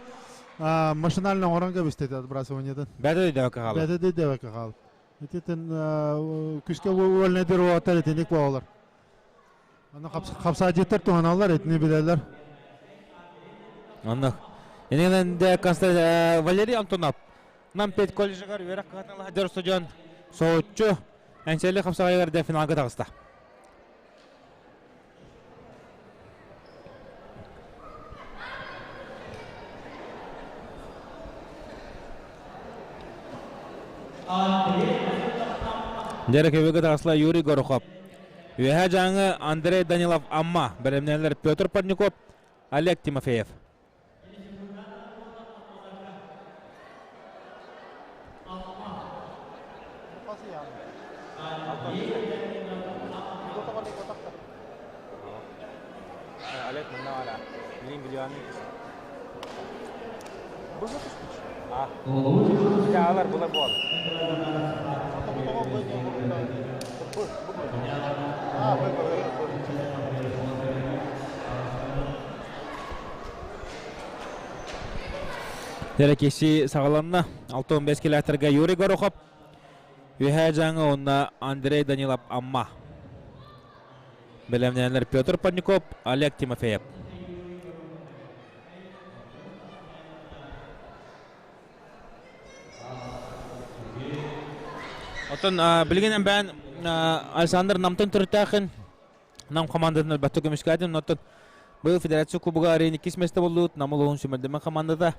Машинально оҥорон кэбистэ отбрасываниетын. Бәтэ дөйдөбөккө хаалар. Бәтэ дөйдөбөккө хаал. Ититин күскө вольный дыр итиник буолар. Аны хапсаадьыттар туһаналлар, итини билэллэр. Оннук. Инигинэн Валерий Антонов Нам пед колледжыгар үөрэх кыһатын сылдьар устудьуон соһуччу Эҥсиэли хапсаҕайыгар дэ финалга таҕыста. Дьэрэ көбүгэ таҕысла Юрий Горохов. Үөһээ Дьааҥы Андрей Данилов Амма, бэлэмнэнэллэр Петр Парников, Олег Тимофеев. Олег мынна Дәрекеси саҕаланна. 65 километрга Юрий Горохов, Үһээ Дьааҥы уонна Андрей Данилов Амма. Бэлэмнэнэллэр Петр Парников, Олег Тимофеев. Оттон билигин эмбээн Александр Намтан төрүттээхин Нам командатын элбэхтик көмүскээтин. Оттон быйыл Федерация Кубога арыйын иккис месте боллуут Нам улууһун сүмэрдэмэ командата.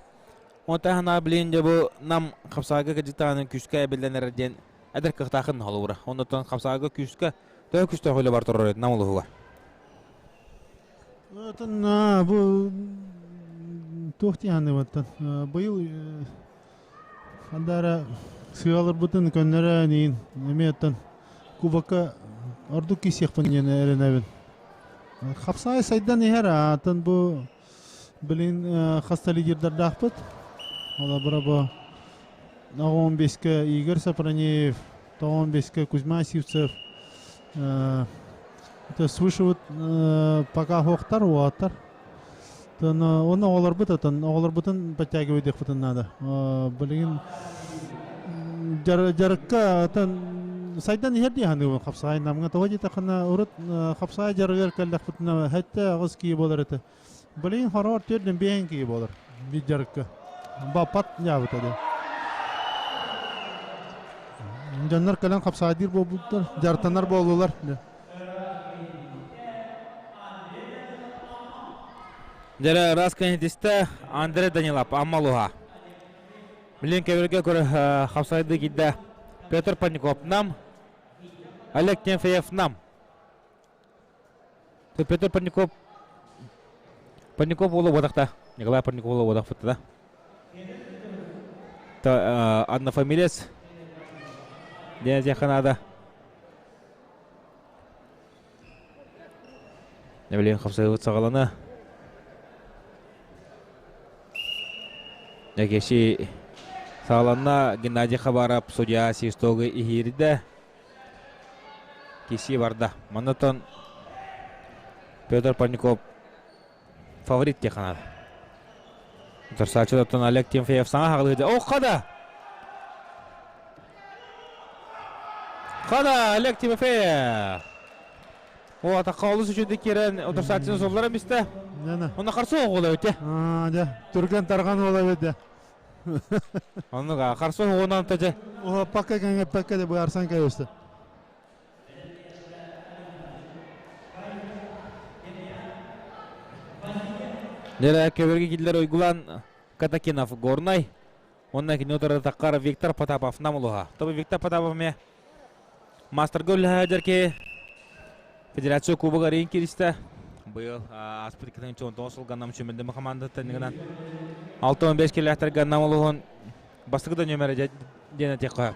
Онтон ханаа билигин дьэ бу Нам хапсаага кыдьыктаҕынан күүскэ эбиллэн эрэр диэн эдэр кыахтаахын холобура. Оннуттан хапсаага күүскэ төһө күүстээх үлэ бар турар Нам улууһугар. Оттон бу туох диэххэ быйыл хандаара сыаларбытын көннөрөн иин эмиэ оттон кубокка ордук киисиэхпин диэн эрэнэбин. Хапсаай сайдан иһэр, атын бу Билин хаста лидердардаахпыт. Олобура бу 15-ке Игорь Сапранеев, 15-ке Кузьма Сивцев. Это свыше вот пока хоқтар, уаттар. Оны оҕолорбут отон оҕолорбутун подтягивайдыхпытын надо. Билигин дьарыкка отон сайдан иһэр дии саныыбын хапсаҕай намҥа тоҕо диэтэххинэ урут хапсаҕай дьарыгар кэллэхпитинэ хэттэ аҕыс киһи буолар этэ. Билигин хороҕор түөртэн биэһин киһи буолар биир дьарыкка. Баппат дьаабыта диэн. Дьоннор кэлэн хапсаҕайдыыр буолбуттар, дьарыктанар буоллулар. Дьэрэ ыраас кэнитистэ Андрей Данилов Аммалуха. Билин кэбиргэ көрө хапсайды кидде Петр Паников нам, Олег Тимофеев нам. Петр Парников Парников уола буотахта. Николай Парников уола буотахпыт да. Та однофамилец. Диэн надо. Нэбилиэн хапсайбыт саҕалана. Кеши саҕаланна Геннадий Хабаров судья свистогы иһиирдэ. Киси барда. Маннатан Петр Парников фаворит диэххэ Утарсааччылартан Олег Тимофеев саҥа хаҕылыыта. О, хада! Хада, Олег Тимофеев! О, атаққа олус үчүгдүк киирэн утарсааччыны соллара мистэ. Онно харсы оҕула өтө. Дьэ, түргэн тарҕан уола эбит. Оннук харсы оҕунан тажа. О, пакка кэҥэппэккэ де быарсан кэбистэ. Дьэ, көбөргө киллэр Уйгулан Катакинов Горнай. Онна кини утары Виктор Потапов Намулуха. Тобу Виктор Потапов ме мастерга үлэһэ ки Федерация Кубога рейн киристэ. Быйыл ааспыт 2019 сылга нам чөмүлдэмэ командаттан гынан 6-15 келлээхтэргэ Намулуһун бастакы да нөмөрө диэн этиэххэ.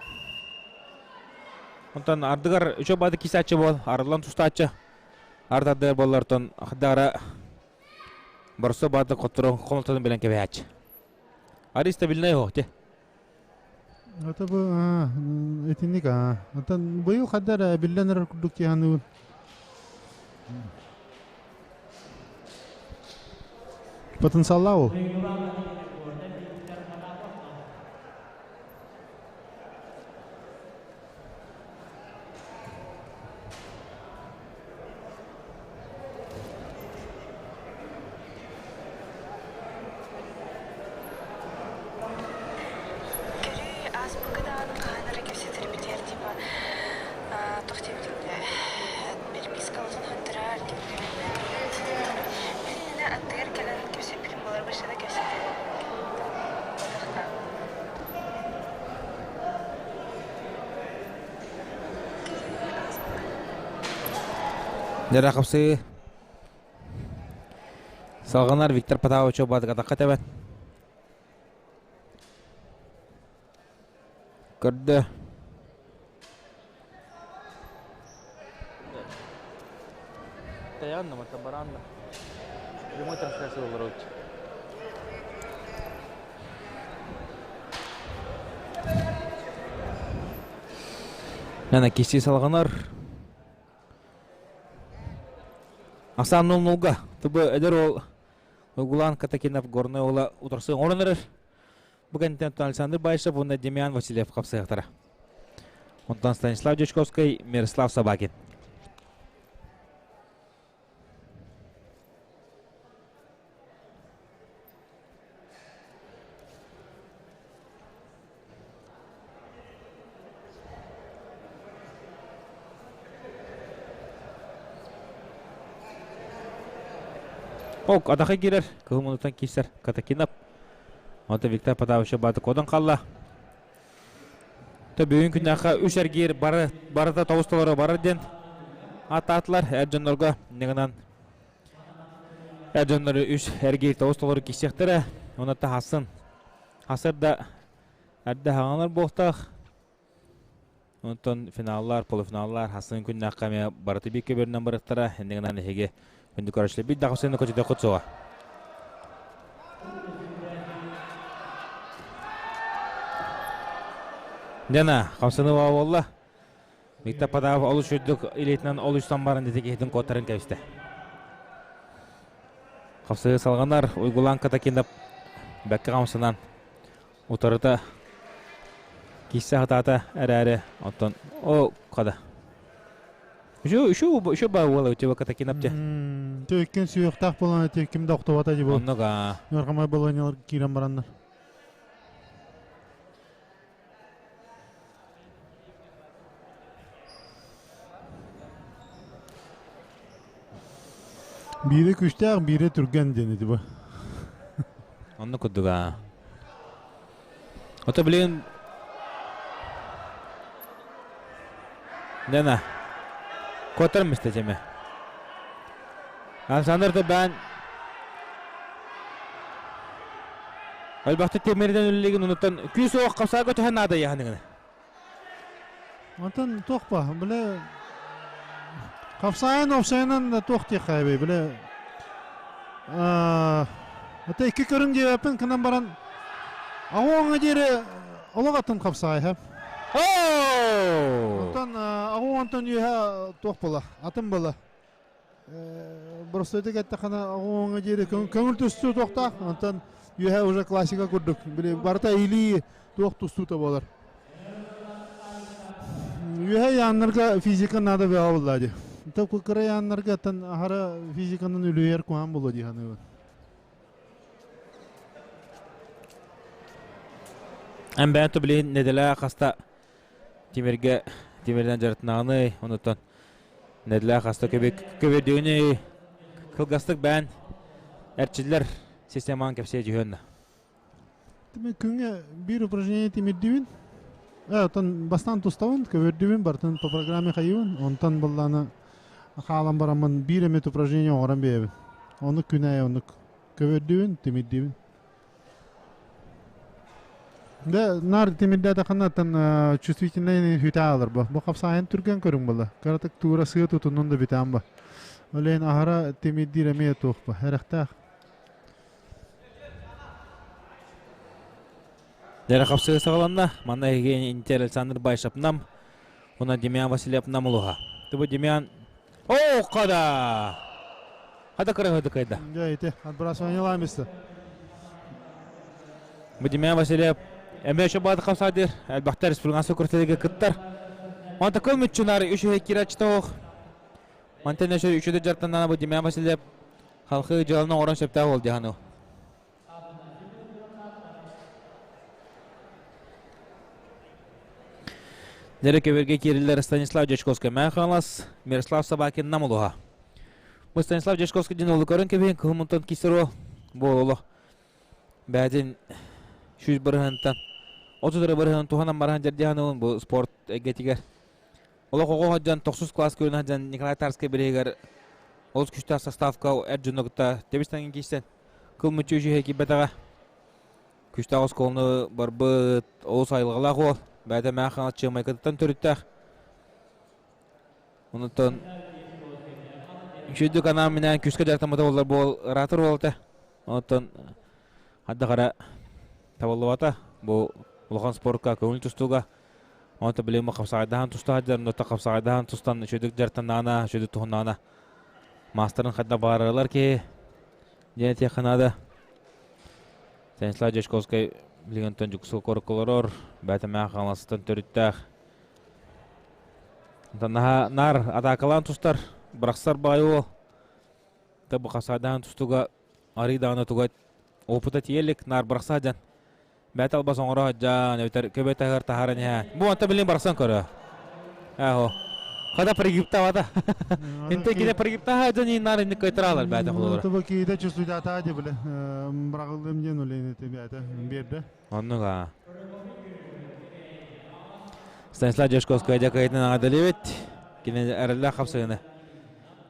Онтон ардыгар үчө бады кисааччы бол, арыллан тустааччы. Ард ардыгар боллортон хадара борсо бады коттору хонотон билен кебээч. Ари стабильный хо, те. Это бу итинник а. Отон быйыл хаддар биллен курдук тиһаныбын. Потенциаллаа ол. Көрүүй, ааспыкка даҕаны хаһан эрэ кэпсэтэрбитигэр типа туох диэбитиҥ перепискабытын хантараар Мин иннинэ аттыгар кэлэн кэпсэппитим буолар бачча да кэпсэтиэм Дьэ, Салҕанар Виктор Потапович баатыкатахха тэбэн. Көрдө. Таянна, баранна. Прямой трансляция олорот. Нана киси салҕанар. Асан 0-0-га. Тубы эдэр ол Угулан Катакинов Горнай ола утарсы оҥорон эрэр. Бу кэнниттэн Александр Баишев уонна Демьян Васильев хапсыахтара. Онтон Станислав Дьячковскай, Мирослав Собакин. Ок, атаха киирэр. Кыһыл муннуктан киирсэр Катакинов. Онто Виктор Потапович бааты кодон қалла. Бүгүн күннээххэ үс эргиир бары барыта тоҕус толору барар диэн ааттаатылар. Эр дьоннорго иннигинэн эр дьоннору үс эргиир тоҕус толору киирсиэхтэрэ. Онно таһасын. Хасыр да эрдэ хаҥалар буолтах. Онтон финаллар, полуфиналлар хасын күннээххэ эмиэ барыта биир көбүөрүнэн барыттара. Иннигинэн эһиги күндү көрөөччүлэр биир да хасыны көтүтэ суоҕа. Дена, хамсаныы буолла. Виктор Потапов олус үрдүк илиитинэн олуйсан баран дити киһитин куоттарын кэбистэ. Хапсыһыы салҕанар, Уйгулаан Катакинов бэккэ хамсанан утарыта киирсэ сатаата эрээри, оттон о хада. Еще еще еще ба уола у тебя Катакинов те. Төккен сүйөктаах болан эти ким да охтобата дии бу. Оннук Нөрхамай болонялар киирэн бараннар. Биирэ күүстээх, биирэ түргэн диэн ити бу. Оннук курдук Ото билигин Дена. Куотар мисте чеме. Александр Табан Өлбөхтө темирден үллеген онуттан күүс оох қапсаға көтөһөн наада яһаныгына. Онтон туох ба, биле хапсайын опсайынан да туох диэххэ биле Ата икки көрүҥ диэбэппин кынан баран аҕуоҥҥа диэри олох атын хапсаай һэ. Онтон аҕуонтон үөһэ туох була, атын була. Простойдук эттэххинэ аҕуоҥҥа диэри көҥүл тустуу туохтаах, онтон үөһэ уже классика курдук. Били барыта илии туох тустуута буолар. Үөһэ яаннарга физика надо бөҕө буолла дии. Кыра яаннарга тан аһара физиканан үлүйэр куһаан буолуо дии саныыбын. Эн бэйэн билигин нэдэлэ хаста тимиргэ тимиринэн дьарыктанаҕыный, онуттан нэдэлэ хаста көбүрдүгүнүй, кылгастык бэйэн эрчиллэр системаҕын кэпсиэ дьүһүөн. Тимир күҥҥэ биир упражнение тимирдибин. Оттон бастаан тустабын, көбүрдүбүн, барытын по программе хайыбын. Онтон быллааны хаалан бараммын биир эмит упражнение оҥорон биэрэбин. Оннук күн аайы оннук көбүрдүбүн, тимирдибин. Да, нар тимирдээтэххинэ оттон чувствительный хүтэ аалар бу. Бу хапсаайын түргэн көрүҥ буолла. Кыратык туура сыа тутуннун да бүтээн ба. Ол аһара тимирдиир эмиэ туох ба. Эрэхтээх. Дэрэ хапсыы саҕаланна. Манна эһиги Интер Александр Байшапнам, уна Демьян Васильевнам улуһа. Тубу Демьян О, када! Хада кыра кайда. Дьэ, ити отбрасывание ламиста. Бу Демьян Васильев эмиэ еще баады хапсаадыр. Элбэхтэр республиканскай күрэхтэһиигэ кыттар. Онта кыл мүччүнар үч үһэ киирээччи Мантан өсө үчүдэ дьартанана бу Демьян Васильев халқы дьыаланы оҥорон сөптөөх ол дьаһану. Дэрэ көбөргө киириллэр Станислав Дьячковскай Мээн Хаҥалас, Мирослав Собакин Нам улуһа. Бу Станислав Дьячковскай дьин олу көрөн кэбиһин кыһыл кисеро буололо. Бээтин 100 бырыһынтан 30 бырыһын туһанан баран дьэрдиһанылын бу спорт эйгэтигэр. Олох оҕо сылдьан тохсус класс көрүнэ сылдьан Николай Тарскай бириһигэр олус күчтээх составка эр дьону кытта тэбис-тэҥин киирсэн кыл мүччү үчүгэй киирбэтэҕэ. Күчтээх оскуоланы барбыт олус айылҕалаах уол. Бэйэтэ мээх хаҥас Чыамайкатыттан төрүттээх. Онуттан үчүгэйдик анаан-минээн күүскэ дьарыктаммыта буоллар буол ыраатар уол этэ. Онуттан хайдах эрэ табыллыбата. Бу улахан спорка көҥүл тустууга Онто билигин хапсаҕайдаһан туста сылдьар, онно хапсаҕайдаһан тустан үчүгэйдик дьарыктаннаҕына, үчүгэйдик туһуннаҕына маастарын хайдах баҕарарылар киһи диэн этиэххэ наада. Станислав Дьячковскай билигин онтон Дьуксуга куоракка олорор, бэйэтэ Хаҥаластан төрүттээх. Онтон наһаа наар атаакалаан тустар, бырахсар баҕайы уол. Бу хапсаҕайдаһан тустууга арыый даҕаны туга опыта тиийэ илик, наар бырахса сылдьан Бэт албас оҥоро сылдьан, эбэтэр көбө таһыгар таһааран иһэ. Бу онто билин барсан көрө. Аһо. Хада прогибтавата. Инте киде прогибтаха дьон иннар инник кыйтыралар бэйэтэ холобура. Тобо кииде чувствуйдата ди биле. Бырагылдым диэн үлэни бэйэтэ биэрдэ. Оннук Станислав Дьячковскай дьэ кыайтын аҕадалыбит. Кини эрэллээх хапсыгыны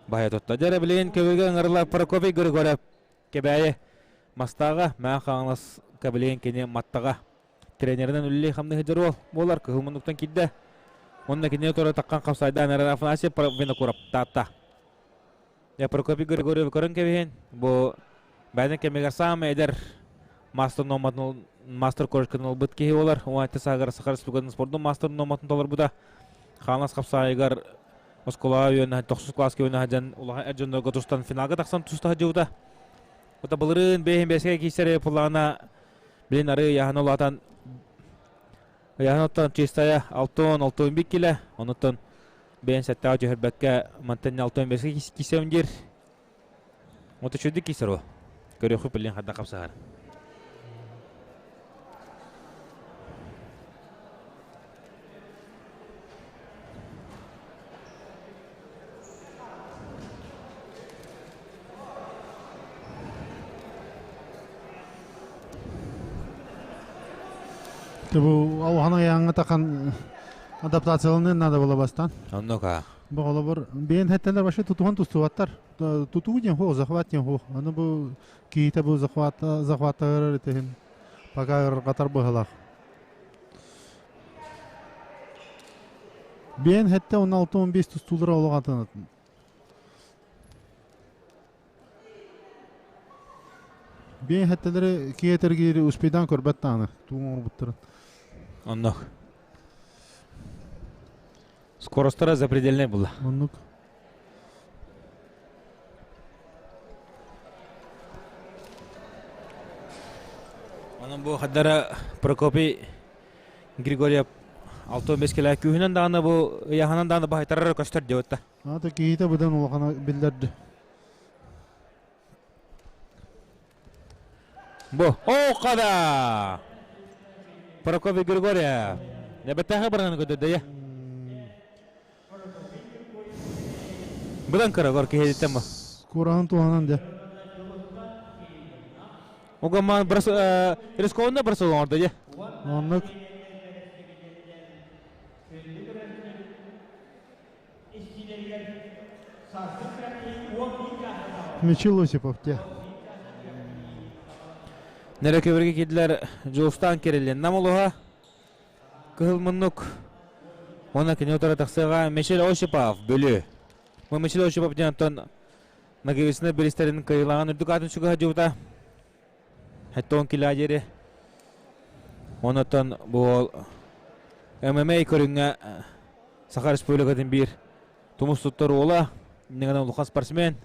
баһыйа тутта. Дьэ билигин көбүгэ ыҥырылар Прокопий Григорьев Кэбээйи Мастааҕа, Мэҥэ Хаҥалас кабилиэн кини Маттаҕа тренеринэн үлэлии хамныы сылдьар уол буолар, кыһыл муннуктан киирдэ. Уонна кинини тура таххан хапсайдаан эрэр Афанасий Винокуров Таатта. Я Прокопий Григорьев көрөн кэбиһин, бу бэйэтин кэмигэр саамай эдэр. мастер номатын мастер корочканы ылбыт киһи болар. 17 саагар Саха Республикатын спордун мастер номатын толорбута. Хаанас хапсаайыгар оскуола үөнэ 9 класска үөнэ сылдьан улахан эр дьоннорго тустан финалга тахсан туста сылдьыбыта. Ота былырыын бэйин бэске киисэри пулаана билин ары яһан улаатан яһан оттон чистая алтон алтон бик киле онуттан бэйэн сэттэҕэ түһэрбэккэ мантан алтон бэске киисэм диир. Ота чүдүк киисэр о. Көрүөхү билин хадда қапсаһар. Бу алхана яңа тахан адаптацияланын надо было бастан. Оннука. Бу олобор бэйэн хеттелер вообще тутухан тустубаттар. Тутуу диэн хо, захват диэн хо. Аны бу киһитэ бу захват захваттагар этехин пока ыргатар быһылах. Бэйэн хетте 16-15 тустуулара олоҕатын. Бэйэн хеттелери киэтергири успейдан көрбөт тааны туун оҥорбуттарын. Оннук. Скоростара запредельный была. Оннук. Онон бу хаддара Прокопий Григорьев 65 килэ күүһүнэн даҕаны бу ыйааһынан даҕаны баһайтарара көстөр диэбитта. Ата киһитэ быдан улахана биллэрди. Бу Оокада! Прокопий Григорьев. Небеттэхэ баран көдөдөйө. Быдан кыра кор киһититтен бу. Кураһын туһанан де. Угаман брос рискованно бросил оҥордо дьэ. Оннук. Мичил Осипов те. Нэрэ көбүргэ киирдилэр Дьулустаан Кириллин Намолуһа Кыһыл муннук уонна кини утары тахсыаҕа Мичил Осипов Бүлүү. Бу Мичил Осипов диэн оттон Ноговицына биристэрин кыайыылааҕын үрдүк аатын сүгэ сылдьыбыта. Хэттон килаа диэри. Онтон бу уол ММА көрүҥҥэ Саха Республикатын биир тумус туттар уола, иннигинэн улахан спортсмен,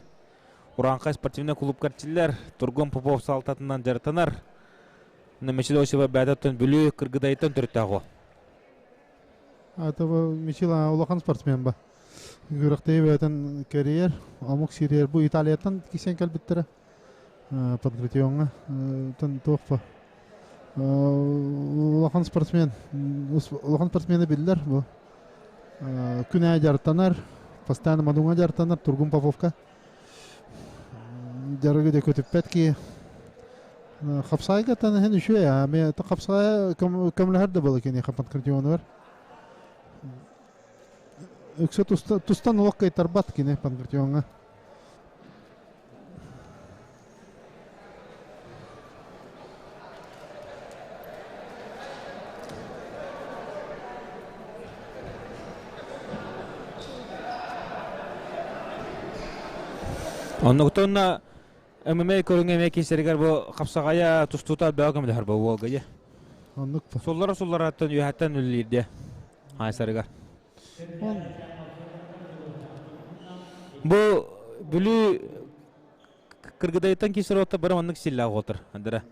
Урааҥхай спортивнай клубка эрчиллэр, Тургун Попов салтатынан дьарыктанар. Мичил Осипов бэйэтэ Бүлүү Кыргыдайыттан төрүттээх уол. Это Мичил улахан спортсмен ба. Күрэхтэһии бэйэтин кэрийэр, омук сиригэр бу Италияттан кисен кэлбиттэрэ. Панкратионҥа туох ба улахан спортсмен улахан спортсмены биллэр бу күн аайы дьарыктанар постоянно Мадуҥа дьарыктанар Тургун Поповка дьарыгы да көтүппэт киһи хапсаайга иһин үчүгэй аа хапсаайа көмөлөһөр да буола киниэхэ Панкратионугар Үксэ тустан олох кыайтарбат кини Панкратиоҥҥа. Оннуктан ММА көрүҥэ эмиэ киисэригэр бу хапсаҕайа тустуута бөҕө көмөлөһөр бу уолга дьэ. Оннук. Суллара суллараттан үөһэттэн үлэлиирдэ. Айсарыгар. Бу Бүлүү Кыргыдайыттан киирсэр уоттар бары маннык силлээх уолтар. Андара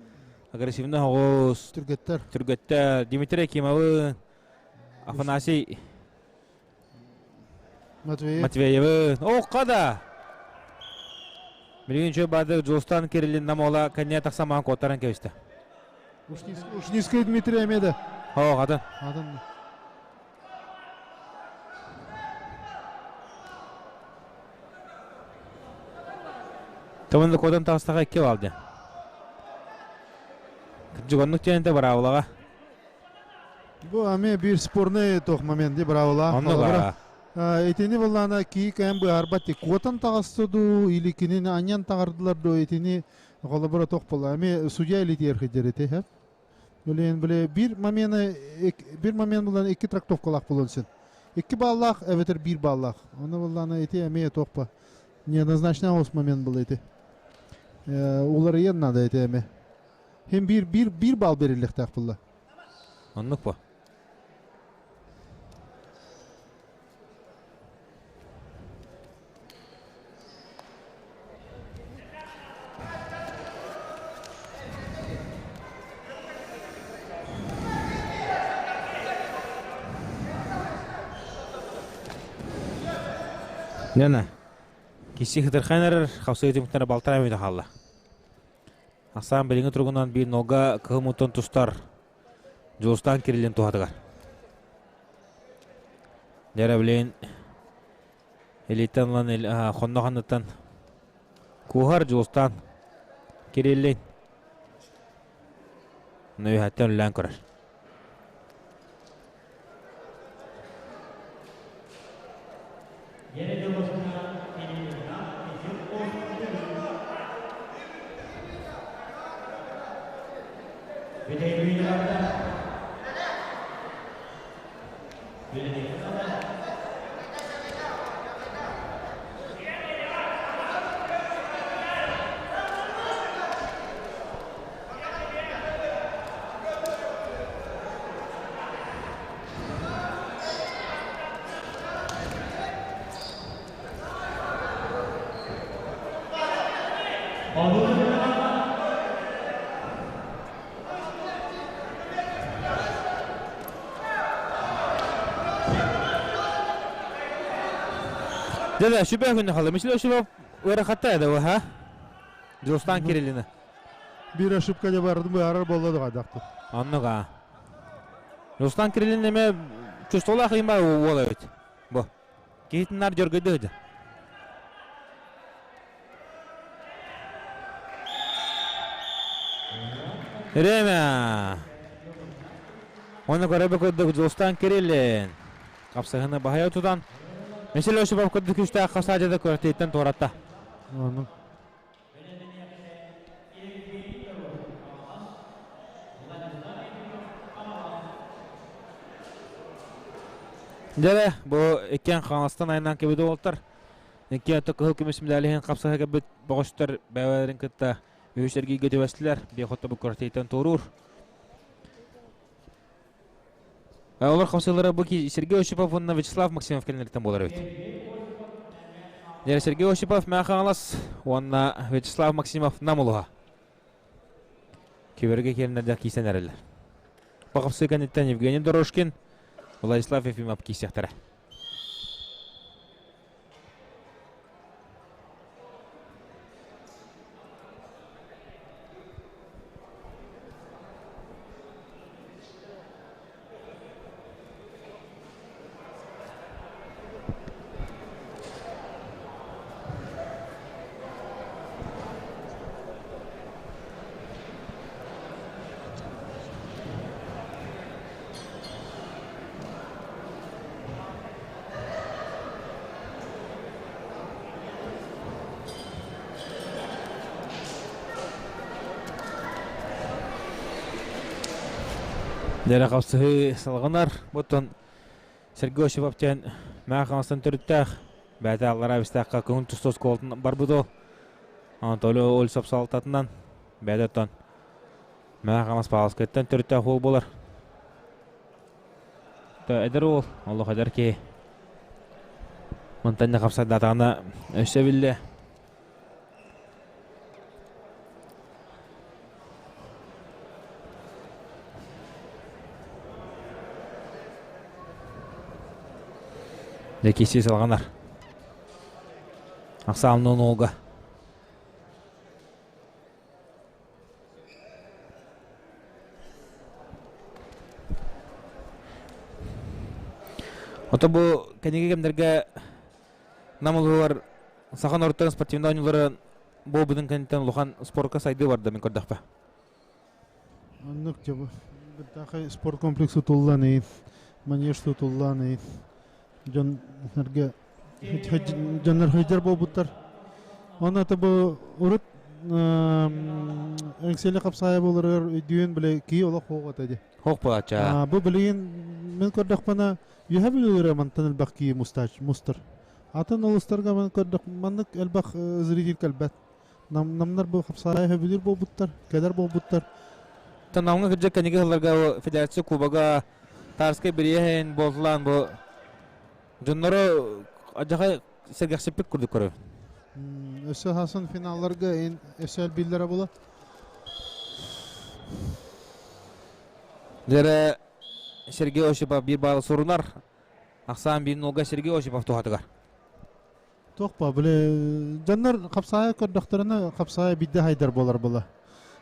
агрессивный оҕус. Түргэттэр. Түргэттэр. Дмитрий Акимовы, Афанасий Матвеев. Матвеевы. Оокка да! Билигин үчүгэй баадыр Дьулустаан Кириллин намола кэннэ тахсан маан куоттаран кэбистэ. Ушницкий Дмитрий эмиэ да. Оо, атын. Атын. Тымын куотан таҕыстаха икки баалды. Кырдьык оннук диэн быраабылаҕа. Бу эмиэ биир спорный туох момент дии быраабыла. Онно бара. Итини буллаана кии кэм быһаарбат куотан таҕыста дуу или кинини анньан таҕардылар дуу итини холобура туох буолла эмиэ судья илитиэр сылдьар ити һэ. Билин били биир момены биир момент булан икки трактовкалаах буолуон син. Икки баллаах эбэтэр биир баллаах. Оны буллаана ити эмиэ туох ба неоднозначный момент был ити. Уларыйан надо ити эмиэ. Hem bir bir bir бал бериллихтаах булла. Оннук бу. Нена. Киси хытырхан эрэр хапсыы түмүктэрэ балтараа мүнүүтэ хаалла. Ахсаан билиҥҥи туругунан биир нолга кыһыл тустар Дьулустаан Кириллин туһатыгар. Дьэрэ билигин илииттэн ылан хоннох анныттан кууһар Дьулустаан Кириллин үөһэттэн үллээн көрөр. Дьэ, сүбэ күнү халы. Мишле сүбэ ыарахатта эдэ ха? Дьулустаан Кириллина. Биир ошибка дьэ бардым быһаарар буолла да хайдахты. Оннук аа. Дьулустаан Кириллин эме чувстволаах ыйма уол эбит. Бу. Киһитиннар дьөргөйдө ыдьа. Время. Оны көрөбө көрдүк Дьулустаан Кириллин. Қапсыһыны баһайа тутан Меселе Осипов курдук күүстээх хасаадьада күрэхтэһииттэн туоратта. Дьэ, бу иккиэн Хаҥаластан айаннаан кэбит уолтар. Иккиэн кыһыл көмүс медалиһин хапсыһа кэлбит бөҕөстөр бэйэлэрин кытта үһүс эргииргэ түбэстилэр. Биэхотто бу күрэхтэһииттэн туоруур. Олор хапсыылара бу Сергей Осипов уонна Вячеслав Максимов кэлинэриттэн буолар эбит. Дьэ, Сергей Осипов Мэҥэ Хаҥалас уонна Вячеслав Максимов Нам улуһа. Киберге киэрнэрдэх киисэн эрэллэр. Бу хапсыы кэнниттэн Евгений Дорожкин, Владислав Ефимов киисиэхтэрэ. Дьэрэ хапсыһыы салҕанар. Оттон Сергей Осипов диэн Мэҥэ Хаҥаластан төрүттээх. Бэйэтэ аллараа бистээххэ көҥүл тустуу оскуолатын барбыт ол. Анатолий Ольсов салалтатынан бэйэтэ оттон Мэҥэ Хаҥалас Павловскайтан төрүттээх уол буолар. Эдэр уол, олох эдэр киһи. Мантан да хапсайдаатаҕына өссө биллэ. Дьэ киирсии салҕанар. Ахсаанныын уолга. Ото бу кэнники кэмнэргэ Нам улууһугар саха норуоттарын спортивнай оонньуулара буолбутун кэнниттэн улахан спорка сайдыы барда мин көрдөхпө. Оннук дьэ бу быртаахай спорт комплекс тутуллан иһин, манеж тутуллан иһин дьон эргэ дьоннор хыдьар буолбуттар. Онно это бу урут Эҥсиэли хапсаайа буоларыгар өйдүүн бile кии олох хоох этэ дии. Хоох буолаачча. Бу билигин мин көрдөхпүнэ үөһэ бүлүүлэрэ мантан элбэх кии мустаач мустар. Атын улуустарга мен көрдөх маннык элбэх зритель кэлбэт. Намнар бу хапсаайа хөбүлүүр буолбуттар, кэлэр буолбуттар. Намҥа кырдьык кэнники сылларга федерация кубога Тарскай бириэһин буоллаан бу дьоннору адьаха сэргэхсиппит курдук көрөбүн. Өссө хасын финалларга өссө элбииллэрэ була. Дьэрэ Сергей Осипов биир баалы сурунар. Ахсаан биир нолга Сергей Осипов туһатыгар. Туох ба, били дьоннор хапсаайа көрдөхтөрүнэ хапсаайа биирдэ хайдар буолар була.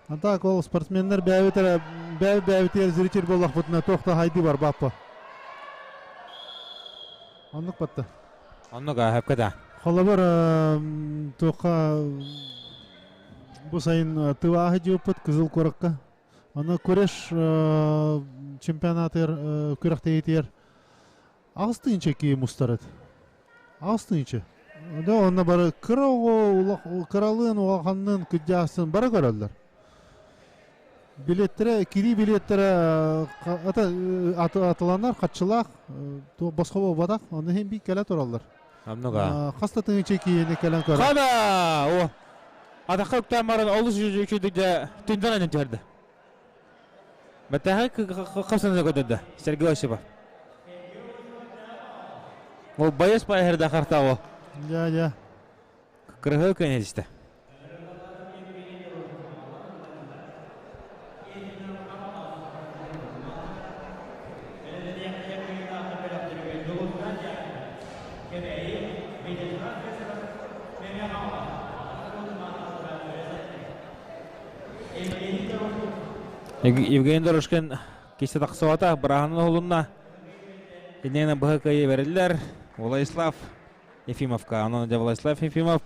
А так ол спортсменнар бэйэбит эрэ бэйэ бэйэбитигэр зритель буоллахпытына туох да хайды барбаппа. Оннук батта. Оннук сөпкө да. Холобур туохха бу сайын тывааһы дьыыппыт Кызыл куоракка. Аны күрэш чемпионатыгар күрэхтэһиитигэр Аҕыс тыһыынча киһи мустар эт. Аҕыс тыһыынча. Да онно бары кыра оҕо кыралыын улаханныын кырдьаҕастыын бары көрөллөр. Билиэттэрэ кирии билиэттэрэ ата атыланар хаччылаах босхо буолбатах онно иһин биир кэлэ тураллар. Оннуга. Хас да тыһыынча киһини кэлэн көрөр. Хана! О! Атахха үктээн баран олус үчүгэй дьэ түндэн анньан түһэрдэ. Бэтээхэй хапсанна көтөрдө Сергей Осипов. Ол байыс байыһырда хартаво. Я, я. Кырыһы көнелисте. Евгений Дорожкин кисте тахсыбата, быраһанын оһолунна. Иннинэ быһа кыайы бериллер. Владислав Ефимовка. Онон дьэ Владислав Ефимов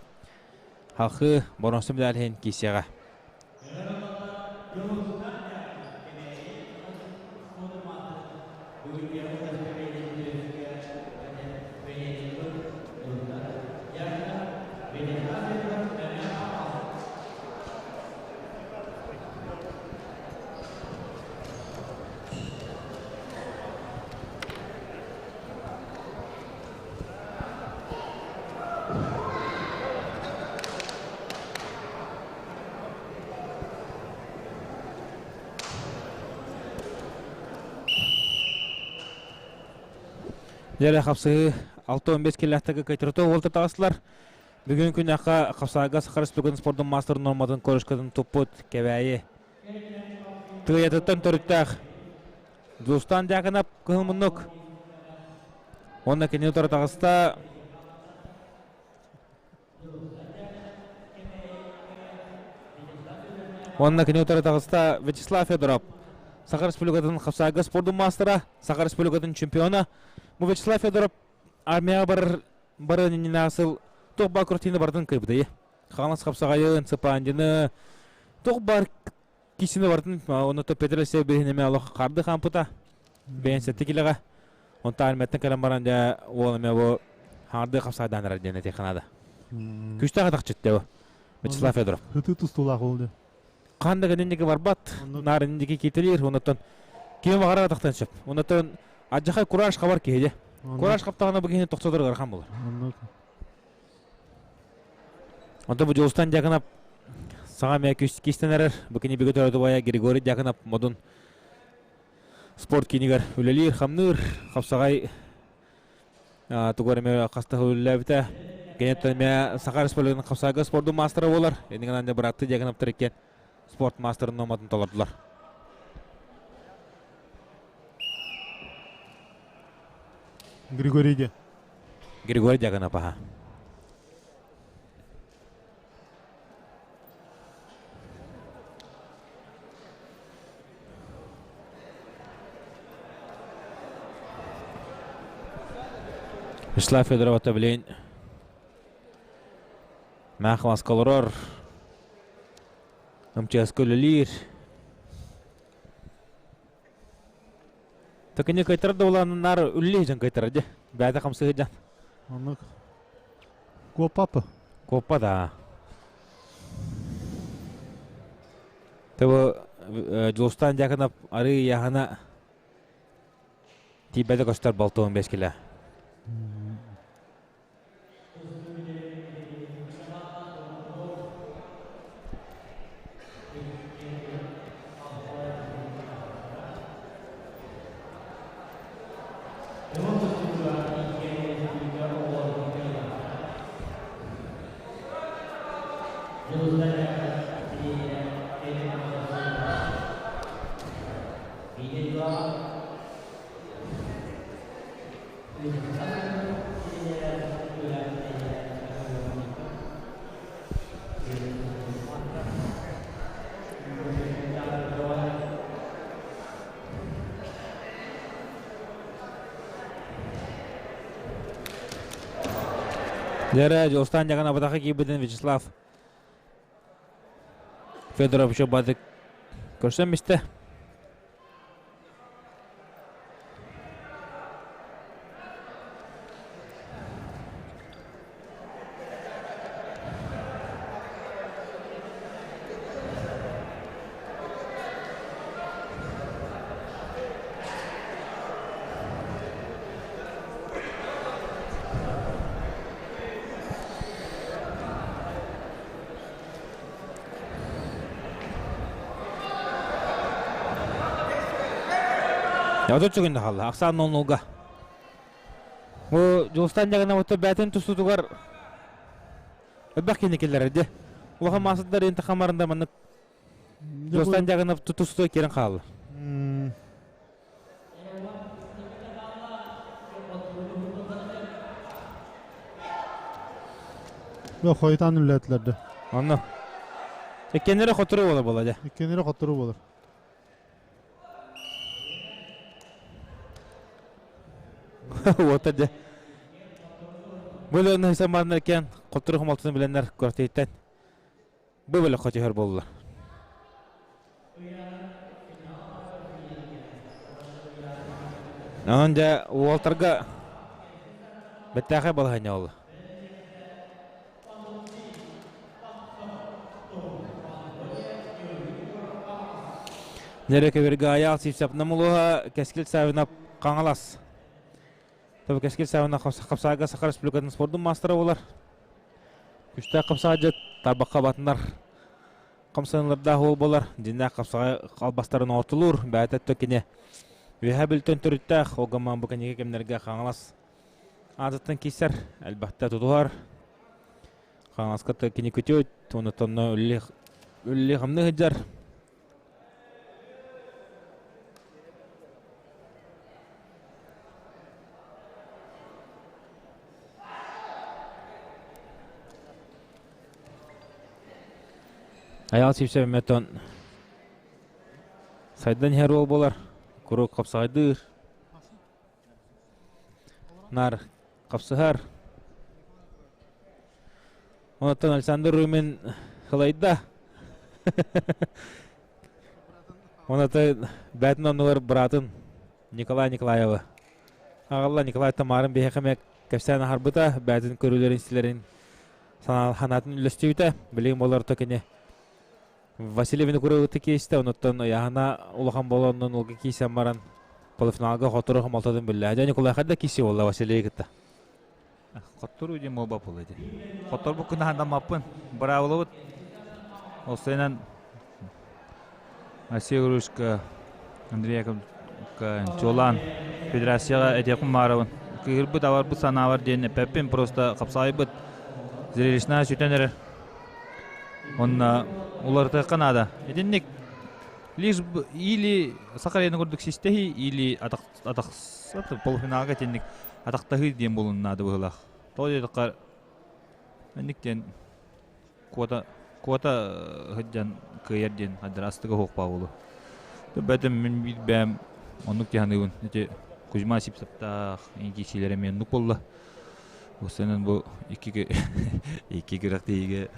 халхы боронсу медаль кисеҕэ. Дьэ хапсыһыы 6-15 киллэхтэргэ кыайтарыта уолта таҕыстылар. Бүгүн күннэххэ хапсаайга Саха Республикатын спордун маастарын норматын корочкатын туппут Кэбээйи Тыайатыттан төрүттээх Дьулустаан Дьаакынап кыһыл муннук уонна кини утары таҕыста Уонна кини утары таҕыста Вячеслав Федоров Саха Республикатын хапсаайга спордун маастара, Саха Республикатын чемпиона. Бу Вячеслав Федоров армияҕа барар барыан иннинээҕи сыл туох баар куртины барытын кыайбытай. Хаҥалас хапсаҕайын, Сыпаандины, туох баар кисини барытын онно Петр Алексеев биһинеме олох харды хаампыта. Бэйэн сэтти килэҕэ. Онтон армияттан кэлэн баран дьэ уол эмэ бу харды хапсаайдаан эрэр диэн этиэххэ наада. Күстээх атахчыт бу. Вячеслав Федоров. Хытыы тустуулаах ол Хаан да гэнинники барбат, наар инники киитэлиир, оннуттан ким баҕарар атахтан сөп. Оннуттан адьахай кураж хабар киһи дьэ. Кураж хаптаҕына бу киһини тохтотор ыарахан буолар. Онтон бу Дьулустан Дьяконов саҥа эмиэ кистэн эрэр. Бу кини бигэ төрөтү Григорий Дьяконов модун спорт киинигэр үлэлиир, хамныыр, хапсаҕай тугу эмэ хаста үлэлээбитэ. Кенеттен эмэ Саха Республикатын хапсаҕайга спордун маастара буолар. Иннигинэн да быраатты Дьяконовтар иккиэн спорт маастарын нуоматын толордулар. Григорий де. Григорий Дьяконов аха. Вячеслав Федоров билин Маах олорор МЧС үлэлиир. Такини кайтар да улааннар үллии дьон кайтар дьэ. Бэйэтэ хамсыһы дьан. Оннук. Куоппаппы. Куоппа да. Тэбэ Дьулустаан Дьяконов арыы яһана тиийбэтэ көстөр балтуон бес килэ. Дьэрэ Дьулустаан Дьаган абатаха киирбитин Вячеслав Федоров еще бадык көрсөн бистэ. Ото чугун хаалла. Ахсаан 0-0-га. Бу Дьулустан дьагына отто бээтин тустутугар элбэх кини киллэрэрди. Улахан маасыттар инта хамарында маннык Дьулустан дьагына тустуу кирен хаалла. Бу хойутаан үллээтилэр да. Онно. Иккеннere хотуру буолар буолла дьэ. Иккеннere хотуру буолар. Уота дьэ. Бу лөнө самарнар кен хотуру хомолтун биленнер көртейтен. Бу бөлөххө түһэр буолла. Онон дьэ уолтарга бэттээхэй балаһыанньа буолла. Нэрэ көбөргө Айаал Сивцев Намулуһа Кэскил Савинов Хаҥалас. Тобу Кэскил Савинов Хапсаага Саха Республикатын спордун маастара болар. Күстээх хапсаҕайдьыт тарбахха батынар хамсаныылардаах уол буолар. Дьиннээх хапсаҕай албастарын оҥортулуур. Бэйэтэ өттө кини Үөһээ Бүлтэн төрүттээх, ол гынан бу кэнники кэмнэргэ Хаҥалас аатыттан киирсэр, элбэхтэ тутуһар. Хаҥаласка кини күтүөт, онно үллэ хамныы сылдьар. Айаал Сивцев эмиэ сайдан иһэр уол буолар, куруук хапсаҕайдыыр, наар хапсыһар. Онтон Александр Румин сылайда. Оното бээтин оннугар быраатын Николай Николаевы. Аҕалла Николай Тамарын биһиэхэ эмиэ кэпсээн аһарбыта, бээтин көрүүлэрин истилэрин санаатын үллэстибитэ. Билигин буолар то кини Василий Винокуровы киистэ, онуттан ыйааһына улахан буолан улга киисэн баран полуфиналга хотору хомолтотун биллэ. Дьэ Николай хайда кииси буолла Василий кытта? Хотторуу диэн буолба буолла ити. Хотторбут күнахандаммаппын. Быраабылабыт. Ол сайынан Россия Григорьевичка, Андрей Яковлевичка чуолаан федерацияҕа этиэхпин баарабын. Кыыһырбыт аварбыт санаабар диэн эппэппин, просто хапсаайбыт зрелищная сүтэн эрэр. Онно уларытыахха наада. Итинник лишь или Сахалины курдук систэһии, или атах атах полуфиналга итинник атахтаһыы диэн буолун наада быһыылаах. Тоҕо диэтэххэ инник диэн куота куота сылдьан кыайар диэн хаддара астыга суох буолуо. Бэтим мин биир бэйэм оннук дии саныыбын. Ити Кузьма Сипсаптаах иитиисилэрэ эмиэ оннук буолла. Осенен бу икки икки күрэхтэһиигэ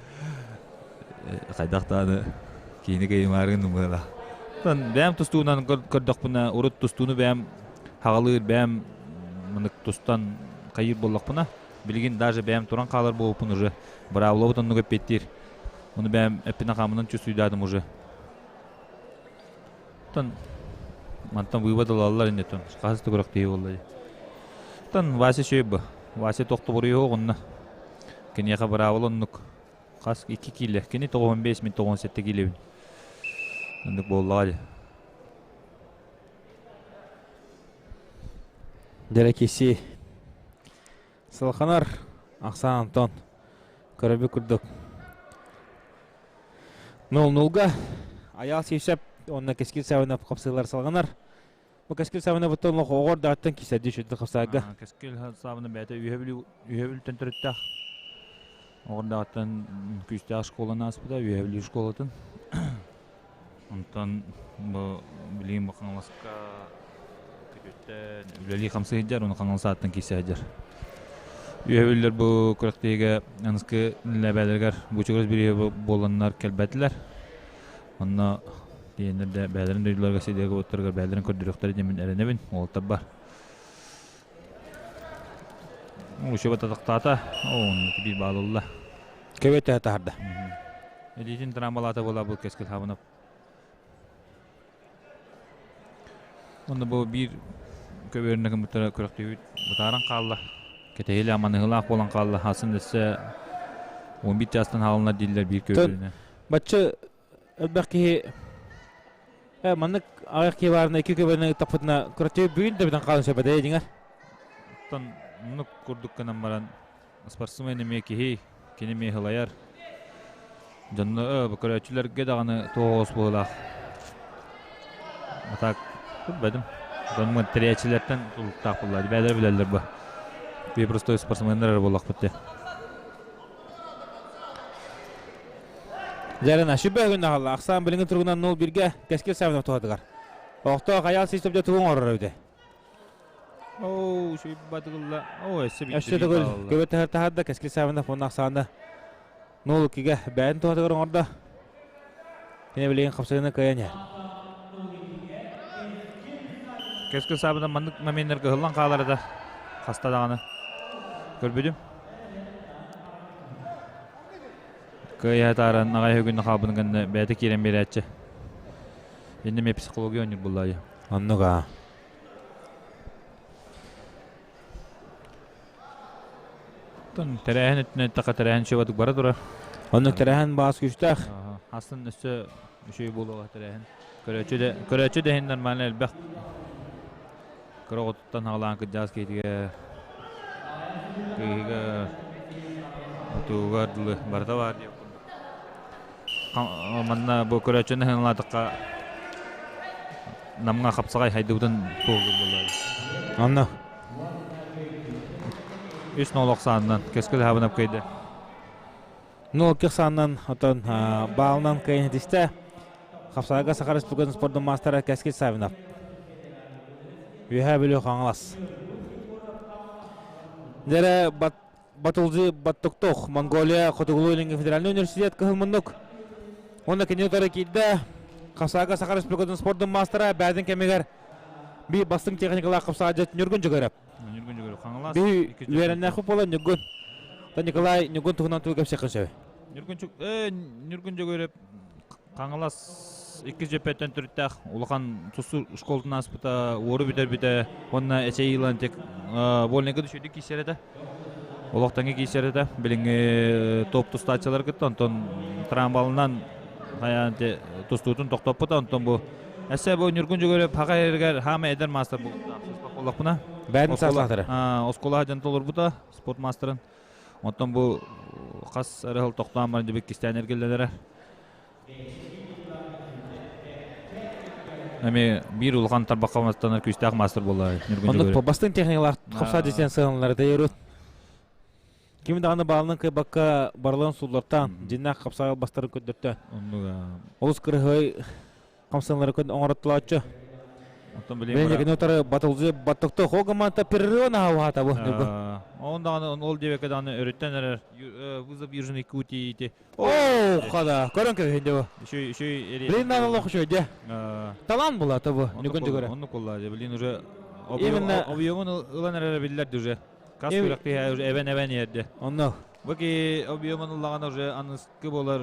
хайдах даҕаны киһини кыйымаарыгын быһыылаах. Бэйэм тустуунан көрдөхпүнэ, урут тустууну бэйэм хаҕалыыр, бэйэм мынык тустан хайыыр буоллахпына, билигин даже бэйэм туран хаалар буолбуппун уже быраабылабыт оннук эппиэттиир. Ону бэйэм эппинэн-хааммынан чувствуйдаатым уже. Оттон мантан вывод ылаллар иннеттон хаһыс да күрэхтэһии буолла дии. Оттон Вася үчүгэй бу. Вася тохтобуруйуох онно. Киниэхэ быраабыла оннук. Хас 2 киилэ. Кини 95, мин 97 киилэбин. Оннук буоллаҕа дии. Дьэрэкиси Сылханар Ахсаан Антон көрөбүт курдук 0-0-га Айаал Сивцев уонна Кэскил Саввинов хапсыылар салҕанар. Бу Кэскил Савина буттан олох оҕор дааттан кисэрди сүрдү хапсаарга. Кэскил Савина бэйэтэ үһэ бүлтэн төрүттээх. Оҕор дааттан күүстээх школаны ааспыта, үһэ бүлүү школатын. Онтон бу билигин бу Хаҥаласка күтүттэн үлэлии хамсыы сылдьар, уонна Хаҥалас ааттан киирсэ сылдьар. Үһэ бүллэр бу күрэхтэһиигэ аныскы лэбээлэригэр бучугурас бирииһэ буоланнар кэлбэтилэр. Онно тиийэннэр да бэйэлэрин дойдуларыгар сидиэгэ уоттарыгар бэйэлэрин көрдөрүөхтэрэ диэн мин эрэнэбин, уолаттар бар. Учуба татахтаата, оо, биир баалылла. Көбөтө таһарда. Илиитин трамбалаата буола бу кэскил хабынап. Онно бу биир көбүөрүнэ кымыттара күрэхтүүбүт бытааран хаалла. Кэтэһиилэ аманыһылаах буолан хаалла. Хасын өссө 11 чаастан хаалынар дииллэр биир көбүөрүнэ. Бачча элбэх киһи маннык аҕыйах киһи баарына икки көбүөрүнэ ыттахпытына күрэхтүүбүт бүгүн да бүтэн хаалан сөп этэ дьиҥэр. Оттон оннук курдук гынан баран спортсмен эмиэ киһи, кини эмиэ сылайар. Дьонно көрөөччүлэргэ даҕаны туох оҕус быһыылаах. А так көрбөтүм. Дьонум тэрийээччилэртэн тулуктаах буолла. Бэйэлэрэ билэллэр бу. Би простой спортсменнар эрэ буоллахпыт дии. Дьэрэнэ, сүбэ күн аҕалла. Ахсаан билиҥҥи туругунан 0-1-гэ Кэскил Савинов туһатыгар. Охтоох Айаал Сиистэбдэ тугу оҥорор эбитэ? Оо, сүбэ Оо, өссө Өссө төгүл көбө таһар таһарда Кэскил Савинов уонна ахсаана 0-2-гэ бэйэн туһатыгар оҥордо. Кини билигин хапсыгына кыайан иһэр. Кэскил Савинов маннык моменнарга ыһыллан хаалар да хаста даҕаны көрбүтүм. Кыайа тааран аҕай күннэ хаалбытын кэннэ бэйэтэ киирэн биэрээччи. Иннэ эмиэ психология оонньуур буоллаайы. Оннук аа. Оттон тэрээһин өттүнэн эттэххэ тэрээһин үчүгэй бара турар. Оннук тэрээһин баас күүстээх. Астын өссө үчүгэй буолуоҕа тэрээһин. Көрөөччү да көрөөччү да иһин нормально элбэх. Кыра оҕотуттан хаалаан кырдьаҕас киһитигэр кыыһыгар отуугар дылы барыта баар диэх курдук. Манна бу көрөөччүнү сыаналаатахха Намҥа хапсаҕай хайдыбытын туоһулуур буоллаҕа. Онно. Үс нолох саанынан Кэскил Хаабынап кыайда. Нол саанынан отон баалынан кыайан этистэ. Хапсаҕайга Саха Республикатын спордун маастара Кэскил Савинов. Үөһээ Бүлүү Хаҥалас. Дэрэ Батылжы Баттуктух, Монголия Хотугулуу-Илиҥҥи федеральнай университет кыһыл муннук. Уонна кини утары киирдэ. Хасаага Саха Республикатын спордун маастара бэйэтин кэмигэр биир бастыҥ техникалаах хапсаҕайдьыт Ньургун Дьөгүөрэп. Ньургун Дьөгүөрэп Хаҥалас. Биһи үөрэннээхпит буолан Ньургун. Николай Ньургун туһунан тугу кэпсиэххин сөбүй? Ньургун Ньургун Дьөгүөрэп Хаҥалас иккис дьөппөттөн төрүттээх улахан тустуу школатын ааспыта, уору бүтэрбитэ уонна эчэйии ылан тек вольныйга үчүгэйдик киирсэр этэ. Олохтоҥҥо киирсэр этэ. Билиҥҥи топ тустааччылары кытта онтон трамвалынан хайаан тустуутун тохтоппута. Онтон бу эссе бу Ньургун Дьөгүөрөп хаха эригэр хаама эдэр маастар буоллахпына. Бэйэтин саастаахтара. Оскуола дьон толорбута спорт маастарын. Онтон бу хас эрэ сыл тохтоон баран дьэ иккистээн эргиллэлэрэ. Эми биир улахан тарбахха мастанар күүстээх мастер буолла. Оннук бастыҥ техникалаах хапсаа десен сыаналары тайырут. Ким даҕаны баалынан кыайбакка барыларын сууллартаан, дьиннээх хапсаҕай бастарын көрдөртө. Оннуга. Олус кырыһыай хамсаныылары күн оҥороттулааччы. Оттон билигин кини утары батылжы баттыкты хогаманта перерыва наһауһаата бу. Он даҕаны ол диэбэккэ даҕаны өрүттэн эрэр вызов Южной Якутии ити. Оо, хада, көрөн кэбиһин дьэ бу. Еще еще Блин, надо лох еще дьэ. Талант була то бу. Нүгүн жүгөрө. Оннук буолла дьэ, блин уже именно объемун ылан эрэрэ биллэр уже. Кас күрэхтиһэ уже эбэн-эбэн иһэрдэ. Онно. Бу объемун ыллаҕына уже аныскы буолар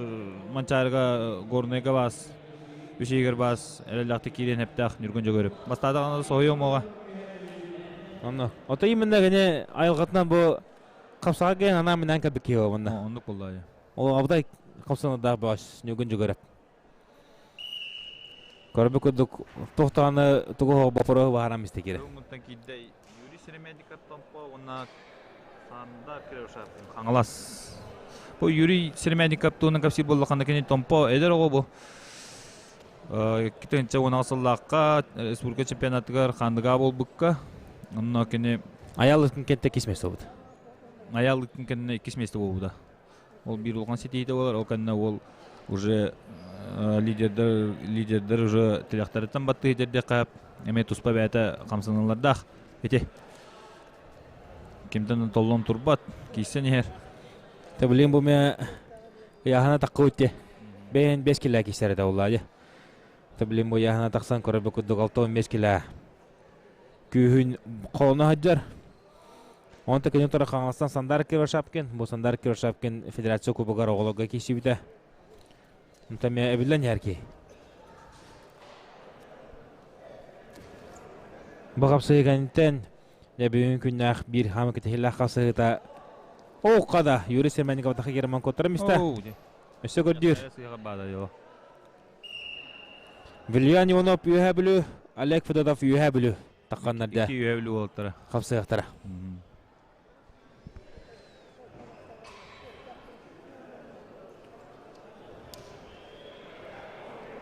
Манчаарыга Горнайга баас, Үсүйгэр баас эрэллээхтик киириэн эптээх Ньургун Дьөгүөрүп. Бастаатаҕына соһуйуом уоҕа. Онно. Ото именно кини айылҕатынан бу хапсаҕа кэлэн анаан минээн кэлбит киһи онно. Оннук буолла. Ол абытай хапсаныдаах баас Ньургун Дьөгүөрүп. Көрбүт курдук туох даҕаны тугу боппуруоһу баһаран истэ киирэ. Мунтан киирдэ Юрий Серемедиков Томпо уонна Санда Кирюшапин Хаҥалас. Бу Юрий Серемедиков туһунан кэпсиир буоллаххына кини Томпо эдэр оҕо бу. 2010 сыллаахха республика чемпионатыгар Хандыгаа буолбукка. Онно кини Аял ыккын кэнтэ иккис миэстэ буолбут. Аял ыккын кэннэ иккис миэстэ буолбута. Ол биир улахан ситиһиитэ буолар. Ол кэннэ уол уже лидердэр лидердэр уже тилэхтэриттэн баттыы диэххэ эмиэ туспа бэйэтэ хамсаныылардаах. Ити кимтэн да толлон турбат, киирсэн иһэр. Тэ билин бу мэ ыйааһына таххыбыт те. Бэйэн 5 килэ киирсэр этэ буоллаа дьэ. Тэ билин бу ыйааһына тахсан көрөрбө курдук 65 килэ күүһүн холоно сылдьар. Онто кини тура Хаҥаластан Сандар Кривошапкин, бу Сандар Кривошапкин федерация кубогар оҕолорго киирсибитэ. Онто эмиэ эбиллэн иһэр киһи. Бу хапсыһыы кэнниттэн дьэ бүгүн күннээх биир хаамы кэтэһиилээх хапсыһыыта Оокка да Юрий Семенников Тахы Герман куоттарым истэ. Өссө көрдүүр. Вильян Иванов Үөһээ Бүлүү, Олег Федотов Үөһээ Бүлүү тахханнарда. Икки Үөһээ Бүлүү уолаттара. Хапсыахтара.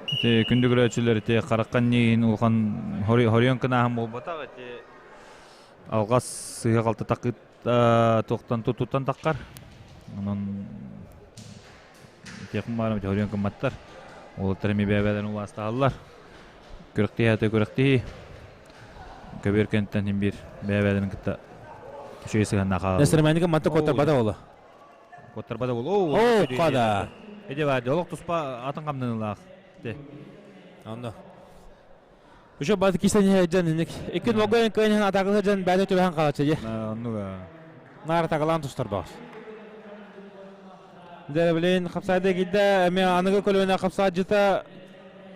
Ити күндү көрөөччүлэр ити хараххан ньиин улахан хоруйан кынааһын буолбатах ити алҕас сыыһа-халты такыт туохтан туттан таххар. Онон итиэхин баарым ити хоруйан кымматтар. Уолаттар эми бэйэ-бэйэлэрин убаастаһаллар. Күрэхтиһи аты күрэхтиһи. Көбүөр кэнниттэн иһин биир бэйэ-бэйэлэрин кытта үчүгэй сыһыаннаах хаалаллар. Нестерменники манта куоттарбата буолла. Куоттарбата буолла. Оо, када. Эде баар, олох туспа атын хамнаныылаах. Те. Онно. Үчө баты кисен дьан иник. Икки ногойын кыйын атагылы дьан бәдэ түбэһэн хаалаччы же. Оннуга. Наар атагалаан тустар баас. Дэ билин хапсаайда киирдэ эмиэ аныгы көлүөнэ хапсаайдьыта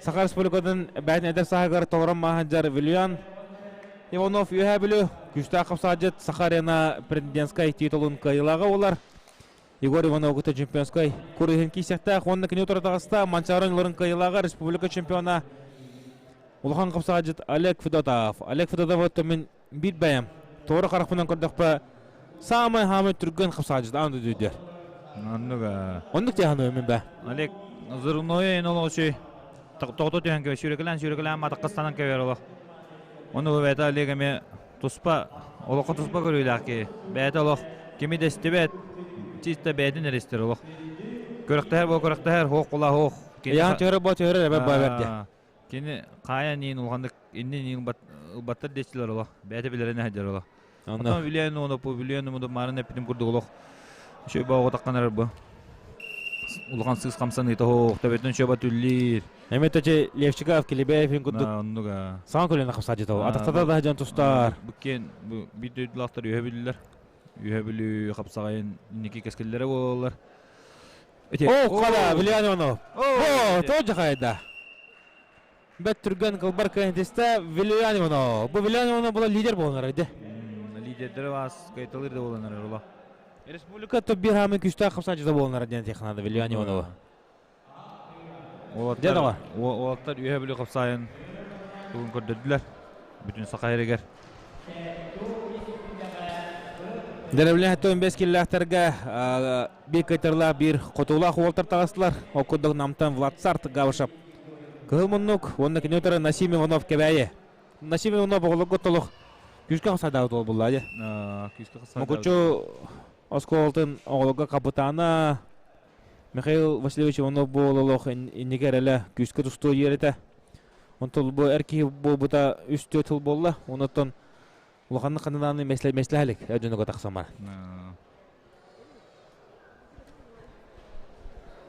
Саха Республикатын бэйэтин эдэр сааһыгар толорон маһанжар Вильян Иванов Үөһээ Бүлүү күүстээх хапсаайдьыт Саха Арена президентскай титулун кыайыылааҕа буолар. Егор Иванов кытта чемпионскай кур иһин киирсиэхтээх уонна кини утары таҕыста Манчаары оонньууларын кыайыылааҕа республика чемпиона улахан хапсаайдьыт Олег Федотов. Олег Федотов өттө биир бэйэм туора харахпынан көрдөхпө саамай хаамай түргэн хапсаадьыт аан дойду Оннук Оннук тиһан мин бэ. Олег Зырной эн олох үчүй тоҕото түһэн кэбэ сүүрэкэлээн сүүрэкэлээн матаккастанан кэбэр олох. Ону бэйэтэ Олег эмиэ туспа олоххо туспа көрүүлээх киһи. Бэйэтэ олох кими да истибэт, чисто бэйэтин эрэ истэр олох. Көрөхтөһөр бо көрөхтөһөр, хоох кула хоох. Яан төһөрө бо төһөрө эбэ бо эбэрде. Кини хаайан иин улаханнык иннин иин ылбаттар диэччилэр олох. Бэйэтэ билэрин эһэдэр олох. Онтон билиэн уонупу билиэн умуду маарын эппитим курдук олох. Үчүгэй баа оҕотаххан эрэр бу. Улахан сыыс хамсаныыта оһох, төбөтүн чөба түллиир. Эми төчө Левчиков, Килибеевин курдук. Оннуга. Саҥа көлүөнэ хапсаадьыта ол. Атахтата да дьон тустар. Буккен бу биир дойдулаахтар үөһэ бүлүлэр. Үөһэ бүлүү хапсаҕайын инники кэскиллэрэ буолаллар. О, када, Вильян Иванов. О, тоже хайда. Бэт түргэн кылбар кыайан Вильян Иванов. Бу Вильян Иванов была лидер буоланар иде. Лидердері вас кайталыр да буоланар ола. Республика топ бир хамын күстээх хапсаачыта буоланар диэн технада Вильян Иванова. Уолаттар, уолаттар үөһэ бүлүү хапсаайын тугун көрдөрдүлэр. Бүтүн саха эригэр. Дәрәбилэн 75 киллээхтэргэ биир кыйтарылаах биир хотуулаах уолтар таҕыстылар. Ол курдук Намтан Влад Габышев Кыһыл муннук уонна кини утары Насим Иванов Кэбээйи. Насим Иванов оҕолорго толук күүскэ хасадаабыт уол булла дьэ. Мукучу оскуолатын оҕолорго капитана Михаил Васильевич Иванов буол олох инники эрэлэ күүскэ тустуу диэр этэ. Онтон бу эр киһи буолбута үс-түөрт сыл буолла. Онуттан улаханнык ханнанааны меслэһэлик дьонуга тахсамар.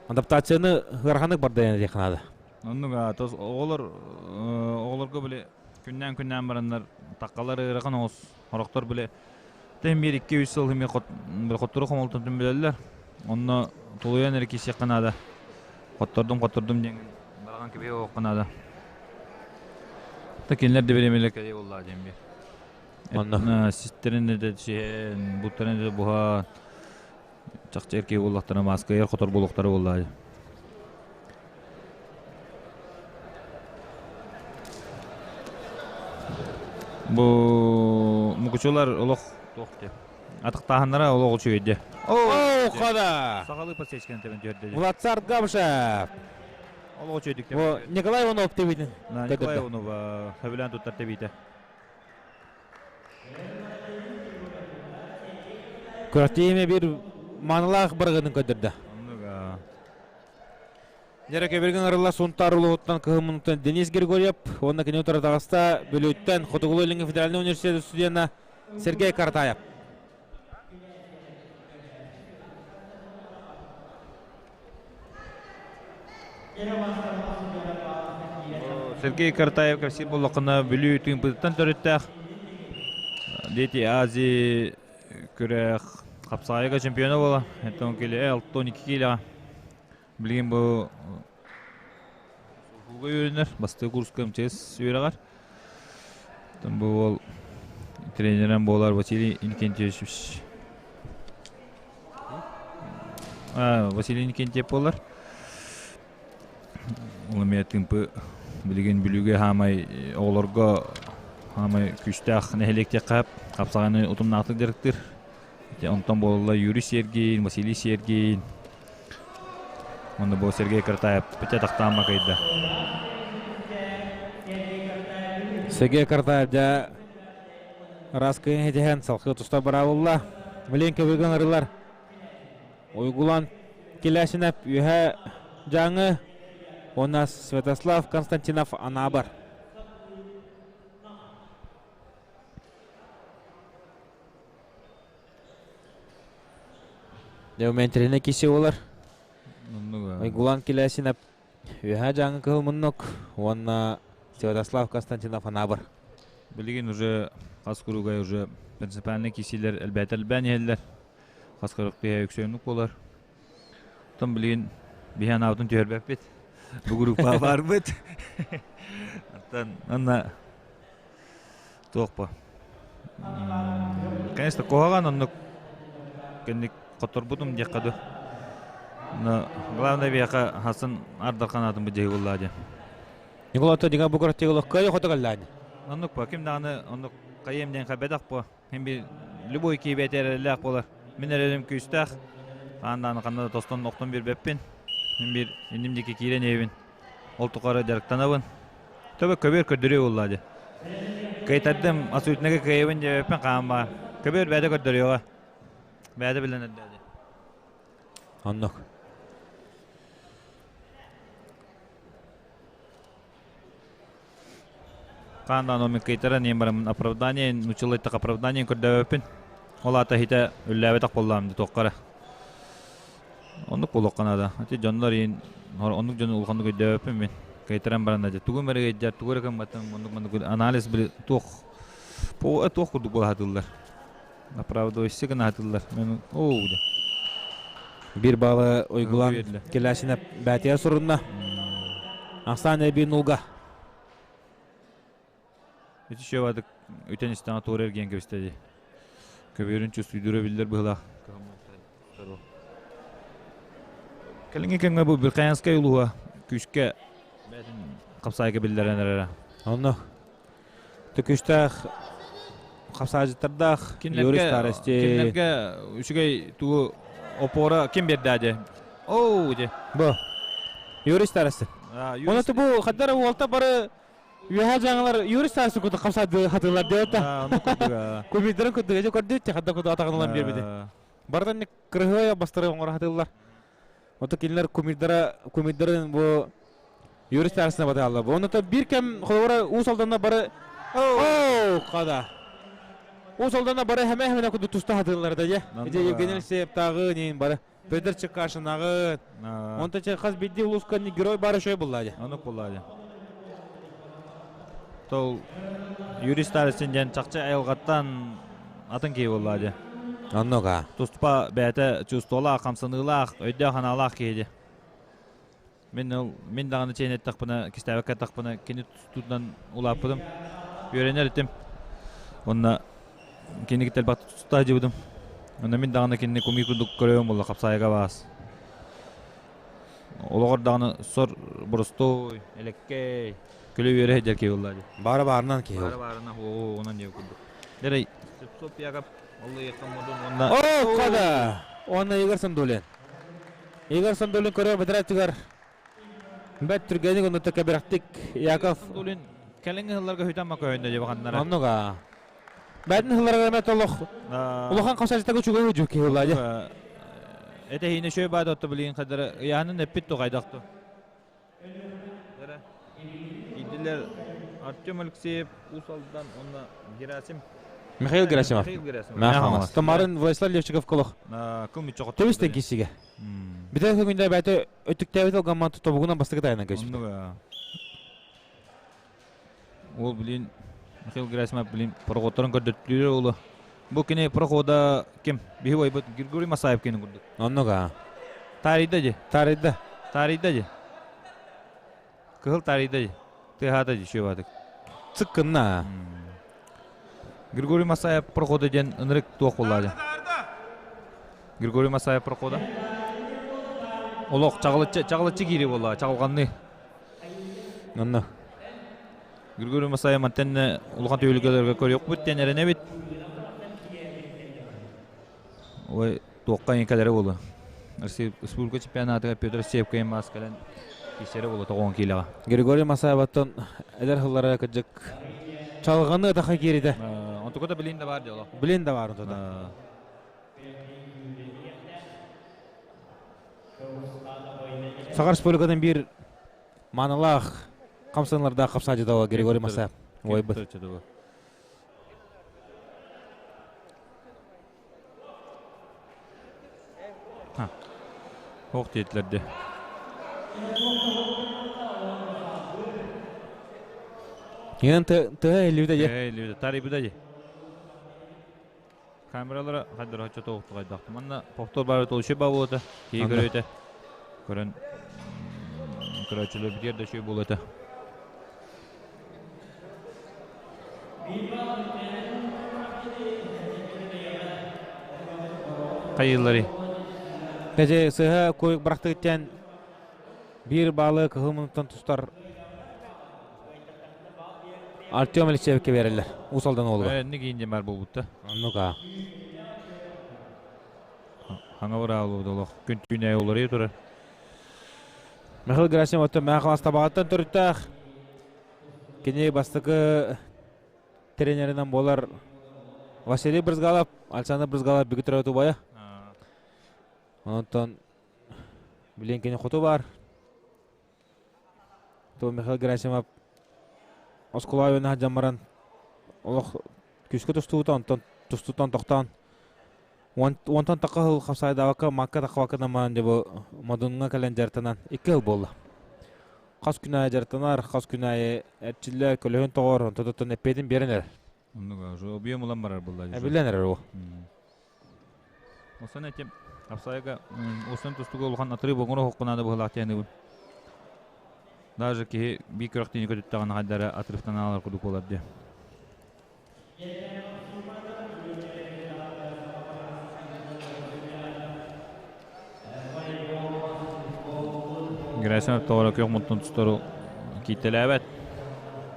Адаптацияны ыараханнык барда диэххэ наада. Оннук тос оҕолор оҕолорго били күннээн күннээн бараннар таккалар ыарахан оҕус хорохтор били тем биир икки үс сыл хими хоттору хомолтон билэллэр. Онно тулуйан эрэ киирсиэххэ наада. Хоттордум хоттордум диэн бараҕан кэбиһэ оһоххо наада. Та кинилэр да бириэмэлэр кэлиэ буоллаа диэн биир. Онно. Систэрин да сиһэн, буттарын да буһа чахчы эркии буоллахтара мааскайар хотор буолуохтара буоллаа. Бу мукучулар олох туох диэ атахтааһыннара олох үчүгэйдэ. Оо, хада! Сахалыы подсечканы тэбэн түһэрдэ. Владцар Габышев. Ол очойдук Бу Николай Иванов тебитин. Николай Иванов сөбүлээн туттар тебиитэ. Күрэхтэһииме бир маанылаах барыгытын көрдөрдө. Дьэрэ кэбиргин арылла Сунтаар улууһуттан кыһыммынтан Денис Григорьев уонна кини утары таҕыста Бүлүүттэн Хотугулуу-Илиҥҥи федеральнай университет студена Сергей Каратаев. Сергей Картаев кэпсиир буоллаххына Бүлүү Тыымпытыттан төрүттээх Дети Азии күрэх хапсаайыга чемпиона буола. Оттон киле 62 килоҕа. Билигин бу ууга үөрэнэр, бастакы курска МЧС үөрэҕэр. Оттон бу уол тренерэн буолар Василий Иннокентьевич Василий Иннокентьев буолар. Ол эмиэ Тыымпы билигин Бүлүүгэ хаамай оҕолорго хаамай күүстээх нэһилиэк диэххэ хапсаҕайны утумнаахтык дьарыктыыр. Онтон буолла Юрий Сергеин, Василий Сергеин, Онно бу Сергей Картаев бүтэ тахтаан макайда. Сергей Картаев дьэ ыраас кыйын хитиһэн салхыы туста быраабылла. Билин көбүгүн арылар. Уйгулан Килэсинэп үһэ Дьааҥы уонна Святослав Константинов Анаабар. Дьэ, киси олар. Уйгулан Килэсинэп Үөһээ Дьааҥы Кыһыл Муннук уонна Святослав Константинов Анаабыр. Билигин уже хас куругай уже принципиальный кисилер элбээтэ элбээн иһэллэр. Хас кырык киһи үксүөннүк буолар. Оттон билигин биһи анаабытын түһэрбэппит. Бу группа барбыт. Оттон анна туох бу? Конечно, куһаҕан оннук кэнник хоторбутум диэххэ дуу. Но главное биһиэхэ хасын ардархан атын бу дьиһи буллаа диэн. Николай дига бу кыраттыгылых кыайы хото кэллээн. Оннук по ким даҕаны оннук хайыам диэн хайбатах по. Хим bir любой киибэт эрэллээх буолар. Мин эрэлим күүстээх. Хаан даҕаны ханна да тостон охтон биэрбэппин. Мин бир инним диэки киирэн иһэбин. Ол тухары дьарыктанабын. Төбө көбүөр көрдөрүү буолла дии. Кыайтардым, асуутунага кыайабын диэбэппин хаан баар. Көбүөр бэйэтэ көрдөрүөҕэ. Бэйэтэ билэн эрдэ дии. Оннук. Хаан даҕаны мин кыайтаран иһэн бараммын оправдание, нууччалыы эттэххэ оправдание көрдөөбөппүн. Ол аата иһитэ үллээбэтэх буоллаҕым дии туохха эрэ. Оннук буолуохха наада. Ити дьоннор иин оннук дьону улаханнык өйдөөбөппүн мин. Кыайтаран баран да тугум эрэ ыйдьар, тугу эрэ гымматым, оннук маннык анализ били туох туох курдук буола сатыыллар. Оправдывайся гына сатыыллар. Мен оо Бир балы Уйгулан Келясина бәтия сурунна. Ахсан эби нулга. Үтү шөбадык үтен истэҕэ туора эргийэн кэбистэ дии. Көбүөрүн чувствуйдуура биллэр быһыылаах. Кэлиҥҥи кэмҥэ бу Верхоянскай улууһа күүскэ бэйэтин хапсаайга биллэрэн эрэрэ. Онно күүстээх хапсаажыттардаах Юрий Старости. Кинилэргэ үчүгэй тугу опора ким биэрдээ дии? Оу дии. Бу Юрий Старости. Оны бу хаддара уолта бары Үөһээ дьаҥылар Юрий Старости курдук хамсаады хатылар диэт. Кумирдарын курдук эдэ көрдүт хадда курдук атаҕын биэрбити. Барытын кырыһыа бастары оҥоро хатыллар. Ото кинилэр кумирдара кумирдарын бу Юрий Старостина батаалла. Бу онно бир кэм холобура Уус Алданна бары Оо, хада. Уус Алданна бары хэмэ хэмэ курдук туста хатыллар да дьэ. Ити Евгений Алексеевтааҕы нин бары Петр Чекашинааҕы. Онто че хас бидди улууска герой бары шөй булла дьэ. Онук булла дьэ. Тол Юрий Старостин диэн чахчы айылҕаттан атын киһи буолла дьэ. Оннук Туспа бэйэтэ чувстволаах, хамсаныылаах, өйдөөх-санаалаах киһи дьэ. Мин ол мин даҕаны чэйин эттэхпинэ, кистээбэккэ эттэхпинэ, кини тустуутунан улааппытым, үөрэнэр этим. Уонна кини кытта элбэх туста сылдьыбытым. Онно мин даҕаны кинини кумии курдук көрөбүн буолла хапсаайга баас. Олоҕор даҕаны сор боростуой, элэккэй, күлэ-үөрэ сылдьар киһи буолла дии. Баара баарынан киһи ол. Баара баарынан, оо, онон диэбит курдук. Дэрэй, Сепсоп Яков, Оллуйахтан модун уонна... Оо, кода! Уонна Игорь Сандулин. Игорь Сандулин көрөр бэдэрэтигэр. Бэт түргэнник онно кэбирэхтик Яков Дулин кэлиҥҥи сылларга хүтэн макөйүндэ дьэ баханнара. Оннуга. Бәтин сылларга эмэ толох улахан қосажытага үчүгэй үчүг киһи буолла. Это хине шөй баады отто билин кадары ыйаанын эппит ту кайдакту. Идилер Артем Алексеев Усалдан онна Герасим Михаил Герасимов. Михаил Герасимов. Махамас. Томарын Владислав Левчиков колох. Кыл мүччө Төбүстен кисиге. Битэ күндэ бәте өттүктээбит олгамман тобугунан бастакы тайынан көчпүт. Ол билин Михаил Герасимов билин проходторун көрдөттүлөр олу. Бу кини прохода ким? Биһи бойбут Григорий Масаев кини курдук. Оннуга. Тарыйда же. Тарыйда. Тарыйда же. Кыһыл тарыйда же. Тыаһаата же шөбатык. Цыккынна. Григорий Масаев прохода диэн ынырык туох буолла Григорий Масаев прохода. Олох чаҕылыччы чаҕылыччы киири буолла чаҕылҕанныы. Онно. Григорий Масаев мантан улахан түһүлгэлэргэ көрүөхпүт диэн эрэнэбит. Ой, туохха кэлэрэ буолуо. Республика чемпионатыгар Петр Севкин маас кэлэн киирсэрэ буолуо тоҕуон киилэҕэ. Григорий Масаеваттан эдэр сыллара кырдьык чалҕаны таха кииридэ. Онтука да билин да бар дьоло. Билин да бар онтута. Саха Республикатын биир маанылаах хамсаныылардаах хапсаадьыта Григорий Масаев. Ойбыт. Ох диэтилэр де. Инэн тыа элүүтэ же. Элүүтэ тарибыда же. Камералара хайдар хочо тоҕукту хайдахты. Манна повтор бары толушу ба болота. Кии көрөтө. Көрөн көрөөчүлөр битер да шүй болота. Хайыллары. Кәже сыһа койук бырахтыгыттан биир баалы кыһыл тустар Артем Алексеевке береллер. Усалдан олуга. Энни кийин бар болбутта. Оннука. Хаңа бара олох күн түүнэ олоры турар. Михаил Герасимов оттон Михаил Астабағаттан төрүттәэх. Кини бастакы тренеринен болар Василий Брызгалов, Александр Брызгалов бүгү төрөтү бая. Онтон билен кини хоту бар. То Михаил Герасимов осколайына жамаран олох күскө тустуута, онтон тустуутан тоқтаан Онтон таққа хыл қапсайдавака макка тақвака наман деп модунга кэлэн жартанан икки хыл болла. Қас күн айы жартанар, қас күн айы эрчиллер көлөһүн тоҕор, онтон эппетин беренер. Оннуга уже объем улан барар булла. Эбилленер ол. Осан этим апсайга осан тустуга улахан атры боңоро хоккунада быһылаах тиэни Даже киһи би көрөхтиини көтүттаҕына хайдара атрыфтан алар курдук буолар дии. Герасимов тоҕоро күөх муттун тустору кииттэлээбэт.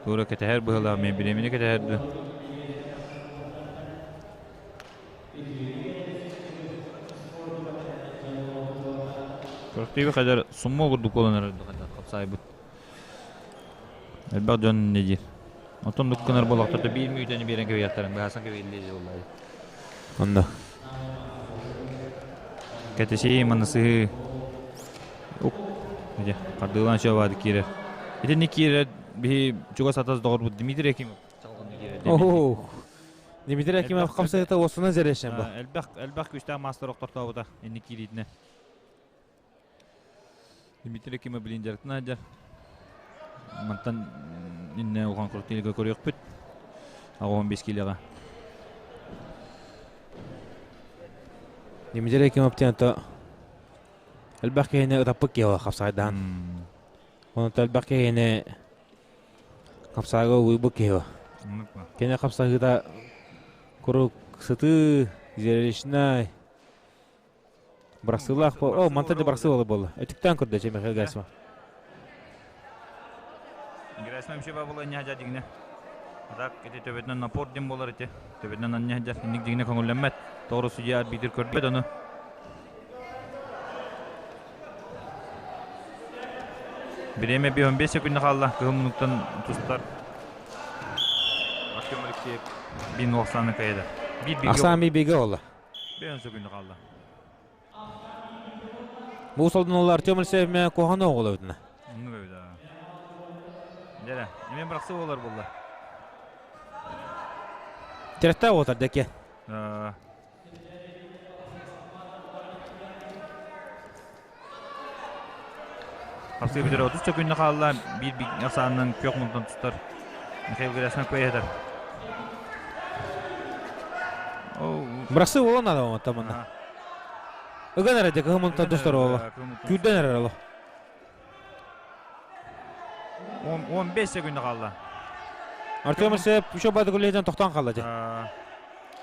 Тура кэтэһэр быһылаах мен бириэмини кэтэһэрди. Көрөхтүүбү хайдар сумма курдук буолан эрэр хапсайбыт. Элбэх дьон не диир. Оттон дуккунар буолахтар биир мүйтени биэрэн кэбиэхтэрин быһаасан кэбиэллии буоллаа. Онно. Кэтесии манасыһы ук дьэ хардыылаан шөбаады киирэр. Итинник киирэр биһи чугас атас доҕорбут Дмитрий Акимов. Ох. Дмитрий Акимов хамсайыта осуна зерешен ба. Элбэх элбэх күстээх маастар охтортообута инник киириитинэ. Дмитрий Акимов билин дьарыктана сылдьар. Мантан инне улахан куртинига көрүөхпүт. 15 килоға. Дмитрий Акимов тиэнто элбэх киһини ытаппыт киһи хапсайдаан. Онон элбэх киһини хапсайга уйбут киһи. Кини хапсайыта курук сытыы, зрелищный. Бырахсыылаах о, мантан да бырахсыы буолла. Өтүктэн көрдө Михаил Герасимов. Герасимов шеба була не хажа дигне. Так, эти төбөтүнэн напор дем болар эти. Төбөтүнэн анне хажа инник дигне көңүллэммэт. Тоҕо судья арбитр көрбөт ону. Бириэмэ 15 секунда хаалла. Кыһыл муннуктан тустар. Артем Алексеев бин Оксана кайда. Bir биге. Ахсаан би биге олла. 5 секунда хаалла. Бу солдун Артем Алексеев ме коханы оҕоло битина. Онну көйдө. Дere, эмен бырақсы болар болла. Теректе отар деке. Хапсыы бүтэр 30 секунда хаалла. Биир ахсаанынан күөх мунтан тустар. Михаил Герасимов көйөтөр. Бырақсы болон ада оңотта мында. Ыган эрэ кыһыл мунтан тустар ола. Күрден эрэ оло. 15 секунда қалды. Артем Алексеев еще бады гүллейден тоқтан қалды же.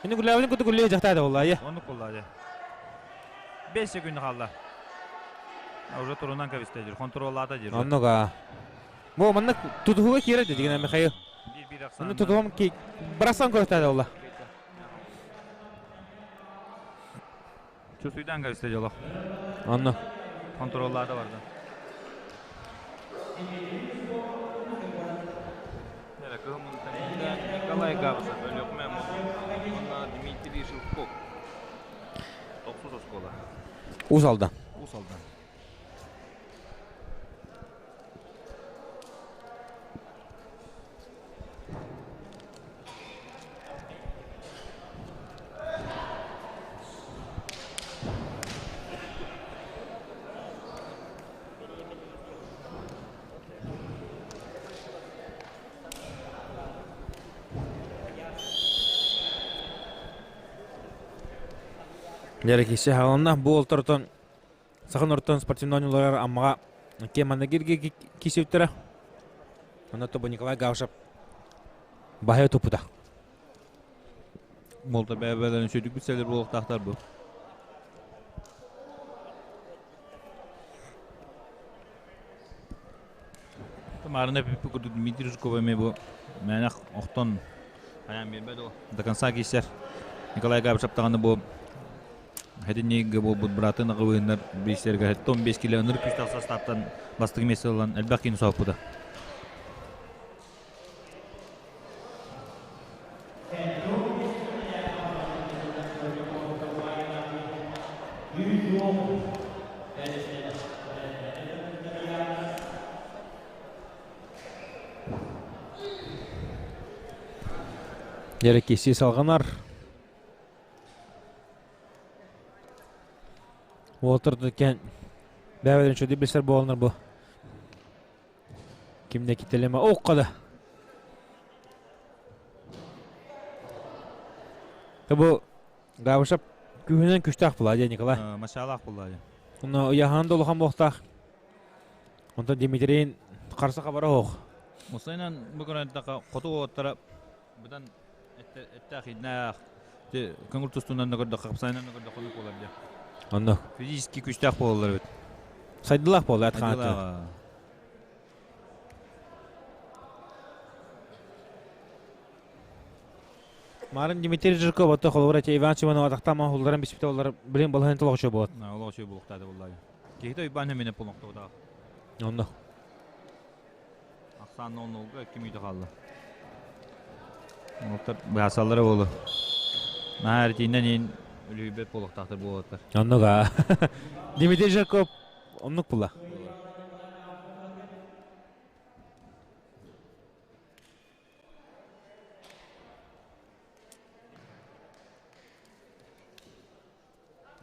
Енді гүлләбінің күті гүллей жақтайды олла, е. Оны қолла же. 5 секунда қалды. Уже турунан кабисте жүр, контроллата жүр. Оннуга. Бу маннык тутуһуга киирэр деген Михаил. Оны тутуһум ки бырасан көрөтөдө олла. Чусуйдан кабисте жолох. Онно. Контроллата барды. Николай Габзов, Өлөкмө Онна Дмитрий Живков. Токсуз оскола. Узалдан. Усалдан. Дәрекесі халанна бу олтортон сахан ортон спортивный ойнулар аммаға кеманы кирге кисептері. Онда тобы Николай Гавшап бахай тупуда. Молта бәбәләрен сөйдік бітселер болуқтақтар бұл. Марына пипи курдук Дмитрий Жуков эме бу мэнэх охтон аян бербед ол до конца кисер Николай Габышев тағаны бу хәдинниге болбут братын ағыбыһыннар бисерге 15 кило ыныр күстах составтан бастыгы месте алан элбэх кини сооппута. Дәрекесі салғанар. Уолтер кен бәбәден чөді білсер болыныр бұл. Кимне кителеме оққады. Бұл Габышап күйінен күштақ бұла, де Николай. Машалах бұла. Оны ұяхан долухан боқтақ. Онтан Дмитрийін қарсы қабара оқ. Осайнан бүгін айтақа қоту оттара бұдан әттәхиднәх көңіл тустунан нөгөрдө қапсайнан нөгөрдө қонық болар де. Онно. Физически күчтәк болалар бит. Сайдылақ болар атқан Марын Дмитрий Жирков отто холура те Иван Симонов атақтама хулларын бисипте олар билин балхын толоқчу болот. Олоқчу болуқтады боллар. Кейті Иван хемене полноқты одағы. Онно. Ақсан 0-0-га ким үйді қалды. Олтар бәсалары болу. Наар тинен ин үлүйбет болуқтақтыр болуттар. Оннуга. Дмитрий Жирков оннук була.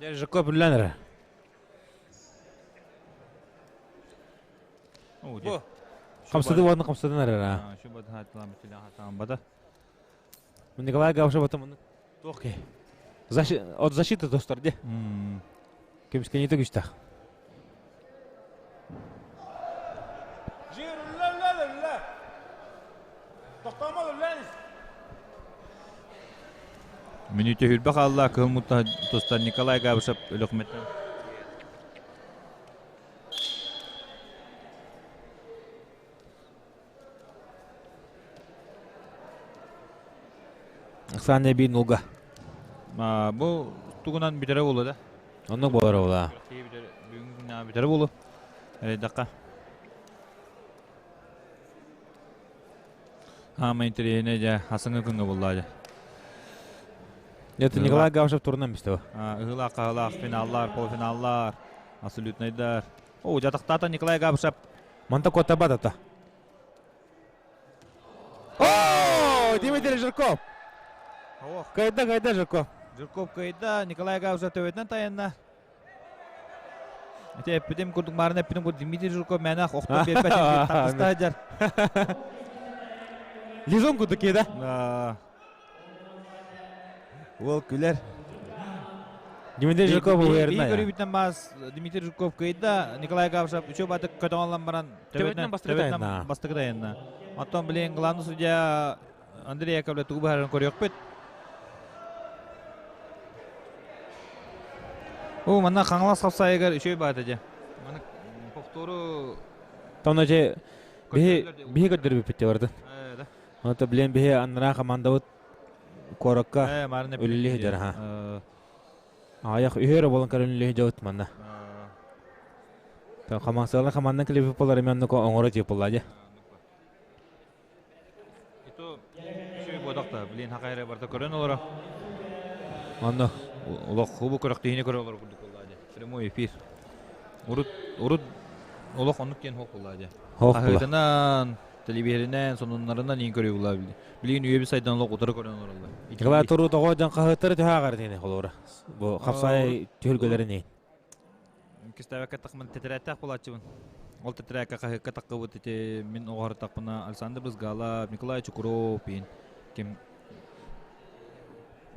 Жирков үлләнер. Қамсыды болатын қамсыдан әрі. Николай Гавшев потом тоқи. От защиты достар де. Кеміске не түгіштақ. Минүте хүрбэх алла кыһыл мутта тустар Николай Габышев өлөкметтен. Оксана би нулга. Бу тугунан битере болу да. Оннук болар ола. Бүгүн битере болу. Даққа. Хаама интэриэһинэй дьэ, хасыҥҥы күҥҥэ буллаа дьэ. Это Николай Гавшев турунан бистэ. Ыһылаах хаһылаах финаллар, полуфиналлар, абсолютнайдар. О, жатахтаата Николай Гавшев. Манта котаба ата. О, Дмитрий Жирков. Кайда, кайда Жирков. Жирков кайда, Николай Гавшев төбөтүнэн тайынна. Ити эппитим курдук марын эппитим курдук Дмитрий Жирков мээнэх охтон биэрбэт тардыста сылдьар. Лизон курдук киэдэ. Уол күлэр. Дмитрий Жирков уверенно. Биир көрүүбүттэн маас Дмитрий Жирков кыайда, Николай Гавшев үчү батык көтөҕөллөн баран төбөтүнэн бастакы тайынна. Оттон билин главный судья Андрей Яковлев тугу быһаарарын көрүөхпүт. О, манна Хаҥалас хапсаайыгар үчүгэй баата дьэ. Маны повтору Тоно же биһи биһи көрдөрбүппүт те барды. Онто билен биһи аннараа командабыт куоракка үлэлии сылдьар ха. Аҕыйах үһү эрэ буолан көрөн үлэлии сылдьабыт манна. Хамаансыалар хамаандан клипи болар эми оннук оҥоро тиэппулла дьэ. Ито үчүгэй буодах блин хакайра барда көрөн олоро. Онно олох хубу көрөхтиһини көрө олор курдук буолла дьэ. Прямой эфир. Урут урут олох оннук диэн хоох буолла дьэ. Хаһыатынан, телевизорынан, сонуннарынан иин көрүү буолла били. Билигин үйэбит сайдан олох утары көрөн олороллор. Николай туруу тоҕо дьон хаһыаттары түһэ тиини холура. Бу хапсай түһүлгэлэрин Кистээбэккэ тахмын тэтирээттээх буолааччыбын. Ол тэтирээккэ хаһыакка таххыбыт ити мин оҕоһортахпына Александр Брызгалов, Николай Чукуров иин ким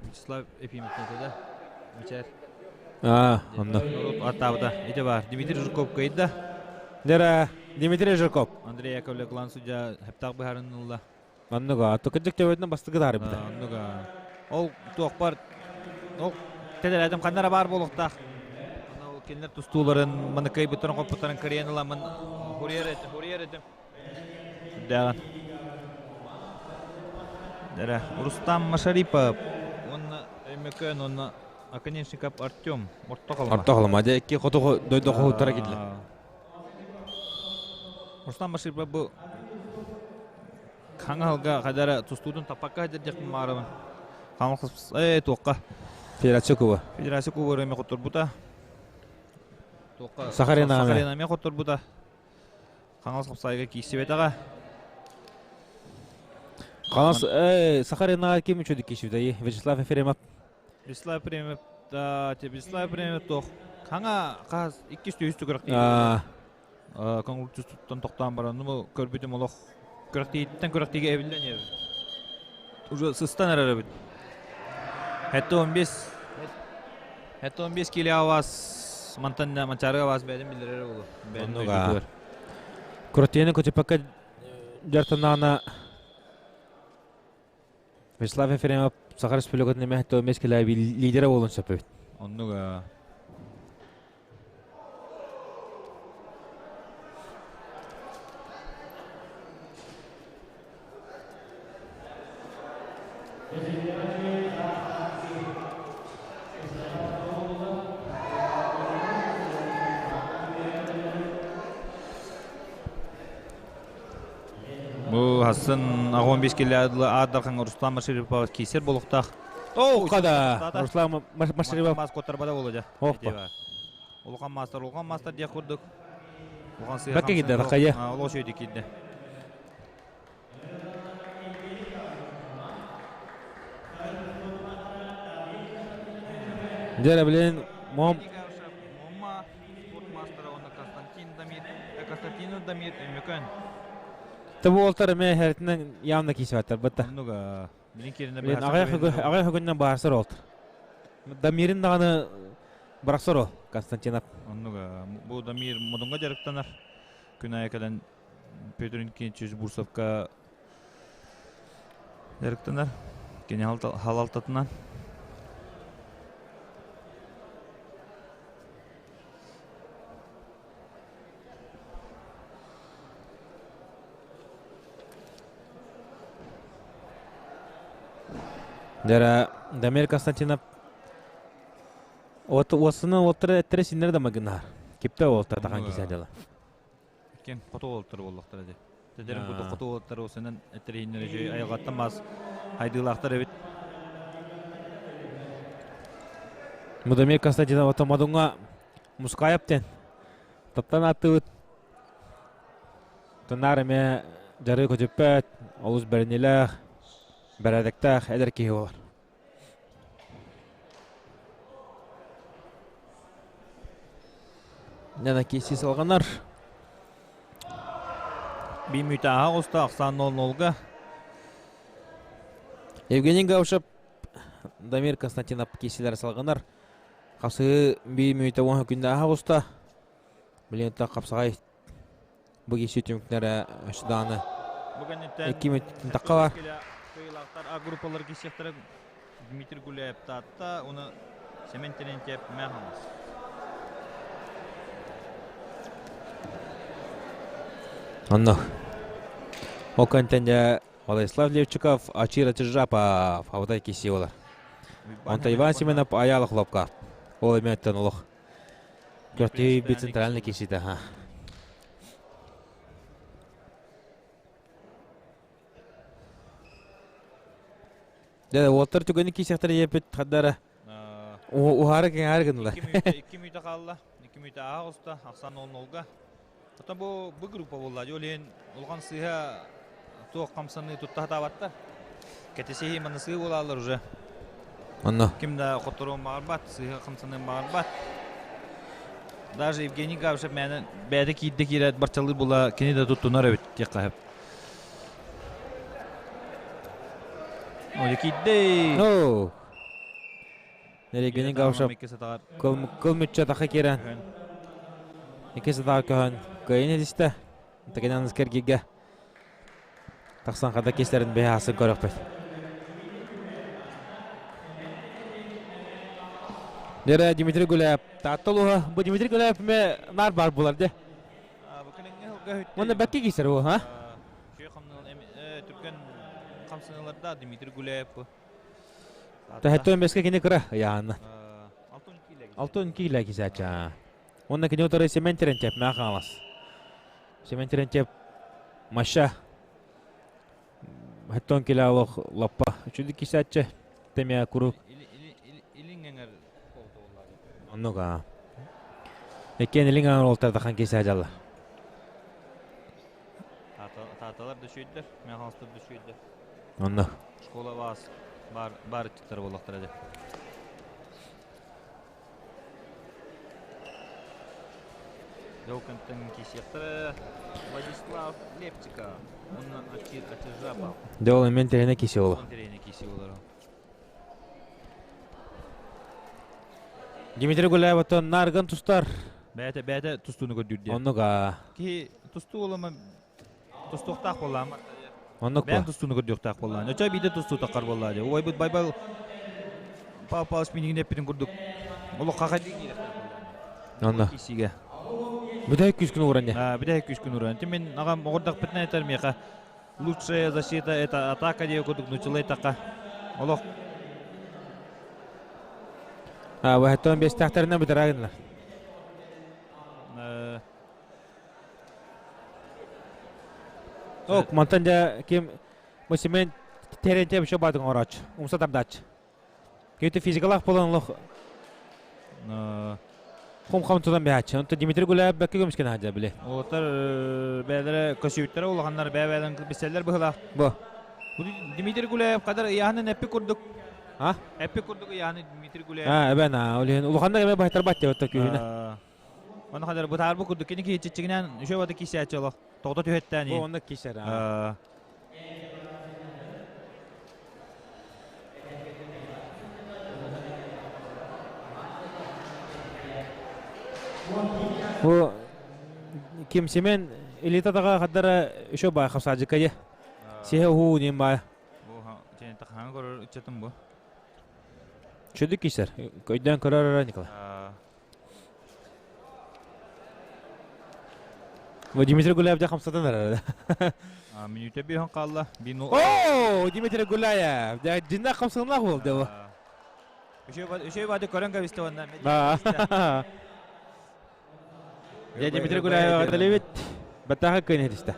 Вячеслав Ефимов да Мичээр. Аа, онно. Аттаабыта. Ити бар. Дмитрий Жирков кыйда. Дера Дмитрий Жирков. Андрей Яковлев клан судья хептаах быһарын ылла. Оннуга, тукыдык төбөтүнэн бастакы таарыбыта. Оннуга. Ол туохпар ол тэлэлэтим ханна баар буолуохтаах. Аны ол кинилэр тустууларын маныкай буттарын хоппуттарын кырыйан ыламмын хуриер этим, хуриер этим. Сүрдээҕин. Дэрэ, Рустам Машарипов уонна Өймөкөөн уонна Оконешников Артем орто халыма. Орто халыма. Дьэ икки хоту дойду хоһуттара киирдилэр. Рустам Машарипов бу Хаҥалга хадара тустуутун таппакка сылдьар маарабын. Хаҥал э туохха. Федерация куба. Федерация куба эми хотторбута. Туохха. Сахарина. Сахарина эми хотторбута. Хаҥалас хапсайга киирсибэтэҕэ. Хаҥалас э Сахарина ким үчүдүк киирсибитэй? Вячеслав Ефремов. Вячеслав Ефремов да, Вячеслав Ефремов туох. Хаҥа хас иккис үһүс түгэрэх Көҥүл тохтоон баран, ну көрбүтүм олох күрэхтииттэн күрэхтиигэ эбиллэн иһэбит. Уже сыстан эрэр эбит. Хэтте 15 Хэтте 15 киле аваас мантан манчаарыга аваас бэйдин биллэрэр болу. Оннуга. Күрэхтиини көтүппэккэ дьартанаана Вячеслав Ефремов Саха Республикатын эмэ 15 киле лидера буолун сөпөбүт. Оннуга. Бу хассын агон бес келе адархан Руслан Машарипов кисер болуқтақ. О, қада. Руслан Машарипов. Мас коттарбада болу Оппа. Улахан мастер, улахан мастер диэх курдук. Улахан сыа Бакка киирдэ, баккайа. Олох үчүгэйдик киирдэ. Дьэ, билин мом Момма спорт мастера уонна Константин Дамир, Константин Дамир Өймөкөөн. Табу олтар эме хәртинен явно кисибаттар бытта. Оннуга билин киринэ Билин аҕай хөгүннэн баарсар олтар. Дамирин даҕаны бырахсар ол Константинов. Оннуга бу Дамир модунга дьарыктанар. Күн аайы кэлэн Петр Инкенчевич Бурсовка дьарыктанар. Кини халалтатынан. Дьэ, Дамир Константинов от уоссаны уоттара эттэрэ синнэр да магынаар. Кипте уолтар тахан кисэ дьала. Ким хоту уолтар буоллахтара дии. Тэдэрин курдук хоту уолаттар осынан эттериһиннэр үчүгэй айылҕаттан мас хайдыылаахтар эбит. Мудамир Константинов Томодуҥҥа Мускаев диэн таптан ааттыыбыт. Тунаар эмиэ дьарыы көтүппэт, олус бэриниилээх, бэрээдэктээх эдэр киһи буолар. Нана киси салҕанар. Би мүтааһа оҕуста ахсаан 0-0-га. Евгений Гавшев, Дамир Константинов киисилэр салҕанар. Хасыы би мүйтэ уон күннээхэ оҕуста. Билигин хапсаҕай бу киси түмүктэрэ өссө Бу кэнниттэн икки мүнүүттэн тахха бар. Кыайыылаахтар А группалар киирсиэхтэрэ Дмитрий Гуляев Таатта, уну Семен Терентьев Мэхамас. Онно. Ол кэнтэн дьэ Владислав Левчиков, Ачира Чижапов абытай киси олар. Онто Иван Семенов Аялах Лопка. Ол эмиэттэн олох. Көртүй центральный кисита, ха. Дьэ, уолтар түгэни киисэхтэр ийэпит хаддара уһаары кэҥээри гыннылар. Икки мүйтэ хаалла. Икки мүйтэ ааһа оста, ахсан 0-0-га. Оттон бу бу группа буолла. Ол иһин улахан сыыһа туох хамсаныы тутта сатаабаттар. Кэтисиһии манысыы буолаллар уже. Онно. Ким да хотторуон баҕарбат, сыыһа хамсаныан баҕарбат. Даже Евгений Гавшев мээнэ бэйэтэ киирдэ киирээт барчалыыр була кини да туттунар эбит диэххэ сөп. Ой, киирдэ. Ну. Евгений Гавшев кыл мүччэ таха киирэн. Икки сатаҕа көһөн кыайын этистэ. Такинан кэргигэ тахсан хата кистерин бэһасын көрөхпүт. Дere Дмитрий Гуляев Таатталуха бу Дмитрий Гуляев ме нар бар булар де. Онно бәкки кисер бу, ha? Түргэн хамсаныыларда Дмитрий Гуляев бу. Тэһэттэн беске кини кыра яанна. Алтын киилэ кисача. Онна кини утары Семен Терентьев маа хаалас. Семен Терентьев Маша Хэттон килэ олох лаппа. Үчүдү кисаччы темя курук. Оннуга. Эккен илин аңыр олтардахан кисажалла. Тааталар да үчүйдер, мен халыстар да үчүйдер. Онно. Школа бас бар бар ыччаттар буоллахтара дьэ. Дьолкантан кисиэхтэрэ Владислав Лепчика, уонна Ачир Ачижапов. Дьол мен теренэ киси оло. Теренэ киси олоро. Дмитрий Гуляев оттон нарган тустар. Бэйэтэ бэйэтэ тустууну көрдүүр диэн. Оннук аа. Киһи тустуу олома тустуохтаах буоллаама. Оннук Бэйэн тустууну көрдүөхтээх буоллаан. Өчө биирдэ тустуу таххар буоллаа дии. Уойбут Байбал Павел Павлович минигин эппитин курдук олох хахайдыы киирэхтээх буоллаа. Онно. Киисигэ. Бүтэһик күүскүн ууран дьэ. Бүтэһик күүскүн ууран. Ти мин аҕам оҕордохпутуна этэр миэхэ лучшая защита это атака диye курдук нучулай такка. Олох Баһаттан бестахтарына бүтэрагынлар. Ок, мантан дьэ ким Семен Терентьев еще баатын оҥорооччу, умса тардааччы. Киһи физикалаах буолан олох хум-хам тутан биһааччы. Онтон Дмитрий Гуляев бэккэ көмүскэн аһадьа били. Уолаттар бэйэлэрэ көсүүттэрэ улаханнар бэйэ-бэйэлэрин билсэллэр быһыылаах. Бу. Дмитрий Гуляев кадar ыйааһынын эппит курдук. А? Эппит курдук ыйааһыны Дмитрий Гуляев. А, эбэн, а, ол иһин улаханнык эмэ баһытарбат диэбит күүһүнэ. Оны хадar бытаарбы курдук кини киһи чиччигинэн үчүгэй бата киисээччи олох. Тоҕото түһэттээн. Бу онно киисэр. Бу ким Семен элитатаға хаддара еще бай хапсаажыкка Сиһэ уһуу ним бай. Бу тахаҥа көрөр ыччатым бу. Чөдүк кисер. Көйдөн көрөр Николай. Дмитрий Гуляев дьэ хамсатан эрэр. Мүнүүтэ биһон хаалла. О, Дмитрий Гуляев. Дьэ дьиннээх хамсанылаах буол дьэ. Үчүгэй баады көрөн кэбисте онна. Дьэ Дмитрий Гуляев талибит. Баттаха кыйын хитисте.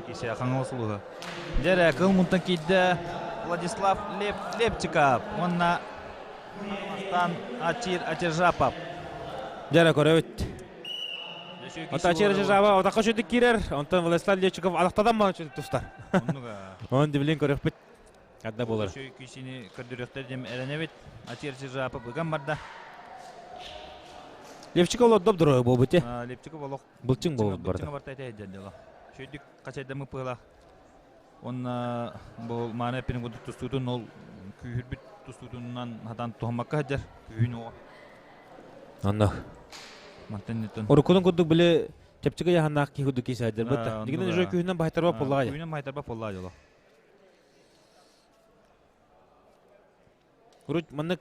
Кисе Хаҥалас улууһа. Дьэ кыл мунтан киирдэ Владислав Леп Лепчиков уонна Хаҥаластан Ачир Ачиржапов. Дьэ көрөбүт. Ото Ачир Ачиржапов отаққа шүдік киирэр, онтон Владислав Лепчиков алақтадан маған шүдік тустар. Оны дибилин көрөкпүт. Кадда болар. Шөй күйсini көрдөрүөхтэр дем эрэнэбит. Ачир Ачиржапов ыган барда. Лепчиков олордоп дорога буолбут те. Лепчиков олох Былчыҥ буолбут барда. Былчыҥа барта этэ дьон. Шөйдүк хачайдамы пыла. Онна бу мааны эппин курдук тустуутун ол күүһүрбүт тустуутунан хатан туһаммакка сылдьар күүһүн уоҕа. Онно. Мантан нитон. Уруккутун курдук били чэпчэки яһаннаах киһи курдук киһи сылдьар бытта. Дигинен уже күүһүнэн баһайтарба поллаҕа. Күүһүнэн баһайтарба поллаҕа дьоло. Урут маннык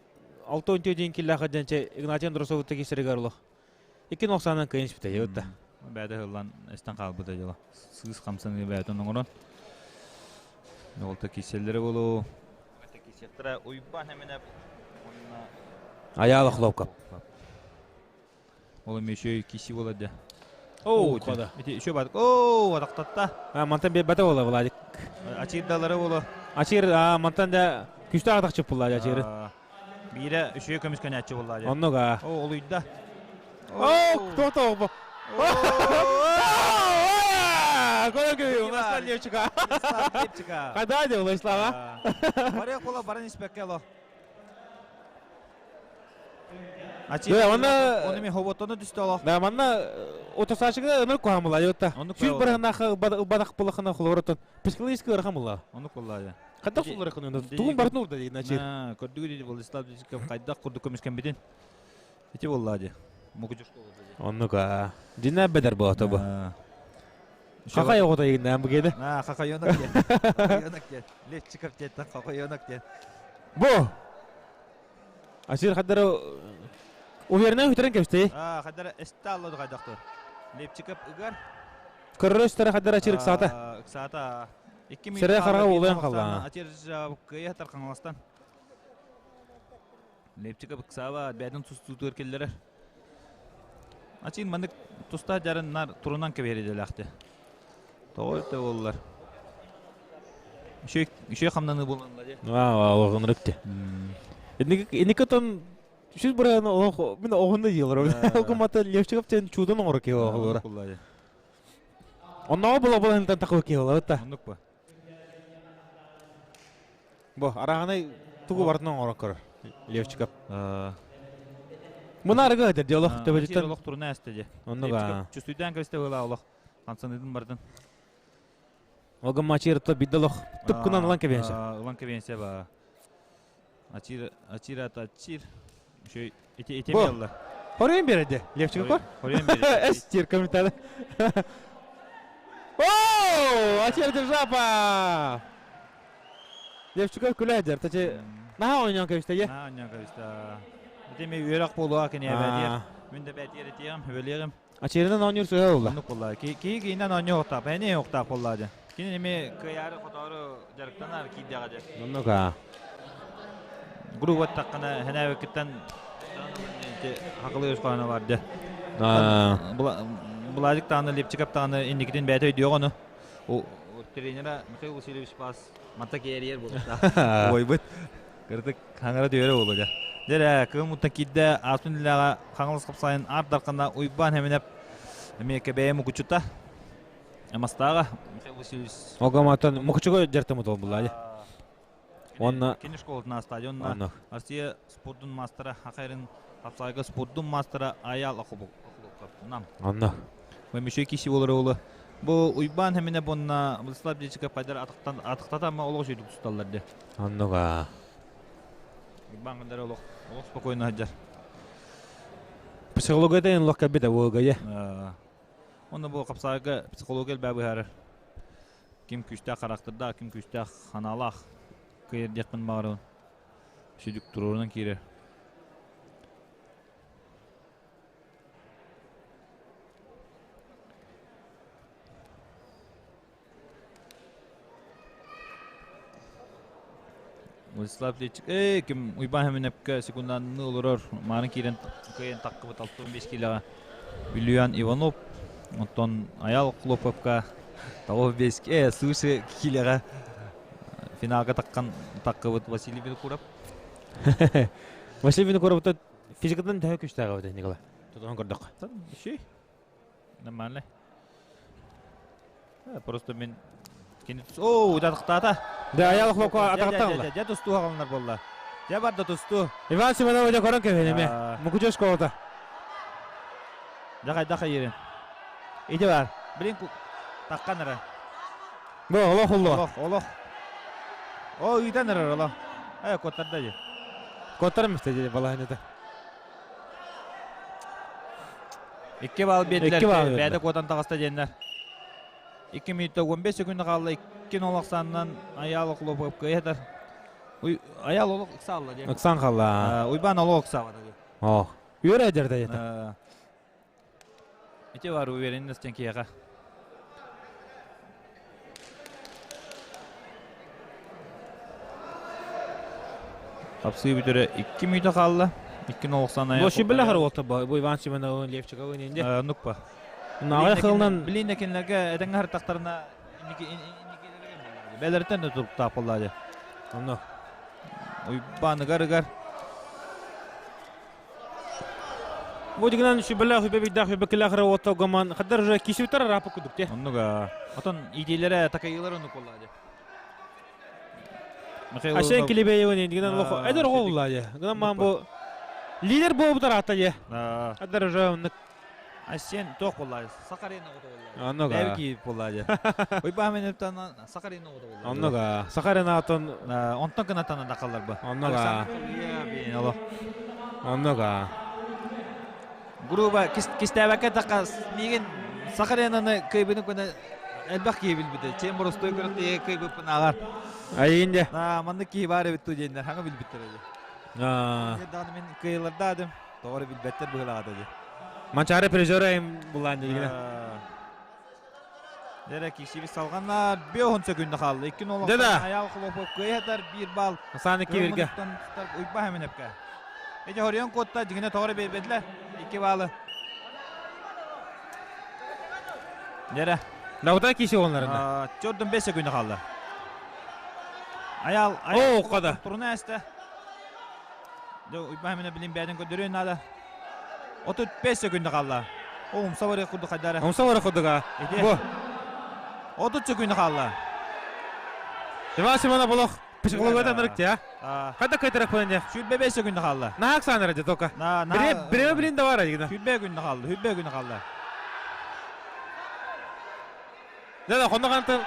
6-14 диэн киллаха дьанча Игнатий Андросовытта киһисэригэр олох. Икки нохсаанан кыйын испитэ ебытта. Бэйэтэ ыһыллан эстэн хаалбыта дьыла. Сыыс хамсаныы бэйэтин оҥорон. Олта киселлere болу. Кисеттера уйбан хеменеп. Аяла хлопка. Ол эми еще киси болады. Оу, кода. Ити еще бар. Оу, атақтатта. А, мантан бе бата бола Владик. Ачирдалары болу. Ачир, а, мантан да күстө атақ чып булла ачиры. Бире үшө көмүс көнәччи болла. Оннуга. О, олуйда. О, кто то? Көрө Владислав Левчика. Левчика. Кайда де Владислава? Баря кола баран испекке ало. Да, онна Оны мен хоботону түстө ало. Да, манна отосачыга ыныр куамыла йотта. Сүз барахна бадак булахына хлоротон. Психологический ырхамыла. Оны колла. Кайда сулар кыны. Тугун бартын урда дейин ачир. Көрдүгү дейди Владислав Левчиков кайда курду көмүскен битин. Ити болла ди. Мукужуш Оннука. Дина бедер бу тобу. Какай огота егин бу геде. А, какайонок ден. Какайонок ден. Левчиков ден, какайонок ден. Бу. Асир хаддар уверенно хүтерен кепсти. А, хаддар эсталлы кайдакты. Левчиков ыгар. Көррөстөр хаддар ачир ыксата. Ыксата. Сире карага улаyan калла. Ачир кыя таркаңластан. Левчиков ыксаба бәдин тустуу келлер. Ачин мандык туста жарын нар турунан кебери делакты. Тоғыр боллар. Үшө хамнаны боланла же. Ва, ва, онрыкты. Эник тон сүз бураны олох мен оғында йылыр. Окумата Левчиков тен чудан оңор ке оғылыр. Онно була була хентен такы ке ола та. Оннук ба. Бу араганы тугу бартын оңор көр. Левчиков. Мына арыгы дер диалог төбөжүттен. Олох туруна эстеде. Оннуга. Чувствуйдан кесте була олох. Хансаныдын бардын. Огын мачир то биддалох тупкунан ылан кебенсе. Ылан кебенсе ба. Ачир ачир ат ачир. Еще эти эти Бу. мелла. Хорен береди. Левчиков кор. Хорен береди. Эс тир комментарий. О, ачир держапа. Левчиков күләдер. Тачы наха ойнан кебисте е. На ойнан кебисте. Эти ми үйрак болуа кене бәдер. Мен де бәдер этием, хөбелерим. Ачиринен ойнур сөйө болла. Оннук болла. Ки кейинен ойнур октап, эне октап болла же. Кини эми кыяры котору жарыктанар кийдега же. Оннука. Грубо таккана хенәбеккеттен хакылы өз кайна бар де. Буладик таны Лепчиков таны инникитин бәйте өйдү ону. О тренера Михаил Васильевич Пас мата кериер болду. Ой бит. Кырдык хаңара дөйөрө болду жа. Дере кым мутта кидде астун дилага хаңылыс капсайын ар дарканда уйбан хеменеп эмеке бэйм укучута. Эмастага Михаил Васильевич Огаматан мукчуго жертемут болду. Онна Кини школатына стадионна Россия спорттун мастера Хакайрын Хапсайга спорттун мастера Аял Акубок. Нам. Онна. Мөмүшө киши болор олы. Бу уйбан хемене бонна Владислав Дечиков пайдар атыктан атыктатама олог жүйдүк тусталлар де. Оннуга. Уйбан кындар олог олог спокойно хаджар. Психология ен локка биде болга е. Онда бу капсайга психология бабы харар. Ким күчтә характерда, ким күчтә ханалах. Кыйыр декпин багырын. Шүдүк турурунан кире. Владислав Лечик, эй, ким уйбан хәменепкә секундан олорор, марын кирен кыйын таккы бут 65 килога. Юлиан Иванов, онтон Аял Клоповка Того беске суши килеҕэ финалга таххан таххыбыт Василий Винокуров. Василий Винокуров физикатын төһө күстээҕэ эбит Николай? Тутуһан көрдөххө. Үчүй. Нормально. Просто мен кини Оо, утатыктаата. Да, аял хлопко атахтан. Дьэ тустуу хаҕаланар буолла. Дьэ барда тустуу. Иван Семенов дьэ көрөн кэбиһэн Мукучу школата. Дьэ хайдах хайырын. Ити бар. Блин, таккан эрэ. Бу олох уллу. Олох, олох. О, ыытан эрэр олох. Э, коттарда дии. Коттар мисте дии балаһанята. Икки балл биэрдилэр. Икки балл Бэйэтэ куотан таҕыста диэннэр. 2 минутта 15 секунда хаалла. 2-0 ахсаанынан Аял Охлопов кыайатар. Аял олох ыксаалла диэн. Ыксан халла. Уйбаан олох ыксаабата диэн. Ох. Үөрэ дьэрдэ ята. Ити бар уверенность диэн киһиэхэ. Хапсыы бүтэрэ 2 мүнүүтэ хаалла. 2-0 Бу шибиле харволта бу Иван Семеновын Левчиковын инде. Нукпа. Нагай хылынан билин кинилерге эдеңге хартактарына бэлэртен да туруктаах буолла Онно. Уйбааныгар ыгар. Бу дигинан шибиле хүбе бидах хүбе киле харволта гоман хаддар уже кисүтер рапы кудук те. Оннуга. Отон идеялere такайылар оннук буолла Асен Килибеевин дигинан лохо. Эдер оҕолла же. Гынан ман бу лидер буолбутар ата же. Эдер уже оннук. Асен туох буолла? Сахарин оҕото буолла. Оннуга. Бэйбики буолла же. Уйбаа мен өптөн Сахарин оҕото буолла. Оннуга. Сахарин атын онтон кынатан да қаллар ба. Оннуга. Оннуга. Грубо кистээбэккэ такка миигин Сахаринаны кыйбыны күнэ элбэх киһи билбитэ. Чем боростуой күрэхтэһиигэ кыйбыппын ааҕар. Айын дьэ. Маннык киһи баар эбит дуу диэннэр хаҥа билбиттэр дии. Даҕаны мин кыйылардаадым. Тоҕо эрэ билбэттэр быһыылаҕа дии. Манчаары призера им булаан дигинэ. Дэрэ киһибит салҕанна 5 секунда хаалла. 2-0 Да-да. Аял Хлопов кыайатар 1 балл. Сааны кииргэ. Уйба Хэминепке. Эти хорион куотта дьиҥинэ тоҕо эрэ биэрбэтилэр. 2 баллы. Дэрэ. Даута киси онларында. Чордун 5 секунда хаалла. Аял О, қада. Туруна эсте. Уйба Хэминеп билин бэйэтин көрдөрүөн наада. 35 секунда хаалла. О, умса барыах курдук хайдара. Умса барыах курдук Бу. 30 секунда хаалла. Иван Семенов олох психологията нырык тя. Хайда кайтарак пынне. 25 секунда хаалла. Наак санара же тока. Бире билин да бар дигина. 25 күндө хаалла. 25 күндө хаалла. Да да, хонно кантын.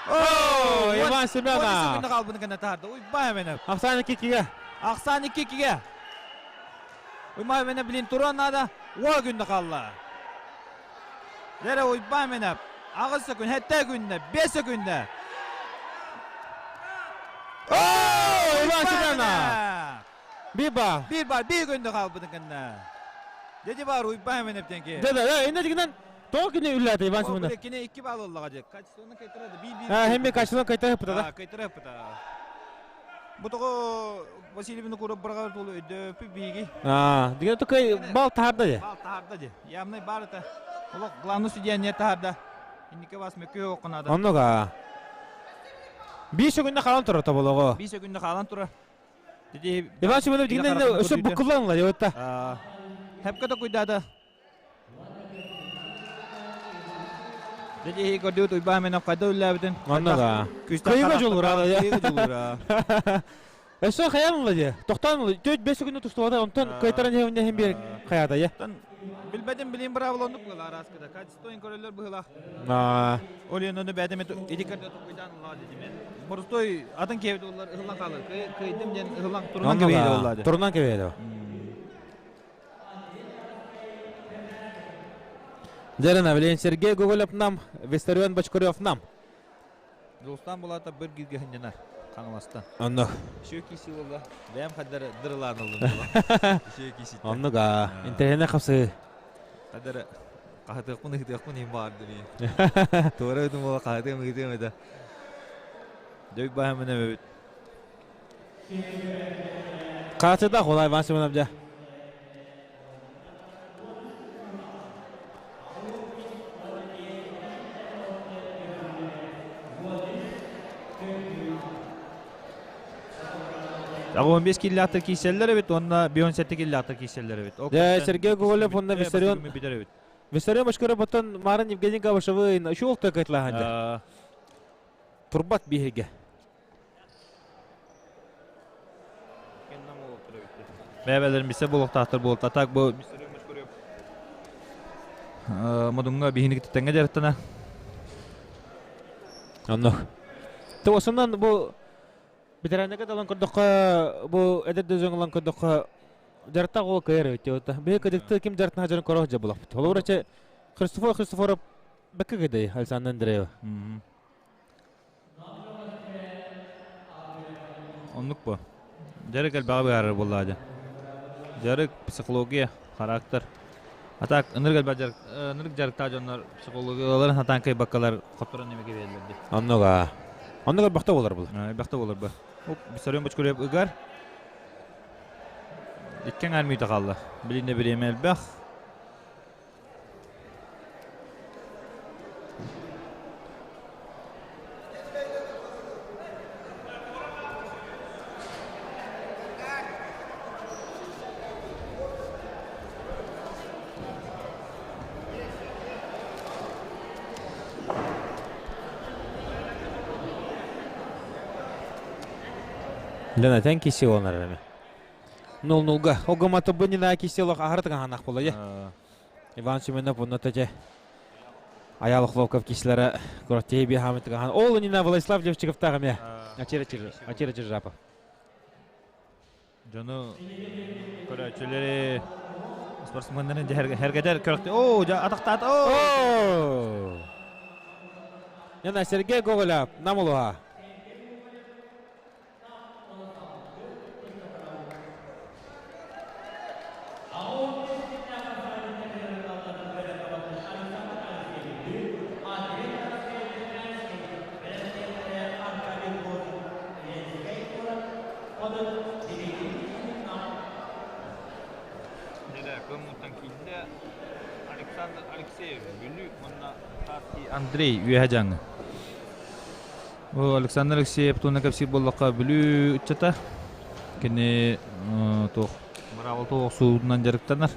О, Иван Семенов. 10 секунда хаалбыны гына тарды. Уйбай менеп. Ахсан 2-2-ге. Ахсан 2-2-ге. Уйбай менеп билин туран нада. О күндө хаалла. Дере уйбай менеп. Агыс күн, хетте күндө, 5 күндө. О, Иван Семенов. Bir бар. Bir бар, bir күндө хаалбыны гына. Деди бар уйбай менеп тенки. Да да, инде дигинен тоқ күнө үлләде Иван Семенов. Кине 2 балл оллага же. Качествоны кайтарады. Би би. А, хемме качествоны кайтарып да. Кайтарып да. Бу того Василий Винокуров барга толу өйдөпү биги. А, деген тукай бал таарда же. Бал таарда же. Явный бар это. Олох главный судья не таарда. Иннике бас мөккө окунада. Оннуга. 5 күндө калан турар тоболого. 5 күндө калан турар. Деди Иван Семенов дегенде өсө букулланла деп атта. Хепке да куйдада. Деди көрдү уйба менен кайда үлләбитин. Оннуга. Кыйга жолура да. Кыйга жолура. Өсө хаянла же. Токтан 4-5 күндө тустубада онтон кайтаран хемне хем бир каяда я. Билбедим билин браволонук була араскыда. Качествоин көрөлөр быһыла. А. Олен оны бәдеме иди көрдө тукуйдан ла дедим. Борстой атын кебеди олар ыһылан калыр. Кыйдым ден ыһылан турунан кебеди олар. Турунан кебеди. Дерена билен Сергей Гоголев нам, Виссарион Бочкарев нам. Дулстан булата бір гизге хынжанар. Қаңыластан. Онно. Үшеу киси болла. Бәм қадар дырыланылдым була. Үшеу киси. Оннуга. Интернет қапсы. Қадар қахатықпын ыхтықпын им барды мен. Тура өтім бола қахатығым ыхтығым еді. Дөй байым міне бөбіт. Қатыда қолай Иван Семенов жа. 15 киллаахтар кииселлер эбит, уонна 57 киллаахтар кииселлер эбит. Дэ Сергей Гоголев уонна Виссарион бүтэр эбит. Виссарион Башкаров оттон Марын Евгений Габышевы үчү олта кытлаһанды. Турбат биһиге. Бэбэлэр миссе буолуохтаахтар буолта. Так бу Модуҥҥа биһини тэҥҥэ дьарыктана. Онно. Туосунан бу ветераннарга далан көрдөххө бу эдэр дөзөҥ ылан көрдөххө дьарыктаах ол кыайар эбит диэбит. Биһи кыдыкты ким дьарыктана дьарын көрөх дьэ булаппыт. Холобура че Христофор Христофоров бэккэ кыдай Александр Андреева. Оннук бу. Дьарык элбэҕи быһаарар буоллаҕа дьэ. Дьарык, психология, характер. А так ынырык элбэх дьарык, ынырык дьарыктаах дьоннор психологияларын сатаан кыайбаккалар хотторон немеге биэрэллэр дии. Оннуга. Оннук элбэхтэ буолар бұл. Элбэхтэ буолар бу. Виссарион Бочкурев ыгар. Икки аҥаар мүнүүтэ хаалла. Билиннэ бириэмэ элбэх. Дьон этэн киси олар эми. Нул-нулга. Огоматы бынина киси олох аһартыган ханах була Иван Семенов онно тәте Аял Хлопков киселері Кураттеи бихамытыгахан. Ол Нина Владислав Левчиковтағы ме. Атира Чиржапов. Дьону көрөөччүлэри спортсменнарын хергетер көрөктө. О, атахтаат. О! Нена Сергей Гоголев намулуха. Александр Алексеев Бүлүү уонна Андрей үөһэ дьаҥы. Бу Александр Алексеев туһунан кэпсиир буоллахха, Бүлүү ыччата кини туох быраабылата охсуутунан дьарыктанар.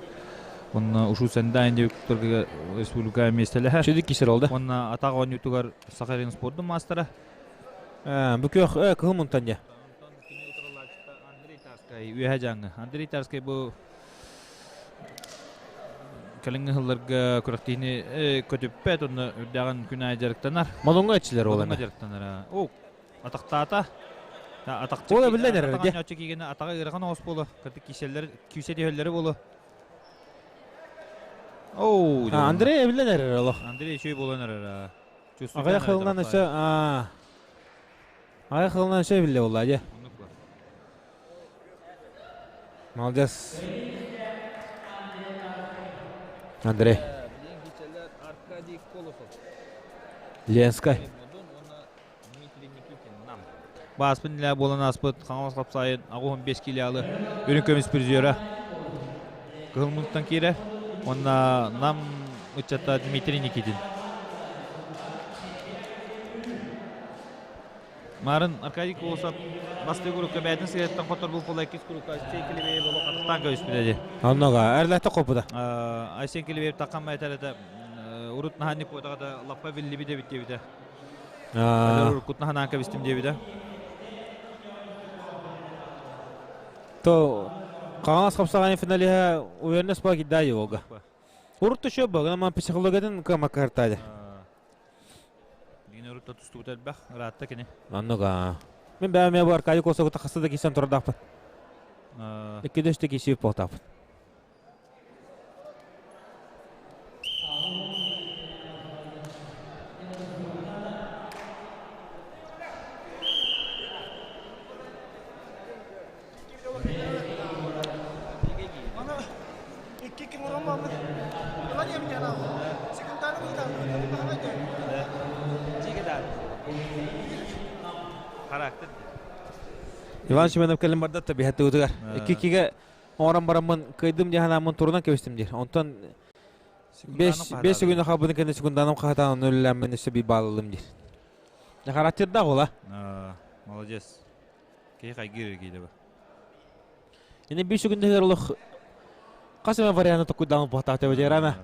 Онно ушу Сэндээн диэбиттэргэ республика миэстэлэһэр. Чүдүк кисер олда. Уонна атах оонньуутугар Саха сирин спордун маастара. Бу күөх кыһыл мунтан дьэ. Андрей Тарскай үөһэ дьаҥы. Андрей Тарскай бу кэлиҥҥи сылларга күрэхтэһиини көтүппэт, онно үрдээҕин күн аайы дьарыктанар. Молуҥҥа иччилэр ол Молуҥҥа дьарыктанар. О, атахтаата. Атахчы Ол эбиллэн эрэр дии. Атаҕын киигэнэ атаҕа ыарахан оҕус буолуо. Кырдык кииселлер күүсэ түһэллэрэ буолуо. Оу, Андрей эбиллэн эрэр олох. Андрей үчүгэй буолан эрэр. Аҕыйах хылынан өссө аҕыйах хылынан өссө эбиллэ буолла дии. Молодец. Андрей. Аркадий Колосов. Ленскай. Бааспын илэ буолан ааспыт Хаҥалас хапсаайын 85 килиалы үрүҥ көмүс призера Кыһыл муннуктан киирэр. Уонна Нам ыччата Дмитрий Никитин. Марын Аркадий Колосов бастыы курукка бэйэтин сыһыаттан хотор булпула иккис курукка Айсен Килибеев олох атахтаан көбүспүтэ дии. Оннуга эрлэхтэ хоппута. Айсен Килибеев таххан байтар урут наһаа куотаҕа да лаппа биллибит эбит диэбитэ. Уруккут наһанаан кэбистим диэбитэ. То Хаҥалас хапсаҕайын финалиһа уверенность ба киддай Волга. Урут төшө бага ман психологиятын кымаккартады. Дигин урут тустубут элбэх, ыраатта кини. Оннуга. Мен бэйэм бу Аркадий Косову тахса да кисэн турдаахпын. Икки киси потаппын. Иван Семенов кэлин барда табиһаттыгытыгар. Икки-иккигэ оҥорон бараммын кыайдым диэн санааммын турунан кэбистим диир. Онтон бес күнү хаалбытын кэннэ секунданым хаһытаан онно үлэлээммин өссө биир баалылым диир. Характердаах уола. Молодец. Киһи хайгыыр киһи бу. Ини бир сүгүндэ олох хас эмэ варианты токуйдаан буһатаата бэдэрана.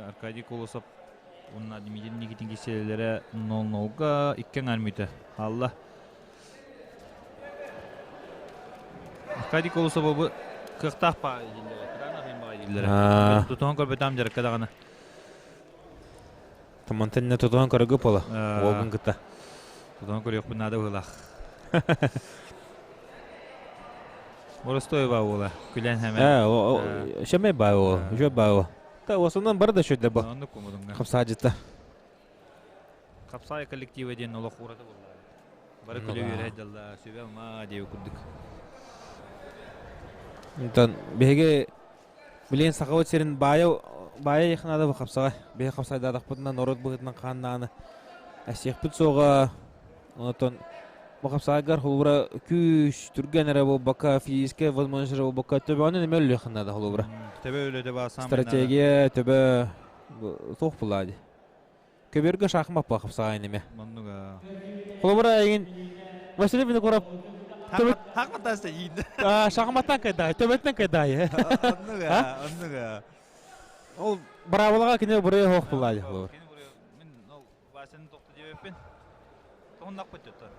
Аркадий Колосов уонна Дмитрий Никитин киселлэрэ 0-0-га икки аҥаар мүтэ хаалла. Аркадий Колосов бу кыахтаах паа дииллэрэ, кытаанах дииллэрэ. Тутуһан көрбөтөм дьарыкка даҕаны. Тамантан тутуһан көрөгө пола. Уолгун кытта. Тутуһан көрүөхпүн наада быһыылаах. Боростой баа уола. Күлэн хэмэ. Шэмэй баа уол. Үчүгэй баа уол. Та основном бары да шөйдө бу. Оннук кумудунга. Хапсаажыта. Хапсаай коллектива диэн олох ураты буолла. Бары күлэ үөрэ дьалла сүбэ ма диэби курдук. Онтон биһиги билигин Сахабыт сирин баайа баайа яхнада бу хапсаҕай. Биһи хапсайдаатахпытына норуот быһыытынан хааннааны эсиэхпит суоҕа. Онтон бу хапсаҕайгар холобура күүс, түргэн эрэ буолбакка, физическая возможность эрэ буолбакка, төбөҕүнэн эмиэ өлүөххэ наада холобура. Төбө үлэтэ баа саамай Стратегия, төбө туох булаа дии. Көбүөргэ шахмат ба хапсаҕайын эмиэ. Манныга. Холобура эйигин Василий Винокуров Хахматтан иинде. Шахматтан кайдаай, төбөттөн кайдаай. Оннуга, оннуга. Ол браавалаға кини бурая хоох булаа дии холобура. Васяны тохто диэбиппин. Тоһуннахпыт дьоттор.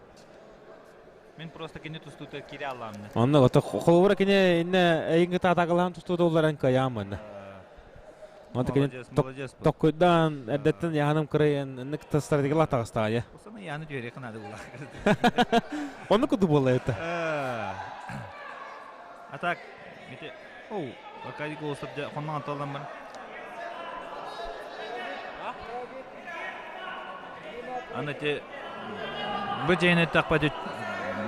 Мин просто кини тустуута кире алламны. Онно ото холобура кини инне эйиҥ таатагалаан тустуута уларан кыйаамын. Онто кини токкуйдаан эрдэттэн яһаным кырайан инник стратегияла таҕыстаайа. Осана яны түөрэ канады була. Онну куду буола это. А так, мите, оу, Аркадий Колосов хоннон анталламмын. Аны те бу дьиэни эттэхпэ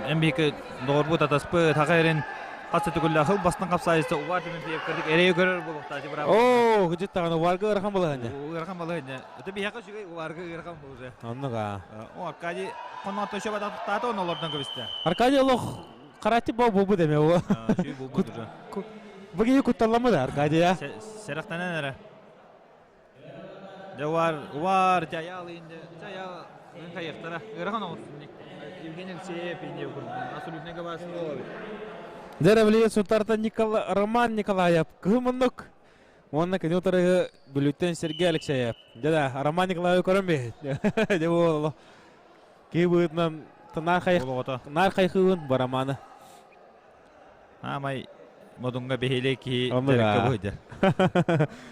эмбиики доҕорбут атаспыт хаха эрин хас түгүллэ хыл бастан хапсаайыста убаар Тимофеев кырдык эрэйи көрөр буолуохтаачы быраабы. Оо, кыдьыт даҕаны убаарга ыарахан балаһынньа. Ыарахан балаһынньа. Это биһиэхэ үчүгэй убаарга ыарахан уже. Оннук аа. О, Аркадий хонноотто еще бататыктаата он олордон көбүстэ. Аркадий олох карати бо бу деме о. Сүй булбут уже. Бу киһи кутталламмыт Аркадий а. Сэрэхтэнэн эрэ. Дьэ уар, уар, дьайаал инде, дьайаал хайыахтара. Ыарахан оҕус Евгений Алексеев инде абсолютно габасы Дьэ билигин Сунтартан Никола Роман Николаев кыһымыннук уонна кини утарыгы Бүлүүттэн Сергей Алексеев. Дьэ да, Роман Николаев көрөн бе. Дьэ буолло. Киһи быһыытынан наар хайхыыбын бу Романы. Аамай модуҥҥа биһилэ киһи дьарыкка быһыдьар.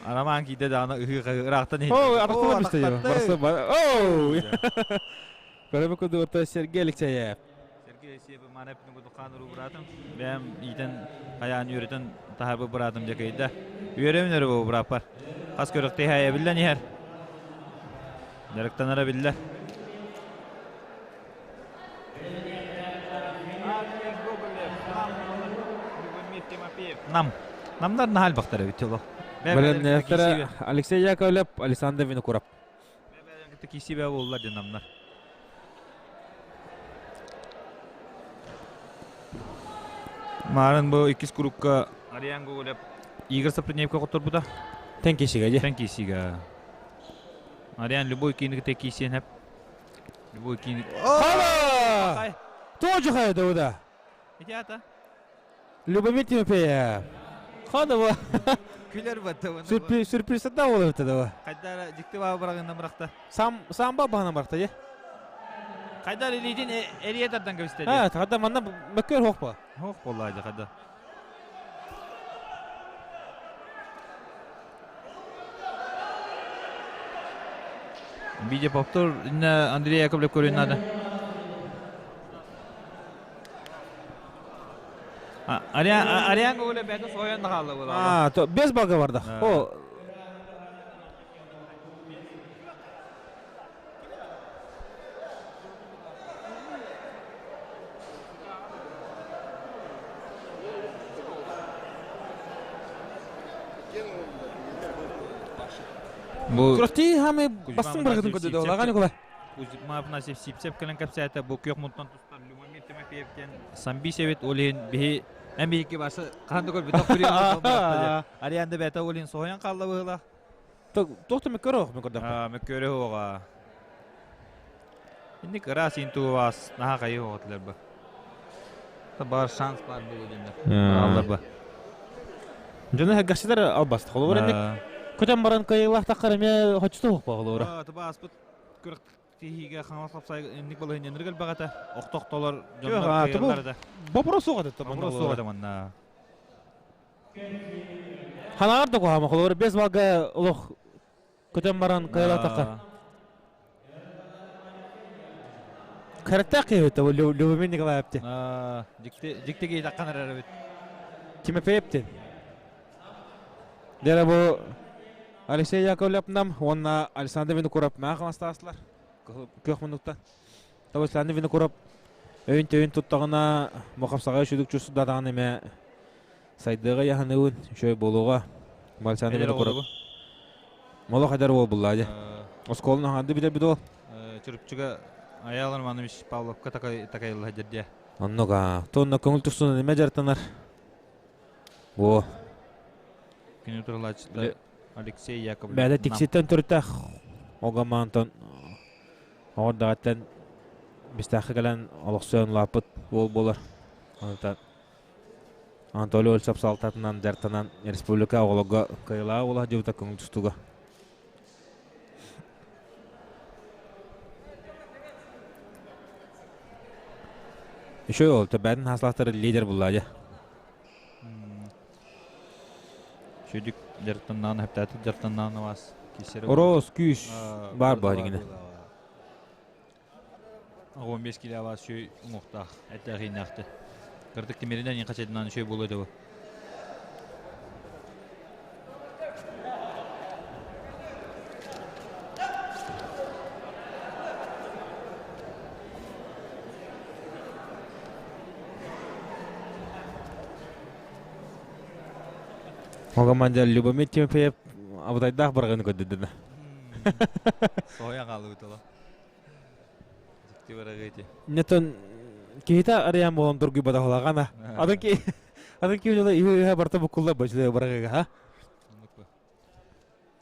Арамаан киирдэ даҕаны ыһыы ыраахтан иһин. Оо, атахтана бистэ. Оу! Көрөбү кудуота Сергей Алексеев. Сергей Алексеев маана эппитин курдук хаан уруу быраатым. Бэйэм иитэн хайаан үөрэтэн таһаарбыт быраатым дьэкэйдэ. Үөрэбин өрө бу бырааппар. Хас көрөхтэй хайа биллэн иһэр. Дьарыктанара биллэр. Нам. Намнар наһаа элбэхтэр эбит олох. Бэлэмнээхтэрэ Алексей Яковлев, Александр Винокуров. Киисибэ буолла диэн намнар. Марын бу иккис курукка Ариан Гоголев Игорь Сапрынеевка хотторбута. Тен кисигэ же. Тен кисигэ. Ариан любой киинигите кисиэн хэп. Любой киин. Хала! Тоже хайда уда. Ити ата. Любомир Тимофеев. Хадова. Күлэр батта. Сюрприз сюрприз да болор да. Хайдар дикти баа барагынан барахта. Сам самба баһынан барахта же. Хайдар илиитин эрие тардан кэбисте. Ha, хада манна мөккөр хох ба. Хох боллаа хада. Видео повтор Андрей Яковлев көрүн надо. Ариан Гоголев бәйті соян да қалды бұл. А, то без балга бардах. О. Бу Күрәхти хаме бастың баргытын көдөдө олаган Николай. Кузьма Афанасьев Сипсеп кэлэн кэпсээтэ бу күөх мунтан тустар Любомир Тимофеевтен Самбисевит олин биһи эн биһикки басы хаан да көрбүтэх күрүө Арианда бэйэтэ олин соһуйан хаалла быһыылаах. Туох да мөккөрө ох мөккөрдөх. Мөккөрө оҕа. Инник ыраас интуаас наһаа хайы оҕотулар бу. Бар шанс бар буолуо диэннэр. Аллар ба. Дьону хэггэхситэр албаста. Холобур инник көтөн баран кыайыылаах таххар эмиэ хоччута суох холобура. Тыба ааспыт күрэхтэһиигэ Хаҥалас хапсаай инник балаһыанньанырга элбэх этэ. Охтохтолор дьоннор кыайаллар этэ. Вопрос суох этэ. Вопрос суох этэ манна. Ханаҕар да куһаама холобура бес балга олох Көтөн баран кыайылатахха. Кыраттаах киһи бу Любомир Николаев ти. Дьикти дьикти киһи таххан эрэр эбит. Тимофеев ти. Дера бу Алексей Яковлев нам уонна Александр Винокуров маа хамастааслар. Күөх муннуктан. Александр Винокуров өйүн төйүн туттаҕына мохапсаҕа үчүдүк чувствудадаҕын эмэ Сайдыыга яһаныыбын, үчүгэй буолуоҕа. Александр Винокуров. Молох эдэр уол буллаа дьэ. Оскуоланы хаанды бүтэрбит уол. Чурупчуга Аял Романович Павловка такайылла дьэрдиэ. Оннук аа. Туонна көҥүл тустуунан эмэ дьарыктанар. Во. Кини туралааччыта Алексей Яковлев. Бэйэтэ тикситтэн төрүттээх Огамаантан оҕордаҕаттан бистээххэ кэлэн олохсуйан улааппыт уол буолар. Онтон Анатолий Ольцев салтатынан дьарыктанан республика оҕолорго кыайыылаах уола дьыбыта көҥүл тустууга. Еще ол төбәтин хаслаахтары лидер булла дьэ. Шүдүк дьарыктаннаан хэптээти дьарыктаннаан вас кисери. Ороос күүс бар бар дигине. 15 килоҕа сүүй уҥуохтаах, эттээх-ииннээхтэ. Кырдык тимиринэн иин хачайдынан үчүгэй буолуо этэ бу. Ол команда Любомир Тимофеев абытайдаах барҕаны көрдөрдө. Соһуйан хаалбыт ола. Дьикти бараҕы ити. Нетон киһитэ арыйан буолан тургуйбатах улаҕана. Атын ки атын ки дьоно иһэ барта буккулла бачылы бараҕыга ха.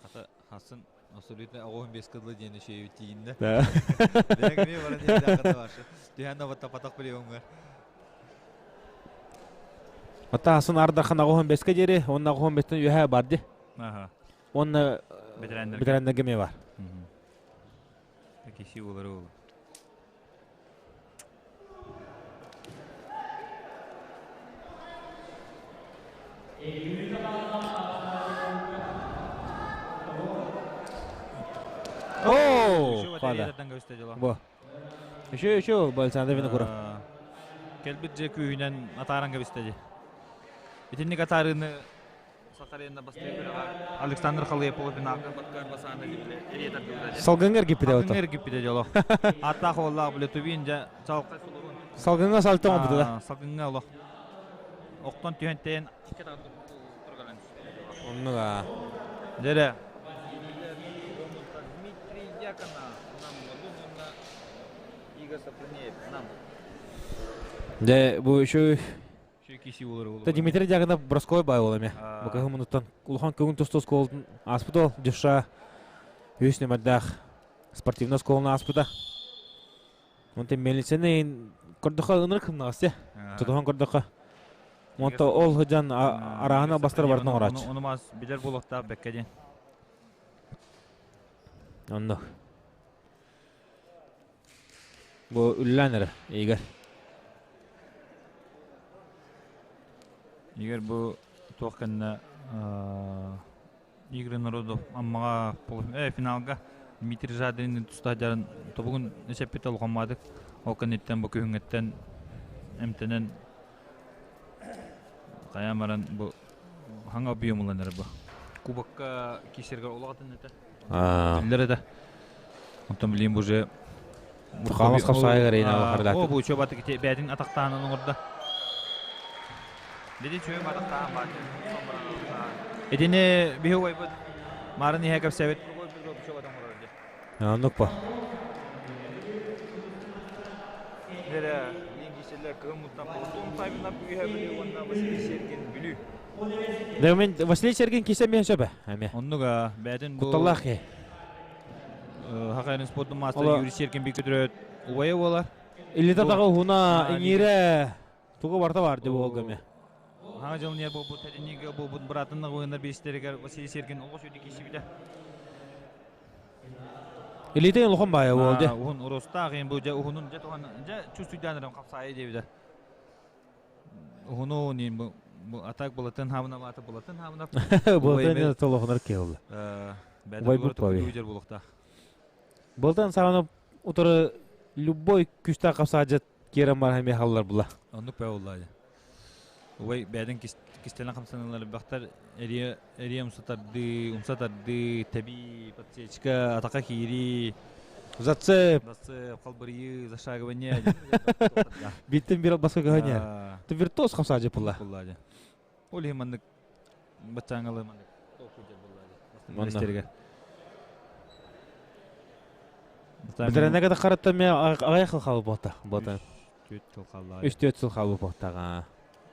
Хата хасын абсолютно оҕуһун бес кыдлы диэн үшею тииннэ. Бэҥми баран диэн башы. Түһэн да баттапатах билиоҥҥар. Ата хасын ардахан оҕуһун беске диэри, онна оҕуһун бестен үһэ бар ди. Аха. Онна ветераннарга ме бар. Киси болар ол. О, Пада. Бу. Еще еще Александр Винокуров. Кэлбит же күүһүнэн атааран кэбистэ дии. Итинник атаарыыны Сахаренна бастыыр күрэҕэ Александр Халыйапов финалга Баткар Басаана эрийэ тардыбыта. Салгыҥҥа эргиппитэ ото. Салгыҥҥа эргиппитэ дьоло. Ааттаах уоллаах биле тубин дьэ чалкай сулугун. Салгыҥҥа сальто оҥорбута да. Салгыҥҥа олох. Охтон түһэн тэйэн Оннуга. Дьэрэ. Дмитрий Дьякона нам Игорь Сапрынеев нам. Дьэ бу еще Та Дмитрий Дьяконов броской бай ол эме. Бу мунуттан улахан көҥүл тустуу оскуолатын ааспыт ол Дюша үс нөмердээх спортивный оскуоланы ааспыта. Онтон мельницаны көрдөхө ынырык кымнаҕас Тутуһан көрдөхө. Онто ол сыдьан араһына бастар бартын оҥорааччы. Ону мас билэр буолуохтаах бэккэ диэн. Онно. Бу үллээн эрэ, Игорь. Игорь бу туох кэннэ Игорь Народов Аммаҕа финалга Дмитрий Жадрин тустааччарын тобугун эчэппит олохоммаатык ол кэнниттэн бу күһүҥҥэттэн эмтэнэн хайаан баран бу хаҥа объем ылан эрэ бу кубокка киирсэргэ улаҕатын этэ Биллэр этэ. Онтон билигин бу уже Хаалас хапсаайыгар эйин алахардааты. О, бу үчүгэй батык ити бээтин атахтаанан оҥордо. Диди үчүгэй атахтаан баат. Итини биһи убайбыт Марын иһэ кэпсэбит. Оннук ба. Дere, Лингиселер кыһын муттан Платон Савинов үһэ Бүлүү уонна Василий Сергин Бүлүү. Мен Василий Сергин кисе мен сөбө. Эме. Оннуга бээтин бу Кутталлаах киһи. Хакайрын спортун маастар Юрий Сергин би көтөрөт убайа буолар. Илита таҕа уһуна иҥиирэ. Тугу барта бар деп ол көмө. Хаҥа дьыл не буолбут Нига буолбут быраатын ойыннар биэстеригэр Василий Сергин олус үдү киисибитэ. Илиитин улахан баайа буол де. Уһун урустаах ин бу дьэ уһунун дьэ туһан дьэ чувствуйдаанырым хапсаайы диэбитэ. Уһуну нин бу атак булатын хабына баата булатын хабына. Булатын толохунар киһи Бай бу Былтан саҕана утары любой күстээх хапсаадьыт киэрэн баран эмиэ халлар була. Оннук бэ буолла. Убай бэйден кистэлэн хамсаныылар бахтар эрие эрие умсатарды, умсатарды, тэби, подсечка, атака киири. Зацеп. Зацеп, халбырыйы, зашагивание. Биттен бир баска көһөнер. Ты виртуоз хапсаадьыт була. Ол иһин маннык баччааҥҥалы маннык толкуйдар буолла. Битэрэнэ ката хараттан мен аҕай хыл хаалбыт буолта. Буолта. Түөрт сыл хаалла. Үс түөрт сыл хаалбыт буолтаҕа.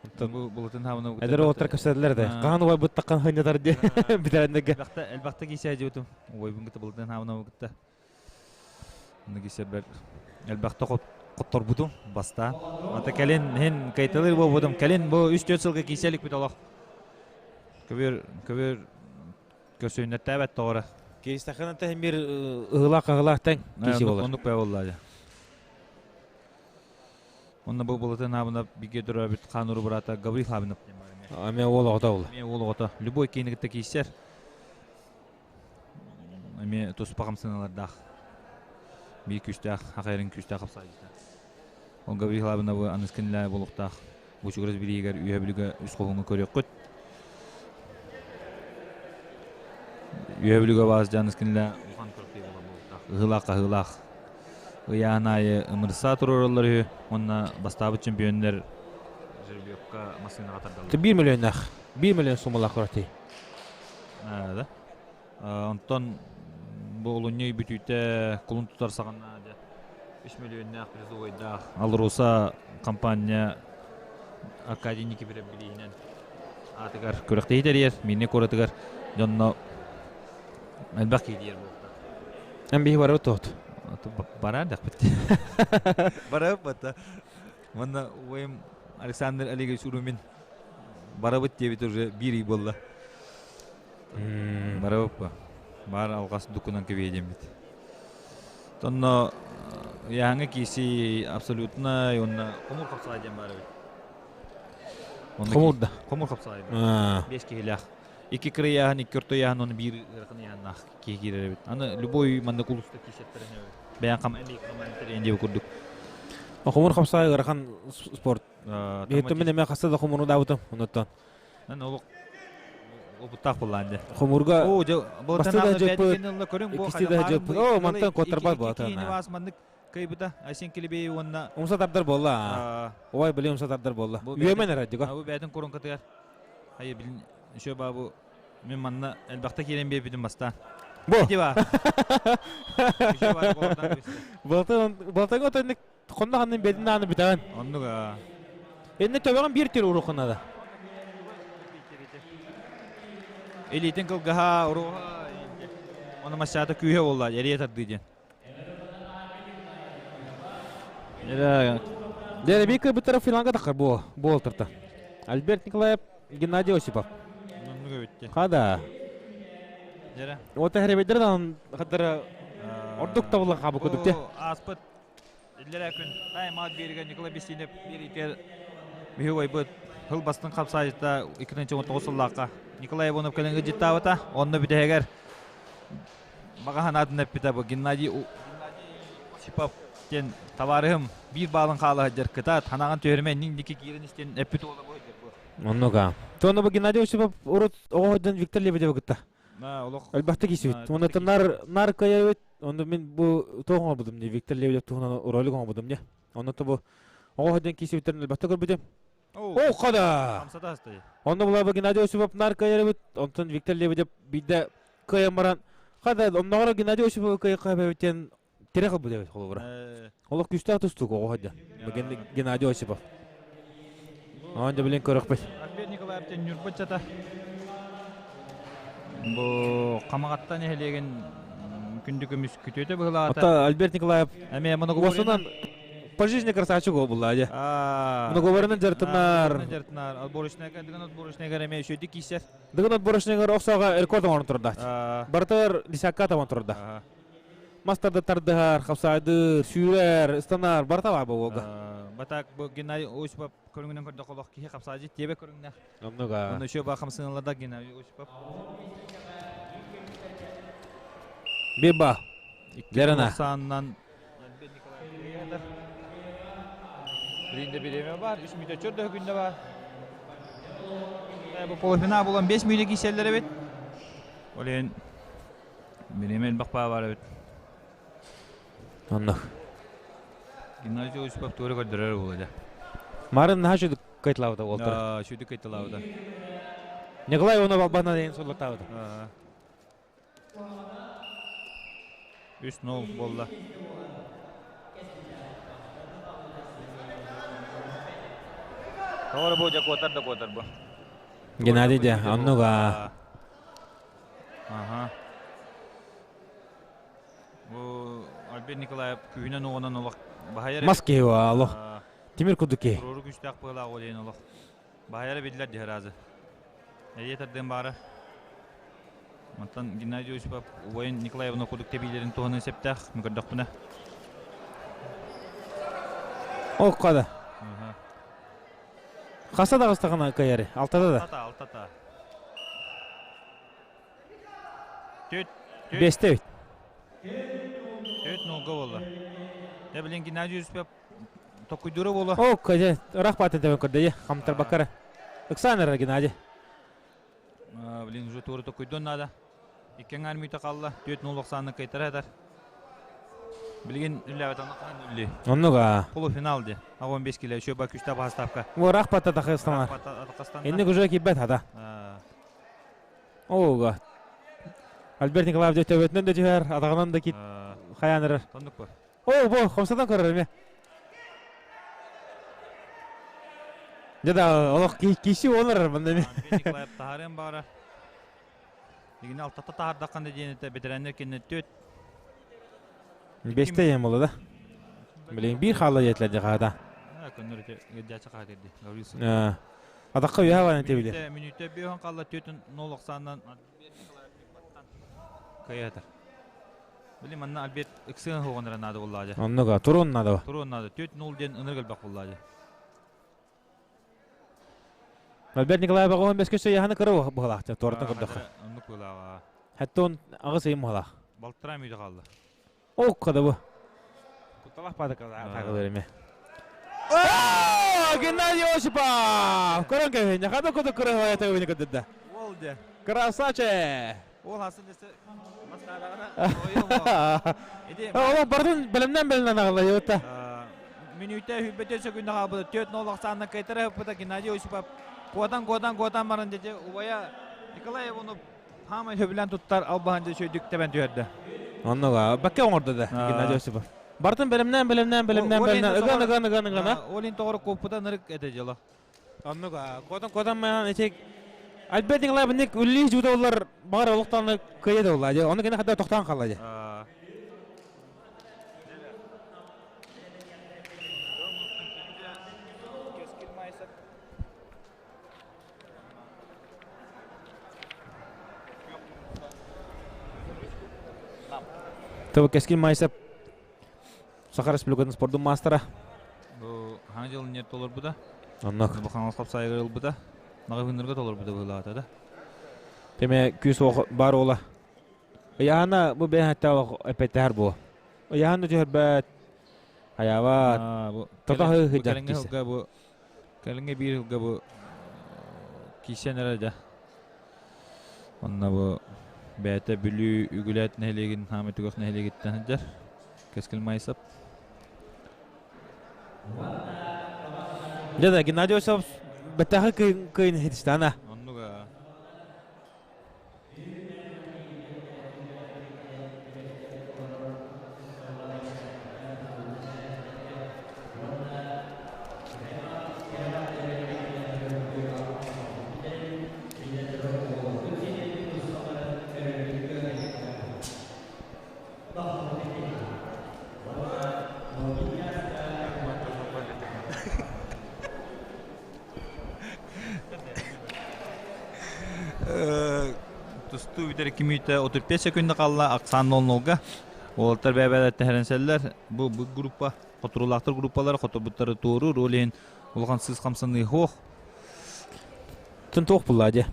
Онтон бу булатын хаабына Эдэр уолаттар кэпсэтэллэр да. Хаһан убайбыт таххан хынньатар диye битэрэннэргэ. Элбэхтэ элбэхтэ киисээ дьыбытым. Убайбын кытта булатын хаабына кытта. Онно киисэрбэр элбэхтэ хотторбутум бастаан. Ата кэлин хин кайталыр буолбутум. Кэлин бу үс-төрт сылга киисэ иликпит олох. Көбүөр көбүөр көрсүннэртээбэт тоҕора. Кейстахына тэһин бир ыһылаах-хаһылаах тэҥ киси болар. Оннук бэ болла. Онно бу булатын аабына биге төрөөбүт хаан уру брата Гаврил Хабинов. Аме уол оҕото ол. Эме уол оҕото. Любой киини кытта кииссэр. Эме туспа хамсаналардаах. Бии күүстээх, хахайрын күүстээх хапсаайдыта. Ол Гаврил Хабиновы аныскынлаа болуктаах. Бучугурас билигер үйэ бүлүгэ үс хоһуҥу көрүөххүт. Үйэ бүлүгэ баас дьаныскынлаа улахан көрүктей була болуктаах. Ыһылаах хаһыылаах. Ыйаан аайы ымырса туророллор үһү. Уонна бастаабыт чемпионнар жеребьевка массыынаҕа тардаллар. 1 миллионнаах. 1 миллион суммалаах көрөтүй. Да. Онтон бу олунньу бүтүүтэ кулун тутар саҕана 3 миллионнаах призовойдаах Алроса компания Аркадий Никифоров билииһинэн аатыгар күрэхтэһии тэрийэр, Миинэ куоратыгар дьонно элбэх киһи диэр буолта. Эн биһи барабыт тоот. Барар дахпыт. Барабыт. Манна уойум Александр Олегович Урумин барабыт диэбит уже биир ый буолла. Барабыппа. Бар алҕас дукунан кэбиэдиэммит. Тонно яһаҥа киси абсолютно уонна хомур хапсаҕай диэн баар эбит. Хомур да? Хомур хапсаҕай. Бес киһилээх. Икки кыра ыйааһын, икки орто ыйааһын, уонна биир ыарахан ыйааһыннаах киһи киирэр эбит. Аны любой манна кулуста киисэттэрин бэйэн хам эмиэ хаман диэбит курдук. Хомур хапсаҕай ыарахан спорт. Биһиттэн мин эмэ хаста да хомуру даабытым онуттан. Эн олох опыттаах буллаан дьэ. Хомурга басты да дьыппыт, иккисти да дьыппыт. О, мантан куоттарбат буолата. Маннык кыйбыта Айсен Килибеев уонна Умса тардар буолла. Ой, били умса тардар буолла. Үөмэн эрэ дьига. Бу бээтин курункатыгар. Хайы билин еще бабу мен манна элбэхтэ киирэн биэрбитим бастаан. Бу. Балтан балтан отонник Хонно ханнын бедин ааны бүтэҕин. Оннук аа. Энне төбөҕүн биир тир уруккунада. Илиитин кылгаһа, уруһа, ону массаата күүһэ буолла, эрийэ тардыы диэн. Эрэ Дere bir кыбытара финалга тахар бу буолтарта. Альберт Николаев, Геннадий Осипов. Оннук эбитти. Хада. Дere. Ота херебедер дан хадара ордук табылан хабы кудук те. Ааспыт Иллэрээ күн тайм-аут биэригэр Николай Бестинев биэриитигэр биһи убайбыт сыл бастыҥ хапсаайыта 2019 сыллаахха Николай Иванов кэлэн ыдьыттаабыта. Онно бүтэһигэр баҕа санаатын эппитэ бу Геннадий Осипов диэн табаарыһым биир баалын хаала сылдьар кытаат ханаҕын түһэримэ иннин диэки киирэн истэн эппит уола бу сылдьар бу. Оннук Тону бу Геннадий Осипов урут оҕо сылдьан Виктор Лебедевы кытта Элбэхтик киирсибит. Уонна нар нар кыайабыт. Онно мин бу туох оҥорбутум дии Виктор Лебедев туһунан ролик оҥорбутум дии. Онно бу оҕо сылдьан киирсибиттэрин элбэхтик көрбүтүм. О, хада! Онно була Геннадий Осипов нар кыайарыбыт. Онтон Виктор Лебедев биирдэ кыайан баран хада онноҕор Геннадий Осипов кыайа кыайбабыт диэн тирэх ылбыт эбит холобура. Олох күүстээх тустуук оҕо сылдьан. Геннадий Осипов. Оон дьэ билин көрөхпүт. Альберт Николаев диэн Ньурба ыччата. Бу Хамаҕатта нэһилиэгин күндү көмүс күтүөтэ быһылаата. Оттон Альберт Николаев эмиэ уосунан по жизни красавчик буолла дьэ. Многобарынан дьарытынар. Дьарытынар. Отборочнайга дыгын отборочнайга эмиэ үчүгэй киисэр. Дыгын отборочнайгар охсоога рекорд оҥорон турда. Барытыгар десятка табан турда. Мастарды тардыһар, хапсаайдыыр, сүүрэр, ыстанар, барыта баар буолга. Батак бу Геннадий Осипов көрүҥүнэн көрдөххө олох киһи хапсаайдьыт тиэбэ көрүҥнээх. Оннуга. Онно еще ба хамсыналарда Геннадий Осипов. Биба. Лерана. Саннан Билинде биреме бар, 3 мүйтө чөрдө күндө бар. Бу полуфинал булан 5 мүйтө киселлер эбит. Олен биреме элбэх бар эбит. Онно. Геннадий Осипов туора көрдөрөр буолла. Марын наһаа шүдүк кайталаабыта уолтар. Шүдүк кайталаабыта. Николай Иванов албана деген соллатаабыта. 3-0 буолла. Тоҕо бу дьэ куотар да куотар бу. Геннадий дьэ оннуга. Аха. Бу Альберт Николаев күүһүнэн уонан олох баһайар. Мас киһи олох. Тимир курдук киһи. Туруору күүстээх быһыылаах ол диэн олох. Баһайара биллэр дьэ разы. Эйэ тардыан баара. Мантан Геннадий Осипов убайын Николаевна курдук тэбиилэрин туһанан септээх көрдөхпүнэ. Оккада. Хаса даҕыстаҕына кыайары? Алтада да? Алтата, алтата. Түт, түт. Бесте бит. Түт нолга болла. Дэ билин Геннадий Осипов токуйдура болла. Окка дьэ, ырах баатын тэбэн көрдө дьэ, хамтарбаккара. Ыксаан эрэр Геннадий. Блин, уже туора токуйдун надо. Икки аҥаар мүйтэ қалла, 4-0 оксааны кайтара этар. Билигин үллээбит аны үлли. Оннуга. Полуфинал де. 15 кило, еще ба күстә поставка. Ырах бата тахыстанар. Инник уже кибет хата. Ога. Альберт Николаевич төбөтүнэн да түһэр, атаҕынан да кит хаянырар. Тоннук бу. О, бу хомсатан көрөр эме. Дьэ да олох киси олорор манна эме. Николаев таһарыан баара. Дигини алтата таһардаххан да диэн этэ бэтэрээннэр кэннэ түөт. Бесте ем болду да. Билин бир хаала диэтилер дьахаада. Көннөр ити гердяча хаата дии. Атаққа үйә бар ете билер. Мүнүтэ бүйөн қалла түөтүн нол оксаннан кыйатар. Били манна Альберт ыксыгын хоҕонара наада буоллаҕа. Оннуга турун наада. Турун наада. 4-0 диэн ынырык элбэх буоллаҕа. Альберт Николаев оҕон бес көсө яһаны кыра быһалаах туоратын көрдөххө. Оннук быһалааҕа. Хәтта он аҕыс ыйым быһалаах. Балтараа мүйтэ хаалла. Ол када бу. Кутталах паада тагылыр эме. Геннадий Осипов! Көрөн кэбиһиннэ. Хада куду кырыһа төгүнү көдүрдэ. Ол де. Красавчик! Ол хасын десе мастаадаҕына Ол бардын бэлэмнэн бэлэмнэн аҕалла йота. Мүнүүтэ хүббөтө сөкүндэ хаалбыта. 4-0 ахсаанна кайтара ыппыта Геннадий Осипов. Куотан куотан куотан баран дете убайа Николай Иванов хаамай сөбүлээн туттар албаһын дьэ сөйдүк тэбэн түһэрдэ. Оннуга бакка оҥорду да Геннадий Осипов. Бартын бэлэмнээн бэлэмнээн бэлэмнээн бэлэмнээн ыган ыган ыган ыган. Олин тоҕоро куоппута нырык этэ дьыла. Оннуга куотан куотан маан эчек Альберт Николаевич үллии жута олар баар олохтоон кыйа да олла. Оны кene хадда тохтоон қалла. Тобу Кескин Майсап Саха Республикатын спордун маастара. Бу хаҥа дьыл нет толорбута. Оннук. Бу хаҥас хапсайыгар ылбыта. Наҕы толорбута быһыылаата да. Теме күүс бар ола. Ыйаана бу бэйэн хаттаа эппэттэһэр буо. Ыйаана түһэрбэт. Хайаабат. Тото хыһыдьар Кэлиҥҥи сылга бу кэлиҥҥи биир сылга бу киисен эрэ дьэ. Онно бу бэйэтэ Бүлүү Үгүлээт нэһилиэгин хаамай түгэх нэһилиэгиттэн сылдьар. Кэскил Майсап. Дьэ да Геннадий Осипов бэттээхи кыйын хитистана. Оннуга. Тустуу бүтэр 2 мүнүүтэ 35 секунда қалла, Оксан 0-0-га. Уолаттар бэйэ-бэйэлэр тэһэрэнсэллэр. Бу бу группа, хотуруулаахтар группалара хоторбуттары туоруур, ол иһин улахан сыыс хамсаныы суох. Тын туох булла дьэ.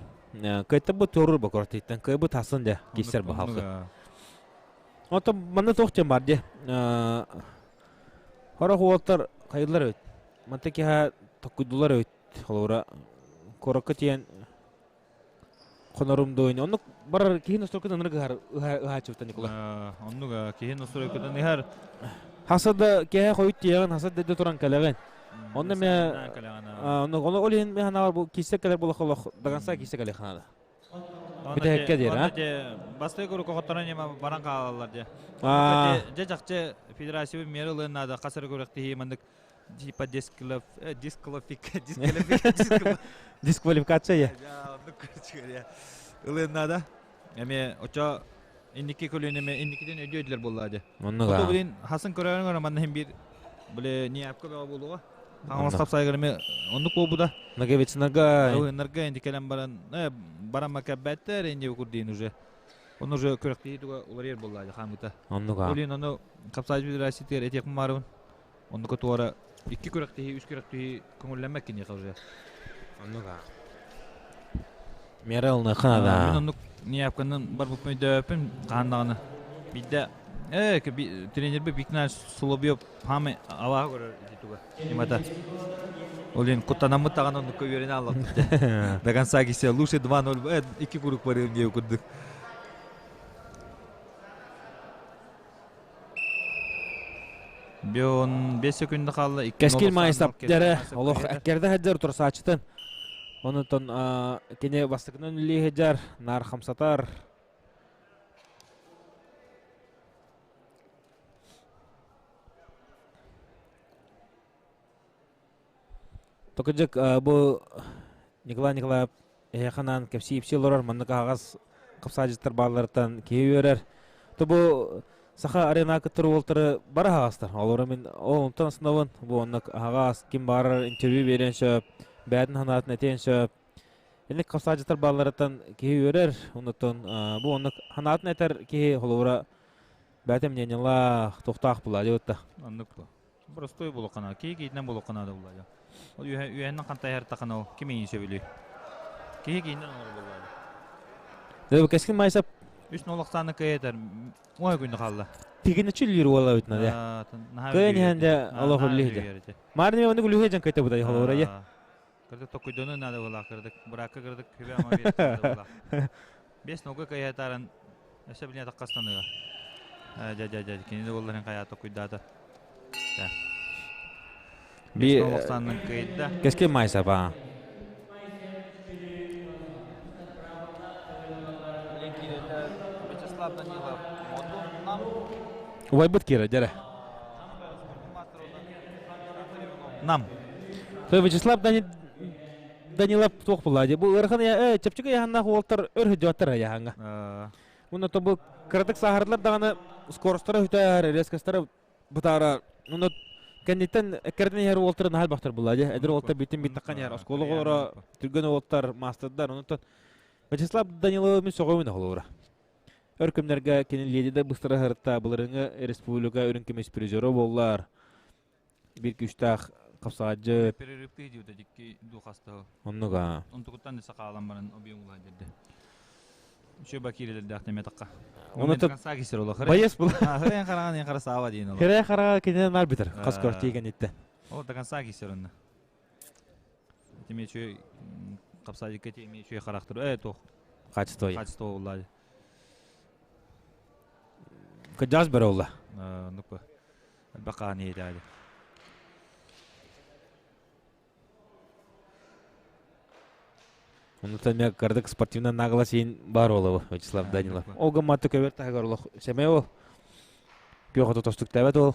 Кыайтарбыт туоруур бокор тииттэн кыайбыт хасын дьэ киссер баһалкы. Онтон манна туох диэн бар дьэ. Хорох уолаттар хайыллар эбит. Манта киһа токкуйдулар эбит. Холобура куоракка тиийэн хонорум дуойну. Оннук барар киһи ностройкатын ынырык ыһар ыһааччыбыта Николай. Оннук киһи ностройкатын ыһар. Хаса да киһи хойут тиэҕин, хаса да туран кэлэҕин. Онно ме онно ол иһин ме ханаар бу кисе кэлэр буолах олох даганса кисе кэлэх ханада. Бүтэһиккэ диэр, а? Бастакы куруук хотторон ньыма баран хаалаллар дьэ. Дьэ чахчы федерация миэрэ ылыан наада хас эрэ күрэхтэһии маннык типа дисквалификация ылыан наада. Эми очо инники көлүөнэме инникитин өйдөөдүлэр буоллаа дьэ. Оннуга. Ото билин хасын көрөөрүн көрө манна хим бир биле ниапка бөҕө буолуға. Хаҥалас хапсайгар эми оннук буолбута. Ноговицынарга. Ноговицынарга инди кэлэн баран баран макаббаттар инди курдин уже. Он уже күрэхтии туга уларыйар буоллаа дьэ хаамыта. Оннуга. Олин ону хапсаайы федерациятыгар этиэхпин баарыбын. Оннука туора икки күрэхтэһии, үс күрэхтэһии көҥүллэммэт киниэхэ уже. Оннуга. Мера ылыныахха наада. Мин оннук неявканан барбыппын өйдөөбөппүн хаһан даҕаны. Биирдэ э тренербит Виктор Соловьев хаамай алааһы көрөр ити туга ньымата. Ол иһин куттанаммыт даҕаны оннукка үөрэнэ аллахпыт. До конца кисе лучше 2-0 икки куруук барыам диэбит курдук. Бион 5 секунда хаалла. Кэскил Маайсап дьэрэ олох эккэрдэ сылдьар турсааччытын. Онутон кини бастакынан үлэлии сылдьар, наар хамсатар. Токудьук бу Николай Николаев эһиэхэ анаан кэпсии-ипсии олорор маннык аһаҕас хапсаадьыттар баалларыттан киһи үөрэр. То бу саха арена кыттар уолтары бары аһаҕастар. Олору мин ол онтон астынабын. Бу оннук аһаҕас ким баарар интервью биэриэн сөп, бэйэтин санаатын этиэн сөп. Инник хапсаадьыттар баалларыттан киһи үөрэр. Оннуттан бу оннук санаатын этэр киһи холобура бэйэтэ мнениелаах, туохтаах буолаа диэбит Оннук бу. Простой булукана, киһи киһитинэн булукана да булла. Ол үөһэннэн хантай хартахана ол ким иин сөбүлүү. Киһи киһинэн оҥорор буолла. Дэ кэскин майсап Үс нолохтааны кыйытар уой күнү хаалла. Тигини чүллүүр уола бит надя. Кыйын иһэн дэ олох үллүһү. Марни оны күлүһү жан кыйта будай холора я. Кырдык токуйдону надо была кырдык быракка кырдык күбэ ама биэр Бес нога кыйатарын Өссө билиэ таххастаныга. Дьэ, дьэ, дьэ, кини да буолларын хайаа токуйдаата. Би Олохсааннан кыйда. Кэскил Майсапа. Вячеслав Данилов нам. Убайбыт киирэ, дьэрэ. Нам. Вячеслав Данилов туох буолла дии. Бу ыарахан чэпчэки ыйааһыннаах уолтар өр сылдьыбаттар ыйааһыҥҥа. Уонна то бу кыратык сааһырдылар даҕаны скоростара үтэр, резкостара бытаара. Уонна кэнниттэн эккирэтэн иһэр уолтары наһаа элбэхтэр буолла дии. Эдэр уолтар бүтүн биттаххан иһэр. Оскуола оҕолоро, түргэн уолтар, маастардар. Онтон Вячеслав Даниловы мин сөҕөбүн холобура. Өр күннэргэ кини леди да быстара сырытта былырыҥҥы республика үрүҥ көмүс призера буоллар. Биир күүстээх хапсаҕайдьы. Перерывты диэбитэ дикки духастаһы. Оннуга. Онтукуттан да сакаалан баран объем улахан дерде. Үчү бакирелердээх теме такка. Оны сакисер олох. Байес бул. Хырайын хараҕын ен харасаава диэн олох. Хырай хараҕа кининэн нар битер. Хас көр тиеген итте. Ол до конца кисер онно. Тиме үчү капсадикка тиме үчү характер. Э тох. Качество. Качество уллады. Кыдьаас бөрө улла. Нукка. Бакаан иэдээди. Онута эмиэ кырдык спортивный наглас иин бар олобу Вячеслав Данилов. Ол гымматты көбөр таһыгар олох сэмэй ол. Күөх оту тостуктаабат ол.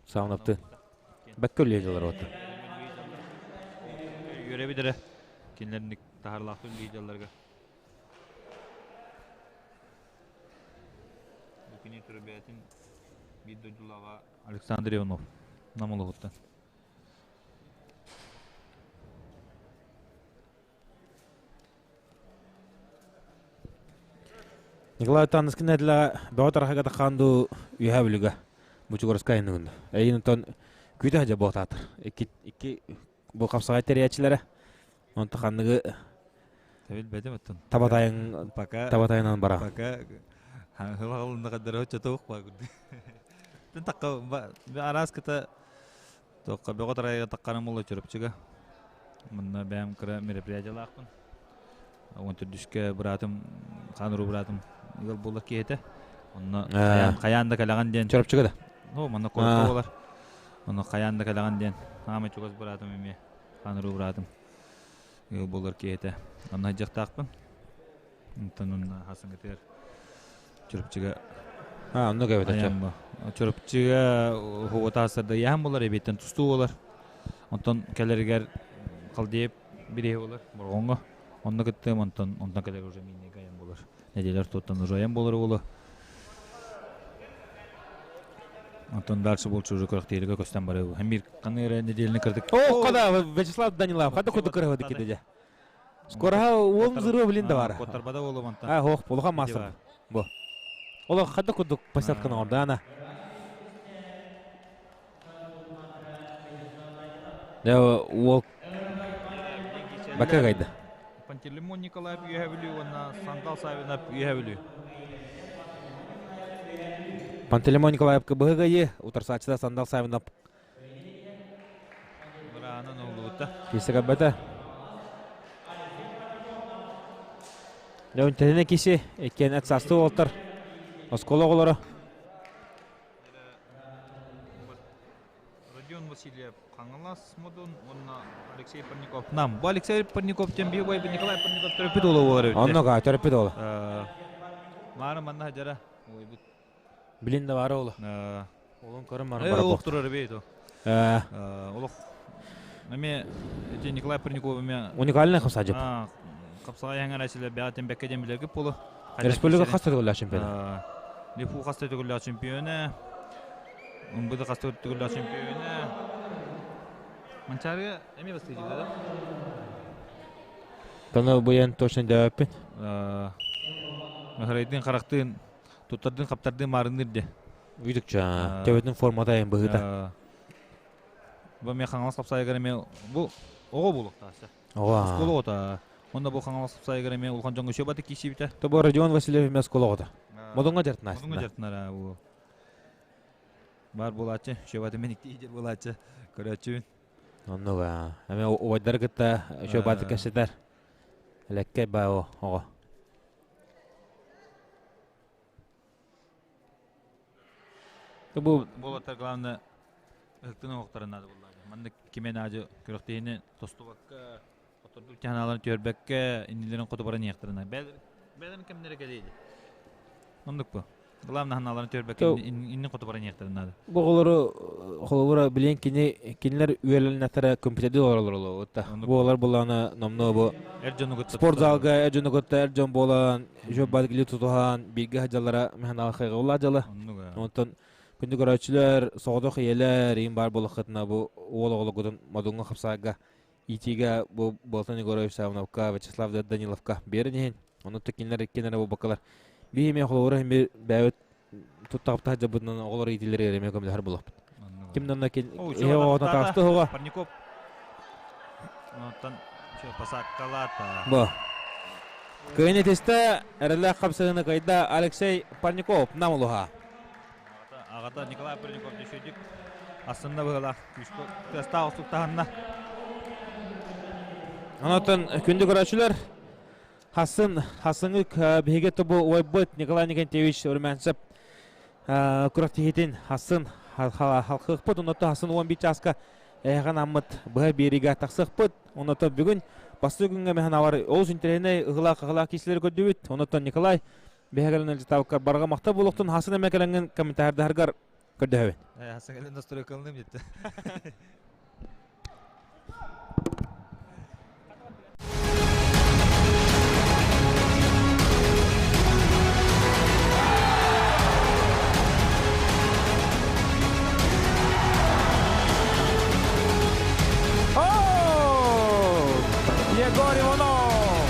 Саунапты. Бэккө үллэһилэр ота. Үөрэ бидere. Кинилерник таһарлаахтын лидерлерге. Бу кини төрөбөтүн биир дойдулааҕа Александр Иванов Намылыһыттан. Николай Таныскин эдла бөҕө тарахага тахаанду үһэ бүлүгэ Бучугурскай иннигин. Эйин онтон күүтэ хадьа буотаатар. Икки икки бу хапсаҕай тэрийээччилэрэ. Онто ханныгы Билбэтим оттон. табатайын Пока табатайынан бара. Пока хылаҕылынна каддара чотуох ба курдук. Тэн такка араас кыта тоққа бөҕө тарайга таккарым була чөрөпчүгэ. Манна бэйэм кыра мероприятиялаахпын. Он төрдүскэ быраатым хаануру быраатым ыал буолар киһитэ. Онно хайаан да кэлэҕин диэн. Чөрөпчүгэ да? О, манна куоракка буолар. Онно хайаан да кэлэҕин диэн. Аама чугас быраатым эмиэ хаануру быраатым ыал буолар киһитэ. Онно сылдьыахтаахпын. Онтон онно хасыҥытыгар Чурапчыга А, онно кэбитэ. Чурапчыга хугутаасарда яһан болар, эбиэттэн тустуу болар. Онтон кэлэригэр Халдеев бириһи болар, Борҕоҥҥо. Онно кыттыам, онтон онтон кэлэр уже миннеге айан болар. Неделя ортотуттан уже айан болар болу. Онтон дальше болчу уже көрөхтиэригэ көстөн барыы. Hem bir каныра неделяны кырдык. О, кода Вячеслав Данилов, хада куду кырыһы киде. Скораха уол зыры билин да бар. Коттарбада болу мантан. А, хох, улахан мастер. Бу. Олох хада кудук посадканы орда ана. Да уол бака гайда. Пантелеймон Николаев үөһэ Бүлүү уонна Сандал Савинов үөһэ Бүлүү. Пантелеймон Николаевка быһыгайы утарсааччыда Сандал Савинов Быраанан оллубута. Кисе кабата. Леонтелине киси иккен эт састы олтар. Оскола оҕолоро. Родион Васильев Хаҥалас Модун уонна Алексей Парников. Нам. Бу Алексей Парников тем бии бой Николай Парников төрөппүт уола буолар эбит. Онно төрөппүт уола. Маары манна хажара. Ой, Билин да баара ола. Олон көрөн марын бара Олох турар бей то. Олох Эме эти Николай Парников эме уникальный хапсаажып. Хапсаҕай хаңарасилер бэҕэтин бэккэ диэн билэргит болу. Республика хаста төгүллээх чемпиона. Лифу хаста төгүллээх чемпиона. Умбыды хаста төгүллээх чемпиона. Манчаарыга эме бастыйдыга да? Тону буйан точно дөппүн. Махарайдын характын туттардын хаптардын маарынныр де. Үйдүкчө төбөтүн формата эм быһыта. Бу мен Хаҥалас хапсайыгар эме бу оҕо булуктаасы. Оҕо. Оскуола оҕото. Онно бу Хаҥалас хапсайыгар эме улахан дьоҥҥо үчүгэй баты киисибитэ. Тобо Родион Васильев эме оскуола оҕото. Модуҥҥа дьартынаа. Модуҥҥа дьартынара бу. Бар буолааччы, үчүгэй баты мен иктии буолааччы. Көрөөччүбүн. Оннуга. Эме убайдары кытта үчүгэй баты кэпсэтэр. Элеккей баа оҕо. Бу Болоттар главное ыһыктын оһохторун наада буллаады. Маннык кимен аажы күрэхтэһиини тостубакка, хоттордук тяханаларын түөрбэккэ, иннилэрин хоту баран иһиэхтэрин. Бээлэрин кэмнэрэ кэлиэди. Оннук бу. Главное ханааларын түөрбэккэ иннин хоту баран иһиэхтэрин наада. Бу оҕолору холобура билиэн кини кинилэр үөлэннэхтэрэ компьютердии олороллор отта. Бу олор буллаҕына номнуо бу эр дьону кытта спортзалга эр дьону кытта эр дьон буолан үчүгэй бадгили тутуһан бииргэ сылдьаллара мэханаал хайҕабыллаах дьыала. Онтон күндү көрөөччүлэр, соҕотох ийэлэр иин баар буоллаххытына бу уол оҕолоргутун модуҥҥа хапсаарга иитиигэ бу Болтон Егорович Савиновка, Вячеслав Даниловка биэрэн иһин. Онон кинилэр иккиэннэрэ буолбаккалар. Биир эмиэ холобура эмиэ бэйэбит туттаҕыптаах дьабытынан оҕолор иитиилэригэр эмиэ көмөлөһөр буолуохпут. Ким да кин иһэ оҕотун таасты оҕо. Парников. Онтон посадкалаата. Бу. Кыайын этистэ эрэллээх хапсыһыны кыайда Алексей Парников нам улуһа. Аҕата Николай Парников дөшөдүк астынна быһылаах күүскэ тыастаах устуктаһынна. Онотон күндү көрөөчүлэр Хасын хасыҥы биһиги тобу уойбут Николай Никентьевич Румянцев күрэхтэһиитин хасын халхыахпыт оното хасын 11 чааска эһэҕин аммыт быһа биэриигэ тахсыахпыт оното бүгүн бастакы күҥҥэ мэханавар олус интэриэһинэй ыһылаах ыһылаах киисилэри көрдүбүт онотон Николай биһиги ылдьытаабыккар барҕа махтал буолуохтун хасын эмэ кэлэҥҥин комментарийдаргар көрдөһөбүн. Хасын кэлэн настройкалыным дьитте. Егор Иванов!